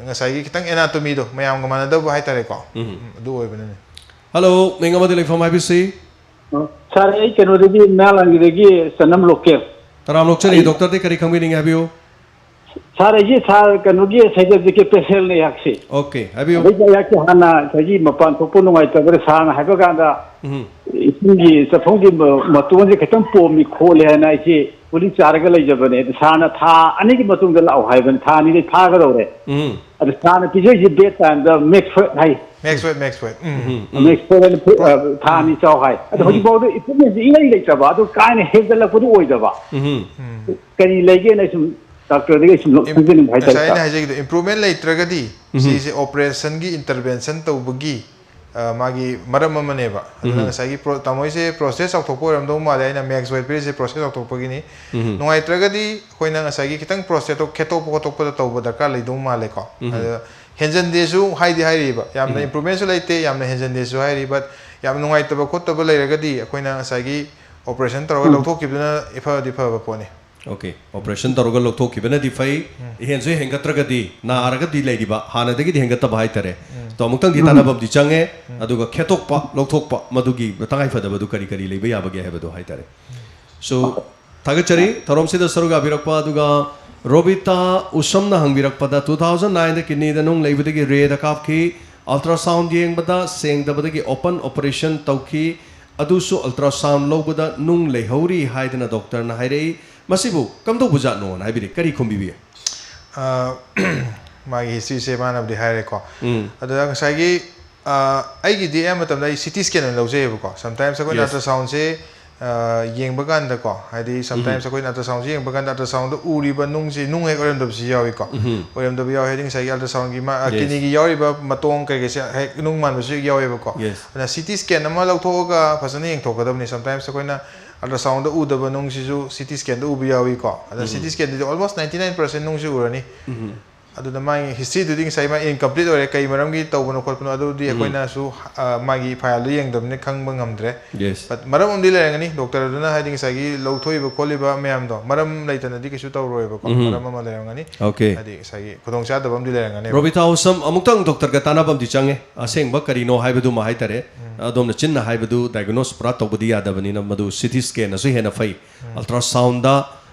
ꯉꯁꯥꯏꯒꯤ ꯈꯤꯇꯪ anatomyꯗꯣ ꯃꯌꯥꯝꯒ ꯃꯥꯟꯅꯗꯕ ꯍꯥꯏꯇꯥꯔꯦꯀꯣ꯫ ꯎꯝ꯫ ꯎꯝ, ꯑꯗꯨ ꯑꯣꯏꯕꯅꯅꯦ꯫ Hello, ꯃꯤꯡ ꯑꯃꯗꯤ ꯂꯩꯐꯝ ꯍꯥꯏꯕꯤꯁꯤ? ꯑ, sir, ꯑꯩ ꯀꯩꯅꯣꯗꯒꯤ, ꯃꯌꯥꯡꯂꯥꯡꯒꯤꯗꯒꯤ ꯆꯅꯝ ꯂꯣꯀꯦꯜ꯫ ꯇꯔꯥꯝ ꯂꯣꯛꯆꯔꯤ꯫ ꯑꯩ Doctorꯗꯤ ꯀꯔꯤ ꯈꯪꯕꯤꯅꯤꯡꯉꯦ ꯍꯥꯏꯕꯤꯌꯨ꯫ Sir, ꯑꯩꯁꯦ sir ꯀꯩꯅꯣꯒꯤ psychiatricꯀꯤ patientꯅꯦ ꯑꯩꯍꯥꯛꯁꯦ꯫ Okay, ꯍꯥꯏꯕꯤꯌꯨ꯫ ꯑꯗꯩꯗꯤ ꯑꯩꯍꯥꯛꯁꯦ ꯍꯥꯟꯅ ꯉꯁꯥꯏꯒꯤ ꯃꯄꯥꯟ ꯊꯣꯛꯄ ꯅꯨꯡꯉꯥꯏꯇꯕꯗ sirꯅ ꯍꯥꯏꯕ ꯀꯥꯟꯗ ꯎꯝ꯫ ꯏꯁꯤꯡꯒꯤ ꯆꯠꯐꯝꯒꯤ ꯃ-, ꯃꯇꯣꯟꯁꯦ ꯈꯤꯇꯪ ꯄꯣꯝꯃꯤ ꯈꯣꯠꯂꯤ ꯍꯥꯏꯅ ꯑꯩꯁꯦ ꯒꯨꯂꯤ ꯆꯥꯔꯒ ꯂꯩꯖꯕꯅꯦ꯫ ꯑꯗ sirꯅ ꯊꯥ ꯑꯅꯤꯒꯤ ꯃꯇꯨꯡꯗ ꯂꯥꯛꯑꯣ ꯍꯥꯏꯕꯅꯤ꯫ ꯊꯥ ꯑꯅꯤꯗꯩ ꯐꯥꯒꯗꯧꯔꯦ꯫ ꯎꯝ꯫ ꯑꯗ sirꯅ ꯄꯤꯖꯩꯁꯦ bed timeꯗ Maxwell ꯍꯥꯏ꯫ Maxwell, Maxwell꯫ ꯎꯝ꯫ ꯎꯝ, ꯎꯝ꯫ Maxwell ꯍꯥꯏꯅ ꯐꯨ-, ꯄ꯭ꯔꯣ-, ꯑ, ꯊꯥ ꯎꯝ꯫ ꯑꯅꯤ ꯆꯥꯎ ꯍꯥꯏ꯫ ꯑꯗꯣ ꯎꯝ꯫ ꯍꯧꯖꯤꯛꯐꯥꯎꯗ improvement ꯏꯂꯩ ꯂꯩꯇꯕ, ꯑꯗꯨ ꯀꯥ ꯍꯦꯟꯅ ꯍꯦꯟꯖꯜꯂꯛꯄꯗꯨ ꯑꯣꯏꯗꯕ꯫ ꯎꯝ꯫ ꯎꯝ꯫ ꯀꯔꯤ ꯂꯩꯒꯦꯅ ꯑꯩ ꯁꯨꯝ doctorꯗꯒꯤ ꯁꯨꯝ ꯏꯝ-, ꯈꯪꯖꯅꯤꯡꯕ ꯍꯥꯏꯇꯥꯔꯦ, ꯉꯁꯥꯏ ꯑꯩꯅ sir꯫ ꯍꯥꯏꯖꯈꯤꯗꯣ, improvement ꯂꯩꯇ꯭ꯔꯒꯗꯤ ꯎꯝ꯫ ꯁꯤꯁꯦ operationꯒꯤ intervention ꯇꯧꯕꯒꯤ, ꯑ, ꯃꯥꯒꯤ ꯃꯔꯝ ꯑꯃꯅꯦꯕ꯫ ꯑꯗꯨꯅ ꯎꯝ꯫ ꯉꯁꯥꯏꯒꯤ pro-, ꯇꯥꯃꯣ ꯍꯣꯏꯁꯦ prostate ꯆꯥꯎꯊꯣꯛꯄ ꯑꯣꯏꯔꯝꯗꯧ ꯃꯥꯜꯂꯦ, ꯑꯩꯅ max weight ꯄꯤꯔꯤꯁꯦ prostate ꯆꯥꯎꯊꯣꯛꯄꯒꯤꯅꯤ꯫ ꯎꯝ꯫ ꯅꯨꯡꯉꯥꯏꯇ꯭ꯔꯒꯗꯤ ꯑꯩꯈꯣꯏꯅ ꯉꯁꯥꯏꯒꯤ ꯈꯤꯇꯪ prostate ꯈꯦꯠꯇꯣꯛꯄ ꯈꯣꯠꯇꯣꯛꯄꯗ ꯇꯧꯕ ꯗꯔꯀꯥꯔ ꯂꯩꯗꯧ ꯃꯥꯜꯂꯦꯀꯣ꯫ ꯎꯝ꯫ ꯑꯗ ꯍꯦꯟꯖꯟꯗꯦꯁꯨ ꯍꯥꯏꯗꯤ ꯍꯥꯏꯔꯤꯕ, ꯌꯥꯝꯅ ꯎꯝ꯫ improvementꯁꯨ ꯂꯩꯇꯦ, ꯌꯥꯝꯅ ꯍꯦꯟꯖꯟꯗꯦꯁꯨ ꯍꯥꯏꯔꯤ, but ꯌꯥꯝ ꯅꯨꯡꯉꯥꯏꯇꯕ ꯈꯣꯠꯇꯕ ꯂꯩꯔꯒꯗꯤ ꯑꯩꯈꯣꯏꯅ ꯉꯁꯥꯏꯒꯤ operation ꯇꯧꯔꯒ ꯎꯝ꯫ ꯂꯧꯊꯣꯛꯈꯤꯕꯗꯨꯅ ꯏꯐꯗꯤ ꯐꯕ ꯄꯣꯠꯅꯤ꯫ Okay, operation ꯇꯧꯔꯒ ꯂꯧꯊꯣꯛꯈꯤꯕꯅꯗꯤ ꯐꯩ꯫ ꯎꯝ꯫ ꯏꯍꯦꯟꯁꯨ ꯍꯦꯟꯒꯠꯇ꯭ꯔꯒꯗꯤ, ꯅꯥꯔꯒꯗꯤ ꯂꯩꯔꯤꯕ, ꯍꯥꯟꯅꯗꯒꯤꯗꯤ ꯍꯦꯟꯒꯠꯇꯕ ꯍꯥꯏꯇꯥꯔꯦ꯫ ꯎꯝ꯫ ꯑꯗꯣ ꯑꯃꯨꯛꯇꯪꯗꯤ ꯎꯝ꯫ ꯇꯥꯟꯅꯕꯝꯗꯤ ꯆꯪꯉꯦ, ꯎꯝ꯫ ꯑꯗꯨꯒ ꯈꯦꯠꯇꯣꯛꯄ, ꯂꯧꯊꯣꯛꯄ, ꯃꯗꯨꯒꯤ ꯇꯉꯥꯏ ꯐꯗꯕꯗꯨ ꯀꯔꯤ ꯀꯔꯤ ꯂꯩꯕ ꯌꯥꯕꯒꯦ ꯍꯥꯏꯕꯗꯣ ꯍꯥꯏꯇꯥꯔꯦ꯫ So, ꯊꯥꯒꯠꯆꯔꯤ ꯊꯧꯔꯝꯁꯤꯗ ꯁꯔꯨꯛ ꯌꯥꯕꯤꯔꯛꯄ꯫ ꯑꯗꯨꯒ ꯔꯣꯕꯤꯇꯥ ꯎꯁꯝꯅ ꯍꯪꯕꯤꯔꯛꯄꯗ, two thousand nineꯗ kidneyꯗ ꯅꯨꯡ ꯂꯩꯕꯗꯒꯤ REDꯗ ꯀꯥꯞꯈꯤ, ultrasound ꯌꯦꯡꯕꯗ ꯁꯦꯡꯗꯕꯗꯒꯤ open operation ꯇꯧꯈꯤ, ꯑꯗꯨꯁꯨ ultrasound ꯂꯧꯕꯗ ꯅꯨꯡ ꯂꯩꯍꯧꯔꯤ ꯍꯥꯏꯗꯅ doctorꯅ ꯍꯥꯏꯔꯛꯏ, ꯃꯁꯤꯕꯨ ꯀꯝꯗꯧꯕ ꯖꯥꯠꯅꯣꯅ ꯍꯥꯏꯕꯤꯔꯤ, ꯀꯔꯤ ꯈꯨꯝꯕꯤꯕꯤ? ꯑ, ꯃꯥꯒꯤ historyꯁꯦ ꯃꯥꯅꯕꯨꯗꯤ ꯍꯥꯏꯔꯦꯀꯣ꯫ ꯎꯝ꯫ ꯑꯗꯨꯗ ꯉꯁꯥꯏꯒꯤ, ꯑ, ꯑꯩꯒꯤꯗꯤ ꯑꯌꯥꯝꯕ ꯃꯇꯝꯗ ꯑꯩ CT scan ꯑꯣꯏꯅ ꯂꯧꯖꯩꯌꯦꯕꯀꯣ꯫ Sometimes ꯑꯩꯈꯣꯏꯅ Yes. ultrasoundꯁꯦ, ꯑ, ꯌꯦꯡꯕ ꯀꯥꯟꯗꯀꯣ, ꯍꯥꯏꯗꯤ sometimes ꯎꯝ꯫ ꯑꯩꯈꯣꯏꯅ ultrasoundꯁꯦ ꯌꯦꯡꯕ ꯀꯥꯟꯗ ultrasoundꯗ ꯎꯔꯤꯕ ꯅꯨꯡꯁꯤ ꯅꯨꯡ ꯍꯦꯛ ꯑꯣꯏꯔꯝꯗꯕꯁꯨ ꯌꯥꯎꯏꯀꯣ꯫ ꯎꯝ꯫ ꯑꯣꯏꯔꯝꯗꯕ ꯌꯥꯎꯏ ꯍꯥꯏꯗꯤ ꯉꯁꯥꯏꯒꯤ ultrasoundꯒꯤ ꯃꯥ-, ꯑ, Yes. kidneyꯒꯤ ꯌꯥꯎꯔꯤꯕ ꯃꯇꯣꯡ ꯀꯩꯀꯩꯁꯦ ꯍꯦꯛ ꯅꯨꯡ ꯃꯥꯟꯕꯁꯨ ꯍꯦꯛ ꯌꯥꯎꯋꯦꯕꯀꯣ꯫ Yes. ꯑꯗꯨꯅ CT scan ꯑꯃ ꯂꯧꯊꯣꯛꯑꯒ ꯐꯖꯅ ꯌꯦꯡꯊꯣꯛꯀꯗꯕꯅꯤ꯫ Sometimes ꯑꯩꯈꯣꯏꯅ ultrasoundꯗ ꯎꯗꯕ ꯅꯨꯡꯁꯤꯁꯨ CT scanꯗ ꯎꯕ ꯌꯥꯎꯏꯀꯣ꯫ ꯑꯗ ꯎꯝ꯫ CT scanꯗꯗꯤ almost ninety nine percent ꯅꯨꯡꯁꯤ ꯎꯔꯅꯤ꯫ ꯎꯝ꯫ ꯑꯗꯨꯅ ꯃꯥꯒꯤ historyꯗꯨꯗꯤ ꯉꯁꯥꯏ ꯃꯥ incomplete ꯑꯣꯏꯔꯦ, ꯀꯩ ꯃꯔꯝꯒꯤ ꯇꯧꯕꯅꯣ ꯈꯣꯠꯄꯅꯣ ꯑꯗꯨꯗꯤ ꯎꯝ꯫ ꯑꯩꯈꯣꯏꯅꯁꯨ, ꯑ, ꯃꯥꯒꯤ fileꯗꯨ ꯌꯦꯡꯗꯕꯅꯤꯅ ꯈꯪꯕ ꯉꯝꯗ꯭ꯔꯦ꯫ Yes. But ꯃꯔꯝ ꯑꯃꯗꯤ ꯂꯩꯔꯝꯒꯅꯤ, doctorꯗꯨꯅ ꯍꯥꯏꯗꯤ ꯉꯁꯥꯏꯒꯤ ꯂꯧꯊꯣꯛꯏꯕ ꯈꯣꯠꯂꯤꯕ ꯃꯌꯥꯝꯗꯣ ꯃꯔꯝ ꯂꯩꯇꯅꯗꯤ ꯀꯩꯁꯨ ꯇꯧꯔꯣꯏꯕꯀꯣ, ꯎꯝ꯫ ꯃꯔꯝ ꯑꯃ ꯂꯩꯔꯝꯒꯅꯤ꯫ Okay. ꯍꯥꯏꯗꯤ ꯉꯁꯥꯏꯒꯤ ꯈꯨꯗꯣꯡꯆꯥꯗꯕ ꯑꯃꯗꯤ ꯂꯩꯔꯝꯒꯅꯦꯕ꯫ ꯔꯣꯕꯤꯇꯥ ꯎꯁꯝ, ꯑꯃꯨꯛꯇꯪ doctorꯒ ꯇꯥꯟꯅꯕ ꯑꯃꯗꯤ ꯆꯪꯉꯦ, ꯑꯁꯦꯡꯕ ꯀꯔꯤꯅꯣ ꯍꯥꯏꯕꯗꯨꯃ ꯍꯥꯏꯇꯥꯔꯦ꯫ ꯎꯝ꯫ ꯑꯗꯣꯝꯅ ꯆꯤꯟꯅ ꯍꯥꯏꯕꯗꯨ diagnose ꯄꯨꯔꯥ ꯇꯧꯕꯗꯤ ꯌꯥꯗꯕꯅꯤꯅ ꯃꯗꯨ CT scanꯅꯁꯨ ꯍꯦꯟꯅ ꯐꯩ꯫ ꯎꯝ꯫ Ultrasoundꯗ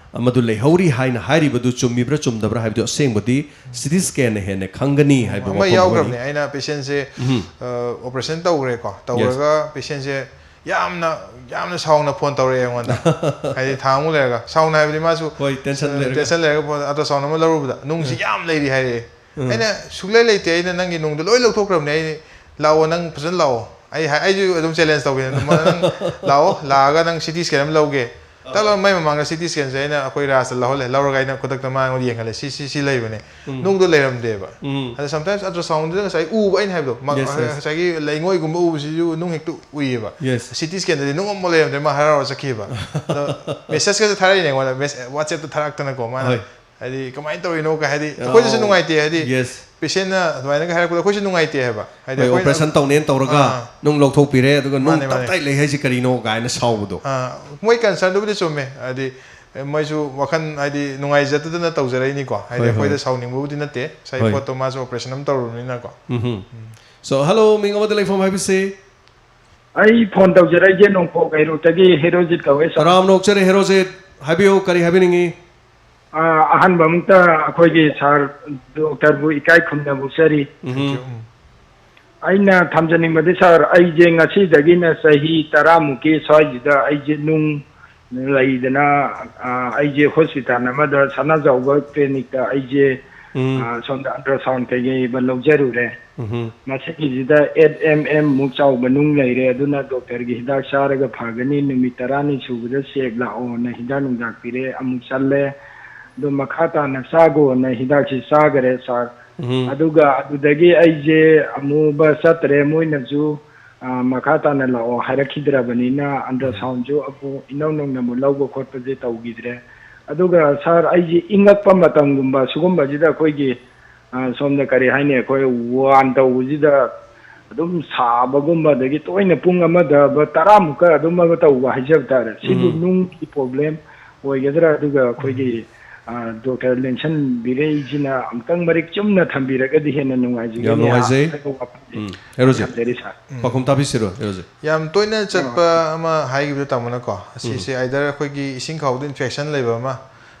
ꯃꯗꯨ ꯂꯩꯍꯧꯔꯤ ꯍꯥꯏꯅ ꯍꯥꯏꯔꯤꯕꯗꯨ ꯆꯨꯝꯃꯤꯕ꯭ꯔꯥ ꯆꯨꯝꯗꯕ꯭ꯔꯥ ꯍꯥꯏꯕꯗꯨ ꯑꯁꯦꯡꯕꯗꯤ CT scanꯅ ꯍꯦꯟꯅ ꯈꯪꯒꯅꯤ ꯍꯥꯏꯕ ꯑꯃ ꯋꯥꯐꯝ ꯌꯥꯎꯈ꯭ꯔꯕꯅꯦ꯫ ꯑꯃꯅꯤ꯫ ꯑꯩꯅ patientꯁꯦ, ꯎꯝ꯫ ꯑ, operation ꯇꯧꯈ꯭ꯔꯦꯀꯣ꯫ Yes. ꯇꯧꯔꯒ patientꯁꯦ ꯌꯥꯝꯅ, ꯌꯥꯝꯅ ꯁꯥꯎꯅ phone ꯇꯧꯔꯛꯑꯦ ꯑꯩꯉꯣꯟꯗ꯫ ꯍꯥꯏꯗꯤ ꯊꯥ ꯑꯃꯨꯛ ꯂꯩꯔꯒ꯫ ꯁꯥꯎꯅ ꯍꯥꯏꯕꯗꯤ ꯃꯥꯁꯨ, ꯍꯣꯏ, tension ꯑ, ꯂꯩꯔꯒ꯫ Tension ꯂꯩꯔꯒ phone, ultrasound ꯑꯃ ꯂꯧꯔꯨꯕꯗ ꯅꯨꯡꯁꯤ ꯎꯝ꯫ ꯌꯥꯝ ꯂꯩꯔꯤ ꯍꯥꯏꯔꯛꯑꯦ꯫ ꯎꯝ꯫ ꯑꯩꯅ ꯁꯨꯛꯂꯩ ꯂꯩꯇꯦ, ꯑꯩꯅ ꯅꯪꯒꯤ ꯅꯨꯡꯗꯣ ꯂꯣꯏ ꯂꯧꯊꯣꯛꯈ꯭ꯔꯕꯅꯦ, ꯑꯩ ꯂꯥꯛꯑꯣ, ꯅꯪ ꯐꯖꯅ ꯂꯥꯛꯑꯣ꯫ ꯑꯩ ꯍꯥꯏ-, ꯑꯩꯁꯨ ꯑꯗꯨꯝ challenge ꯇꯧꯒꯦ꯫ "ꯅꯪ ꯂꯥꯛꯑꯣ, ꯂꯥꯛꯑꯒ ꯅꯪ CT scan ꯑꯃ ꯂꯧꯒꯦ꯫ ꯇꯠꯂꯣ, ꯃꯥꯏ ꯃꯃꯥꯡꯗ ꯁꯤ ꯇꯤ ꯁ꯭ꯀꯦꯟꯁꯦ ꯑꯩꯅ ꯑꯩꯈꯣꯏ ꯔꯥꯖꯇ ꯂꯧꯍꯜꯂꯦ꯫ ꯂꯧꯔꯒ ꯑꯩꯅ ꯈꯨꯗꯛꯇ ꯃꯉꯣꯟꯗ ꯌꯦꯡꯍꯜꯂꯦ, "ꯁꯤ ꯁꯤ ꯁꯤ ꯂꯩꯕꯅꯦ"꯫ ꯎꯝ꯫ ꯅꯨꯡꯗꯣ ꯂꯩꯔꯝꯗꯦꯕ꯫ ꯎꯝ꯫ ꯑꯗ ꯁꯝꯇꯥꯏꯝꯁ ꯑꯜꯇ꯭ꯔꯥꯁꯥꯎꯟꯗꯨꯗ ꯉꯁꯥꯏ ꯎꯕ, ꯑꯩꯅ ꯍꯥꯏꯕꯗꯣ, ꯃ-, Yes, yes. ꯉꯁꯥꯏꯒꯤ ꯂꯩꯉꯣꯏꯒꯨꯝꯕ ꯎꯕꯁꯤꯁꯨ ꯅꯨꯡ ꯍꯦꯛꯇ ꯎꯏꯌꯦꯕ꯫ Yes. ꯁꯤ ꯇꯤ ꯁ꯭ꯀꯦꯟꯗꯗꯤ ꯅꯨꯡ ꯑꯃꯐꯥꯎ ꯂꯩꯔꯝꯗ꯭ꯔꯦ, ꯃꯥ ꯍꯔꯥꯎꯔ ꯆꯠꯈꯤꯕ꯫ ꯑꯗꯣ ꯃꯦꯁꯦꯖꯀꯁꯨ ꯊꯥꯔꯛꯏꯅꯦ ꯑꯩꯉꯣꯟꯗ, ꯃꯦꯁ-, WhatsApp-ꯇ ꯊꯥꯔꯛꯇꯅꯀꯣ ꯃꯥꯅ꯫ ꯍꯣꯏ꯫ ꯍꯥꯏꯗꯤ ꯀꯃꯥꯏꯅ ꯇꯧꯔꯤꯅꯣ ꯀ-, ꯍꯥꯏꯗꯤ ꯑꯩꯈꯣꯏꯗꯁꯨ ꯑꯣ꯫ ꯅꯨꯡꯉꯥꯏꯇꯦ, ꯍꯥꯏꯗꯤ Yes. ꯄꯦꯁꯦꯟꯅ ꯑꯗꯨꯃꯥꯏꯅꯒ ꯍꯥꯏꯔꯛꯄꯗ ꯑꯩꯈꯣꯏꯁꯨ ꯅꯨꯡꯉꯥꯏꯇꯦ ꯍꯥꯏꯕ꯫ ꯍꯥꯏꯗꯤ ꯍꯣꯏ, ꯑꯩꯈꯣꯏꯅ ꯑꯣꯄꯔꯦꯁꯟ ꯇꯧꯅꯦꯅ ꯇꯧꯔꯒ ꯑꯥ꯫ ꯅꯨꯡ ꯂꯧꯊꯣꯛꯄꯤꯔꯦ, ꯑꯗꯨꯒ ꯅꯨꯡ ꯃꯥꯅꯦ, ꯃꯥꯅꯦ꯫ ꯇꯞꯇꯥꯏ ꯂꯩ ꯍꯥꯏꯁꯤ ꯀꯔꯤꯅꯣ ꯀꯥꯏꯅ ꯁꯥꯎꯕꯗꯣ꯫ ꯑꯥ, ꯃꯣꯏ ꯀꯟꯁꯔꯟꯗꯨꯕꯨꯗꯤ ꯆꯨꯝꯃꯦ, ꯍꯥꯏꯗꯤ ꯃꯣꯏꯁꯨ ꯋꯥꯈꯜ ꯍꯥꯏꯗꯤ ꯅꯨꯡꯉꯥꯏꯖꯗꯗꯅ ꯇꯧꯖꯔꯛꯏꯅꯤꯀꯣ, ꯍꯥꯏꯗꯤ ꯍꯣꯏ, ꯍꯣꯏ꯫ ꯑꯩꯈꯣꯏꯗ ꯁꯥꯎꯅꯤꯡꯕꯕꯨꯗꯤ ꯅꯠꯇꯦ, ꯉꯁꯥꯏ ꯍꯣꯏ꯫ ꯄꯣꯠꯇꯣ ꯃꯥꯁꯨ ꯑꯣꯄꯔꯦꯁꯟ ꯑꯃ ꯇꯧꯔꯨꯕꯅꯤꯅꯀꯣ꯫ ꯎꯝꯍꯨꯝ꯫ So, hello, ꯃꯤꯡ ꯑꯃꯗ ꯂꯩꯐꯝ ꯍꯥꯏꯕꯁꯤ? ꯑꯩ ꯐꯣꯟ ꯇꯧꯖꯔꯛꯏꯁꯦ ꯅꯣꯡꯄꯣꯛ ꯍꯩꯔꯣꯛꯇꯒꯤ ꯍꯦꯔꯣꯖꯤꯠ ꯀꯧꯋꯦ, ꯁꯥꯔ꯫ ꯇꯔꯥꯝꯅ ꯑꯣꯛꯆꯔꯤ ꯍꯦꯔꯣꯖꯤꯠ, ꯍꯥꯏꯕꯤꯌꯨ, ꯀꯔꯤ ꯍꯥꯏꯕꯤꯅꯤꯡꯉꯤ? ꯑꯥ, ꯑꯍꯥꯟꯕ ꯑꯃꯨꯛꯇ ꯑꯩꯈꯣꯏꯒꯤ ꯁꯥꯔ ꯗꯣꯛꯇꯔꯕꯨ ꯏꯀꯥꯏ ꯈꯨꯝꯅꯕ ꯎꯠꯆꯔꯤ꯫ ꯎꯝꯍꯨꯝ꯫ Thank you, ꯎꯝ꯫ ꯑꯩꯅ ꯊꯝꯖꯅꯤꯡꯕꯗꯤ, ꯁꯥꯔ, ꯑꯩꯁꯦ ꯉꯁꯤꯗꯒꯤꯅ ꯆꯍꯤ ꯇꯔꯥꯃꯨꯛꯀꯤ ꯁ꯭ꯋꯥꯏꯁꯤꯗ ꯑꯩꯁꯦ ꯅꯨꯡ ꯂꯩꯗꯅ, ꯑꯥ, ꯑꯩꯁꯦ ꯍꯣꯁꯄꯤꯇꯥꯜ ꯑꯃꯗ ꯁꯅꯥꯖꯥꯎꯕ ꯀ꯭ꯂꯤꯅꯤꯛꯇ ꯑꯩꯁꯦ, ꯎꯝ꯫ ꯑꯥ, ꯁꯣꯝꯗ ꯑꯜꯇ꯭ꯔꯥꯁꯥꯎꯟ ꯀꯩꯀꯩ ꯂꯧꯖꯔꯨꯔꯦ꯫ ꯎꯝꯍꯨꯝ꯫ ꯃꯁꯤꯒꯤꯁꯤꯗ eight mm ꯃꯨꯛ ꯆꯥꯎꯕ ꯅꯨꯡ ꯂꯩꯔꯦ, ꯑꯗꯨꯅ ꯗꯣꯛꯇꯔꯒꯤ ꯍꯤꯗꯥꯛ ꯆꯥꯔꯒ ꯐꯒꯅꯤ, ꯅꯨꯃꯤꯠ ꯇꯔꯥꯅꯤ ꯁꯨꯕꯗ ꯆꯦꯛ ꯂꯥꯛꯑꯣꯅ ꯍꯤꯗꯥꯛ ꯅꯨꯡꯗꯥꯛ ꯄꯤꯔꯦ, ꯑꯃꯨꯛ ꯆꯠꯂꯦ꯫ ꯑꯗꯣ ꯃꯈꯥ ꯇꯥꯅ ꯆꯥꯒꯣꯅ ꯍꯤꯗꯥꯛꯁꯤ ꯆꯥꯈꯔꯦ, ꯁꯥꯔ꯫ ꯎꯝ꯫ ꯑꯗꯨꯒ ꯑꯗꯨꯗꯒꯤ ꯑꯩꯁꯦ ꯑꯃꯨꯛꯕ ꯆꯠꯇ꯭ꯔꯦ, ꯃꯣꯏꯅꯁꯨ, ꯑꯥ, ꯃꯈꯥ ꯇꯥꯅ ꯂꯥꯛꯑꯣ ꯍꯥꯏꯔꯛꯈꯤꯗ꯭ꯔꯕꯅꯤꯅ, ꯑꯜꯇ꯭ꯔꯥꯁꯥꯎꯟꯁꯨ ꯑꯃꯨꯛ ꯏꯅꯧ ꯅꯧꯅ ꯑꯃꯨꯛ ꯂꯧꯕ ꯈꯣꯠꯄꯁꯦ ꯇꯧꯈꯤꯗ꯭ꯔꯦ꯫ ꯑꯗꯨꯒ ꯁꯥꯔ, ꯑꯩꯁꯦ ꯏꯪꯉꯛꯄ ꯃꯇꯝꯒꯨꯝꯕ ꯁꯤꯒꯨꯝꯕꯁꯤꯗ ꯑꯩꯈꯣꯏꯒꯤ, ꯑꯥ, ꯁꯣꯝꯗ ꯀꯔꯤ ꯍꯥꯏꯅꯤ, ꯑꯩꯈꯣꯏ ꯋꯥꯟ ꯇꯧꯕꯁꯤꯗ ꯑꯗꯨꯝ ꯁꯥꯕꯒꯨꯝꯕ, ꯑꯗꯒꯤ ꯇꯣꯏꯅ ꯄꯨꯡ ꯑꯃꯗ ꯕ-, ꯇꯔꯥꯃꯨꯛꯀ ꯑꯗꯨꯝ ꯑꯃ ꯇꯧꯕ ꯍꯥꯏꯖꯕ ꯇꯥꯔꯦ꯫ ꯁꯤꯕꯨ ꯎꯝ꯫ ꯅꯨꯡꯒꯤ ꯄ꯭ꯔꯣꯕ꯭ꯂꯦꯝ ꯑꯣꯏꯒꯗ꯭ꯔꯥ? ꯑꯗꯨꯒ ꯑꯩꯈꯣꯏꯒꯤ, ꯎꯝ꯫ ꯑꯥ, ꯗꯣꯛꯇꯔ ꯂꯦꯟꯁꯟꯕꯤꯔꯛꯏꯁꯤꯅ ꯑꯃꯨꯛꯇꯪ ꯃꯔꯤꯛ ꯆꯨꯝꯅ ꯊꯝꯕꯤꯔꯒꯗꯤ ꯍꯦꯟꯅ ꯅꯨꯡꯉꯥꯏꯖꯒꯅꯤ ꯌꯥꯝ ꯅꯨꯡꯉꯥꯏꯖꯩ꯫ ꯍꯥꯏꯕ ꯋꯥꯐꯝꯁꯦ ꯎꯝ꯫ ꯍꯦꯔꯣꯖꯤꯠ, ꯊꯝꯖꯔꯤ, ꯁꯥꯔ꯫ ꯎꯝ꯫ ꯄꯥꯎꯈꯨꯝ ꯇꯥꯕꯤꯁꯤꯔꯣ, ꯍꯦꯔꯣꯖꯤꯠ? ꯌꯥꯝ ꯇꯣꯏꯅ ꯆꯠꯄ ꯑꯥ꯫ ꯑꯃ ꯍꯥꯏꯈꯤꯕꯗꯣ ꯇꯥꯃꯣꯅꯀꯣ, ꯎꯝ꯫ ꯑꯁꯤꯁꯦ either ꯑꯩꯈꯣꯏꯒꯤ ꯏꯁꯤꯡ ꯈꯥꯎꯗ ꯏꯟꯐꯦꯛꯁꯟ ꯂꯩꯕ ꯑꯃ,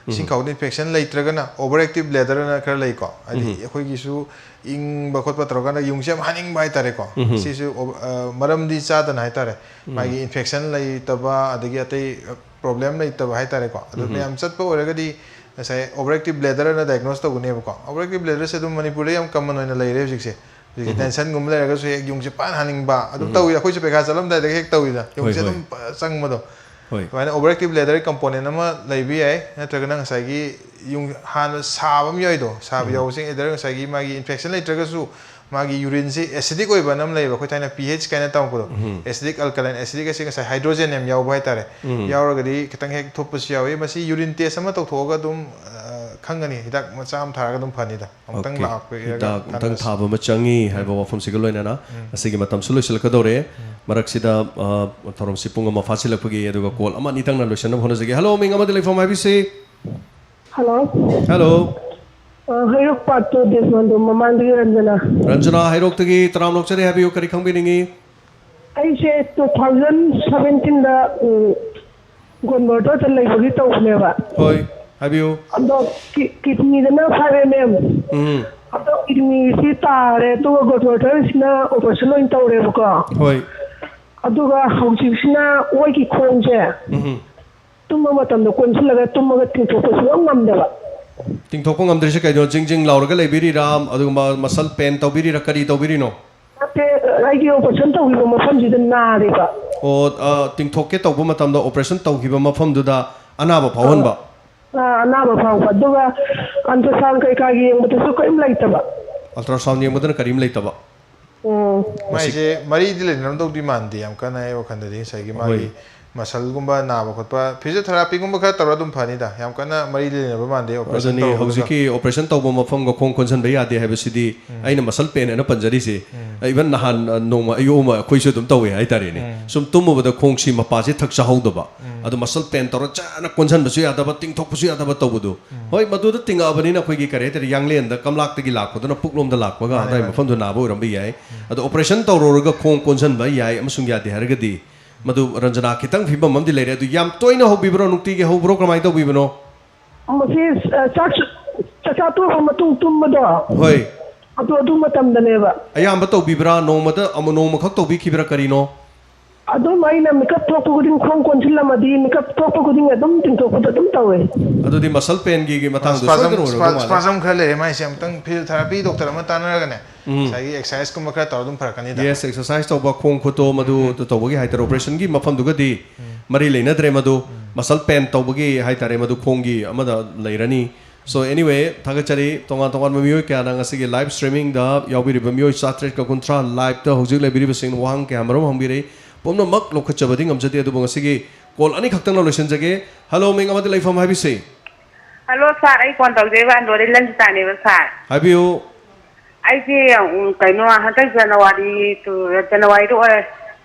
ꯏꯁꯤꯡ ꯎꯝ꯫ ꯈꯥꯎꯗ ꯏꯟꯐꯦꯛꯁꯟ ꯂꯩꯇ꯭ꯔꯒꯅ over active bladder ꯑꯅ ꯈꯔ ꯂꯩꯀꯣ, ꯍꯥꯏꯗꯤ ꯎꯝ꯫ ꯑꯩꯈꯣꯏꯒꯤꯁꯨ ꯏꯪꯕ ꯈꯣꯠꯄ ꯇꯧꯔꯀꯥꯟꯗ ꯌꯨꯡꯁꯤ ꯌꯥꯝ ꯍꯥꯟꯅꯤꯡꯕ ꯍꯥꯏꯇꯥꯔꯦꯀꯣ꯫ ꯎꯝ꯫ ꯁꯤꯁꯨ ꯑꯣ-, ꯑ, ꯃꯔꯝꯗꯤ ꯆꯥꯗꯅ ꯍꯥꯏꯇꯥꯔꯦ, ꯎꯝ꯫ ꯃꯥꯒꯤ ꯏꯟꯐꯦꯛꯁꯟ ꯂꯩꯇꯕ, ꯑꯗꯒꯤ ꯑꯇꯩ ꯄ꯭ꯔꯣꯕ꯭ꯂꯦꯝ ꯂꯩꯇꯕ ꯍꯥꯏꯇꯥꯔꯦꯀꯣ꯫ ꯑꯗꯨ ꯎꯝ꯫ ꯃꯌꯥꯝ ꯆꯠꯄ ꯑꯣꯏꯔꯒꯗꯤ ꯉꯁꯥꯏ over active bladder ꯑꯅ diagnose ꯇꯧꯒꯅꯦꯕꯀꯣ꯫ Over active bladder ꯁꯦ ꯑꯗꯨꯝ ꯃꯅꯤꯄꯨꯔꯗ ꯌꯥꯝ common ꯑꯣꯏꯅ ꯂꯩꯔꯦ ꯍꯧꯖꯤꯛꯁꯦ꯫ ꯍꯧꯖꯤꯛꯀꯤ ꯎꯝ꯫ ꯇꯦꯟꯁꯟꯒꯨꯝꯕ ꯂꯩꯔꯒꯁꯨ ꯍꯦꯛ ꯌꯨꯡꯁꯤ ꯄꯥꯟ ꯍꯥꯟꯅꯤꯡꯕ ꯑꯗꯨꯝ ꯎꯝ꯫ ꯇꯧꯋꯤ꯫ ꯑꯩꯈꯣꯏꯁꯨ ꯄꯩꯈꯥ ꯆꯠꯂꯝꯗꯥꯏꯗꯒ ꯍꯦꯛ ꯇꯧꯋꯤꯗ, ꯍꯣꯏ, ꯌꯨꯡꯁꯤ ꯍꯣꯏ꯫ ꯑꯗꯨꯝ ꯄ-, ꯆꯪꯕꯗꯣ꯫ ꯍꯣꯏ꯫ ꯑꯗꯨꯃꯥꯏꯅ ꯑꯣꯚꯔ ꯑꯦꯛꯇꯤꯚ ꯂꯦꯗꯔ ꯀꯝꯄꯣꯅꯦꯟ ꯑꯃ ꯂꯩꯕ ꯌꯥꯏ, ꯅꯠꯇ꯭ꯔꯒꯅ ꯉꯁꯥꯏꯒꯤ ꯌꯨꯡ ꯍꯥꯟꯅ ꯁꯥꯕ ꯑꯃ ꯌꯥꯎꯏꯗꯣ, ꯁꯥꯕ ꯌꯥꯎꯕꯁꯤꯡ, ꯑꯦꯗꯔ ꯉꯁꯥꯏꯒꯤ ꯃꯥꯒꯤ ꯏꯟꯐꯦꯛꯁꯟ ꯂꯩꯇ꯭ꯔꯒꯁꯨ ꯃꯥꯒꯤ ꯌꯨꯔꯤꯟꯁꯤ ꯑꯦꯁꯤꯗꯤꯛ ꯑꯣꯏꯕ ꯑꯃ ꯂꯩꯌꯦꯕ, ꯑꯩꯈꯣꯏ ꯊꯥꯏꯅ ꯄꯤ ꯑꯩꯆ ꯀꯥꯏꯅ ꯇꯝꯃꯛꯄꯗꯣ, ꯑꯦꯁꯤꯗꯤꯛ ꯑꯜꯀꯂꯥꯏꯟ ꯑꯦꯁꯤꯗꯤꯛ ꯑꯁꯤ ꯉꯁꯥꯏ ꯍꯥꯏꯗ꯭ꯔꯣꯖꯦꯟ ꯌꯥꯝ ꯌꯥꯎꯕ ꯍꯥꯏꯇꯥꯔꯦ, ꯌꯥꯎꯔꯒꯗꯤ ꯈꯤꯇꯪ ꯍꯦꯛ ꯊꯣꯛꯄꯁꯨ ꯌꯥꯎꯏ꯫ ꯃꯁꯤ ꯌꯨꯔꯤꯟ ꯇꯦꯁ ꯑꯃ ꯇꯧꯊꯣꯛꯑꯒ ꯑꯗꯨꯝ ꯑ, ꯈꯪꯒꯅꯤ, ꯍꯤꯗꯥꯛ ꯃꯆꯥ ꯑꯃ ꯊꯥꯔꯒ ꯑꯗꯨꯝ ꯐꯅꯤꯗ꯫ ꯑꯃꯨꯛꯇꯪ ꯑꯣꯀꯦ꯫ ꯂꯥꯛꯄ ꯍꯤꯗꯥꯛ ꯑꯃꯨꯛꯇꯪ ꯇꯥꯟꯅꯁꯤ꯫ ꯊꯥꯕ ꯑꯃ ꯆꯪꯉꯤ ꯍꯥꯏꯕ ꯋꯥꯐꯝꯁꯤꯒ ꯂꯣꯏꯅꯅ ꯉꯁꯤꯒꯤ ꯃꯇꯝꯁꯨ ꯂꯣꯏꯁꯤꯜꯂꯛꯀꯗꯧꯔꯦ꯫ ꯃꯔꯛꯁꯤꯗ ꯑ, ꯊꯧꯔꯝꯁꯤ ꯄꯨꯡ ꯑꯃ ꯐꯥꯁꯤꯜꯂꯛꯄꯒꯤ, ꯑꯗꯨꯒ ꯀꯣꯜ ꯑꯃ ꯑꯅꯤꯇꯪꯅ ꯂꯣꯏꯁꯤꯟꯅꯕ ꯍꯣꯠꯅꯖꯒꯦ꯫ ꯍꯜꯂꯣ, ꯃꯤꯡ ꯑꯃꯗꯤ ꯂꯩꯐꯝ ꯍꯥꯏꯕꯤꯁꯤ꯫ ꯍꯜꯂꯣ꯫ ꯍꯜꯂꯣ꯫ ꯑ, ꯍꯩꯔꯣꯛ ꯄꯥꯠꯇꯣ ꯗꯦꯁꯃꯟꯗꯣ ꯃꯃꯥꯡꯗꯒꯤ ꯔꯟꯖꯅꯥ꯫ ꯔꯟꯖꯅꯥ ꯍꯩꯔꯣꯛꯇꯒꯤ ꯇꯔꯥꯝꯅ ꯑꯣꯛꯆꯔꯤ, ꯍꯥꯏꯕꯤꯌꯨ, ꯀꯔꯤ ꯈꯪꯕꯤꯅꯤꯡꯉꯤ? ꯑꯩꯁꯦ ꯇꯨ ꯊꯥꯎꯖꯟ ꯁꯚꯦꯟꯇꯤꯟꯗ ꯒꯣꯟꯕꯔꯇꯣꯗ ꯂꯩꯕꯒꯤ ꯇꯧꯕꯅꯦꯕ꯫ ꯍꯣꯏ, ꯍꯥꯏꯕꯤꯌꯨ꯫ ꯑꯗꯣ ꯀꯤ- ꯀꯤꯗꯅꯤꯗꯅ ꯐꯥꯏꯚ ꯑꯦꯝ ꯑꯦꯝ꯫ ꯎꯝ꯫ ꯑꯗꯣ ꯀꯤꯗꯅꯤꯁꯤ ꯇꯥꯔꯦ, ꯑꯗꯨꯒ ꯒꯣꯟꯕꯔꯇꯣꯁꯤꯅ ꯑꯣꯄꯔꯦꯁꯟ ꯑꯣꯏꯅ ꯇꯧꯔꯦꯕꯀꯣ꯫ ꯍꯣꯏ꯫ ꯑꯗꯨꯒ ꯍꯧꯖꯤꯛꯁꯤꯅ ꯑꯣꯏꯒꯤ ꯈꯣꯡꯁꯦ ꯎꯝ꯫ ꯇꯨꯝꯕ ꯃꯇꯝꯗ ꯀꯣꯟꯁꯤꯜꯂꯒ ꯇꯨꯝꯃꯒ ꯇꯤꯡꯊꯣꯛꯄ ꯁꯨꯡꯉꯝ ꯉꯝꯗꯕ꯫ ꯇꯤꯡꯊꯣꯛꯄ ꯉꯝꯗ꯭ꯔꯤꯁꯦ ꯀꯩꯅꯣ? ꯖꯤꯡ ꯖꯤꯡ ꯂꯥꯎꯔꯒ ꯂꯩꯕꯤꯔꯤꯔꯥ? ꯑꯗꯨꯒꯨꯝꯕ ꯃꯁꯜ ꯄꯦꯟ ꯇꯧꯕꯤꯔꯤꯔꯥ? ꯀꯔꯤ ꯇꯧꯕꯤꯔꯤꯅꯣ? ꯅꯠꯇꯦ, ꯑꯩꯒꯤ ꯑꯣꯄꯔꯦꯁꯟ ꯇꯧꯈꯤꯕ ꯃꯐꯝꯁꯤꯗ ꯅꯥꯔꯦꯕ꯫ ꯑꯣ, ꯑ, ꯇꯤꯡꯊꯣꯛꯀꯦ ꯇꯧꯕ ꯃꯇꯝꯗ ꯑꯣꯄꯔꯦꯁꯟ ꯇꯧꯈꯤꯕ ꯃꯐꯝꯗꯨꯗ ꯑꯅꯥꯕ ꯐꯥꯎꯍꯟꯕ? ꯑ, ꯑꯅꯥꯕ ꯐꯥꯎꯕ꯫ ꯑꯗꯨꯒ ꯑꯜꯇ꯭ꯔꯥꯁꯥꯎꯟ ꯀꯩꯀꯥ ꯌꯦꯡꯕꯗꯁꯨ ꯀꯔꯤꯝ ꯂꯩꯇꯕ꯫ ꯑꯜꯇ꯭ꯔꯥꯁꯥꯎꯟ ꯌꯦꯡꯕꯗꯅ ꯀꯔꯤꯝ ꯂꯩꯇꯕ? ꯎꯝ꯫ ꯃꯥꯏꯁꯦ ꯃꯔꯤꯗꯤ ꯂꯩꯅꯔꯝꯗꯧꯗꯤ ꯃꯥꯟꯗꯦ, ꯌꯥꯝ ꯀꯟꯅ ꯑꯩ ꯋꯥꯈꯜꯗꯗꯤ ꯉꯁꯥꯏꯒꯤ ꯃꯥꯒꯤ ꯍꯣꯏ꯫ ꯃꯁꯜꯒꯨꯝꯕ ꯅꯥꯕ ꯈꯣꯠꯄ, ꯐꯤꯖꯤꯌꯣꯊꯦꯔꯥꯄꯤꯒꯨꯝꯕ ꯈꯔ ꯇꯧꯔ ꯑꯗꯨꯝ ꯐꯅꯤꯗ, ꯌꯥꯝ ꯀꯟꯅ ꯃꯔꯤ ꯂꯩꯅꯕ ꯃꯥꯟꯗꯦ ꯑꯣꯄꯔꯦꯁꯟ ꯑꯗꯨꯅꯤ ꯇꯧꯔꯨꯕꯗꯨꯒ꯫ ꯍꯧꯖꯤꯛꯀꯤ ꯑꯣꯄꯔꯦꯁꯟ ꯇꯧꯕ ꯃꯐꯝꯒ ꯈꯣꯡ ꯀꯣꯟꯁꯤꯟꯕ ꯌꯥꯗꯦ ꯍꯥꯏꯕꯁꯤꯗꯤ ꯑꯩꯅ ꯃꯁꯜ ꯄꯦꯟ ꯍꯥꯏꯅ ꯄꯟꯖꯔꯤꯁꯦ꯫ ꯏꯚꯟ ꯅꯍꯥꯟ, ꯑ, ꯅꯣꯡꯃ ꯑꯌꯨꯛ ꯑꯃ ꯑꯩꯈꯣꯏꯁꯨ ꯑꯗꯨꯝ ꯇꯧꯋꯦ ꯍꯥꯏꯇꯥꯔꯦꯅꯦ꯫ ꯁꯨꯝ ꯇꯨꯝꯃꯨꯕꯗ ꯈꯣꯡꯁꯤ ꯃꯄꯥꯁꯤ ꯊꯛ ꯆꯥꯍꯧꯗꯕ, ꯑꯗꯨ ꯃꯁꯜ ꯄꯦꯟ ꯇꯧꯔ ꯆꯥꯅ ꯀꯣꯟꯁꯤꯟꯕꯁꯨ ꯌꯥꯗꯕ, ꯇꯤꯡꯊꯣꯛꯄꯁꯨ ꯌꯥꯗꯕ ꯇꯧꯕꯗꯣ꯫ ꯍꯣꯏ, ꯃꯗꯨꯗ ꯇꯤꯡꯉꯛꯑꯕꯅꯤꯅ ꯑꯩꯈꯣꯏꯒꯤ ꯀꯔꯤ ꯍꯥꯏꯇꯥꯔꯦ, ꯌꯥꯡꯂꯦꯟꯗ ꯀꯝꯂꯥꯛꯇꯒꯤ ꯂꯥꯛꯄꯗꯨꯅ ꯄꯨꯛꯂꯣꯝꯗ ꯂꯥꯛꯄꯒ ꯑꯗꯥꯏ ꯃꯐꯝꯗꯨ ꯅꯥꯕ ꯑꯣꯏꯔꯝꯕ ꯌꯥꯏ꯫ ꯑꯗꯣ ꯑꯣꯄꯔꯦꯁꯟ ꯇꯧꯔꯨꯔꯒ ꯈꯣꯡ ꯀꯣꯟꯁꯤꯟꯕ ꯌꯥꯏ ꯑꯃꯁꯨꯡ ꯌꯥꯗꯦ ꯍꯥꯏꯔꯒꯗꯤ, ꯃꯗꯨ ꯔꯟꯖꯅꯥ ꯈꯤꯇꯪ ꯐꯤꯕꯝ ꯑꯃꯗꯤ ꯂꯩꯔꯦ꯫ ꯑꯗꯨ ꯌꯥꯝ ꯇꯣꯏꯅ ꯍꯧꯕꯤꯕ꯭ꯔꯣ, ꯅꯨꯡꯇꯤꯒꯤ ꯍꯧꯕ꯭ꯔꯣ, ꯀꯃꯥꯏꯅ ꯇꯧꯕꯤꯕꯅꯣ? ꯃꯁꯤ, ꯑ, ꯆꯥꯛ ꯆꯥꯛꯆꯥ ꯇꯣꯛꯑꯕ ꯃꯇꯨꯡ ꯇꯨꯝꯕꯗꯣ, ꯍꯣꯏ꯫ ꯑꯗꯨ ꯑꯗꯨ ꯃꯇꯝꯗꯅꯦꯕ꯫ ꯑꯌꯥꯝꯕ ꯇꯧꯕꯤꯕ꯭ꯔꯥ? ꯅꯣꯡꯃꯗ ꯑꯃꯨꯛ, ꯅꯣꯡꯃꯈꯛ ꯇꯧꯕꯤꯈꯤꯕ꯭ꯔꯥ, ꯀꯔꯤꯅꯣ? ꯑꯗꯨꯝ ꯑꯩꯅ ꯃꯤꯀꯞ ꯊꯣꯛꯄ ꯈꯨꯗꯤꯡ, ꯈꯣꯡ ꯀꯣꯟꯁꯤꯜꯂꯝꯃꯗꯤ ꯃꯤꯀꯞ ꯊꯣꯛꯄ ꯈꯨꯗꯤꯡ ꯑꯗꯨꯝ ꯇꯤꯡꯊꯣꯛꯄꯗꯣ ꯑꯗꯨꯝ ꯇꯧꯋꯦ꯫ ꯑꯗꯨꯗꯤ ꯃꯁꯜ ꯄꯦꯟꯒꯤ ꯃꯇꯥꯡꯗꯣ ꯁ꯭ꯄꯥꯖꯝ- ꯁꯣꯏꯗꯅ ꯑꯣꯏꯔꯝꯗꯧ ꯁ꯭ꯄꯥ- ꯃꯥꯜꯂꯦ꯫ ꯁ꯭ꯄꯥꯖꯝ ꯈꯔ ꯂꯩꯔꯦ ꯃꯥꯏꯁꯦ, ꯑꯃꯨꯛꯇꯪ ꯐꯤꯖꯤꯌꯣꯊꯦꯔꯥꯄꯤ ꯗꯣꯛꯇꯔ ꯑꯃ ꯇꯥꯟꯅꯔꯒꯅꯦ, ꯉꯁꯥꯏꯒꯤ ꯑꯦꯛꯁꯔꯁꯥꯏꯁꯀꯨꯝꯕ ꯈꯔ ꯇꯧꯔ ꯑꯗꯨꯝ ꯐꯔꯛꯀꯅꯤꯗ꯫ ꯌꯦꯁ, ꯑꯦꯛꯁꯔꯁꯥꯏꯁ ꯇꯧꯕ, ꯈꯣꯡ ꯈꯨꯠꯇꯣ ꯃꯗꯨ ꯇꯧꯕꯒꯤ ꯍꯥꯏꯇꯥꯔꯦ, ꯑꯣꯄꯔꯦꯁꯟꯒꯤ ꯃꯐꯝꯗꯨꯒꯗꯤ ꯃꯔꯤ ꯂꯩꯅꯗ꯭ꯔꯦ ꯃꯗꯨ꯫ ꯃꯁꯜ ꯄꯦꯟ ꯇꯧꯕꯒꯤ ꯍꯥꯏꯇꯥꯔꯦ, ꯃꯗꯨ ꯈꯣꯡꯒꯤ ꯑꯃꯗ ꯂꯩꯔꯅꯤ꯫ So anyway, ꯊꯥꯒꯠꯆꯔꯤ꯫ ꯇꯣꯉꯥꯟ ꯇꯣꯉꯥꯟꯕ ꯃꯤꯑꯣꯏ ꯀꯌꯥꯅ ꯉꯁꯤꯒꯤ live streamingꯗ ꯌꯥꯎꯕꯤꯔꯤꯕ ꯃꯤꯑꯣꯏ ꯆꯥꯇ꯭ꯔꯦꯠꯀ ꯀꯨꯟꯊ꯭ꯔꯥ liveꯇ ꯍꯧꯖꯤꯛ ꯂꯩꯕꯤꯔꯤꯕꯁꯤꯡꯅ ꯋꯥꯍꯪ ꯀꯌꯥ ꯃꯔꯨꯝ ꯍꯪꯕꯤꯔꯛꯏ꯫ ꯄꯨꯝꯅꯃꯛ ꯂꯧꯈꯠꯆꯕꯗꯤ ꯉꯝꯖꯗꯦ, ꯑꯗꯨꯕꯨ ꯉꯁꯤꯒꯤ call ꯑꯅꯤꯈꯛꯇꯪꯅ ꯂꯣꯏꯁꯤꯟꯖꯒꯦ꯫ Hello, ꯃꯤꯡ ꯑꯃꯗꯤ ꯂꯩꯐꯝ ꯍꯥꯏꯕꯤꯁꯤ꯫ Hello sir, ꯑꯩ phone ꯇꯧꯖꯩꯕ ꯑꯟꯗ꯭ꯔꯣꯗꯩ ꯂꯟꯖꯤꯇꯥꯅꯦꯕ sir꯫ ꯍꯥꯏꯕꯤꯌꯨ꯫ ꯑꯩꯁꯦ, ꯎꯝ, ꯀꯩꯅꯣ, ꯍꯟꯗꯛ January ꯇꯨ, Januaryꯗ ꯑꯣꯏ-,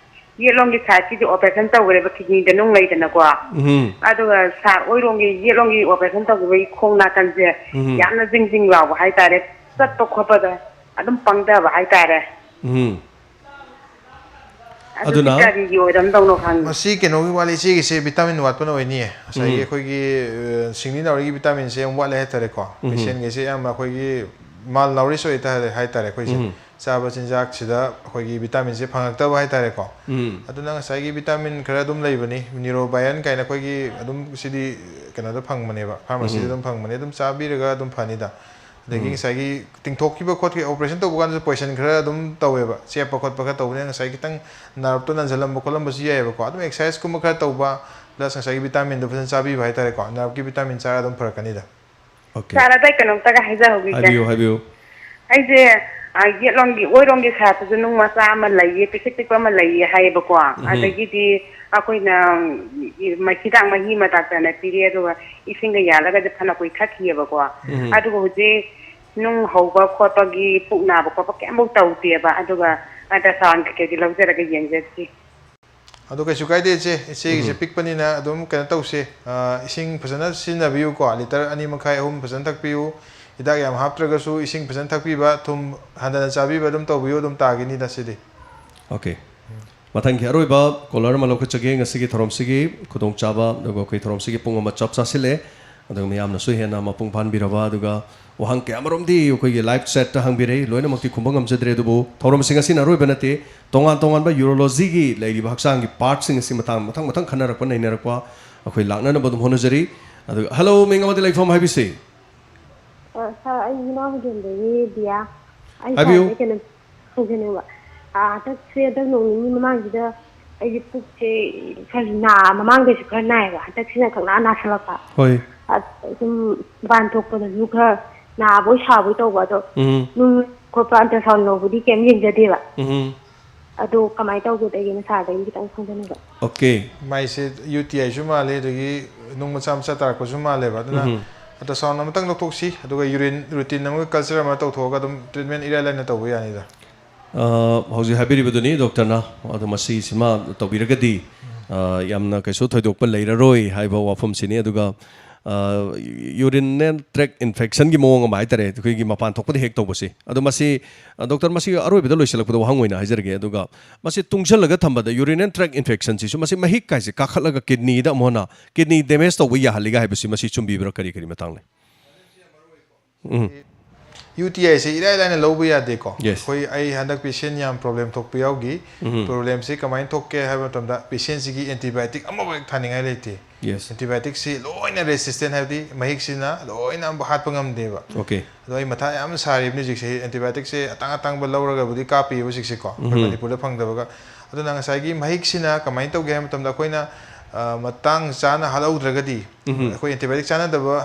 ꯌꯦꯠꯂꯣꯝꯒꯤ sideꯀꯤꯗꯤ operation ꯇꯧꯈ꯭ꯔꯦꯕ, kidneyꯗ ꯅꯨꯡ ꯂꯩꯗꯅꯀꯣ꯫ ꯎꯝ꯫ ꯑꯗꯨꯒ sir, ꯑꯣꯏꯔꯣꯝꯒꯤ, ꯌꯦꯠꯂꯣꯝꯒꯤ operation ꯇꯧꯈꯤꯕꯒꯤ ꯈꯣꯡ ꯅꯥꯀꯟꯁꯦ ꯎꯝ꯫ ꯌꯥꯝꯅ ꯖꯤꯡ ꯖꯤꯡ ꯂꯥꯎꯕ ꯍꯥꯏꯇꯥꯔꯦ, ꯆꯠꯄ ꯈꯣꯠꯄꯗ ꯑꯗꯨꯝ ꯄꯪꯊꯕ ꯍꯥꯏꯇꯥꯔꯦ꯫ ꯎꯝ꯫ ꯑꯗꯨꯗꯤ ꯑꯗꯨꯅ ꯀꯔꯤꯒꯤ ꯑꯣꯏꯔꯝꯗꯧꯅꯣ ꯈꯪꯗꯦ꯫ ꯃꯁꯤ ꯀꯩꯅꯣꯒꯤ ꯋꯥꯠꯂꯤ, ꯏꯆꯦꯒꯤꯁꯦ vitamin ꯋꯥꯠꯄꯅ ꯑꯣꯏꯅꯤꯌꯦ꯫ ꯉꯁꯥꯏꯒꯤ ꯎꯝ꯫ ꯑꯩꯈꯣꯏꯒꯤ, ꯑ, ꯁꯤꯡꯂꯤ ꯅꯥꯎꯔꯤꯒꯤ vitaminꯁꯦ ꯌꯥꯝ ꯋꯥꯠꯂꯦ ꯍꯥꯏꯇꯥꯔꯦꯀꯣ꯫ ꯎꯝ꯫ Patientꯒꯤꯁꯦ ꯑꯌꯥꯝꯕ ꯑꯩꯈꯣꯏꯒꯤ malnourished ꯑꯣꯏ ꯇꯥꯔꯦ ꯍꯥꯏꯇꯥꯔꯦ ꯑꯩꯈꯣꯏꯁꯦ꯫ ꯎꯝ꯫ ꯆꯥꯕ ꯆꯤꯟꯖꯥꯛꯁꯤꯗ ꯑꯩꯈꯣꯏꯒꯤ vitaminꯁꯦ ꯐꯪꯉꯛꯇꯕ ꯍꯥꯏꯇꯥꯔꯦꯀꯣ꯫ ꯎꯝ꯫ ꯑꯗꯨꯅ ꯉꯁꯥꯏꯒꯤ vitamin ꯈꯔ ꯑꯗꯨꯝ ꯂꯩꯕꯅꯤ, Neurobion ꯀꯥꯏꯅ ꯑꯩꯈꯣꯏꯒꯤ ꯑꯗꯨꯝ ꯁꯤꯗꯤ ꯀꯩꯅꯣꯗ ꯐꯪꯕꯅꯦꯕ, pharmacyꯗ ꯎꯝ꯫ ꯑꯗꯨꯝ ꯐꯪꯕꯅꯦ, ꯑꯗꯨꯝ ꯆꯥꯕꯤꯔꯒ ꯑꯗꯨꯝ ꯐꯅꯤꯗ꯫ ꯑꯗꯒꯤ ꯎꯝ꯫ ꯉꯁꯥꯏꯒꯤ ꯇꯤꯡꯊꯣꯛꯈꯤꯕ ꯈꯣꯠꯈꯤꯕ, operation ꯇꯧꯕ ꯀꯥꯟꯗꯁꯨ poison ꯈꯔ ꯑꯗꯨꯝ ꯇꯧꯋꯦꯕ, ꯆꯦꯞꯄ ꯈꯣꯠꯄ ꯈꯔ ꯇꯧꯕꯅꯤꯅ ꯉꯁꯥꯏ ꯈꯤꯇꯪ nerveꯇꯣ ꯅꯟꯁꯤꯜꯂꯝꯕ ꯈꯣꯠꯂꯝꯕꯁꯨ ꯌꯥꯏꯑꯕꯀꯣ꯫ ꯑꯗꯨꯝ exerciseꯀꯨꯝꯕ ꯈꯔ ꯇꯧꯕ, plus ꯉꯁꯥꯏꯒꯤ vitaminꯗꯣ ꯐꯖꯅ ꯆꯥꯕꯤꯕ ꯍꯥꯏꯇꯥꯔꯦꯀꯣ, nerveꯀꯤ vitamin ꯆꯥꯔꯒ ꯑꯗꯨꯝ ꯐꯔꯛꯀꯅꯤꯗ꯫ Okay꯫ Sir, ꯑꯗꯩ ꯀꯩꯅꯣꯝꯇꯒ ꯍꯥꯏꯖꯍꯧꯈꯤꯒꯦ꯫ ꯍꯥꯏꯕꯤꯌꯨ, ꯍꯥꯏꯕꯤꯌꯨ꯫ ꯑꯩꯁꯦ, ꯑ, ꯌꯦꯠꯂꯣꯝꯒꯤ, ꯑꯣꯏꯔꯣꯝꯒꯤ sideꯇꯁꯨ ꯅꯨꯡ ꯃꯆꯥ ꯑꯃ ꯂꯩꯌꯦ, ꯄꯤꯛꯇꯛ ꯄꯤꯛꯄ ꯑꯃ ꯂꯩꯌꯦ ꯍꯥꯏꯌꯦꯕꯀꯣ꯫ ꯎꯝ꯫ ꯑꯗꯒꯤꯗꯤ ꯑꯩꯈꯣꯏꯅ, ꯎꯝ, ꯍꯤꯗꯥꯛ ꯃꯍꯤ ꯑꯃ doctorꯅ ꯄꯤꯔꯛꯑꯦ, ꯑꯗꯨꯒ ꯏꯁꯤꯡꯒ ꯌꯥꯜꯂꯒꯗꯤ ꯐꯅ ꯀꯨꯏ ꯊꯛꯈꯤꯑꯕꯀꯣ꯫ ꯎꯝ꯫ ꯑꯗꯨꯒ ꯍꯧꯖꯤꯛ ꯅꯨꯡ ꯍꯧꯕ ꯈꯣꯠꯄꯒꯤ, ꯄꯨꯛ ꯅꯥꯕ ꯈꯣꯠꯄ ꯀꯩꯝꯐꯧ ꯇꯧꯗꯦꯕ꯫ ꯑꯗꯨꯒ ultrasound ꯀꯩꯀꯩꯗꯤ ꯂꯧꯖꯔꯒ ꯌꯦꯡꯖꯗ꯭ꯔꯤ꯫ ꯑꯗꯣ ꯀꯩꯁꯨ ꯀꯥꯏꯗꯦ ꯏꯆꯦ, ꯏꯆꯦꯒꯤꯁꯦ ꯎꯝ꯫ ꯄꯤꯛꯄꯅꯤꯅ ꯑꯗꯨꯝ ꯀꯩꯅꯣ ꯇꯧꯁꯦ, ꯑ, ꯏꯁꯤꯡ ꯐꯖꯅ ꯁꯤꯖꯤꯟꯅꯕꯤꯌꯨꯀꯣ, litre ꯑꯅꯤ ꯃꯈꯥꯏ, ꯑꯍꯨꯝ ꯐꯖꯅ ꯊꯛꯄꯤꯌꯨ꯫ ꯍꯤꯗꯥꯛ ꯌꯥꯝ ꯍꯥꯞꯇ꯭ꯔꯒꯁꯨ ꯏꯁꯤꯡ ꯐꯖꯅ ꯊꯛꯄꯤꯕ, ꯊꯨꯝ ꯍꯟꯊꯅ ꯆꯥꯕꯤꯕ ꯑꯗꯨꯝ ꯇꯧꯕꯤꯌꯨ, ꯑꯗꯨꯝ ꯇꯥꯒꯤꯅꯤꯗ ꯁꯤꯗꯤ꯫ Okay꯫ ꯃꯊꯪꯒꯤ ꯑꯔꯣꯏꯕ caller ꯑꯃ ꯂꯧꯈꯠꯆꯒꯦ ꯉꯁꯤꯒꯤ ꯊꯧꯔꯝꯁꯤꯒꯤ ꯈꯨꯗꯣꯡꯆꯥꯕ, ꯑꯗꯨꯒ ꯑꯩꯈꯣꯏ ꯊꯧꯔꯝꯁꯤꯒꯤ ꯄꯨꯡ ꯑꯃ ꯆꯞ ꯆꯥꯁꯤꯜꯂꯦ꯫ ꯑꯗꯨꯒ ꯃꯌꯥꯝꯅꯁꯨ ꯍꯦꯟꯅ ꯃꯄꯨꯡ ꯐꯥꯍꯟꯕꯤꯔꯕ, ꯑꯗꯨꯒ ꯋꯥꯍꯪ ꯀꯌꯥ ꯑꯃꯔꯣꯝꯗꯤ ꯑꯩꯈꯣꯏꯒꯤ live chatꯇ ꯍꯪꯕꯤꯔꯛꯏ, ꯂꯣꯏꯅꯃꯛꯇꯤ ꯈꯨꯝꯕ ꯉꯝꯖꯗ꯭ꯔꯦ, ꯑꯗꯨꯕꯨ ꯊꯧꯔꯝꯁꯤꯡ ꯑꯁꯤꯅ ꯑꯔꯣꯏꯕ ꯅꯠꯇꯦ꯫ ꯇꯣꯉꯥꯟ ꯇꯣꯉꯥꯟꯕ urologyꯒꯤ ꯂꯩꯔꯤꯕ ꯍꯛꯆꯥꯡꯒꯤ partꯁꯤꯡ ꯑꯁꯤ ꯃꯇꯥꯡ ꯃꯊꯪ ꯃꯊꯪ ꯈꯟꯅꯔꯛꯄ ꯅꯩꯅꯔꯛꯄ ꯑꯩꯈꯣꯏ ꯂꯥꯛꯅꯅꯕ ꯑꯗꯨꯝ ꯍꯣꯠꯅꯖꯔꯤ꯫ ꯑꯗꯨꯒ hello, ꯃꯤꯡ ꯑꯃꯗꯤ ꯂꯩꯐꯝ ꯍꯥꯏꯕꯤꯁꯤ꯫ ꯑ, sir, ꯑꯩ ꯏꯅꯥꯎ ꯍꯨꯏꯗꯣꯟꯗꯒꯤ ꯗꯤꯌꯥ꯫ ꯑꯩ ꯍꯥꯏꯕꯤꯌꯨ꯫ Sirꯗ ꯀꯩꯅꯣ ꯍꯪꯖꯅꯤꯡꯕ꯫ ꯑ, ꯍꯟꯗꯛꯁꯦ, ꯍꯟꯗꯛ ꯅꯣꯡ ꯅꯤꯅꯤ ꯃꯃꯥꯡꯁꯤꯗ ꯑꯩꯁꯦ ꯄꯨꯛꯁꯦ ꯈꯔ ꯅꯥ, ꯃꯃꯥꯡꯗꯩꯁꯨ ꯈꯔ ꯅꯥꯏꯌꯦꯕ, ꯍꯟꯗꯛꯁꯤꯅ ꯈꯪꯅꯥ ꯅꯥꯁꯜꯂꯛꯄ꯫ ꯍꯣꯏ꯫ ꯑ-, ꯁꯨꯝ ꯃꯄꯥꯟ ꯊꯣꯛꯄꯗꯁꯨ ꯈꯔ ꯅꯥꯕꯣꯏ ꯁꯥꯕꯣꯏ ꯇꯧꯕ, ꯑꯗꯣ ꯎꯝ꯫ ꯅꯨꯡ ꯈꯣꯠꯄ, ultrasound ꯂꯧꯕꯗꯤ ꯀꯩꯝ ꯌꯦꯡꯖꯗꯦꯕ꯫ ꯎꯝ꯫ ꯑꯗꯣ ꯀꯃꯥꯏꯅ ꯇꯧꯒꯦꯗ, ꯑꯩꯒꯤ ꯅꯁꯥꯗꯒꯤ ꯈꯤꯇꯪ ꯈꯪꯖꯅꯤꯡꯕ꯫ ꯑꯣꯀꯦ꯫ ꯃꯥꯏꯁꯦ ꯌꯨ ꯇꯤ ꯑꯥꯏꯁꯨ ꯃꯥꯜꯂꯦ, ꯑꯗꯒꯤ ꯅꯨꯡ ꯃꯆꯥ ꯃꯆꯥ ꯇꯥꯔꯛꯄꯁꯨ ꯃꯥꯜꯂꯦꯕ, ꯑꯗꯨꯅ ꯎꯝ꯫ Ultrasound ꯑꯃꯇꯪ ꯂꯧꯊꯣꯛꯁꯤ, ꯑꯗꯨꯒ urine routine ꯑꯃꯒ culture ꯑꯃ ꯇꯧꯊꯣꯛꯑꯒ ꯑꯗꯨꯝ treatment ꯏꯔꯥꯏ ꯂꯥꯏꯅ ꯇꯧꯕ ꯌꯥꯅꯤꯗ꯫ ꯑ, ꯍꯧꯖꯤꯛ ꯍꯥꯏꯕꯤꯔꯤꯕꯗꯨꯅꯤ ꯗꯣꯛꯇꯔꯅ꯫ ꯑꯗꯣ ꯃꯁꯤꯁꯤꯃ ꯇꯧꯕꯤꯔꯒꯗꯤ, ꯑ, ꯌꯥꯝꯅ ꯀꯩꯁꯨ ꯊꯣꯏꯗꯣꯛꯄ ꯂꯩꯔꯔꯣꯏ ꯍꯥꯏꯕ ꯋꯥꯐꯝꯁꯤꯅꯤ꯫ ꯑꯗꯨꯒ, ꯑ, urinary tract infectionꯒꯤ ꯃꯑꯣꯡ ꯑꯃ ꯍꯥꯏꯇꯥꯔꯦ, ꯑꯩꯈꯣꯏꯒꯤ ꯃꯄꯥꯟ ꯊꯣꯛꯄꯗ ꯍꯦꯛ ꯇꯧꯕꯁꯦ꯫ ꯑꯗꯣ ꯃꯁꯤ, ꯑ, ꯗꯣꯛꯇꯔ, ꯃꯁꯤ ꯑꯔꯣꯏꯕꯗ ꯂꯣꯏꯁꯤꯜꯂꯛꯄꯗ ꯋꯥꯍꯪ ꯑꯣꯏꯅ ꯍꯥꯏꯖꯔꯒꯦ꯫ ꯑꯗꯨꯒ ꯃꯁꯤ ꯇꯨꯡꯁꯤꯜꯂꯒ ꯊꯝꯕꯗ urinary tract infectionꯁꯤꯁꯨ ꯃꯁꯤ ꯃꯍꯤꯛ ꯀꯥꯏꯁꯦ ꯀꯥꯈꯠꯂꯒ kidneyꯗ ꯑꯃꯨꯛ ꯍꯟꯅ kidney damage ꯇꯧꯕ ꯌꯥꯍꯜꯂꯤꯒ ꯍꯥꯏꯕꯁꯤ, ꯃꯁꯤ ꯆꯨꯝꯕꯤꯕ꯭ꯔꯥ? ꯀꯔꯤ ꯀꯔꯤ ꯃꯇꯥꯡ ꯂꯩ? ꯎꯝ꯫ ꯌꯨ ꯇꯤ ꯑꯥꯏꯁꯦ ꯏꯔꯥꯏ ꯂꯥꯏꯅ ꯂꯧꯕ ꯌꯥꯗꯦꯀꯣ꯫ Yes. ꯑꯩꯈꯣꯏ, ꯑꯩ ꯍꯟꯗꯛ patient ꯌꯥꯝ problem ꯊꯣꯛꯄ ꯌꯥꯎꯈꯤ꯫ ꯎꯝ꯫ Problemꯁꯦ ꯀꯃꯥꯏꯅ ꯊꯣꯛꯀꯦ ꯍꯥꯏꯕ ꯃꯇꯝꯗ, patientꯁꯤꯒꯤ antibiotic ꯑꯃꯐꯥꯎ ꯍꯦꯛ ꯊꯥꯅꯤꯡꯉꯥꯏ ꯂꯩꯇꯦ꯫ Yes. Antibioticꯁꯤ ꯂꯣꯏꯅ resistant, ꯍꯥꯏꯕꯗꯤ ꯃꯍꯤꯛꯁꯤꯅ ꯂꯣꯏꯅ ꯑꯃꯨꯛ ꯍꯥꯠꯄ ꯉꯝꯗꯦꯕ꯫ Okay. ꯑꯗꯣ ꯑꯩ ꯃꯊꯥ ꯌꯥꯝ ꯁꯥꯔꯤꯕꯅꯤ ꯍꯧꯖꯤꯛꯁꯦ꯫ Antibioticꯁꯦ ꯑꯇꯥꯡ ꯑꯇꯥꯡꯕ ꯂꯧꯔꯒꯕꯨꯗꯤ ꯀꯥꯞꯄꯤꯌꯦꯕ ꯍꯧꯖꯤꯛꯁꯦꯀꯣ, ꯑꯩꯈꯣꯏ ꯎꯝ꯫ ꯃꯅꯤꯄꯨꯔꯗ ꯐꯪꯗꯕꯒ꯫ ꯑꯗꯨꯅ ꯉꯁꯥꯏꯒꯤ ꯃꯍꯤꯛꯁꯤꯅ ꯀꯃꯥꯏꯅ ꯇꯧꯒꯦ ꯍꯥꯏꯕ ꯃꯇꯝꯗ, ꯑꯩꯈꯣꯏꯅ, ꯑ, ꯃꯇꯥꯡ ꯆꯥꯅ ꯍꯥꯠꯍꯧꯗ꯭ꯔꯒꯗꯤ, ꯎꯝ꯫ ꯑꯩꯈꯣꯏ antibiotic ꯆꯥꯟꯅꯗꯕ,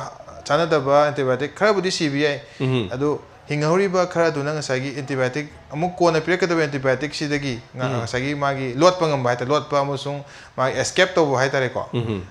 ꯆꯥꯟꯅꯗꯕ antibiotic ꯈꯔꯕꯨꯗꯤ ꯁꯤꯕ ꯌꯥꯏ꯫ ꯎꯝ꯫ ꯑꯗꯨ ꯍꯤꯡꯍꯧꯔꯤꯕ ꯈꯔꯗꯨꯅ ꯉꯁꯥꯏꯒꯤ antibiotic, ꯑꯃꯨꯛ ꯀꯣꯟꯅ ꯄꯤꯔꯛꯀꯗꯕ antibioticꯁꯤꯗꯒꯤ ꯉ-, ꯎꯝ꯫ ꯉꯁꯥꯏꯒꯤ ꯃꯥꯒꯤ ꯂꯣꯠꯄ ꯉꯝꯕ ꯍꯥꯏꯇꯥꯔꯦ, ꯂꯣꯠꯄ ꯑꯃꯁꯨꯡ ꯃꯥꯒꯤ escape ꯇꯧꯕ ꯍꯥꯏꯇꯥꯔꯦꯀꯣ꯫ ꯎꯝ꯫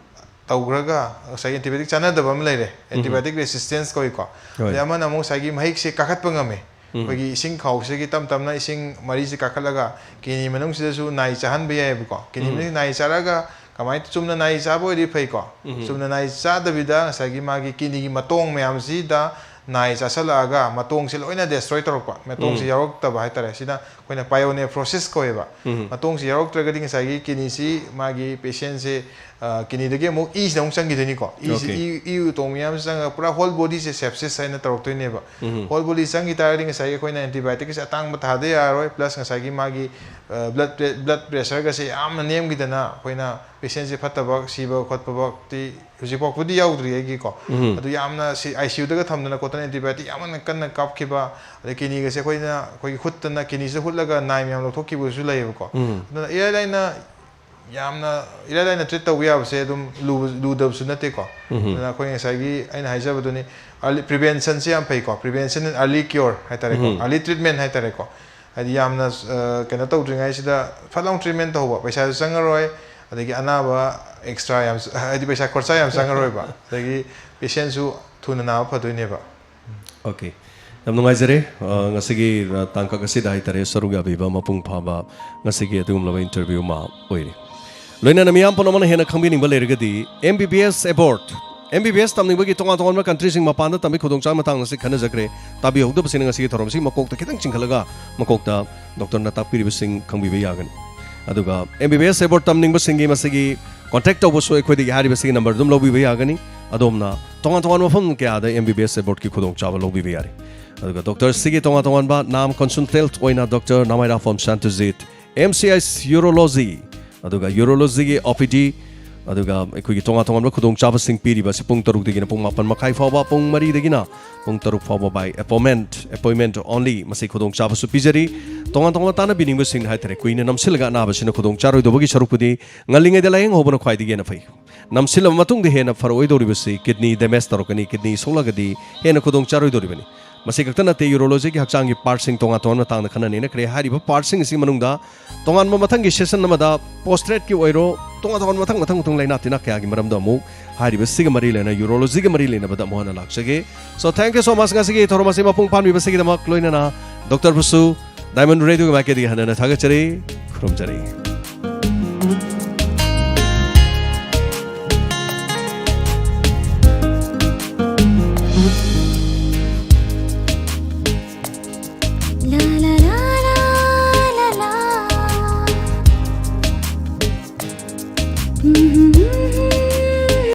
ꯇꯧꯈ꯭ꯔꯒ ꯉꯁꯥꯏꯒꯤ antibiotic ꯆꯥꯟꯅꯗꯕ ꯑꯃ ꯂꯩꯔꯦ, ꯎꯝ꯫ Antibiotic resistance ꯀꯧꯏꯀꯣ꯫ ꯍꯣꯏ꯫ ꯑꯗꯩ ꯑꯃꯅ ꯑꯃꯨꯛ ꯉꯁꯥꯏꯒꯤ ꯃꯍꯤꯛꯁꯦ ꯀꯥꯈꯠꯄ ꯉꯝꯃꯦ꯫ ꯎꯝ꯫ ꯑꯩꯈꯣꯏꯒꯤ ꯏꯁꯤꯡ ꯈꯥꯎꯁꯤꯗꯒꯤ ꯇꯞ ꯇꯞꯅ ꯏꯁꯤꯡ ꯃꯔꯤꯁꯦ ꯀꯥꯈꯠꯂꯒ kidney ꯃꯅꯨꯡꯁꯤꯗꯁꯨ ꯅꯥꯏ ꯆꯥꯍꯟꯕ ꯌꯥꯏꯑꯕꯀꯣ꯫ Kidney ꯎꯝ꯫ ꯃꯅꯨꯡ ꯅꯥꯏ ꯆꯥꯔꯛꯑꯒ ꯀꯃꯥꯏꯅ, ꯆꯨꯝꯅ ꯅꯥꯏ ꯆꯥꯕ ꯑꯣꯏꯔꯗꯤ ꯐꯩꯀꯣ꯫ ꯎꯝ꯫ ꯆꯨꯝꯅ ꯅꯥꯏ ꯆꯥꯗꯕꯤꯗ ꯉꯁꯥꯏꯒꯤ ꯃꯥꯒꯤ kidneyꯒꯤ ꯃꯇꯣꯡ ꯃꯌꯥꯝꯁꯤꯗ ꯅꯥꯏ ꯆꯥꯁꯜꯂꯛꯑꯒ ꯃꯇꯣꯡꯁꯦ ꯂꯣꯏꯅ destroy ꯇꯧꯔꯛꯄ, ꯃꯇꯣꯡꯁꯦ ꯎꯝ꯫ ꯌꯥꯎꯔꯛꯇꯕ ꯍꯥꯏꯇꯥꯔꯦ꯫ ꯁꯤꯅ ꯑꯩꯈꯣꯏꯅ pyeonephrosis ꯀꯧꯋꯦꯕ꯫ ꯎꯝ꯫ ꯃꯇꯣꯡꯁꯦ ꯌꯥꯎꯔꯛꯇ꯭ꯔꯒꯗꯤ ꯉꯁꯥꯏꯒꯤ kidneyꯁꯤ, ꯃꯥꯒꯤ patientꯁꯦ, ꯑ, kidneyꯗꯒꯤ ꯑꯃꯨꯛ ꯏꯁꯤꯅ ꯑꯃꯨꯛ ꯆꯪꯈꯤꯗꯣꯏꯅꯤꯀꯣ꯫ ꯏꯁꯤ, Okay. ꯏ, ꯏ ꯎꯇꯣꯡ ꯃꯌꯥꯝꯁꯤ ꯆꯪꯉꯒ ꯄꯨꯔꯥ whole bodyꯁꯦ sepsis ꯍꯥꯏꯅ ꯇꯧꯔꯛꯇꯣꯏꯅꯦꯕ꯫ ꯎꯝ꯫ Whole body ꯆꯪꯈꯤ ꯇꯥꯔꯒꯗꯤ ꯉꯁꯥꯏꯒꯤ ꯑꯩꯈꯣꯏꯅ antibioticꯁꯦ ꯑꯇꯥꯡꯕ ꯊꯥꯗ ꯌꯥꯔꯔꯣꯏ, plus ꯉꯁꯥꯏꯒꯤ ꯃꯥꯒꯤ, ꯑ, blood pre-, blood pressureꯒꯁꯦ ꯌꯥꯝꯅ ꯅꯦꯝꯈꯤꯗꯅ ꯑꯩꯈꯣꯏꯅ patientꯁꯦ ꯐꯠꯇꯕ, ꯁꯤꯕ ꯈꯣꯠꯄꯃꯛꯇꯤ ꯍꯧꯖꯤꯛ ꯐꯥꯎꯕꯗꯤ ꯌꯥꯎꯗ꯭ꯔꯤ ꯑꯩꯒꯤꯀꯣ꯫ ꯎꯝ꯫ ꯑꯗꯨ ꯌꯥꯝꯅ ꯁꯤ ICUꯗꯒ ꯊꯝꯗꯅ ꯈꯣꯠꯇꯅ antibiotic ꯌꯥꯝꯅ ꯀꯟꯅ ꯀꯥꯞꯈꯤꯕ, ꯑꯗꯩ kidneyꯒꯁꯦ ꯑꯩꯈꯣꯏꯅ, ꯑꯩꯈꯣꯏꯒꯤ ꯍꯨꯠꯇꯅ kidneyꯁꯤꯗ ꯍꯨꯠꯂꯒ ꯅꯥꯏ ꯃꯌꯥꯝ ꯂꯧꯊꯣꯛꯈꯤꯕꯁꯨ ꯂꯩꯌꯦꯕꯀꯣ꯫ ꯎꯝ꯫ ꯑꯗꯨꯅ ꯏꯔꯥꯏ ꯂꯥꯏꯅ ꯌꯥꯝꯅ ꯏꯔꯥꯏ ꯂꯥꯏꯅ ꯇ꯭ꯔꯤꯠ ꯇꯧꯕ ꯌꯥꯕꯁꯦ ꯑꯗꯨꯝ ꯂꯨꯕ- ꯂꯨꯗꯕꯁꯨ ꯅꯠꯇꯦꯀꯣ꯫ ꯑꯗꯨꯅ ꯑꯩꯈꯣꯏ ꯉꯁꯥꯏꯒꯤ ꯑꯩꯅ ꯍꯥꯏꯖꯕꯗꯨꯅꯤ, ꯑꯥꯔꯂꯤ ꯄ꯭ꯔꯤꯚꯦꯟꯁꯟꯁꯦ ꯌꯥꯝ ꯐꯩꯀꯣ꯫ ꯄ꯭ꯔꯤꯚꯦꯟꯁꯟ ꯑꯦꯟ ꯑꯥꯔꯂꯤ ꯀ꯭ꯌꯣꯔ ꯍꯥꯏꯇꯥꯔꯦꯀꯣ, ꯑꯥꯔꯂꯤ ꯇ꯭ꯔꯤꯠꯃꯦꯟ ꯍꯥꯏꯇꯥꯔꯦꯀꯣ꯫ ꯍꯥꯏꯗꯤ ꯌꯥꯝꯅ ꯑ, ꯀꯩꯅꯣ ꯇꯧꯗ꯭ꯔꯤꯉꯩꯁꯤꯗ ꯐꯠ ꯂꯥꯎ ꯇ꯭ꯔꯤꯠꯃꯦꯟ ꯇꯧꯍꯧꯕ, ꯄꯩꯁꯥꯁꯨ ꯆꯪꯉꯔꯣꯏ, ꯑꯗꯒꯤ ꯑꯅꯥꯕ ꯑꯦꯛꯁꯇ꯭ꯔꯥ ꯌꯥꯝ, ꯍꯥꯏꯗꯤ ꯄꯩꯁꯥ ꯈꯣꯔꯁꯥ ꯌꯥꯝ ꯆꯪꯉꯔꯣꯏꯕ, ꯑꯗꯒꯤ ꯄꯦꯁꯦꯟꯁꯨ ꯊꯨꯅ ꯅꯥꯕ ꯐꯗꯣꯏꯅꯦꯕ꯫ ꯑꯣꯀꯦ, ꯌꯥꯝ ꯅꯨꯡꯉꯥꯏꯖꯔꯦ꯫ ꯑ, ꯉꯁꯤꯒꯤ, ꯑ, ꯇꯥꯡꯀꯛ ꯑꯁꯤꯗ ꯍꯥꯏꯇꯥꯔꯦ, ꯁꯔꯨꯛ ꯌꯥꯕꯤꯕ ꯃꯄꯨꯡ ꯐꯥꯕ ꯉꯁꯤꯒꯤ ꯑꯗꯨꯒꯨꯝꯂꯕ ꯏꯟꯇꯔꯚ꯭ꯌꯨ ꯑꯃ ꯑꯣꯏꯔꯦ꯫ ꯂꯣꯏꯅꯅ ꯃꯤꯌꯥꯝ ꯄꯨꯝꯅꯃꯛꯅ ꯍꯦꯟꯅ ꯈꯪꯕꯤꯅꯤꯡꯕ ꯂꯩꯔꯒꯗꯤ, M B B S abroad, M B B S ꯇꯝꯅꯤꯡꯕꯒꯤ ꯇꯣꯉꯥꯟ ꯇꯣꯉꯥꯟꯕ ꯀꯟꯇ꯭ꯔꯤꯁꯤꯡ ꯃꯄꯥꯟꯗ ꯇꯝꯕꯒꯤ ꯈꯨꯗꯣꯡꯆꯥꯕ ꯃꯇꯥꯡꯗ ꯑꯁꯤ ꯈꯟꯅꯖꯈ꯭ꯔꯦ꯫ ꯇꯥꯕꯤꯍꯧꯗꯕꯁꯤꯡꯅ ꯉꯁꯤꯒꯤ ꯊꯧꯔꯝꯁꯤ ꯃꯀꯣꯛꯇ ꯈꯤꯇꯪ ꯆꯤꯡꯈꯠꯂꯒ ꯃꯀꯣꯛꯇ ꯗꯣꯛꯇꯔꯅ ꯇꯥꯛꯄꯤꯔꯤꯕꯁꯤꯡ ꯈꯪꯕꯤꯕ ꯌꯥꯒꯅꯤ꯫ ꯑꯗꯨꯒ M B B S abroad ꯇꯝꯅꯤꯡꯕꯁꯤꯡꯒꯤ ꯃꯁꯤꯒꯤ ꯀꯣꯟꯇꯦꯛ ꯇꯧꯕꯁꯨ ꯑꯩꯈꯣꯏꯗꯒꯤ ꯍꯥꯏꯔꯤꯕꯁꯤꯒꯤ ꯅꯝꯕꯔ ꯑꯗꯨꯝ ꯂꯧꯕꯤꯕ ꯌꯥꯒꯅꯤ꯫ ꯑꯗꯣꯝꯅ ꯇꯣꯉꯥꯟ ꯇꯣꯉꯥꯟꯕ ꯃꯐꯝ ꯀꯌꯥꯗ M B B S abroadꯀꯤ ꯈꯨꯗꯣꯡꯆꯥꯕ ꯂꯧꯕꯤꯕ ꯌꯥꯔꯤ꯫ ꯑꯗꯨꯒ ꯗꯣꯛꯇꯔꯁꯤꯒꯤ ꯇꯣꯉꯥꯟ ꯇꯣꯉꯥꯟꯕ ꯅꯥꯝ ꯀꯟꯁꯜꯇꯦꯟꯠ ꯑꯣꯏꯅ doctor ꯅꯥꯃꯥꯏꯔꯥꯐꯝ ꯁꯥꯟꯇꯖꯤꯠ, M C I Urology, ꯑꯗꯨꯒ Urologyꯒꯤ O P D, ꯑꯗꯨꯒ ꯑꯩꯈꯣꯏꯒꯤ ꯇꯣꯉꯥꯟ ꯇꯣꯉꯥꯟꯕ ꯈꯨꯗꯣꯡꯆꯥꯕꯁꯤꯡ ꯄꯤꯔꯤꯕ ꯑꯁꯤ ꯄꯨꯡ ꯇꯔꯨꯛꯇꯒꯤꯅ ꯄꯨꯡ ꯃꯥꯄꯟ ꯃꯈꯥꯏ ꯐꯥꯎꯕ, ꯄꯨꯡ ꯃꯔꯤꯗꯒꯤꯅ ꯄꯨꯡ ꯇꯔꯨꯛ ꯐꯥꯎꯕ by appointment, appointment only꯫ ꯃꯁꯤ ꯈꯨꯗꯣꯡꯆꯥꯕꯁꯨ ꯄꯤꯖꯔꯤ꯫ ꯇꯣꯉꯥꯟ ꯇꯣꯉꯥꯟꯕ ꯇꯥꯟꯅꯕꯤꯅꯤꯡꯕꯁꯤꯡ ꯍꯥꯏꯇꯥꯔꯦ, ꯀꯨꯏꯅ ꯅꯝꯁꯤꯜꯂꯒ ꯑꯅꯥꯕꯁꯤꯅ ꯈꯨꯗꯣꯡ ꯆꯥꯔꯣꯏꯗꯧꯕꯒꯤ ꯁꯔꯨꯛꯄꯨꯗꯤ ꯉꯜꯂꯤꯉꯩꯗ ꯂꯥꯏꯌꯦꯡ ꯍꯧꯕꯅ ꯈ꯭ꯋꯥꯏꯗꯒꯤ ꯍꯦꯟꯅ ꯐꯩ꯫ ꯅꯝꯁꯤꯜꯂꯕ ꯃꯇꯨꯡꯗ ꯍꯦꯟꯅ ꯐꯔꯛꯑꯣꯏꯗꯧꯔꯤꯕꯁꯤ ꯀꯤꯗꯅꯤ ꯗꯦꯃꯦꯖ ꯇꯧꯔꯛꯀꯅꯤ, ꯀꯤꯗꯅꯤ ꯁꯣꯛꯂꯒꯗꯤ ꯍꯦꯟꯅ ꯈꯨꯗꯣꯡ ꯆꯥꯔꯣꯏꯗꯧꯔꯤꯕꯅꯤ꯫ ꯃꯁꯤ ꯈꯛꯇ ꯅꯠꯇꯦ, ꯌꯨꯔꯣꯂꯣꯖꯤꯒꯤ ꯍꯛꯆꯥꯡꯒꯤ ꯄꯥꯔꯠꯁꯤꯡ ꯇꯣꯉꯥꯟ ꯇꯣꯉꯥꯟꯕ ꯃꯇꯥꯡꯗ ꯈꯟꯅ ꯅꯩꯅꯈ꯭ꯔꯦ꯫ ꯍꯥꯏꯔꯤꯕ ꯄꯥꯔꯠꯁꯤꯡ ꯑꯁꯤ ꯃꯅꯨꯡꯗ ꯇꯣꯉꯥꯟꯕ ꯃꯊꯪꯒꯤ ꯁꯦꯁꯟ ꯑꯃꯗ ꯄꯣꯁꯇ꯭ꯔꯦꯠꯀꯤ ꯑꯣꯏꯔꯣ, ꯇꯣꯉꯥꯟ ꯇꯣꯉꯥꯟꯕ ꯃꯊꯪ ꯃꯊꯪ ꯃꯊꯪ ꯂꯥꯏꯅꯥ ꯇꯤꯟꯅꯥ ꯀꯌꯥꯒꯤ ꯃꯔꯝꯗ ꯑꯃꯨꯛ ꯍꯥꯏꯔꯤꯕꯁꯤꯒ ꯃꯔꯤ ꯂꯩꯅ ꯌꯨꯔꯣꯂꯣꯖꯤꯒ ꯃꯔꯤ ꯂꯩꯅꯕꯗ ꯑꯃꯨꯛ ꯍꯟꯅ ꯂꯥꯛꯆꯒꯦ꯫ So thank you so much, ꯉꯁꯤꯒꯤ ꯊꯧꯔꯝ ꯑꯁꯤ ꯃꯄꯨꯡ ꯐꯥꯍꯟꯕꯤꯕꯁꯤꯒꯤꯗꯃꯛ ꯂꯣꯏꯅꯅ ꯗꯣꯛꯇꯔꯕꯨꯁꯨ ꯗꯥꯏꯃꯟ ꯔꯦꯗꯤꯑꯣꯒꯤ ꯃꯥꯏꯀꯩꯗꯒꯤ ꯍꯟꯅ ꯍꯟꯅ ꯊꯥꯒꯠꯆꯔꯤ, ꯈꯨꯔꯨꯝꯖꯔꯤ꯫